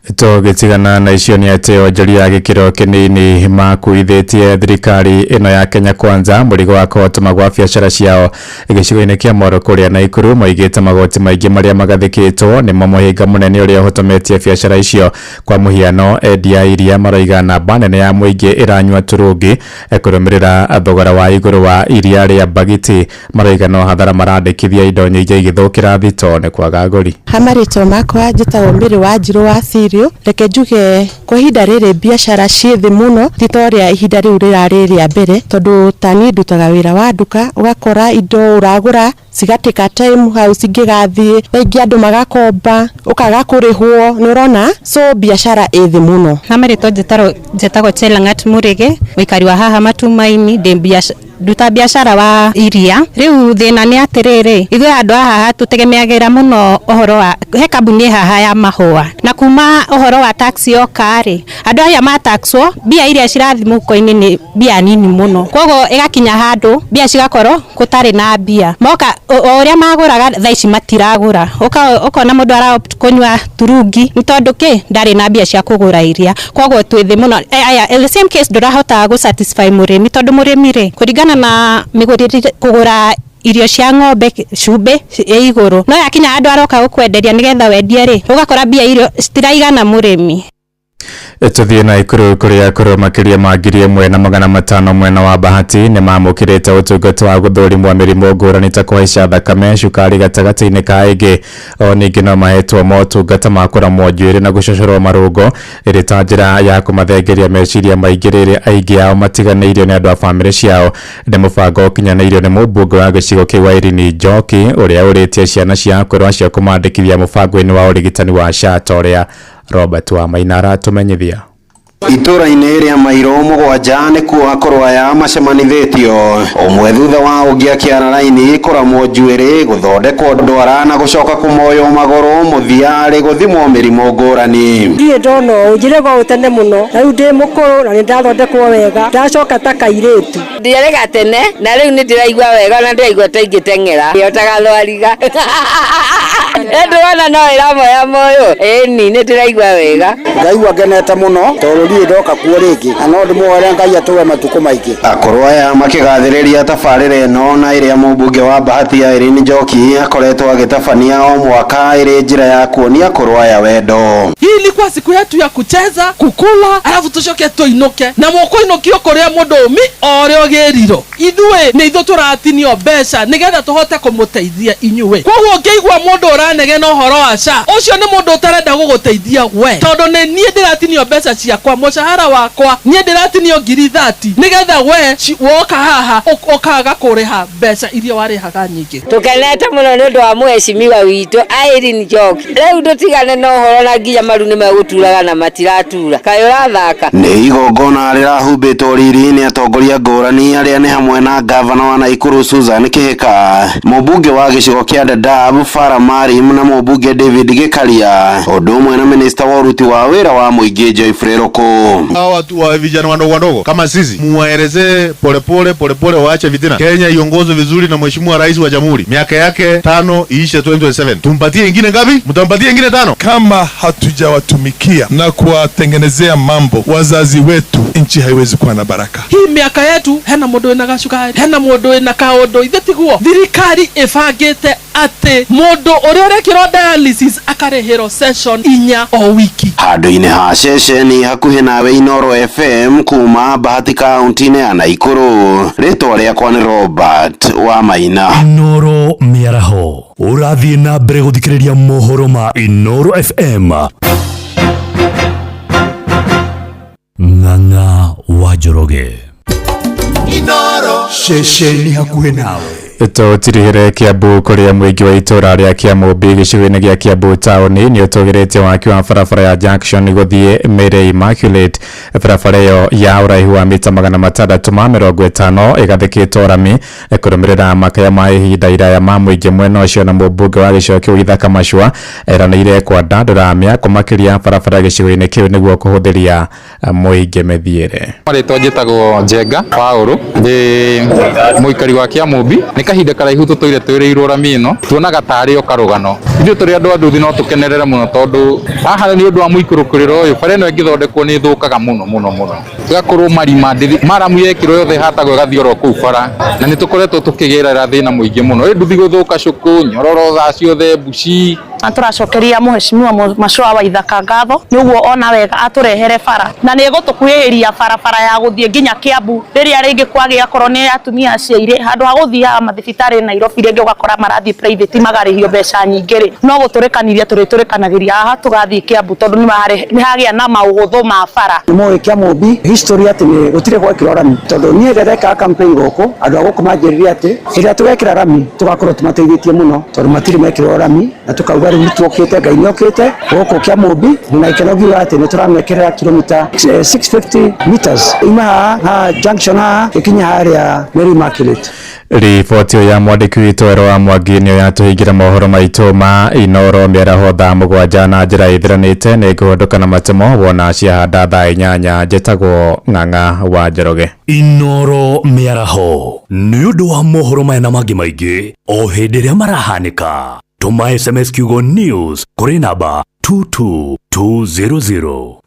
S2: Tũgĩtigana na icio nĩ atĩ onjoria a gĩkĩro kĩnini makuithĩtie thirikari ĩno ya Kenya Kwanza mũrigo wa kũhotoma gwa biacara ciao gĩcigo-inĩ kĩa Mwaro kũrĩa Naikuru. Moigĩte magoti maingĩ marĩa magathĩkĩtwo nĩmo mũhĩnga mũnene ũrĩa ũhotometie biacara icio. Kwa mũhiano, endia a iria maroiga namba nene ya mũingĩ ĩranyua turungi kũrũmĩrĩra thogora wa igũrũ wa iria rĩa mbagiti. Maroiga no hathara marandĩkithia indo nyingĩ igĩthũkĩra thito nĩ kwaga agũri.
S21: Ha marĩtwa makwa njĩtagwo Mary Wanjirũ wa Sirio. Reke njuge kwa ihinda rĩrĩ biacara ciĩ thĩ mũno, ti ta ũrĩa ihinda rĩu rĩrarĩ rĩa mbere, tondũ ta niĩ ndutaga wĩra wa nduka, ũgakora indo ũragũra cigatĩka time hau cingĩgathiĩ, thaa ingĩ andũ magakomba ũkaga kũrĩhwo, nĩ ũrona, so biacara ĩ thĩ mũno.
S3: Ha marĩtwa njĩtagwo Chelang'at Mũrĩge, mũikari wa haha Matumaini, ndĩ nduta biacara wa iria. Rĩu thĩna nĩ atĩrĩrĩ, ithuĩ andũ a haha tũtegemeagĩra mũno ũhoro wa he kambuni haha ya mahũa, na kuma ũhoro wa tax yoka rĩ, andũ aya mataxwo mbia iria cirathiĩ mũhuko-inĩ nĩ mbia nini mũno, koguo ĩgakinya handũ mbia cigakorwo gũtarĩ na mbia moka o ũrĩa magũraga thaa ici matiragũra, ũkona mũndũ ara opt kũnyua turungi nĩ tondũ kĩ ndarĩ na mbia cia kũgũra iria, koguo twĩ thĩ mũno. Aya, in the same case ndũrahota gũ satisfy mũrĩmi, tondũ mũrĩmi rĩ kũringana na mĩgũrĩre kũgũra irio cia ng'ombe cumbĩ ĩ igũrũ, no yakinya handũ aroka gũkwenderia nĩgetha wendie rĩ, ũgakora mbia irio citiraigana mũrĩmi.
S2: Tũthiĩ Naikuru kũrĩa akũrũ makĩria ma 1500 mwena wa Bahati nĩ mamũkĩrĩte ũtungata wa gũthũrimwo mĩrimũ ngũrani ta kũhaica thakame, cukari gatagatĩ-inĩ ka ĩngĩ. O ningĩ no mahetwo motungata ma kũramwo njuĩrĩ na gũcocorwo marũngo ĩrĩ ta njĩra ya kũmathengeria meciria maingĩ rĩrĩa aingĩ ao matiganĩirio nĩ andũ a bamĩrĩ ciao. Nĩ mũbango ũkinyanĩirio nĩ mũmbunge wa gĩcigo kĩu Irene Njoki ũrĩa ũrĩtie ciana cia akũrũ acio kũmandĩkithia mũbango-inĩ wa ũrigitani wa SHA ta ũrĩa Robert Wamaina aratumenyithia.
S5: Itũra-inĩ rĩa mairo 7 nĩkuo akũrũ aya macemanithĩtio ũmwe thutha wa ũngĩ akĩara raini kũramwo njuĩrĩ, gũthondekwo ndwara na gũcoka kũmoywo magũrũ, mũthia arĩ gũthimwo mĩrimũ ngũrani.
S6: Ndirĩ ndona ũũ, njĩrĩgwo ũũ tene mũno, na rĩu ndĩ mũkũrũ na nĩ ndathondekwo wega, ndacoka ta kairĩtu.
S22: Ndiarĩga tene na rĩu nĩ ndĩraigua wega na ndĩraigua ta ingĩteng'era yotaga thwariga. Ndĩrona no ĩramoya moyo, ĩni nĩ ndĩraigua wega.
S14: Ngaigua ngenete mũno tondũ ndirĩ ndoka kuo rĩngĩ, na no ndĩmũhoere Ngai atũhe matukũ maingĩ.
S5: Akũrũ aya makĩgathĩrĩria tabarĩra ĩno na ĩrĩa mũmbunge wa Bahati Irene Njoki akoretwo agĩtabania o mwaka ĩrĩ njĩra ya kuonia akũrũ aya wendo.
S15: Hii ilikuwa siku yetu ya kucheza, kukula, alafu tucoke tuinuke na mũkũinũkio kũrĩa mũndũ ũmi o ũrĩa ũgĩrirwo. Ithuĩ nĩ ithuĩ tũratinio mbeca nĩgetha tũhote kũmũteithia inyuĩ. Koguo ũngĩigua mũndũ ũranegena ũhoro wa SHA, ũcio nĩ mũndũ ũtarenda gũgũteithia we, tondũ nĩ niĩ ndĩratinio mbeca ciakwa, mũcahara wakwa niĩ ndĩratinio 30,000 nĩgetha we woka haha ũkaga kũrĩha mbeca iria warĩhaga nyingĩ.
S22: Tũkenete mũno nĩ ũndũ wa mũheshimiwa witũ Irene Njoki. Rĩu ndũtigane na ũhoro na nginya maru nĩ megũturaga na matiratura. Kaĩ ũrathaka?
S5: Nĩ igongona rĩrahumbĩtwo riri nĩ atongoria ngũrani arĩa nĩ hamwe na gavana wa Naikuru Susan Kihika, mũmbunge wa gĩcigo kĩa Dadaab Farah Marim na mũmbunge David Gikaria, ũndũ ũmwe na minista wa ũruti wa wĩra wa mũingĩ Geoffrey Ruku.
S27: Hawa watu wa vijana wadogo wadogo kama sisi muwaelezee polepole polepole, waache vitina. Kenya iongozwe vizuri na mheshimiwa rais wa jamhuri, miaka yake 5 iishe 2027. Tumpatie ingine ngapi? Mtampatie ingine 5.
S4: Kama hatujawatumikia na kuwatengenezea mambo wazazi wetu, nchi haiwezi kuwa na baraka.
S15: Hii miaka yetu hena mundu wina gacukari, hena mundu wina kaundu, ithe tiguo thirikari ibangite ati mundu uria urekirwo dialysis akarihirwo session 4 o wiki.
S5: Handũ-inĩ ha ceceni hakuhĩ nawe Inooro FM kuma Bahati kaunti-inĩ ya Naikuru, rĩtwa rĩakwa nĩ Robert Wamaina.
S8: Inooro mĩaraho ũrathiĩ na mbere gũthikĩrĩria mohoro ma Inooro FM. Ng'ang'a wa Njoroge.
S17: Inooro
S8: ceceni hakuhĩ nawe.
S2: Tũtirihĩre Kiambu kũrĩa mũingĩ wa itũra rĩa Kiamũmbi gĩcigo-inĩ gĩa Kiambu taũni nĩ ũtũgĩrĩtie waki wa barabara ya Junction gũthiĩ Mary Immaculate. Barabara ĩyo ya ũraihu wa mita 650 ĩgathĩkĩtwo rami kũrũmĩrĩra makaya ma ihinda iraya ma mũingĩ mwena ũcio, na mũmbunge wa gĩcigo kĩu Ithaka Machua eranĩire kwandandũra mĩako makĩria barabara gĩcigo-inĩ kĩu nĩguo kũhũthĩria mũingĩ mĩthiĩre.
S18: Marĩtwa njĩtagwo Njenga Paũlũ, ndĩ mũikari wa Kiamũmbi. Nĩ
S7: Kahinda karaihu tũtũire twĩrĩirwo rami ĩno, tuonaga tarĩ o karũgano. Ithuĩ tũrĩ andũ a nduthi no tũkenerere mũno tondũ haha nĩ ũndũ wa mũikũrũkĩrĩro ũyũ, bara ĩno ĩngĩthondekwo nĩ ĩthũkaga mũno mũno mũno. Ĩgakorwo marima, maramu yekĩrwo yothe ĩhatagwo ĩgathiĩ oro kũu bara, na nĩ tũkoretwo tũkĩgerera thĩna mũingĩ mũno. Ĩ nduthi gũthũka cũkũ, nyororo thaa ciothe, mbuci.
S10: Na tũracokeria mũheshimiwa Macũa wa Ithaka ngatho nĩ ũguo ona wega atũrehere bara, na nĩ ĩgũtũkuhĩrĩria barabara ya gũthiĩ nginya Kiambu rĩrĩa rĩngĩ kwagĩa akorwo nĩ atumia aciaire handũ ha gũthiaga mathibitarĩ Nairobi rĩngĩ ũgakora marathiĩ private magarĩhio mbeca nyingĩ rĩ, no gũtũrĩkanithia tũrĩtũrĩkanagĩria haha tũgathiĩ Kiambu tondũ nĩ hagĩa na maũhũthũ ma bara.
S14: Nĩ mũĩ Kĩamũmbi history atĩ nĩ gũtirĩ gwekĩrwo rami, tondũ niĩ rĩrĩa ndekaga campaign gũkũ andũ a gũkũ manjĩrire atĩ hĩndĩ ĩrĩa tũgekĩra rami tũgakorwo tũmateithĩtie mũno tondũ matirĩ mekĩrwo rami, na tukauga rĩu nĩtuokĩte, Ngai nĩokĩte gũkũ Kĩamũmbi na ikeno ngiuga atĩ nĩtũramekĩrĩra kilomita 650 meters ima haha junction haha ĩkinya harĩa Mary Immaculate.
S2: Riboti ya mwandĩki witũ Ero wa Mwangi nĩyo yatũhingĩra mohoro maitũ ma Inoro mĩaraho thaa 7 na njĩra ĩthiranĩte. Nĩ ngũhũndũka na matemo wona ciahanda thaa 8. Njĩtagwo Ng'ang'a wa Njoroge.
S8: Inoro mĩaraho nĩ ũndũ wa mohoro maya na mangĩ maingĩ o hĩndĩ ĩrĩa marahanĩka. Tũma SMS kiugo news kũrĩ namba 22200.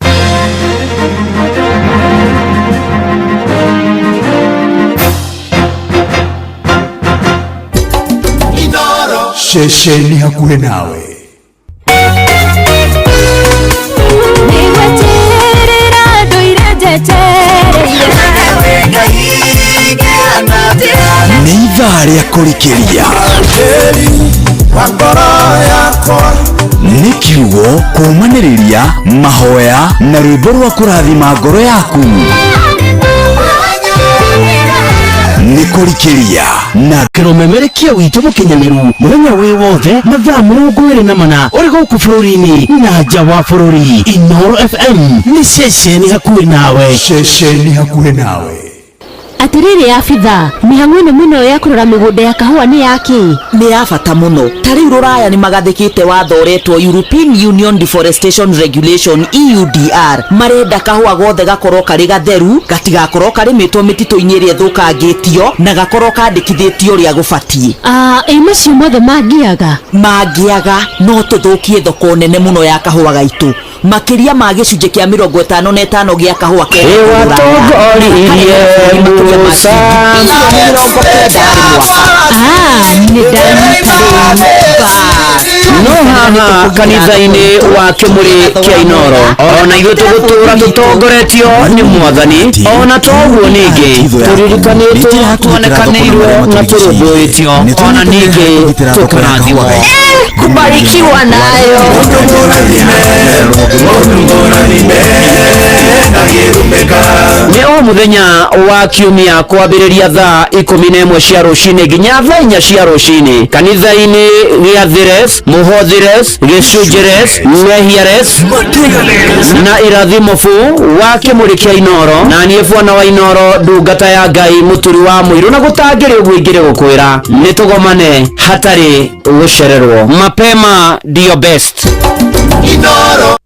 S16: Ceceni hakuhĩ nawe.
S18: Nĩgweterera ndũire njetereire.
S16: Nĩ ithaa rĩa kũrikĩria. Nĩ kiugo kũũmanĩrĩria, mahoya na rwĩmbo rwa kũrathima ngoro yaku. Nĩ kũrikĩria na
S13: kĩromemerekia witũ mũkinyanĩru mũthenya wĩ wothe mathaa 24 ũrĩ gũkũ bũrũri-inĩ na nja wa bũrũri. Inoro FM nĩ ceceni hakuhĩ nawe.
S16: Ceceni hakuhĩ nawe.
S19: Atiriri abitha, mĩhang'o ĩno mũno ya kũrora mĩgũnda ya kahũa nĩ ya kĩ?
S24: Nĩ ya bata mũno. Ta rĩu rũraya nĩ magathĩkĩte watho ũretwo European Union Deforestation Regulation EUDR. Marenda kahũa gothe gakorwo karĩ gatheru, gatigakorwo karĩmĩtwo mĩtitũ-inĩ ĩrĩa ĩthũkangĩtio na gakorwo kandĩkithĩtio ũrĩa gũbatiĩ.
S19: Ĩ macio mothe mangĩaga?
S24: Mangĩaga no tũthũkie thoko nene mũno ya kahũa gaitũ. Makĩria ma gĩcunjĩ kĩa 55 gĩa kahũa ke
S25: Watongoririe Musa. No haha kanitha-inĩ wa kĩmũrĩ kĩa Inoro ona ithuĩ tũgũtũra tũtongoretio nĩ Mwathani, ona toguo ningĩ tũririkanĩtwo, tuonekanĩirwo na tũrũmbũĩtio, ona ningĩ tũkarathimwo.
S24: Kubarikiwa nayo.
S25: Nĩ o mũthenya wa kiumia kwambĩrĩria thaa 11 cia rũcinĩ nginya thaa 4 cia rũcinĩ kanitha-inĩ gĩa Thires, Mũhothires, Gĩcunjĩres, Mehiares na Irathimo bu wa kĩmũrĩ kĩa Inoro. Na niĩ bwana wa Inoro, ndungata ya Ngai, mũturi wa mũirũ, na gũtangĩrĩ ũguo ingĩrĩ gũkwĩra nĩ tũgomane hatarĩ gũcererwo. Mapema ndio best.
S16: Inoro.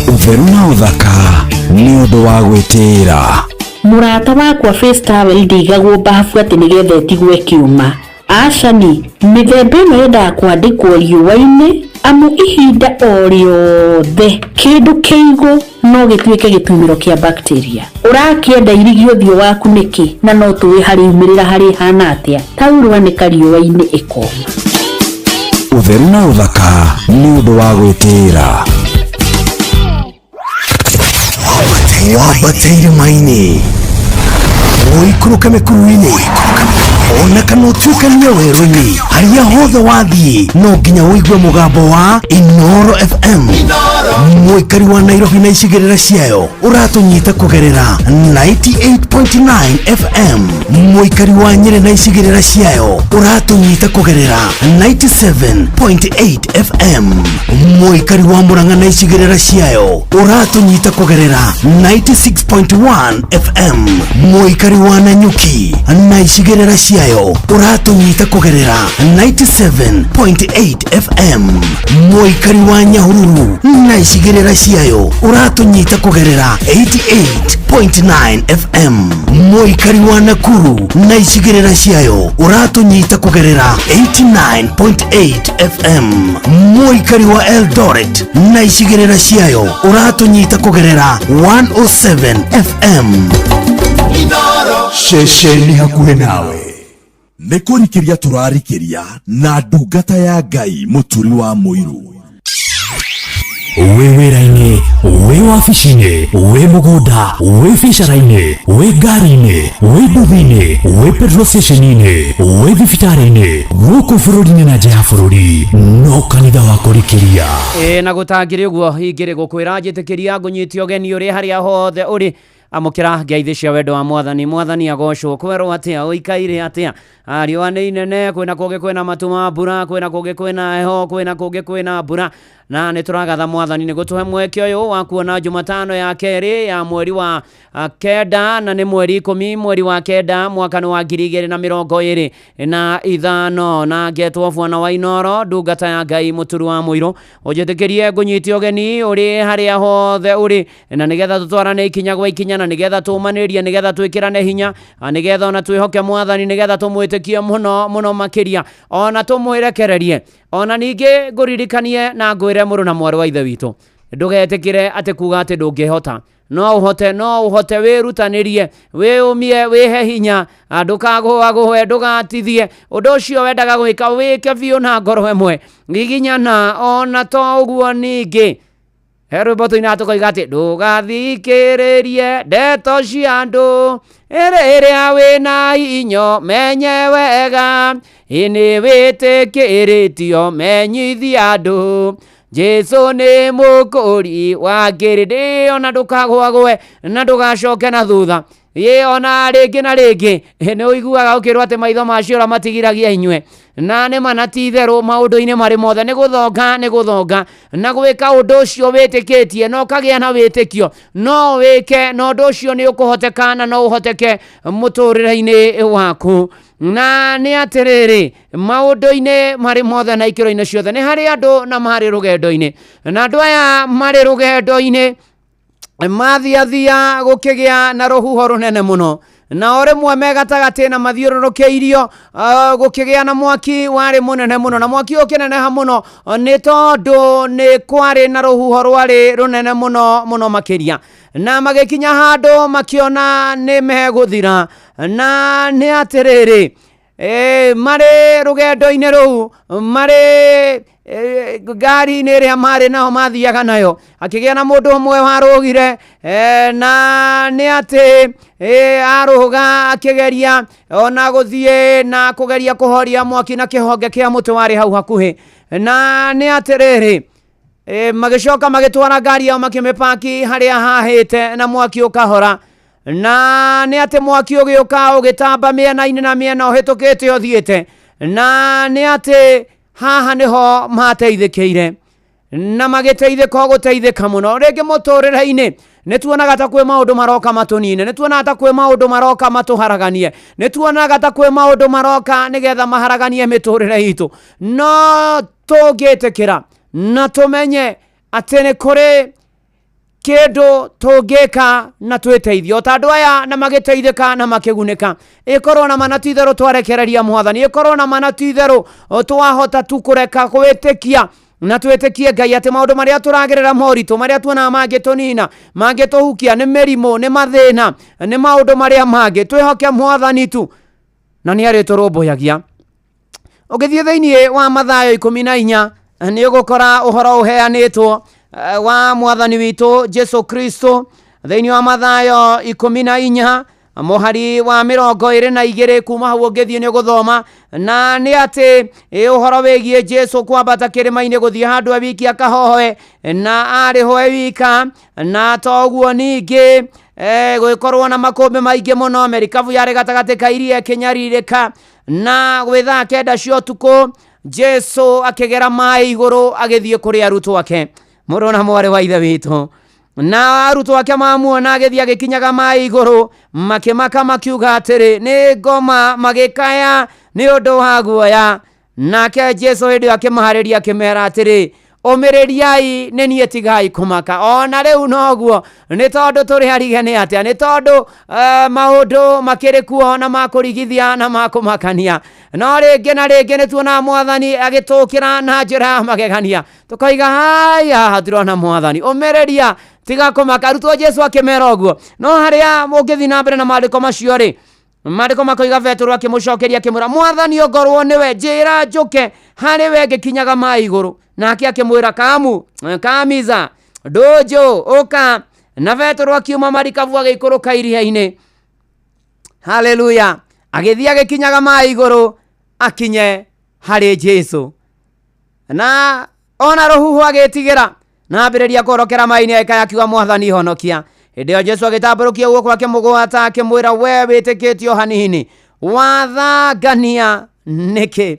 S1: Ũtheru na ũthaka nĩ ũndũ wa gwĩtĩĩra.
S26: Mũrata wakwa face towel ndĩigagwo bafu atĩ nĩgetha ĩtigwo ĩkĩũma. Aca-ni, mĩthemba ĩno yendaga kwandĩkwo riũa-inĩ amu ihinda o rĩothe kĩndũ kĩigũ no gĩtuĩke gĩtumĩro kĩa bacteria. Ũrakĩenda irigi ũthiũ waku nĩkĩ na no tũĩ harĩ umĩrĩra harĩ hana atĩa? Taurũ anĩka riũa-inĩ ĩkoma.
S1: Ũtheru na ũthaka nĩ ũndũ wa gwĩtĩĩra.
S16: Wambate irĩma-inĩ, ũikũrũke mĩkuru-inĩ, ona kana ũtuĩkanie werũ-inĩ, harĩa hothe wathiĩ no nginya ũigue mũgambo wa Inoro FM. Mũikari wa Nairobi na icigĩrĩra ciayo ũratũnyita kũgerera 98.9 FM. Mũikari wa Nyĩrĩ na icigĩrĩra ciayo ũratũnyita kũgerera 97.8 FM. Mũikari wa Murang'a na icigĩrĩra ciayo ũratũnyita kũgerera 96.1 FM. Mũikari wa Nanyuki na icigĩrĩra ciayo ciayo ũratũnyita kũgerera 97.8 FM. Mũikari wa Nyahururu na icigĩrĩra ciayo ũratũnyita kũgerera 88.9 FM. Mũikari wa Nakuru na icigĩrĩra ciayo ũratũnyita kũgerera 89.8 FM. Mũikari wa Eldoret na icigĩrĩra ciayo ũratũnyita kũgerera 107 FM.
S8: Ceceni hakuhĩ nawe.
S3: Nĩ kũrikĩria tũrarikĩria na ndungata ya Ngai mũturi wa mũiru.
S8: Wĩ wĩra-inĩ, wĩ wabici-inĩ, wĩ mũgũnda, wĩ biacara-inĩ, wĩ ngari-inĩ, wĩ nduthi-inĩ, wĩ petrol station-inĩ, wĩ thibitarĩ-inĩ, gũkũ bũrũri-inĩ na nja ya bũrũri, no kanitha wa kũrikĩria.
S25: Ĩ na gũtangĩrĩ ũguo ingĩrĩ gũkwĩra njĩtĩkĩria ngũnyite ũgeni ũrĩ harĩa hothe ũrĩ. Amũkĩra ngeithi cia wendo wa mwathani. Mwathani agocwo. Kwerwo atĩa? Ũikaire atĩa? Riũa nĩ inene, kwĩna kũngĩ kwĩna matu ma mbura, kwĩna kũngĩ kwĩna heho, kwĩna kũngĩ kwĩna mbura. Na nĩ tũragatha mwathani nĩ gũtũhe mweke ũyũ wa kuona Jumatano ya kerĩ ya mweri wa kenda, na nĩ mweri 10 mweri wa kenda mwaka nĩ wa 2025. Na ngetwo Bwana wa Inoro, ndungata ya Ngai mũturu wa mũirũ. Ũnjĩtĩkĩrie ngũnyite ũgeni ũrĩ harĩa hothe ũrĩ, na nĩgetha tũtwarane ikinya gwa ikinya, na nĩgetha tũmanĩrie, nĩgetha twĩkĩrane hinya, nĩgetha ona twĩhoke mwathani, nĩgetha tũmwĩtĩkie mũno mũno makĩria, ona tũmwĩrekererie. Ona ningĩ ngũririkanie na ngwĩre mũrũ na mwarĩ wa ithe witũ, ndũgetĩkĩre atĩ kuga atĩ ndũngĩhota. No ũhote, no ũhote, wĩrutanĩrie, wĩũmie, wĩhe hinya, ndũkagũagũe, ndũgatithie. Ũndũ ũcio wendaga gwĩka wĩke biũ na ngoro ĩmwe, giginyana. Ona to ũguo ningĩ he rwĩmbo tũinaga tũkoiga atĩ ndũgathikĩrĩrie ndeto cia andũ, rĩrĩa wĩna inyo menye wega, ĩ nĩ wĩtĩkĩrĩtio menyithia andũ, Jesu nĩ mũkũri wa kĩrĩndĩ. Ona ndũkagũagũe na ndũgacoke na thutha. Ĩ ona rĩngĩ na rĩngĩ nĩ ũiguaga ũkĩrwo atĩ maitho ma ciũra matigiragia inyue, na nĩ ma na ti itherũ maũndũ-inĩ marĩ mothe nĩ gũthonga, nĩ gũthonga na gwĩka ũndũ ũcio wĩtĩkĩtie na ũkagĩa na wĩtĩkio, no wĩke na ũndũ ũcio nĩ ũkũhoteka na no ũhoteke mũtũrĩre-inĩ waku. Na nĩ atĩrĩrĩ, maũndũ-inĩ marĩ mothe na ikĩro-inĩ ciothe nĩ harĩ andũ na marĩ rũgendo-inĩ, na andũ aya marĩ rũgendo-inĩ mathiathia gũkĩgĩa na rũhuho rũnene mũno, na o rĩmwe me gatagatĩ na mathiũrũrũkĩirio, gũkĩgĩa na mwaki warĩ mũnene mũno, na mwaki ũkĩneneha mũno nĩ tondũ nĩ kwarĩ na rũhuho rwarĩ rũnene mũno mũno makĩria, na magĩkinya handũ makĩona nĩ megũthira. Na nĩ atĩrĩrĩ, marĩ rũgendo-inĩ rũu, marĩ ngari-inĩ ĩrĩa marĩ nao mathiaga nayo, akĩgĩa na mũndũ ũmwe warũgire, na nĩ atĩ arũga akĩgeria ona gũthiĩ na kũgeria kũhoria mwaki na kĩhonge kĩa mũtĩ warĩ hau hakuhĩ. Na nĩ atĩrĩrĩ, magĩcoka magĩtwara ngari yao makĩmĩpaki harĩa hahĩte na mwaki ũkahora. Na nĩ atĩ mwaki ũgĩũka ũgĩtamba mĩena-inĩ na mĩena ũhĩtũkĩte ũthiĩte. Na nĩ atĩ haha nĩho mateithĩkĩire na magĩteithĩka gũteithĩka mũno. Rĩngĩ mũtũrĩre-inĩ nĩ tuonaga ta kwĩ maũndũ maroka matũnine, nĩ tuonaga ta kwĩ maũndũ maroka matũharaganie, nĩ tuonaga ta kwĩ maũndũ maroka nĩgetha maharaganie mĩtũrĩre itũ. No tũngĩtĩkĩra na tũmenye atĩ nĩ kũrĩ kĩndũ tũngĩka na twĩteithie, o ta andũ aya na magĩteithĩka na makĩgunĩka. Ĩkorwo na ma na ti itherũ twarekereria mwathani, ĩkorwo na ma na ti itherũ twahota tu kũreka gwĩtĩkia na twĩtĩkie Ngai atĩ maũndũ marĩa tũragerera, moritũ marĩa tuonaga mangĩtũnina, mangĩtũhukia, nĩ mĩrimũ, nĩ mathĩna, nĩ maũndũ marĩa mangĩ, twĩhoke mwathani tu na nĩ arĩtũrũmbũyagia. Ũgĩthiĩ thĩinĩ wa Mathayo 14 nĩ ũgũkora ũhoro ũheanĩtwo wa mwathani witũ Jesu Kristo. Thĩinĩ wa Mathayo 14 mũhari wa 22, kuma hau ũngĩthiĩ nĩ ũgũthoma na nĩ atĩ ũhoro wĩgiĩ Jesu kwambata kĩrĩma-inĩ gũthiĩ handũ e wiki akahoe, na arĩ ho e wika. Na to ũguo ningĩ gwĩkorwo na makũmbĩ maingĩ mũno, merikabu yarĩ gatagatĩ ka iria ĩkĩnyarirĩka, na gwĩ thaa 9 cia ũtukũ Jesu akĩgera maĩ igũrũ agĩthiĩ kũrĩ arutwo ake. Mũrũ na mwarĩ wa ithe witũ,
S6: Na arutwo ake mamuona agĩthiĩ agĩkinyaga maĩ igũrũ, makĩmaka makiuga atĩrĩ, nĩ ngoma, magĩkaya nĩ ũndũ wa guoya. Nake Jesu hĩndĩ ĩyo akĩmaharĩria akĩmera atĩrĩ, ũmĩrĩriai, nĩ niĩ, tigai kũmaka. Ona rĩu noguo, nĩ tondũ tũrĩ arige nĩ atĩa, nĩ tondũ maũndũ makĩrĩ kuo na makũrigithia na makũmakania, no rĩngĩ na rĩngĩ nĩ tuonaga mwathani agĩtũkĩra na njĩra ya magegania, tũkoiga haya, haha turona mwathani, ũmĩrĩria, tiga kũmaka. Arutwo Jesu akĩmera ũguo. No harĩa ũngĩthiĩ na mbere na maandĩko macio rĩ, maandĩko makoiga Petero akĩmũcokeria akĩmwĩra, mwathani, ongorwo nĩwe, njĩra njũke harĩ we ngĩkinyaga maĩ igũrũ. Nake akĩmwĩra, kamu kamiza ndũnjũ, ũka. Na Petero akiuma marikabu agĩikũrũka iria-inĩ, haleluya, agĩthiĩ agĩkinyaga maĩ igũrũ akinye harĩ Jesu. Na ona rũhuho agĩtigĩra na ambĩrĩria kũhorokera maĩ-inĩ, agĩkaya akiuga, mwathani, honokia. Hĩndĩ ĩyo Jesu agĩtambũrũkia guoko akĩmũgwata, akĩmwĩra, we wĩtĩkĩtie o hanini, wathangania nĩkĩ?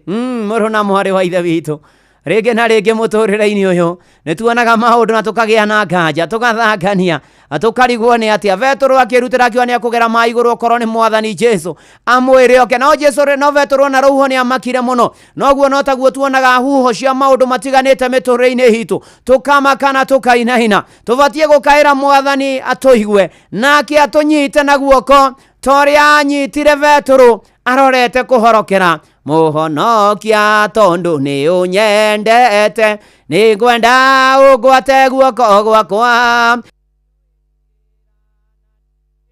S6: Mũrũ na mwarĩ wa ithe witũ, rĩngĩ na rĩngĩ mũtũrĩre-inĩ ũyũ nĩ tuonaga maũndũ na tũkagĩa na nganja, tũgathangania, tũkarigwo nĩ atĩa. Petero akĩrutĩra akiuga nĩ akũgera maĩ igũrũ okorwo nĩ mwathani Jesu amwĩre oke. No Jesu no Petero na rũhuho nĩ amakire mũno. Noguo no taguo tuonaga huho cia maũndũ matiganĩte mĩtũrĩre-inĩ itũ, tũkamaka na tũkainaina. Tũbatiĩ gũkaĩra mwathani atũigue, nake atũnyite na guoko ta ũrĩa anyitire Petero arorete kũhorokera. Mũhonokia, tondũ nĩ ũnyendete, nĩ ngwenda ũngwate guoko gwakwa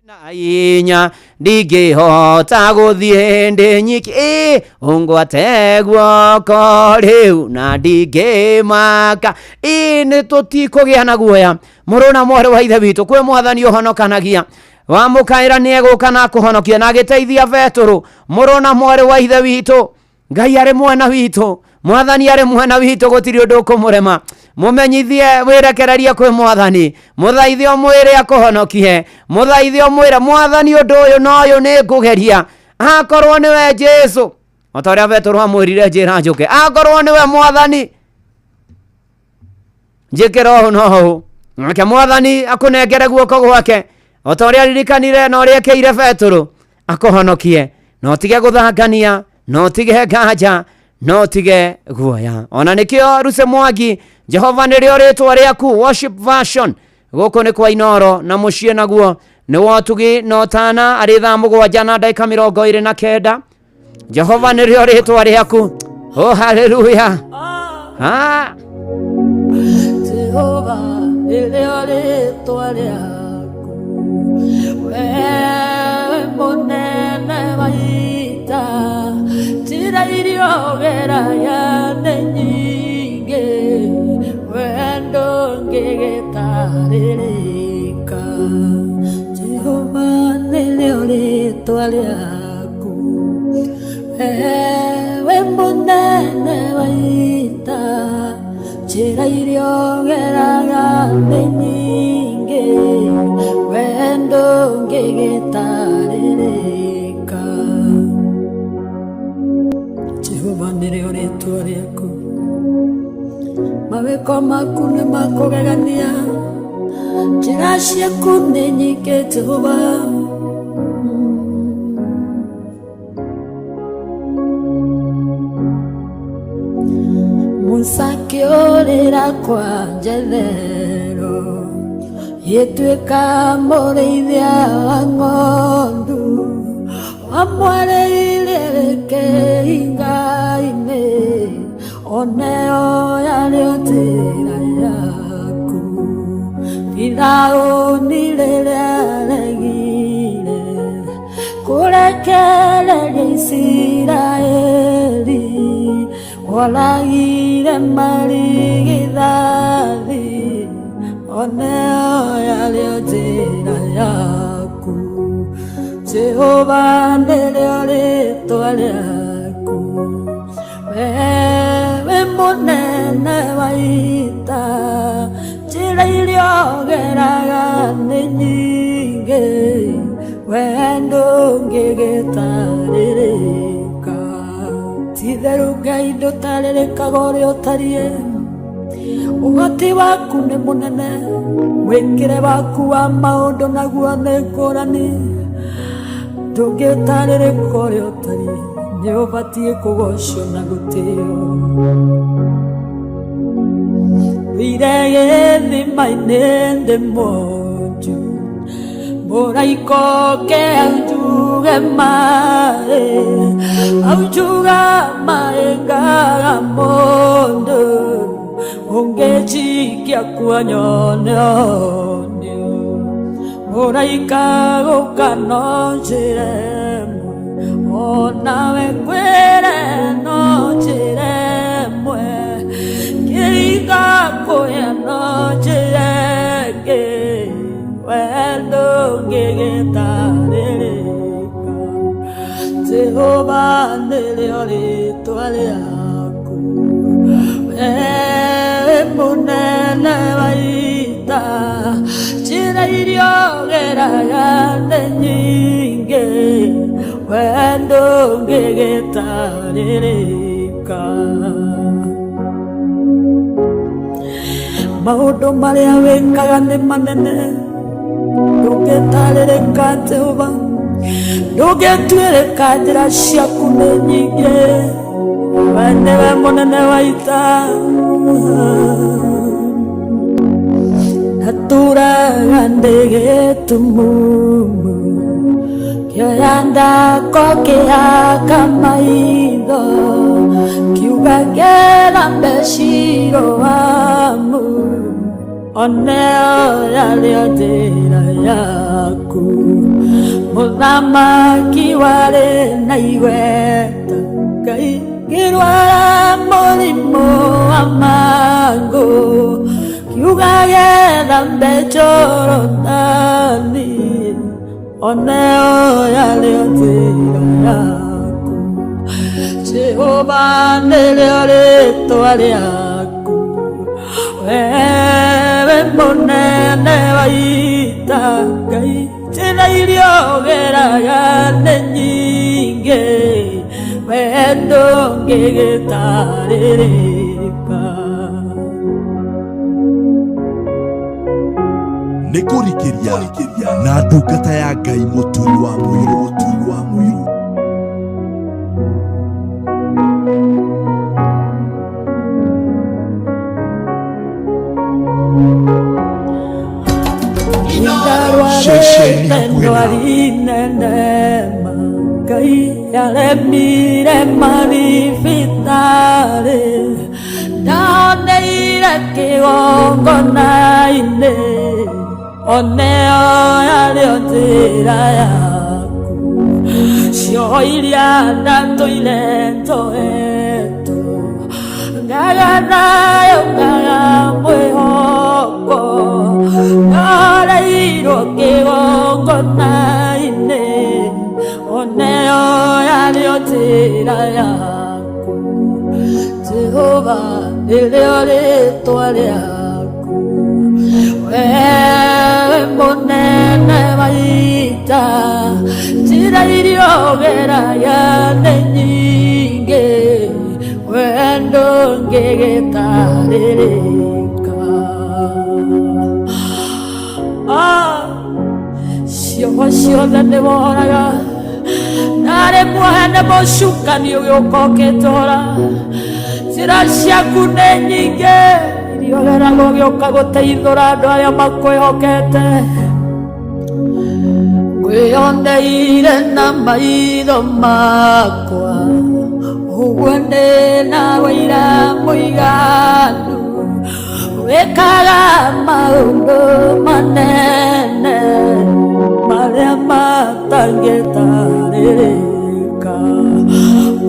S6: na inya, ndingĩhota gũthiĩ ndĩ nyiki, ĩ ũngwate guoko rĩu na ndingĩmaka. Ĩ nĩ tũtikũgĩa na guoya, mũrũ na mwarĩ wa ithe witũ. Kwĩ mwathani ũhonokanagia, wamũkaĩra nĩ egũka na akũhonokia, na agĩteithia Petero. Mũrũ na mwarĩ wa ithe witũ, Ngai arĩ mwena witũ, mwathani arĩ mwena witũ, gũtirĩ ũndũ ũkũmũrema. Mũmenyithie, wĩrekererie kwĩ mwathani, mũthaithe ũmwĩre akũhonokie, mũthaithe ũmwĩre, mwathani, ũndũ ũyũ na ũyũ nĩ ngũgeria, akorwo nĩwe Jesu, o ta ũrĩa Petero amwĩrire, njĩra njũke, akorwo nĩwe mwathani, njĩkĩra ũũ na ũũ. Nake mwathani akũnengere guoko gwake o ta ũrĩa aririkanire na ũrĩa ekĩire Petero, akũhonokie, na ũtige gũthangania, na ũtige nganja, na ũtige guoya. Ona nĩkĩo Ruse Mwangi, Jehova nĩrĩo rĩtwa rĩaku, worship version. Gũkũ nĩ kwa Inoro na mũciĩ naguo nĩ wotugi na ũtana, arĩ thaa 7:29. Jehova nĩrĩo rĩtwa rĩaku. Oh, haleluya, ah.
S9: Jehova nĩrĩo rĩtwa rĩaku, we mũnene wa ita, njĩra iria ũgeraga nĩ nyingĩ, we ndũngĩgĩtarĩrĩka. Jehova nĩrĩo rĩtwa rĩaku, we mũnene wa ita, njĩra iria ũgeraga nĩ nyingĩ, we ndũngĩgĩtarĩrĩka. Jehova nĩrĩo rĩtwa rĩaku, mawĩko maku nĩ makũgegania, njĩra ciaku nĩ nyingĩ, Jehova. Musa akĩũrĩra kwa Jethero, gĩtuĩka mũrĩithia wa ng'ondu, wamwarĩire kĩhinga-inĩ, oneo yarĩ njĩra yaku. Firaũni rĩrĩa aregire kũrekereria Isiraeli, woragire marigithathi, oneo yarĩ njĩra yaku. Jehova nĩrĩo rĩtwa rĩaku, wewe mũnene wa ita, njĩra iria ũgeraga nĩ nyingĩ, we Ũhoti waku nĩ mũnene, mwĩkĩre waku wa maũndũ naguo nĩ ngũrani. Ndũngĩtarĩrĩka ũrĩa ũtariĩ, nĩ ũbatiĩ kũgocwo na gũtĩo. Thire gĩthima-inĩ ndĩ mwonju, mũraika oke aunjuge maĩ, aunjuga maĩ ngaga mũndũ, ũngĩnjikia kuo nyone ũhonio. Mũraika gũka no njĩra ĩmwe, onawe ngwĩre no njĩra ĩmwe, kĩringa kũya no njĩra ĩngĩ, we ndũngĩgĩtarĩrĩka. Jehova nĩrĩo rĩtwa rĩaku, we mũnene wa ita, njĩra iria ũgeraga nĩ nyingĩ, we ndũngĩgĩtarĩrĩka. Maũndũ marĩa wĩkaga nĩ manene, ndũngĩtarĩrĩka Jehova, ndũngĩtuĩrĩka, njĩra ciaku nĩ nyingĩ, we nĩwe mũnene wa ita. Natũraga ndĩ gĩtumumu, kĩoya ndako kĩhaka maitho, kiuga ngĩthambe Shiloamu, oneo yarĩo njĩra yaku. Mũthamaki warĩ na igweta, Ngai ngĩrwara mũrimũ wa mangũ, kiuga gĩthambe Jorodani, oneo yarĩo njĩra yaku. Jehova nĩrĩo rĩtwa rĩaku, wewe mũnene wa ita, Ngai njĩra iria ũgeraga nĩ nyingĩ, we ndũngĩgĩtarĩrĩka.
S3: Nĩ kũrikĩria na ndungata ya Ngai mũturi wa mũirũ, mũturi wa mũirũ.
S9: Ndarwarĩte ndwari nene ma, Ngai yaremire mathibitarĩ, ndaoneire kĩgongona-inĩ, oneo yarĩo njĩra yaku. Cioho iria ndatũire njoetwo, ngaga nayo ngaga mwĩhoko, ndaoreirwo kĩgongona-inĩ, oneo yarĩo njĩra yaku. Jehova nĩrĩo rĩtwa rĩaku, wewe mũnene wa ita, njĩra iria ũgeraga nĩ nyingĩ, we ndũngĩgĩtarĩrĩka. Cioho ciothe nĩ wohoraga, narĩ muohe nĩ mũcukani ũgĩũka ũkĩtũhora. Njĩra ciaku nĩ nyingĩ, iria ũgeraga ũgĩũka gũteithũra andũ arĩa makwĩhokete. Ngwĩyoneire na maitho makwa, ũguo ndĩ na wĩira mũiganu, wĩkaga maũndũ manene marĩa matangĩtarĩrĩka.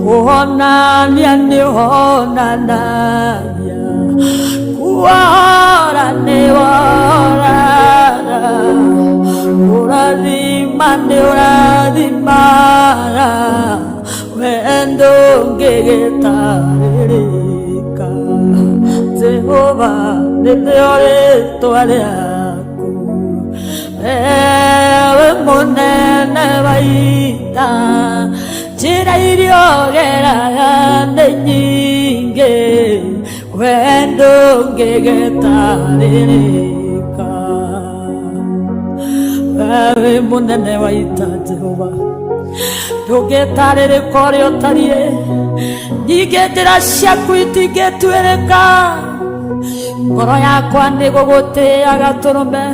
S9: Kũhonania nĩ ũhonanagia, kuohora nĩ wohoraga, kũrathima nĩ ũrathimaga, we ndũngĩgĩtarĩrĩka. Jehova nĩrĩo rĩtwa rĩaku, wewe mũnene wa ita, njĩra iria ũgeraga nĩ nyingĩ, We ndũngĩgĩtarĩrĩka, we wĩ mũnene wa ita Jehova, ndũngĩtarĩrĩka ũrĩa ũtariĩ, ningĩ njĩra ciaku itingĩtuĩrĩka. Ngoro yakwa nĩ gũgũtĩĩa gatũrũme,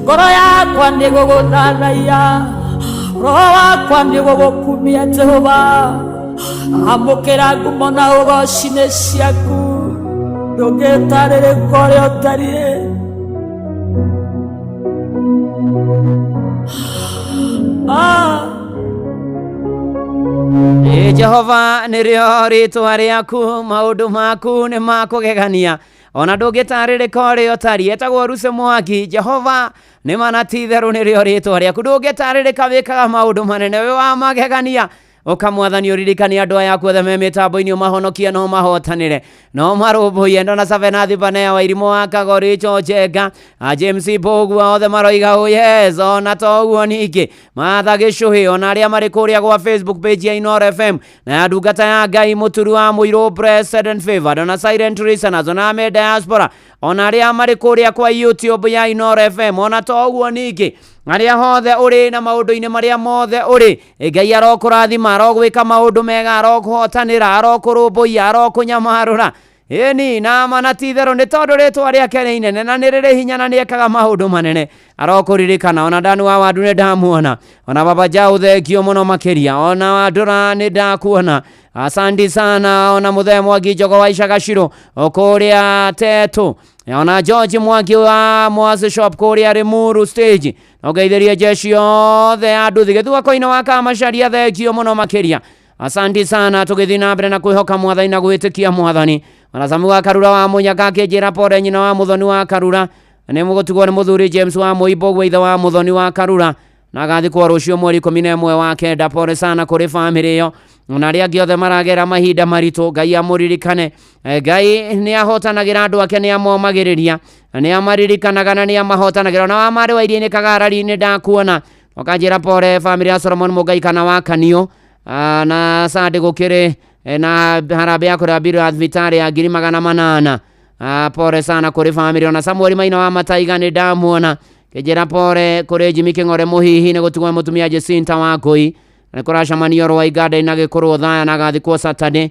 S9: ngoro yakwa nĩ gũgũthathaiya, roho wakwa nĩ gũgũkumia Jehova. Amũkĩra ngumo na ũgoci nĩ ciaku, ndũngĩtarĩrĩka ũrĩa ũtariĩ. Ah.
S6: Ĩ Jehova nĩrĩo rĩtwa rĩaku, maũndũ maku nĩ ma kũgegania, ona ndũngĩtarĩrĩka ũrĩa ũtariĩ. Etagwo Ruse Mwaki. Jehova nĩ mana ti itherũ nĩrĩo rĩtwa rĩaku, ndũngĩtarĩrĩka, wĩkaga maũndũ manene, wĩ wa magegania. Ũka Mwathani ũririkane andũ aya aku othe me mĩtambo-inĩ, ũmahonokie na ũmahotanĩre na ũmarũmbũiye. Ndona Savenathi Banea wa Irimũ wa Kagori, Njenga, James Mbũgua, othe maroiga oh yes. Ona to ũguo ningĩ Martha Gĩcũhĩ, ona arĩa marĩ kũrĩa gwa Facebook page ya Inooro FM na ya ndungata ya Ngai Mũturu wa Mũirũ Blessed and Favored, ona Silent Listeners, ona ame diaspora, ona arĩa marĩ kũrĩa kwa YouTube ya Inooro FM, ona to ũguo ningĩ arĩa hothe ũrĩ na maũndũ-inĩ marĩa mothe ũrĩ, Ngai arokũrathima, arogwĩka maũndũ mega, arokũhotanĩra, arokũrũmbũiya, arokũnyamarũra. Ĩni na ma na ti itherũ, nĩ tondũ rĩtwa rĩake nĩ inene na nĩ rĩrĩ hinya na nĩ ekaga maũndũ manene, arokũririkana. Ona Dani wa Wandu nĩ ndamuona, ona Baba Jau thengio mũno makĩria, ona Wandũra nĩ ndakuona, asandi sana, ona Mũthee Mwangi Njogo wa Icagacirũ kũrĩa Tetũ, ona George Mwangi wa Mwasi Shop kũrĩa Limuru stage, na ũngeithĩrie jeshi yothe ya nduthi gĩthua-koine wa Kamacharia, thengio mũno makĩria, asanti sana. Tũgĩthiĩ na mbere na kwĩhoka Mwathani na gwĩtĩkia Mwathani. Ona Samu wa Karura wa Mũnyaka akĩnjĩra pore nyina wa Mũthoni wa Karura, nĩ mũgũtigwo nĩ mũthuri James wa Mũimbo ũguo ithe wa Mũthoni wa Karura, na agathikwo rũciũ mweri 11 wa kenda. Pore sana kũrĩ bamĩrĩ ĩyo na arĩa angĩ othe maragera mahinda maritũ. Ngai amũririkane. Ngai nĩ ahotanagĩra andũ ake, nĩ amomagĩrĩria, nĩ amaririkanaga na nĩ amahotanagĩra. Ona wa marĩ wa iria-inĩ Kagarari nĩ ndakuona, ũkanjĩra pore bamĩrĩ ya Solomon Mũngai kana wa Kanio, na sande gũkĩrĩ na harambee ya kũrĩha bill ya thibitarĩ ya 800,000. Pore sana kũrĩ bamĩrĩ. Ona Samuel Maina wa Mataiga nĩ ndamuona, kĩnjĩra pore kũrĩ Jimmy Kĩng'ore Mũhihi, nĩ gũtigwo mũtumia Jacinta wa Ngũi, nĩ kũracamanio Rwai Garden na gĩkũrwo thaya na agathikwo Saturday.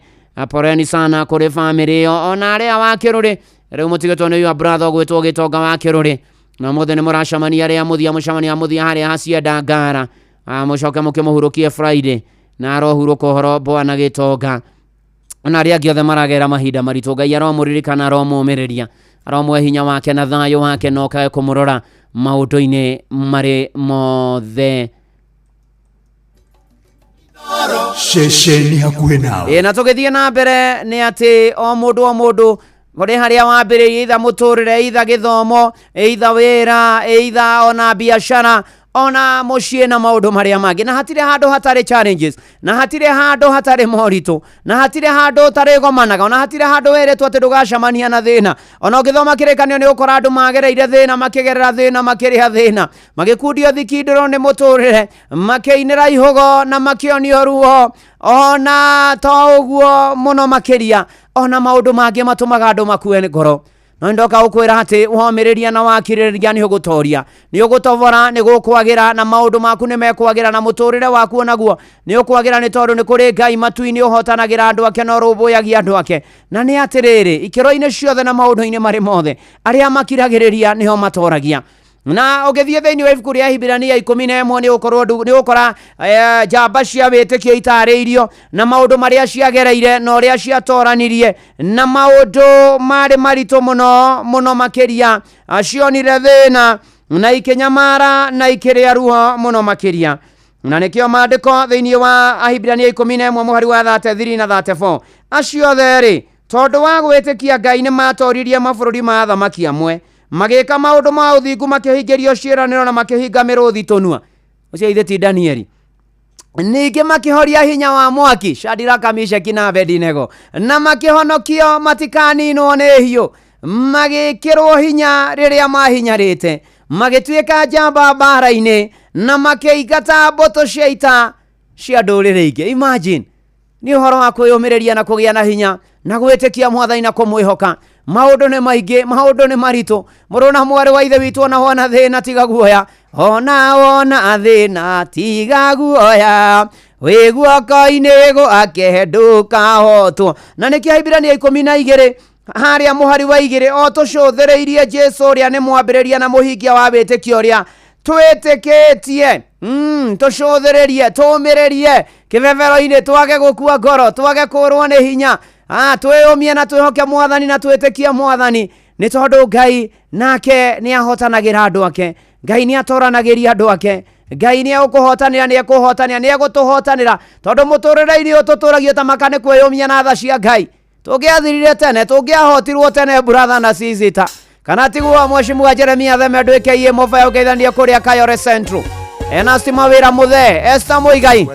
S6: Poreni sana kũrĩ bamĩrĩ ĩyo. Ona arĩa wa Kĩrũrĩ rĩu mũtigĩtwo nĩ your brother ũgwĩtwo Gĩtonga wa Kĩrũrĩ, na ũmũthĩ nĩ mũracemania arĩa mũthia mũcemanio wa mũthia harĩa hacienda ngara, mũcoke mũkĩmũhurũkie Friday, na arohurũka ũhoro bwana Gĩtonga. Ona arĩa angĩ othe maragera mahinda maritũ, Ngai aromũririkana, aromũmĩrĩria, aromũhe hinya wake na thayũ wake, na ũkae kũmũrora maũndũ-inĩ marĩ mothe.
S8: Ceceni hakuhĩ nawe.
S6: Ĩ, na tũgĩthiĩ na mbere nĩ atĩ o mũndũ o mũndũ kũrĩ harĩa wambĩrĩirie, either mũtũrĩre, either gĩthomo, either wĩra, either ona biacara, ona mũciĩ na maũndũ marĩa mangĩ, na hatirĩ handũ hatarĩ challenges, na hatirĩ handũ hatarĩ moritũ, na hatirĩ handũ ũtarĩgomanaga, ona hatirĩ handũ wĩrĩtwo atĩ ndũgacemania na thĩna. Ona ũngĩthoma kĩrĩkanĩro nĩ ũkora andũ magereire thĩna, makĩgerera thĩna, makĩrĩa thĩna, magĩkundio thikindũrũ nĩ mũtũrĩre, makĩinĩra ihũgo na makĩonio ruo, ona to ũguo mũno makĩria, ona maũndũ mangĩ matũmaga andũ makue ngoro. No ndoka gũkwĩra atĩ womĩrĩria na wakirĩrĩria nĩ ũgũtoria, nĩ ũgũtobora, nĩ gũkwagĩra, na maũndũ maku nĩ mekwagĩra, na mũtũrĩre waku onaguo nĩ ũkwagĩra, nĩ tondũ nĩ kũrĩ Ngai matu-inĩ ũhotanagĩra andũ ake na ũrũmbũyagia andũ ake. Na nĩ atĩrĩrĩ, ikĩro-inĩ ciothe na maũndũ-inĩ marĩ mothe, arĩa makiragĩrĩria nĩo matoragia. Na ũgĩthiĩ thĩinĩ wa ibuku rĩa Hibirania 11 nĩ ũkorwo nĩ ũkora njamba cia wĩtĩkio itarĩirio na maũndũ marĩa ciagereire na ũrĩa ciatoranirie na maũndũ marĩ maritũ mũno mũno makĩria, cionire thĩna na ikĩnyamara na ikĩrĩa ruo mũno makĩria. Na nĩkĩo maandĩko thĩinĩ wa Ahibirania 11 mũhari wa 33 na 34, acio othe rĩ, tondũ wa gwĩtĩkia Ngai nĩ matoririe mabũrũri ma athamaki amwe, magĩka maũndũ ma ũthingu, makĩhingĩrio ciĩranĩro na makĩhinga mĩrũthi tũnua. Ũcio ithe ti Danieli. Ningĩ makĩhoria hinya wa mwaki, Shadiraka, Mishaki na Abedinego, na makĩhonokio matikaninwo nĩ hiũ, magĩkĩrwo hinya rĩrĩa mahinyarĩte, magĩtuĩka njamba mbara-inĩ, na makĩingata mbũtũ cia ita cia ndũrĩrĩ ingĩ. Imagine. Nĩ ũhoro wa kwĩyũmĩrĩria na kũgĩa na hinya na gwĩtĩkia Mwathani na kũmwĩhoka. Maũndũ nĩ maingĩ, maũndũ nĩ maritũ. Mũrũ na mwarĩ wa Ithe witũ, ona wona thĩna tiga guoya, ona wona thĩna tiga guoya, wĩ guoko-inĩ gwake ndũkahotwo. Na nĩkĩo Ahibirania 12 harĩa mũhari wa 2, o tũcũthĩrĩirie Jesu ũrĩa nĩ mwambĩrĩria na mũhingia wa wĩtĩkio ũrĩa twĩtĩkĩtie. Tũcũthĩrĩrie, tũũmĩrĩrie kĩbebero-inĩ, twage gũkua ngoro, twage kũrwo nĩ hinya, twĩyũmie na twĩhoke Mwathani na twĩtĩkie Mwathani, nĩ tondũ Ngai nake nĩ ahotanagĩra andũ ake, Ngai nĩ atoranagĩria andũ ake, Ngai nĩ egũkũhotanĩra, nĩ ekũhotanĩra, nĩ egũtũhotanĩra, tondũ mũtũrĩre-inĩ ũyũ tũtũragio ta maka nĩ kwĩyũmia na tha cia Ngai. Tũngĩathirire tene, tũngĩahotirwo tene, brother na sister. Kana tiguo Mheshimiwa Jeremia Theme ndwĩke iĩ mũbaya ũgeithanie kũrĩa Kayore Central. Ena stima wĩra mũthee Esther Mũigai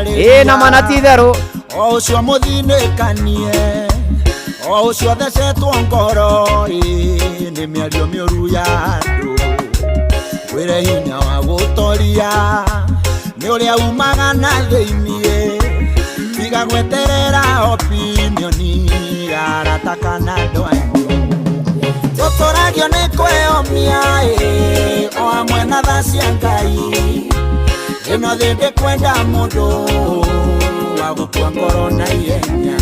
S6: ĩ na mana ti itherũ.
S17: O ũcio mũthinĩkanie, o ũcio thecetwo ngoro ĩ nĩ mĩario mĩũru ya andũ, wĩre hinya wa gũtoria nĩ ũrĩa umaga na thĩiniĩ, tiga gweterera opinioni ya arata kana andũ anyu. Tũtũragio nĩ kwĩyũmia ĩ o hamwe na tha cia Ngai, ĩno thĩ ndĩkwenda mũndũ wa gũkua ngoro na ihenya.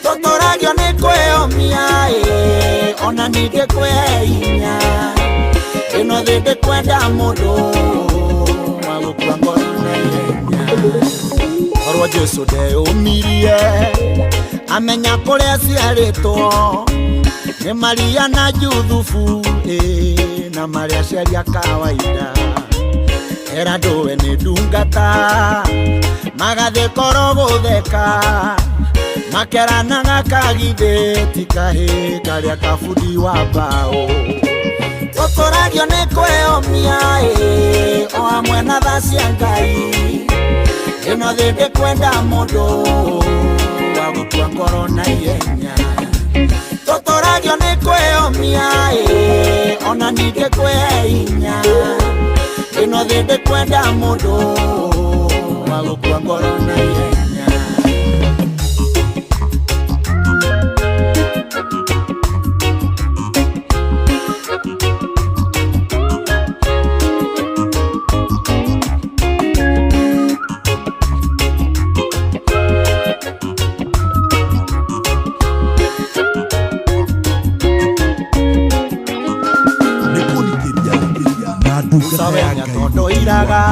S17: Tũtũragio nĩ kwĩyũmia ĩ ona ningĩ kwĩhe hinya, ĩno thĩ ndĩkwenda mũndũ wa gũkua ngoro na ihenya. Korwo Jesu ndeyũmirie amenya kũrĩa aciarĩtwo nĩ Maria na Juthubu ĩ na marĩa aciari a kawaida, era ndũwe nĩ ndungata magathiĩ koro gũtheka, makeranaga kagithĩ ti kahĩ karĩa kabundi wa mbaũ. Tũtũragio nĩ kwĩyũmia ĩ o hamwe na tha cia Ngai, ĩno thĩ ndĩkwenda mũndũ wa gũkua ngoro na ihenya. Tũtũragio nĩ kwĩyũmia ĩ ona ningĩ kwĩhe hinya, ĩno thĩ ndĩkwenda mũndũ wa gũkua ngoro na ihenya. Iraga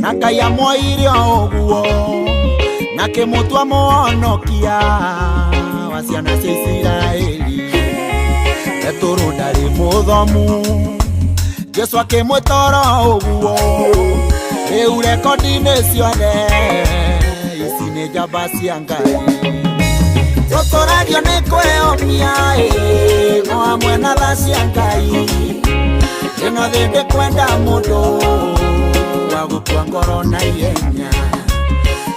S17: na Ngai amwoire o ũguo na kĩmũtua mũhonokia wa ciana cia Isiraeli. Petũrũ ndarĩ mũthomu, Jesũ akĩmwĩta oro ũguo. Rĩu rekondi-inĩ ciothe ici nĩ njamba cia Ngai. Tũtũragio nĩ kwĩyũmia ĩ o hamwe na tha cia Ngai, ĩno thĩ ndĩkwenda mũndũ wa gũkua ngoro na ihenya.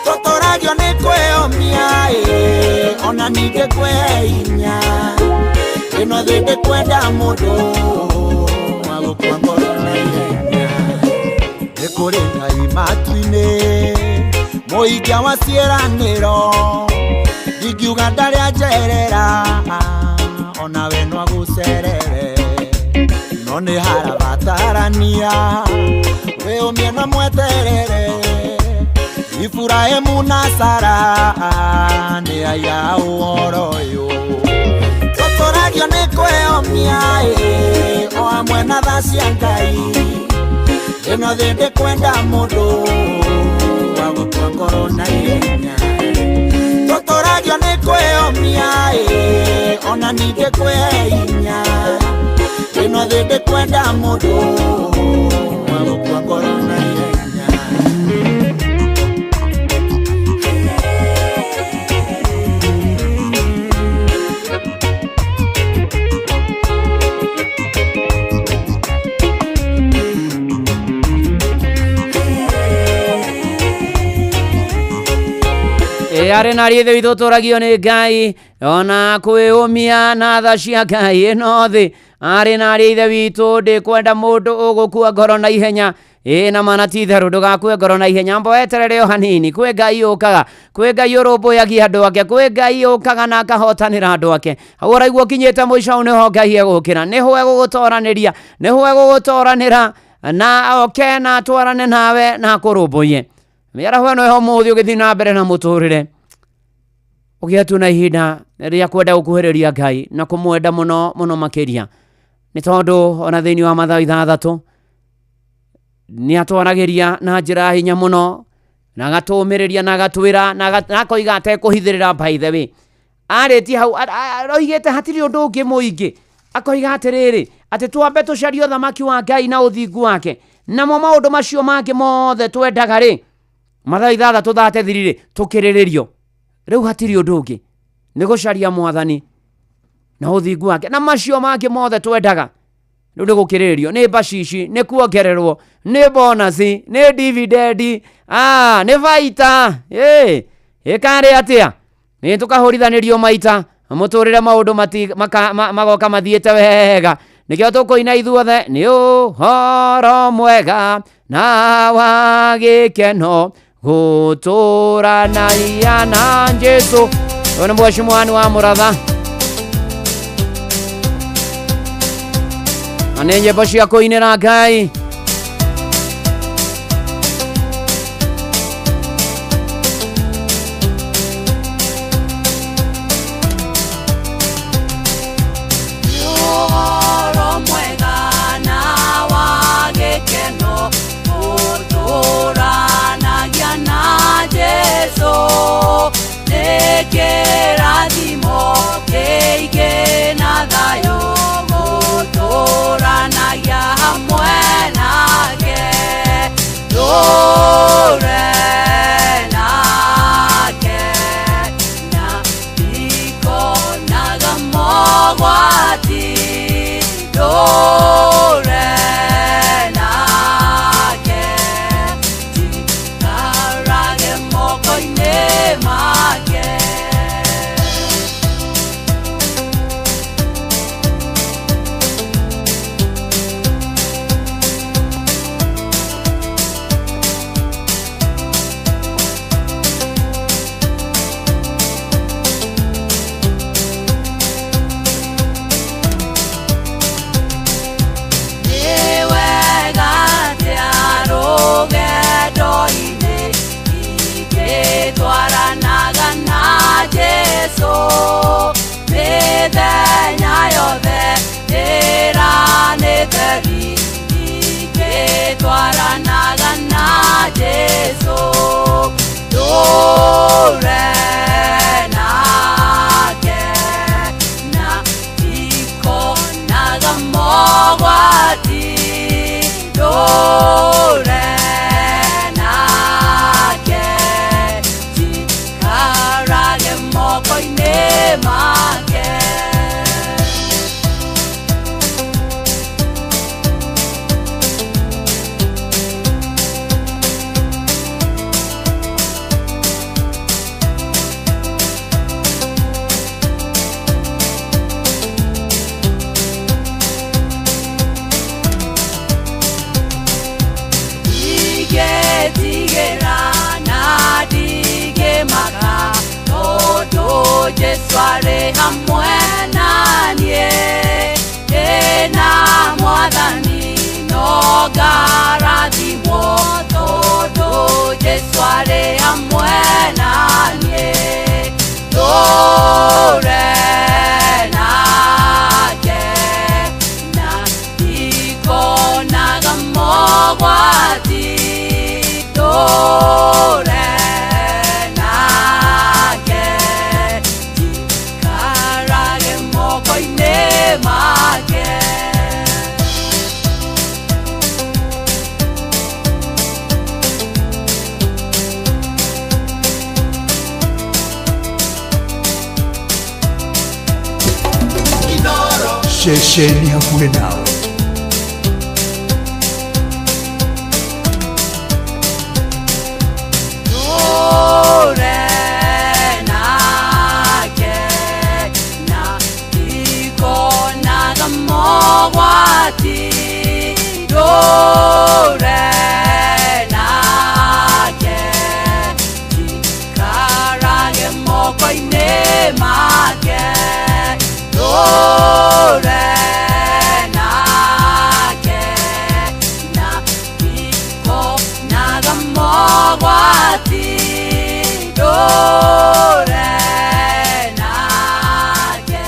S17: Tũtũragio nĩ kwĩyũmia ĩ ona ningĩ kwĩhe hinya, ĩno thĩ ndĩkwenda mũndũ wa gũkua ngoro na ihenya. Nĩ kũrĩ Ngai matu-inĩ mũikia wa ciĩranĩro, ndingiuga ndarĩ anjerera onawe no agũcerere, no nĩ harabatarania wĩyũmie na mweterere. Iburahĩmu na Sara nĩ aya ũhoro ũyũ. Tũtũragio nĩ kwĩyũmia ĩ o hamwe na tha cia Ngai, ĩno thĩ ndĩkwenda mũndũ wa gũkua ngoro na ihenya. Tũtũragio nĩ kwĩyũmia ĩ ona ningĩ kwĩhe hinya, ĩno thĩ ndĩkwenda mũndũ wa gũkua ngoro na ihenya.
S6: Arĩ na ariĩ ithe witũ ũtũragio nĩ Ngai ona kwĩyũmia na tha cia Ngai ĩno thĩ. Arĩ na ariĩ ithe witũ ndĩkwenda mũndũ ũgũkua ngoro na ihenya. Ĩĩ na mana ti itherũ, ndũgakue ngoro na ihenya, mbo weterere o hanini. Kwĩ Ngai ũkaga, kwĩ Ngai ũrũmbũyagia andũ ake, kwĩ Ngai ũkaga na akahotanĩra andũ ake. Hau ũraigua ũkinyĩte mũico, hau nĩho Ngai egũkĩra, nĩho egũgũtoranĩria, nĩho egũgũtoranĩra na oke na atwarane nawe na akũrũmbũiye. Mĩaraho ĩno ĩho ũmũthĩ ũgĩthiĩ na mbere na mũtũrĩre, ũgĩe tu na ihinda rĩa kwenda gũkuhĩrĩria Ngai na kũmwenda mũno mũno makĩria, nĩ tondũ ona thĩinĩ wa Mathayo 6 nĩ atwaragĩria na njĩra ya hinya mũno, na agatũmĩrĩria na agatwĩra na akoiga atekũhithĩrĩra. By the way, arĩtie hau aroigĩte hatirĩ ũndũ ũngĩ mũingĩ, akoiga atĩrĩrĩ, atĩ twambe tũcarie ũthamaki wa Ngai na ũthingu wake, namo maũndũ macio mangĩ mothe twendaga rĩ, Mathayo 6:33 rĩ, tũkĩrĩrĩrio. Rĩu hatirĩ ũndũ ũngĩ, nĩ gũcaria Mwathani na ũthingu wake, na macio mangĩ mothe twendaga rĩu nĩ gũkĩrĩrĩrio, nĩ bacici, nĩ kuongererwo, nĩ bonasi, nĩ dividend, nĩ baita. Ĩkarĩ atĩa, nĩ tũkahũrithanĩrio maita mũtũrĩre, maũndũ magoka mathiĩte wega. Nĩkĩo tũkũina ithuothe, nĩ ũhoro mwega na wa gĩkeno gũtũranagia na Jesũ. Ũyũ nĩ mheshimiwa wa Mũratha, na nĩ nyĩmbo cia kũinĩra Ngai.
S9: Ũhoro mwega na wa gĩkeno gũtũranagia na Jesũ, nĩ kĩrathimo kĩingĩ na thayũ gũtũranagia hamwe nake, ndũre nake na ndikonaga mogwati, ndũre nake, njikarage moko-inĩ make. Nĩ wega atĩa rũgendo-inĩ ingĩtwaranaga na Jesũ, mĩthenya yothe ĩra nĩ theri ingĩtwaranaga na Jesũ, ndũre nake na ndikonaga mogwati, ndũre nake, njikarage moko-inĩ make. Ndigĩtigĩra na ndigĩmaka, tondũ Jesũ arĩ hamwe na niĩ, ndĩna Mwathani no ngarathimwo, tondũ Jesũ arĩ hamwe na niĩ, ndũre nake na ndikonaga mogwati, ndũre nake, njikarage moko-inĩ make.
S8: Ceceni hakuhĩ nawe.
S9: Ndũre nake na ndikonaga mogwati, ndũre make Tũre nake na ndikonaga mogwati Tũre nake.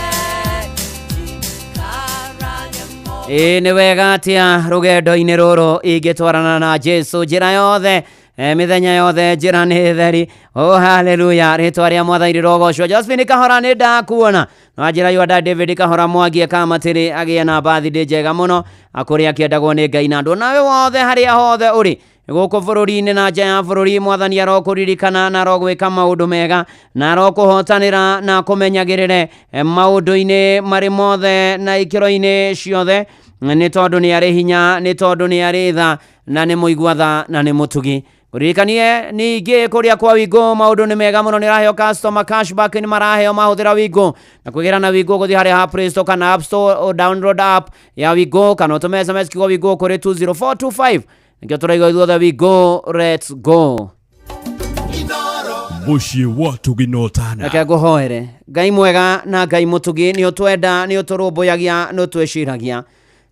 S6: Ĩĩ nĩ wega atĩa rũgendo-inĩ rũrũ ingĩtwarana na Jesu njĩra yothe, mĩthenya yothe njĩra nĩ theri. Oh haleluya, rĩtwa rĩa mwathani rĩrogocwo. Josephine Kahora nĩ ndakuona no njĩra yonda David Kahora Mwangi akamatĩrĩ agĩe na birthday njega mũno akũrĩa akĩendagwo nĩ Ngai na andũ. Nawe wothe harĩa hothe ũrĩ gũkũ bũrũri-inĩ na nja ya bũrũri, mwathani arokũririkana na arogwĩka maũndũ mega na arokũhotanĩra na akũmenyagĩrĩre maũndũ-inĩ marĩ mothe na ikĩro-inĩ ciothe, nĩ tondũ nĩ arĩ hinya, nĩ tondũ nĩ arĩ tha na nĩ mũigua tha na nĩ mũtugi. Ngũririkanie ningĩ kũrĩa kwa Wingo maũndũ nĩ mega mũno, nĩ ũraheo customer cashback, nĩ maraheo mahũthĩra Wingo na kwĩgĩra na Wingo gũthiĩ harĩa ha Play Store kana App Store, download app ya Wingo kana ũtũme SMS kiugo Wingo kũrĩ 20425. Nĩkĩo tũraigua ithuothe we go, let's go.
S8: Mũciĩ wa Tũginotana.
S6: Reke ngũhoere. Ngai mwega na Ngai mũtugi, nĩ ũtwenda, nĩ ũtũrũmbũyagia, nĩ ũtwĩciragia.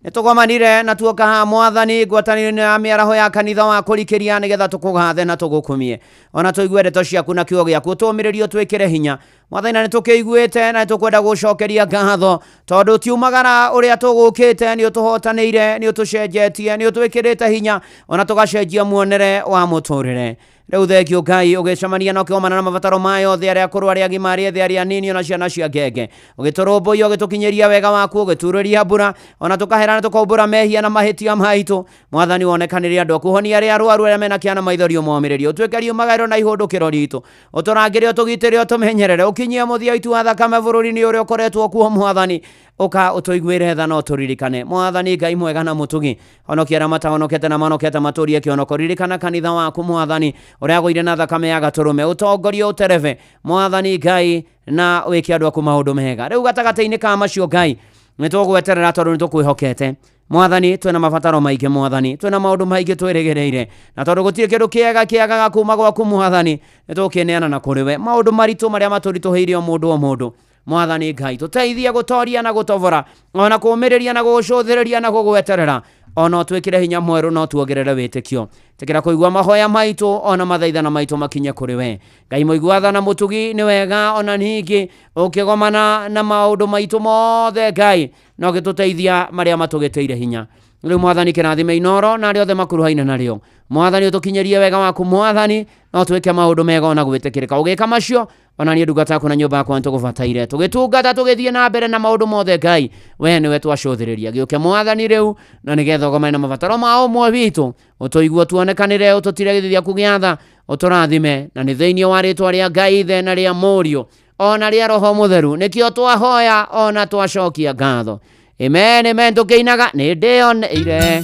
S6: Nĩ tũgomanire na tuoka haha mwathani ngwatanĩro-inĩ ya mĩaraho ya kanitha wa kũrikĩria nĩgetha tũkũgathe na tũgũkumie, ona tũigue ndeto ciaku na kiugo gĩaku, ũtũũmĩrĩrie, ũtwĩkĩre hinya mwathani, na nĩ tũkĩiguĩte na nĩ tũkwenda gũcokeria ngatho tondũ tiumagara ũrĩa tũgũkĩte, nĩ ũtũhotanĩire, nĩ ũtũcenjetie, nĩ ũtwĩkĩrĩte hinya ona tũgacenjia muonere wa mũtũrĩre. Rĩu thengio Ngai ũgĩcemania na ũkĩgomana na mabataro maya othe, arĩa akũrũ, arĩa agima, arĩa ethĩ, arĩa anini, ona ciana cia ngenge, ũgĩtũrũmbũiya, ũgĩtũkinyĩria wega waku, ũgĩturĩria mbura, ona tũkahera na tũkaumbũra mehia na mahĩtia maitũ. Mwathani wonekanĩre andũ aku, honia arĩa arwaru, arĩa mena kĩana maithori ũmomĩrĩrie, ũtuĩke riumagaĩro na ihũndũkĩro ritũ, ũtũrangĩre, ũtũgitĩre, ũtũmenyerere, ũkinyie mũthia itu wa thakame bũrũri-inĩ ũrĩa ũkoretwo kuo mwathani, ũka ũtũiguĩre tha na ũtũririkane. Mwathani Ngai mwega na mũtugi, honokia arĩa matahonokete na mahonokete matũrie kĩhonoko, ririkana kanitha waku mwathani ũrĩa agũire na thakame ya gatũrũme, ũtongorie, ũterebe mwathani Ngai na wĩke andũ aku maũndũ mega. Rĩu gatagatĩ-inĩ ka macio Ngai nĩ tũgweterera tondũ nĩ tũkwĩhokete mwathani, twĩna mabataro maingĩ mwathani, twĩna maũndũ maingĩ twĩrĩgĩrĩire, na tondũ gũtirĩ kĩndũ kĩega kĩagaga kuma gwaku mwathani, nĩ tũkĩneana na kũrĩ we maũndũ maritũ marĩa matũritũhĩire o mũndũ o mũndũ. Mwathani Ngai tũteithie gũtoria na gũtobora, ona kũũmĩrĩria na gũgũcũthĩrĩria na gũgweterera, ona ũtwĩkĩre hinya mwerũ na ũtuongerere wĩtĩkio. Tĩkĩra kũigua mahoya maitũ ona mathaithana maitũ makinye kũrĩ we. Ngai mũigua tha na mũtugi, nĩ wega ona ningĩ ũkĩgomana na maũndũ maitũ mothe Ngai no gĩtũteithia marĩa matũgĩtĩire hinya. Rĩu mwathani kĩrathime Inoro na arĩa othe makuruhaine narĩo. Mwathani ũtũkinyĩrie wega waku mwathani, no twĩke maũndũ mega ona gwĩtĩkĩrĩka. Ũgĩka macio ona niĩ ndungata yaku na nyũmba yakwa nĩtũgũbataire, tũgĩtungata tũgĩthiĩ na mbere na maũndũ mothe Ngai we nĩwe twacũthĩrĩria. Gĩũke mwathani rĩu na nĩgetha ũgomane na mabataro ma ũmwe witũ, ũtũigue, tuonekanĩre, ũtũtire gĩthithi gĩaku gĩa tha, ũtũrathime, na nĩ thĩinĩ wa rĩtwa rĩa Ngai Ithe na rĩa Mũriũ ona rĩa Roho Mũtheru nĩkĩo twahoya ona twacokia ngatho. Amen, amen. Tũkĩinaga nĩ ndĩoneire.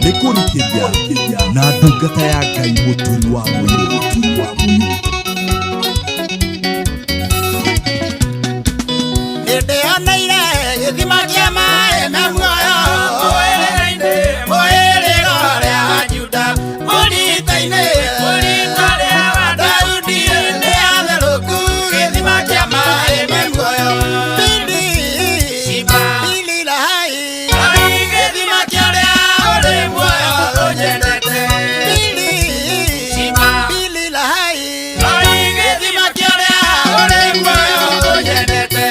S3: Nĩ kũrikĩria na ndungata ya Ngai mũturi wa mũirũ.
S17: Nĩndĩoneire gĩthima kĩa maĩ me muoyo mũhĩrĩga ũrĩa wa Juda, mũrita-inĩ ũrĩa wa Daudi, nĩ atherũku gĩthima kĩa maĩ me muoyo. Pili la hai, gĩthima kĩa ũrĩa ũrĩ muoyo ũnyendete. Pili la hai, gĩthima kĩa ũrĩa ũrĩ muoyo ũnyendete.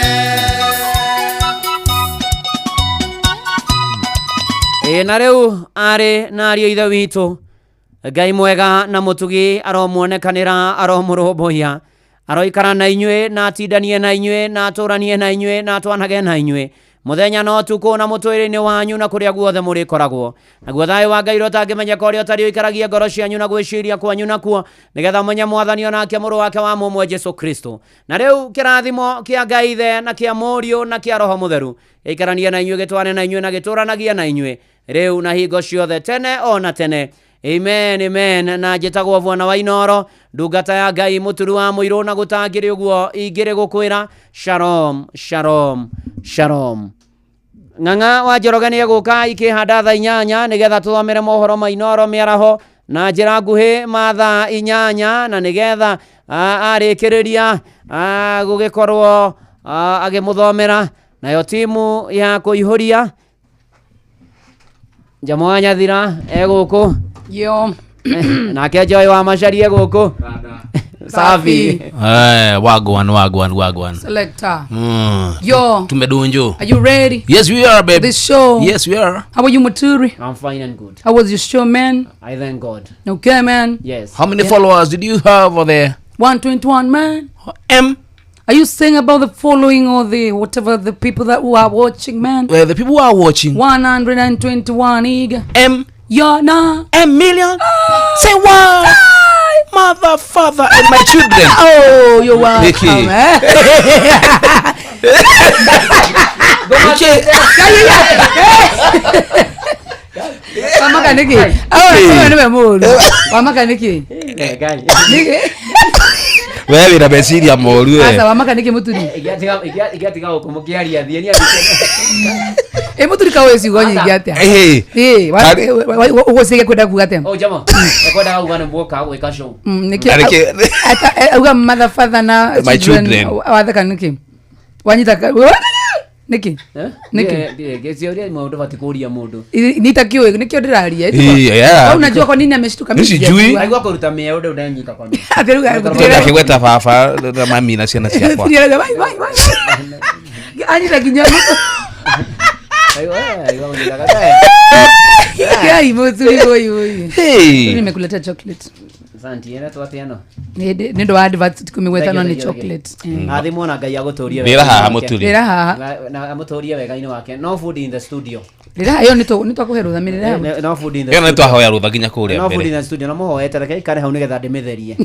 S6: Ĩĩ na rĩu arĩ na ariũ ithe witũ, Ngai mwega na mũtugi aromuonekanĩra, aromũrũmbũiya, aroikara na inyuĩ na atindanie na inyuĩ na atũranie na inyuĩ na atwanage na inyuĩ mũthenya na ũtukũ na mũtũrĩre-inĩ wanyu na kũrĩa guothe mũrĩkoragwo. Naguo thayũ wa Ngai ũrĩa ũtangĩmenyeka, ũrĩa ũtarĩ ũikaragie ngoro cianyu na gwĩciria kwanyu nakuo, nĩgetha mũmenye mwathani onake mũrũ wake wa mũmwe Jesu Kristo. Na rĩu kĩrathimo kĩa Ngai Ithe na kĩa Mũriũ na kĩa Roho Mũtheru gĩikaranie na inyuĩ, gĩtwane na inyuĩ na gĩtũranagie na inyuĩ rĩu na hingo ciothe, tene ona tene. Amen, amen. Na njĩtagwo Bwana wa Inoro, ndungata ya Ngai mũturu wa mũirũ, na gũtangĩrĩ ũguo ingĩrĩ gũkwĩra shalom, shalom, shalom. Ng'ang'a wa Njoroge nĩ egũka ikĩhanda thaa 8 nĩgetha tũthomere mohoro ma Inooro mĩaraho na njĩra nguhĩ ma thaa 8 na nĩgetha arĩkĩrĩria gũgĩkorwo agĩmũthomera nayo timu ya kũihũria Njamu wa Nyathira egũkũ.
S11: Yo.
S6: Nake Joy wa Macharia egũkũ. Safi.
S12: Eh, wagwan wagwan wagwan.
S11: Selector.
S12: Yo. Tumedunjo.
S11: Are you ready?
S12: Yes we are, babe.
S11: This show.
S12: Yes we are.
S11: How are you, Muturi?
S6: I'm fine and good.
S11: How was your show, man?
S6: I thank God.
S11: Okay, man.
S6: Yes.
S12: How many followers did you have over there?
S11: 121, man.
S12: M.
S11: Are you saying about the following or the whatever the people that who are watching, man?
S12: Well, the people who are watching.
S11: 121 eager.
S12: M.
S11: Yeah, nah.
S12: M million. Say what? Mother, father, and my children.
S11: Oh, you're welcome.
S12: Nikki.
S11: Eh? Wamaka niki. Oh, niwe mũru. Wamaka niki. Niki.
S12: We wĩna meciria moru we.
S11: Aca wamaka niki Muturi.
S6: Igĩatiga gũkũ mũkĩaria thiĩ nĩ
S11: Ĩ Muturi kaũĩ ciugo nyingĩ atĩa?
S12: Ĩhĩ.
S11: Ĩ, ũgũciria kwenda kuga atĩa?
S6: Oh, Jamo. Ekwendaga kuga nĩ muoka gwĩka show.
S11: Nĩkĩo
S12: Na nĩkĩ-
S11: auga mother, father na
S12: My children.
S11: Watheka nĩkĩ? Wanyita nĩkĩ? Nĩkĩ?
S6: Gĩciũria maũndũ bati kũria mũndũ.
S11: Nitakiũĩ nĩkĩo ndĩraria.
S12: Ĩ, yeah.
S11: Wewe unajua kwa nini ameshtuka? Mimi
S12: Mimi sijui.
S11: sijajua.
S6: Aigua kũruta mĩeo ndĩu ndanyita kwa mĩeo.
S11: Atĩ rĩu
S12: Ndĩrenda akĩgweta baba na mami na ciana ciakwa.
S11: Wai, wai, wai. Anyita nginya mũtũ.
S6: Aigua kũnyita kata.
S11: Ngai Muturi ũyũ ũyũ.
S12: Hey.
S11: Muturi nimekuletea chocolate.
S6: Asante, ĩno twatĩa no.
S11: Nĩ ũndũ wa advert kũmĩgweta no nĩ
S6: Thank you, thank you.
S11: chocolate.
S6: Athimwo na Ngai agũtũrie
S12: Rĩra haha, Mũturi.
S11: Rĩra haha.
S6: Na amũtũrie wega-inĩ wake. No food in the studio.
S11: Rĩra ĩyo nĩ twakũhe rũtha mĩrĩra haha.
S6: No food in the
S12: Ĩyo nĩ
S6: studio.
S12: twahoya rũtha nginya kũrĩa
S6: No food in
S12: mbere.
S6: the studio. Na mũhoete reke ikare hau nĩgetha ndĩmĩtherie.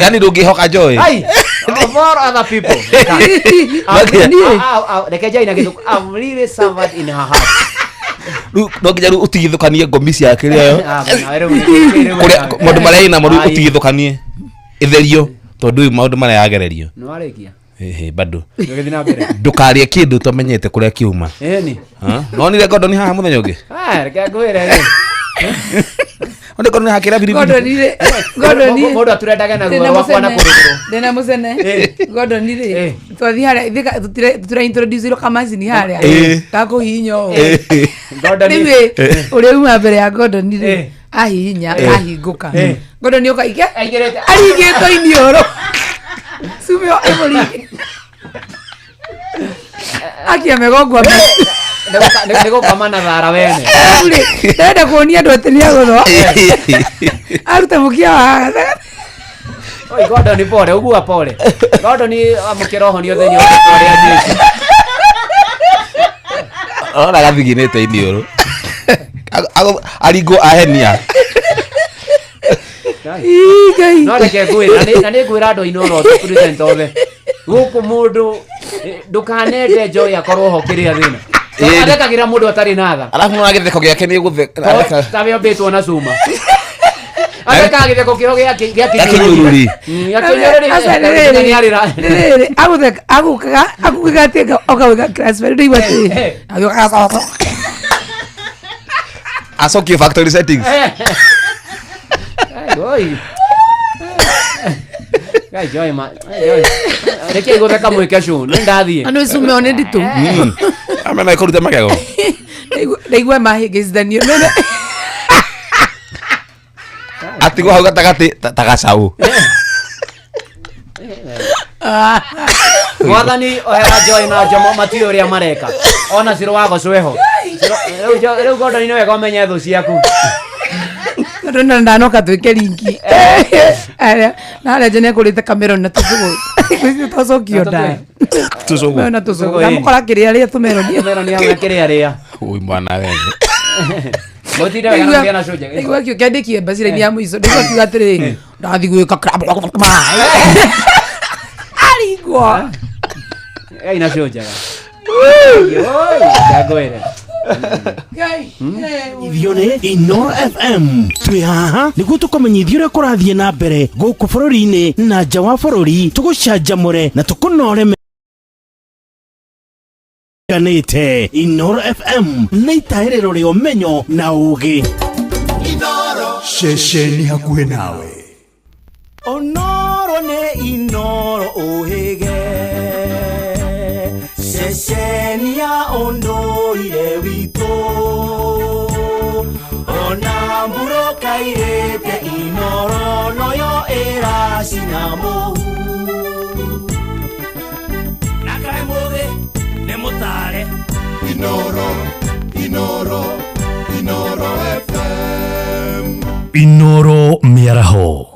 S12: Yaani ndũngĩhoka Joy.
S6: Ai, of all other people.
S12: Okay.
S6: Reke Joy na gĩthũkũ. I'm really suffered in her heart.
S12: Rĩu no nginya rĩu ũtigithũkanie ngomi ciake rĩo.
S6: Ah, na rĩu rĩu-
S12: Kũrĩa maũndũ marĩa ĩnamo rĩu
S6: Ai.
S12: ũtigithũkanie. Ĩtherio tondũ rĩu maũndũ marĩa yagererio.
S6: Nĩ warĩkia?
S12: Ĩhĩ bado.
S6: Ũgĩthiĩ na mbere.
S12: Ndũkarĩe kĩndũ ũtamenyete kũrĩa kiuma.
S6: Ĩni.
S12: Ha? Nonire Gordon haha mũthenya ũngĩ?
S6: Ah, reke ngwĩre rĩ.
S12: Nonire Gordon haha kĩra biribiri.
S11: Gordon rĩ, Gordon rĩ.
S6: Mũndũ aturendage na ruo
S11: Ndĩna
S6: rwakwa na
S11: mũcene.
S6: kũrũgũrũ.
S11: Ndĩna mũcene. Gordon rĩ, twathiĩ harĩa ithuĩ tũtira introduce irwo kamacini harĩa.
S12: Ĩ.
S11: Gakũhihinya ũũ.
S6: Gordon
S11: Rĩu ĩ, ũrĩa uma mbere ya Gordon rĩ, ahihinya, ahingũka. Gordon oka ike aringĩtwo iniũrũ. Cumio ĩmũringe. Akia megongwa.
S6: Nĩ gũkoma na thara wene.
S11: Rĩu rĩ, ndĩrenda kuonia andũ atĩ nĩ agũthwa. Aruta mũkia wa haha.
S6: Oi, Gordon pole, ugua pole. Gordon amũkĩra ũhonio thĩinĩ wa rĩĩtwa rĩa Jesũ.
S12: Ona gathiginĩte iniũrũ. Aringwo ahenia.
S6: No reke ngwĩre, na nĩ ngwĩra andũ a Inooro othe, present othe. Gũkũ mũndũ ndũkanende Joy akorwo ho kĩrĩa thĩna.
S12: Ĩĩ.
S6: Athekagĩra mũndũ atarĩ na tha.
S12: Alafu nona gĩtheko gĩake nĩ gũtheka.
S6: Ta we ũmbĩtwo na cuma. Athekaga gĩtheko kĩho gĩa gĩa
S12: Gĩa kĩnyũrũri.
S6: Gĩa kĩnyũrũri.
S11: Aca,
S6: Nĩ arĩra.
S11: rĩrĩ agũtheka agũkaga agũkaga atĩ okauga transfer ndĩigua atĩ agĩũkaga
S12: Acokie factory settings.
S6: Ai, oi. Ngai Joy ma. Ai, Joy. Reke igũtheka mwĩke show. Nĩ ndathiĩ.
S11: Andũ icumeo nĩ nditũ.
S12: Amena ĩkũruta magego.
S11: Ndaigua mahĩngĩcithanio.
S12: Atigwo hau gatagatĩ ta gacaũ.
S6: Mwathani ohera Joy na Jomo matiũĩ ũrĩa mareka. Ona Ciro wa gocweho. Rĩu Gordon nĩ wega ũmenye thũ ciaku.
S11: Tondũ na ndanoka twĩke ringi. Na harĩa Njane akũrĩte Cameron na tũcũgũ. Twacokio nda.
S12: Tũcũgũ.
S11: Na tũcũgũ. Ndamũkora kĩrĩa rĩa tũmeroni.
S6: Tũmeroni hamwe kĩrĩa rĩa.
S12: Ui mwana wewe.
S6: Mũtinde wega na mũgĩe na show njega.
S11: Ndaigua akiuga kĩandĩkie mbacira-inĩ ya mũico. Ndaigua akiuga atĩrĩrĩ, ndathiĩ gwĩka aringwo.
S6: Ngai na show njega. Oi, ndangwĩre.
S16: Ithio nĩ Inoro FM twĩ haha nĩguo tũkũmenyithia ũrĩa kũrathiĩ na mbere gũkũ bũrũri-inĩ na nja wa bũrũri, tũgũcanjamũre na tũkũnore Itiganĩte. Inoro FM nĩ itaĩrĩro rĩa ũmenyo na ũũgĩ.
S3: Ceceni hakuhĩ nawe.
S16: Onoro nĩ Inoro ũhĩge, ceceni ya ũndũire witũ, ona mbura kairĩte Inoro noyo ĩracina mũhu.
S12: Na kaĩ mũthĩ nĩ mũtare.
S3: Inoro, Inoro, Inoro FM. Inoro mĩaraho.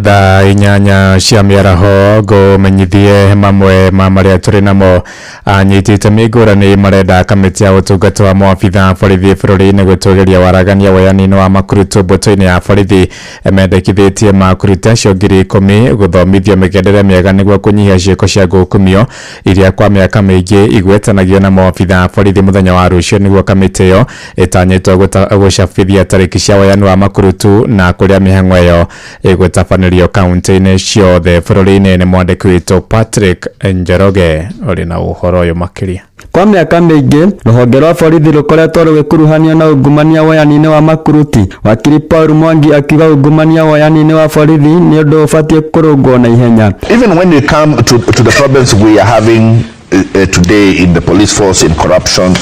S2: Thaa 8 cia mĩaraho ngũmenyithie mamwe ma marĩa tũrĩ namo. Anyiti itemi ngũrani marenda kamĩtĩ ya ũtungata wa maabitha borithi bũrũri-inĩ gũtũgĩria waragania woyani-inĩ wa makurutu mbũtũ-inĩ ya borithi. Mendekithĩtie makurutu acio 10,000 gũthomithio mĩgendere mĩega nĩguo kũnyihia ciĩko cia ngũkumio iria kwa mĩaka mĩingĩ igwetanagio na maabitha borithi. Mũthenya wa rũciũ nĩguo kamĩtĩ ĩyo ĩtanyĩtwo gũcabithia tarĩki cia woyani wa makurutu na kũrĩa mĩhang'o ĩyo ĩgũtabanĩrio kaunti-inĩ ciothe bũrũri-inĩ. Nĩ mwandĩki witũ Patrick Njoroge ũrĩ na ũhoro ũyũ makĩria.
S4: Kwa mĩaka mĩingĩ rũhonge rwa borithi rũkoretwo rũgĩkuruhanio na ungumania woyani-inĩ wa makuruti. Wakiri Paul Mwangi akiuga ungumania woyani-inĩ wa borithi nĩ ũndũ ũbatiĩ kũrũngwo na ihenya.
S15: Even when you come to the problems we are having today in the police force, in corruption,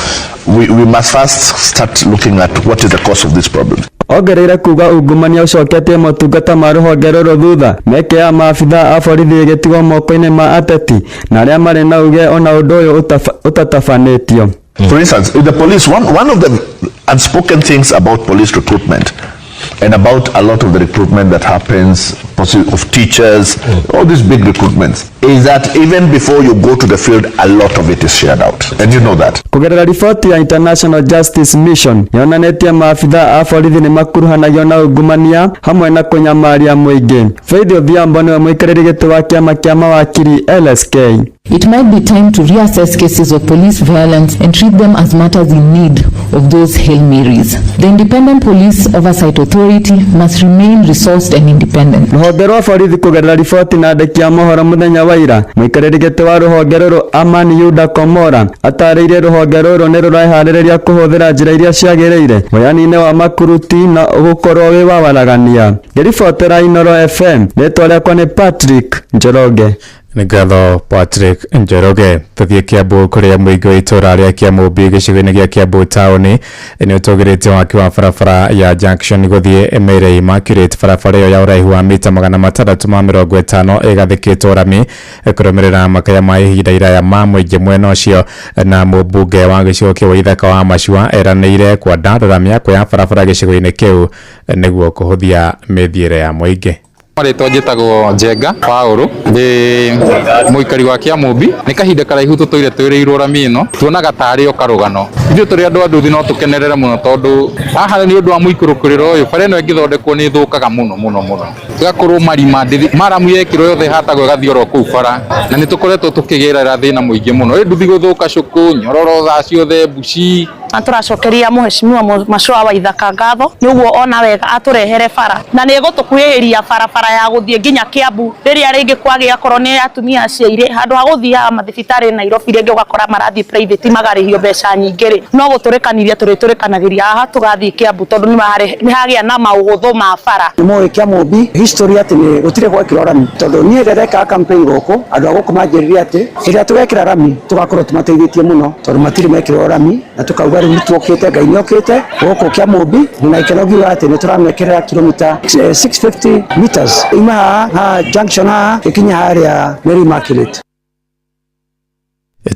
S15: we must first start looking at what is the cause of this problem.
S4: Ongereire kuga ungumania ũcoketie motungata ma rũhonge rũrũ thutha, mĩeke ya maabitha a borithi ĩgĩtigwo moko-inĩ ma ateti na arĩa marĩ na uge ona ũndũ ũyũ ũtatabanĩtio.
S15: For instance, the police, one of the unspoken things about police recruitment and about a lot of the recruitment that happens of teachers, all these big recruitments, is that even before you go to the field, a lot of it is shared out. And you know that.
S4: Kũgerera riboti ya International Justice Mission yonanĩtie maabitha a borithi nĩ makuruhanagio na ungumania hamwe na kũnyamaria mũingĩ. Faith Odhiambo nĩwe mũikarĩri gĩtĩ wa kĩama kĩa mawakiri LSK.
S20: It might be time to reassess cases of police violence and treat them as matters in need of those Hail Marys. The Independent Police Oversight Authority must remain resourced and independent.
S4: Rũhonge rwa borithi kũgerera riboti na andĩki a mohoro mũthenya wa ira, mũikarĩri gĩtĩ wa rũhonge rũrũ Amani Yuda Komora atarĩirie rũhonge rũrũ nĩ rũreharĩrĩria kũhũthĩra njĩra iria ciagĩrĩire woyani-inĩ wa makuruti na gũkorwo wĩ wa waragania. Ngĩribotera Inoro FM, rĩtwa rĩakwa nĩ Patrick Njoroge.
S2: Nĩ ngatho Patrick Njoroge. Tũthiĩ Kiambu kũrĩa mũingĩ wa itũũra rĩa Kiamũmbi gĩcigo-inĩ gĩa Kiambu taũni nĩ ũtũgĩrĩtie waki wa barabara ya junction gũthiĩ Mary Immaculate. Barabara ĩyo ya ũraihu wa mita 650 ĩgathĩkĩtwo rami kũrũmĩrĩra makaya ma ihinda iraya ma mũingĩ mwena ũcio. Na mũmbunge wa gĩcigo kĩu Ithaka wa Macua eranĩire kwandandũra mĩako ya barabara gĩcigo-inĩ kĩu nĩguo kũhũthia mĩthiĩre ya mũingĩ.
S7: Marĩtwa njĩtagwo Njenga Paũlũ, ndĩ mũikari wa Kĩamũmbi. Nĩ kahinda karaihu tũtũire twĩrĩirwo rami ĩno, tuonaga tarĩ o karũgano. Ithuĩ tũrĩ andũ a nduthi no tũkenerere mũno tondũ haha nĩ ũndũ wa mũikũrũkĩrĩro ũyũ, bara ĩno ĩngĩthondekwo nĩ ĩthũkaga mũno mũno mũno. Ĩgakorwo marima, maramu yekĩrwo yothe ĩhatagwo ĩgathiĩ oro kũu bara, na nĩ tũkoretwo tũkĩgerera thĩna mũingĩ mũno. Rĩu nduthi gũthũka cũkũ, nyororo thaa ciothe, mbuci.
S10: Na tũracokeria mũheshimiwa Machoa wa Ithaka ngatho nĩ ũguo ona wega atũrehere bara, na nĩ ĩgũtũkuhĩrĩria barabara ya gũthiĩ nginya Kiambu. Rĩrĩa rĩngĩ kwagĩa akorwo nĩ atumia aciaire, handũ ha gũthiaga mathibitarĩ Nairobi rĩngĩ ũgakora marathiĩ private magarĩhio mbeca nyingĩ rĩ, no gũtũrĩkanĩria tũrĩtũrĩkanagĩria haha tũgathiĩ Kiambu tondũ nĩ hagĩa na maũhũthũ ma bara.
S14: Nĩ mũĩ Kĩamũmbi history atĩ nĩ gũtirĩ gwekĩrwo rami, tondũ niĩ rĩrĩa ndekaga campaign gũkũ andũ a gũkũ manjĩrire atĩ hĩndĩ ĩrĩa tũgekĩra rami tũgakorwo tũmateithĩtie mũno, tondũ matirĩ mekĩrwo rami, na tũkauga rĩu nĩtuokĩte, Ngai nĩokĩte gũkũ Kĩamũmbi, na ikeno ngiuga atĩ nĩtũramekĩrĩra kilomita 650 meters ima haha junction haha ĩkinya harĩa Mary Immaculate.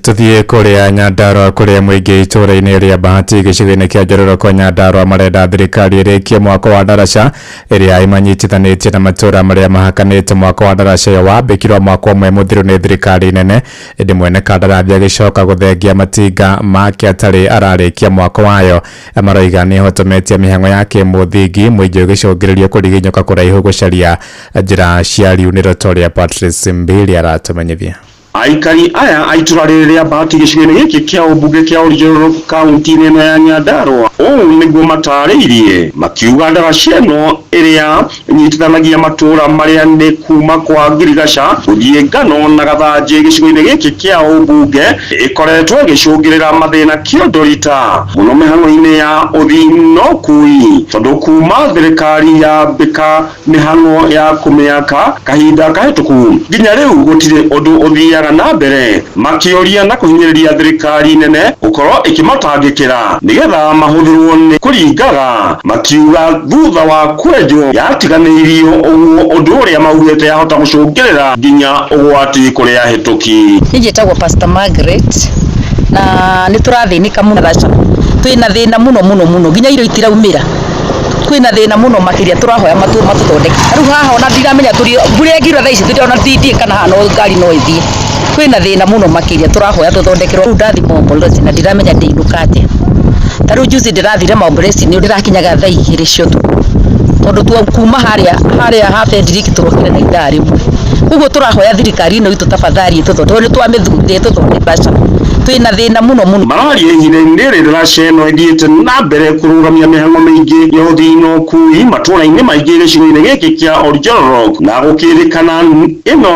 S2: Tũthiĩ kũrĩa Nyandarua kũrĩa mũingĩ itũũra-inĩ rĩa Bahati gĩcigo-inĩ kĩa Njororoko Nyandarua marenda thirikari ĩrĩkie mwako wa ndaraca ĩrĩa ĩmanyitithanĩtie na matũũra marĩa mahakanĩte. Mwako wa ndaraca ĩyo wambĩkirwo mwaka ũmwe mũthiru nĩ thirikari nene, ĩndĩ mwene kandarathi agĩcoka gũthengia matinga make atarĩ ararĩkia mwako wayo. Maroiga nĩ ĩhotometie mĩhang'o ya kĩmũthingi, mũingĩ ũgĩcũngĩrĩrio kũriginyũka kũraihu gũcaria njĩra cia riunĩro ta ũrĩa Patrice Mbili aratũmenyithia.
S5: Aikari aya a itũra rĩrĩ rĩa Bahati gĩcigo-inĩ gĩkĩ kĩa ũmbunge kĩa Oljoro kaunti-inĩ ĩno ya Nyandarua, ũũ nĩguo matarĩirie makiuga ndaraca ĩno ĩrĩa ĩnyitithanagia matũra marĩa nĩ kuma kwa Ngirigaca gũthiĩ Ngano na Gathanjĩ gĩcigo-inĩ gĩkĩ kĩa ũmbunge ĩkoretwo ĩgĩcũngĩrĩra mathĩna kĩondorita mũno mĩhang'o-inĩ ya ũthii na ũkui, tondũ kuma thirikari yambĩka mĩhang'o ya kũmĩaka kahinda kahĩtũku nginya rĩu gũtirĩ ũndũ ũthiaga na mbere, makĩũria na kũhinyĩrĩria thirikari nene gũkorwo ĩkĩmatangĩkĩra nĩgetha mahũthĩrwo nĩ kũringaga, makiuga thutha wa kwenjwo yatiganĩirio ũguo ũndũ ũrĩa maugĩte yahota gũcũngĩrĩra nginya ũgwati kũrĩ ahĩtũki.
S13: Niĩ njĩtagwo Pastor Margaret na nĩ tũrathĩnĩka mũno ndaraca, twĩna thĩna mũno mũno mũno nginya irio itiraumĩra, kwĩna thĩna mũno makĩria, tũrahoya matũthondeke. Rĩu haha ona ndiramenya tũrĩ mbura ĩngiura thaa ici tũtirona ndiĩ kana haha no ngari no ĩthiĩ, kwĩna thĩna mũno makĩria, tũrahoya tũthondekerwo. Rĩu ndathi Mombolosi na ndiramenya ndĩinũka atĩa, ta rĩu juzi ndĩrathire Mombolosi nĩ ndĩrakinyaga thaa 2 cia ũtukũ, tondũ kuma harĩa ha Frederick tũrokire na ithaa rĩmwe. Koguo tũrahoya thirikari ĩno itũ tafadhali ĩtũthondeke, nĩ twamĩthurire ĩtũthondeke, twĩna thĩna mũno mũno.
S5: Mararia ihinda-inĩ rĩrĩ ndaraca ĩno ĩthiĩte na mbere kũrũgamia mĩhang'o mĩingĩ ya ũthii na ũkui matũra-inĩ maingĩ gĩcigo-inĩ gĩkĩ kĩa Oljororok, na gũkĩrĩkana ĩno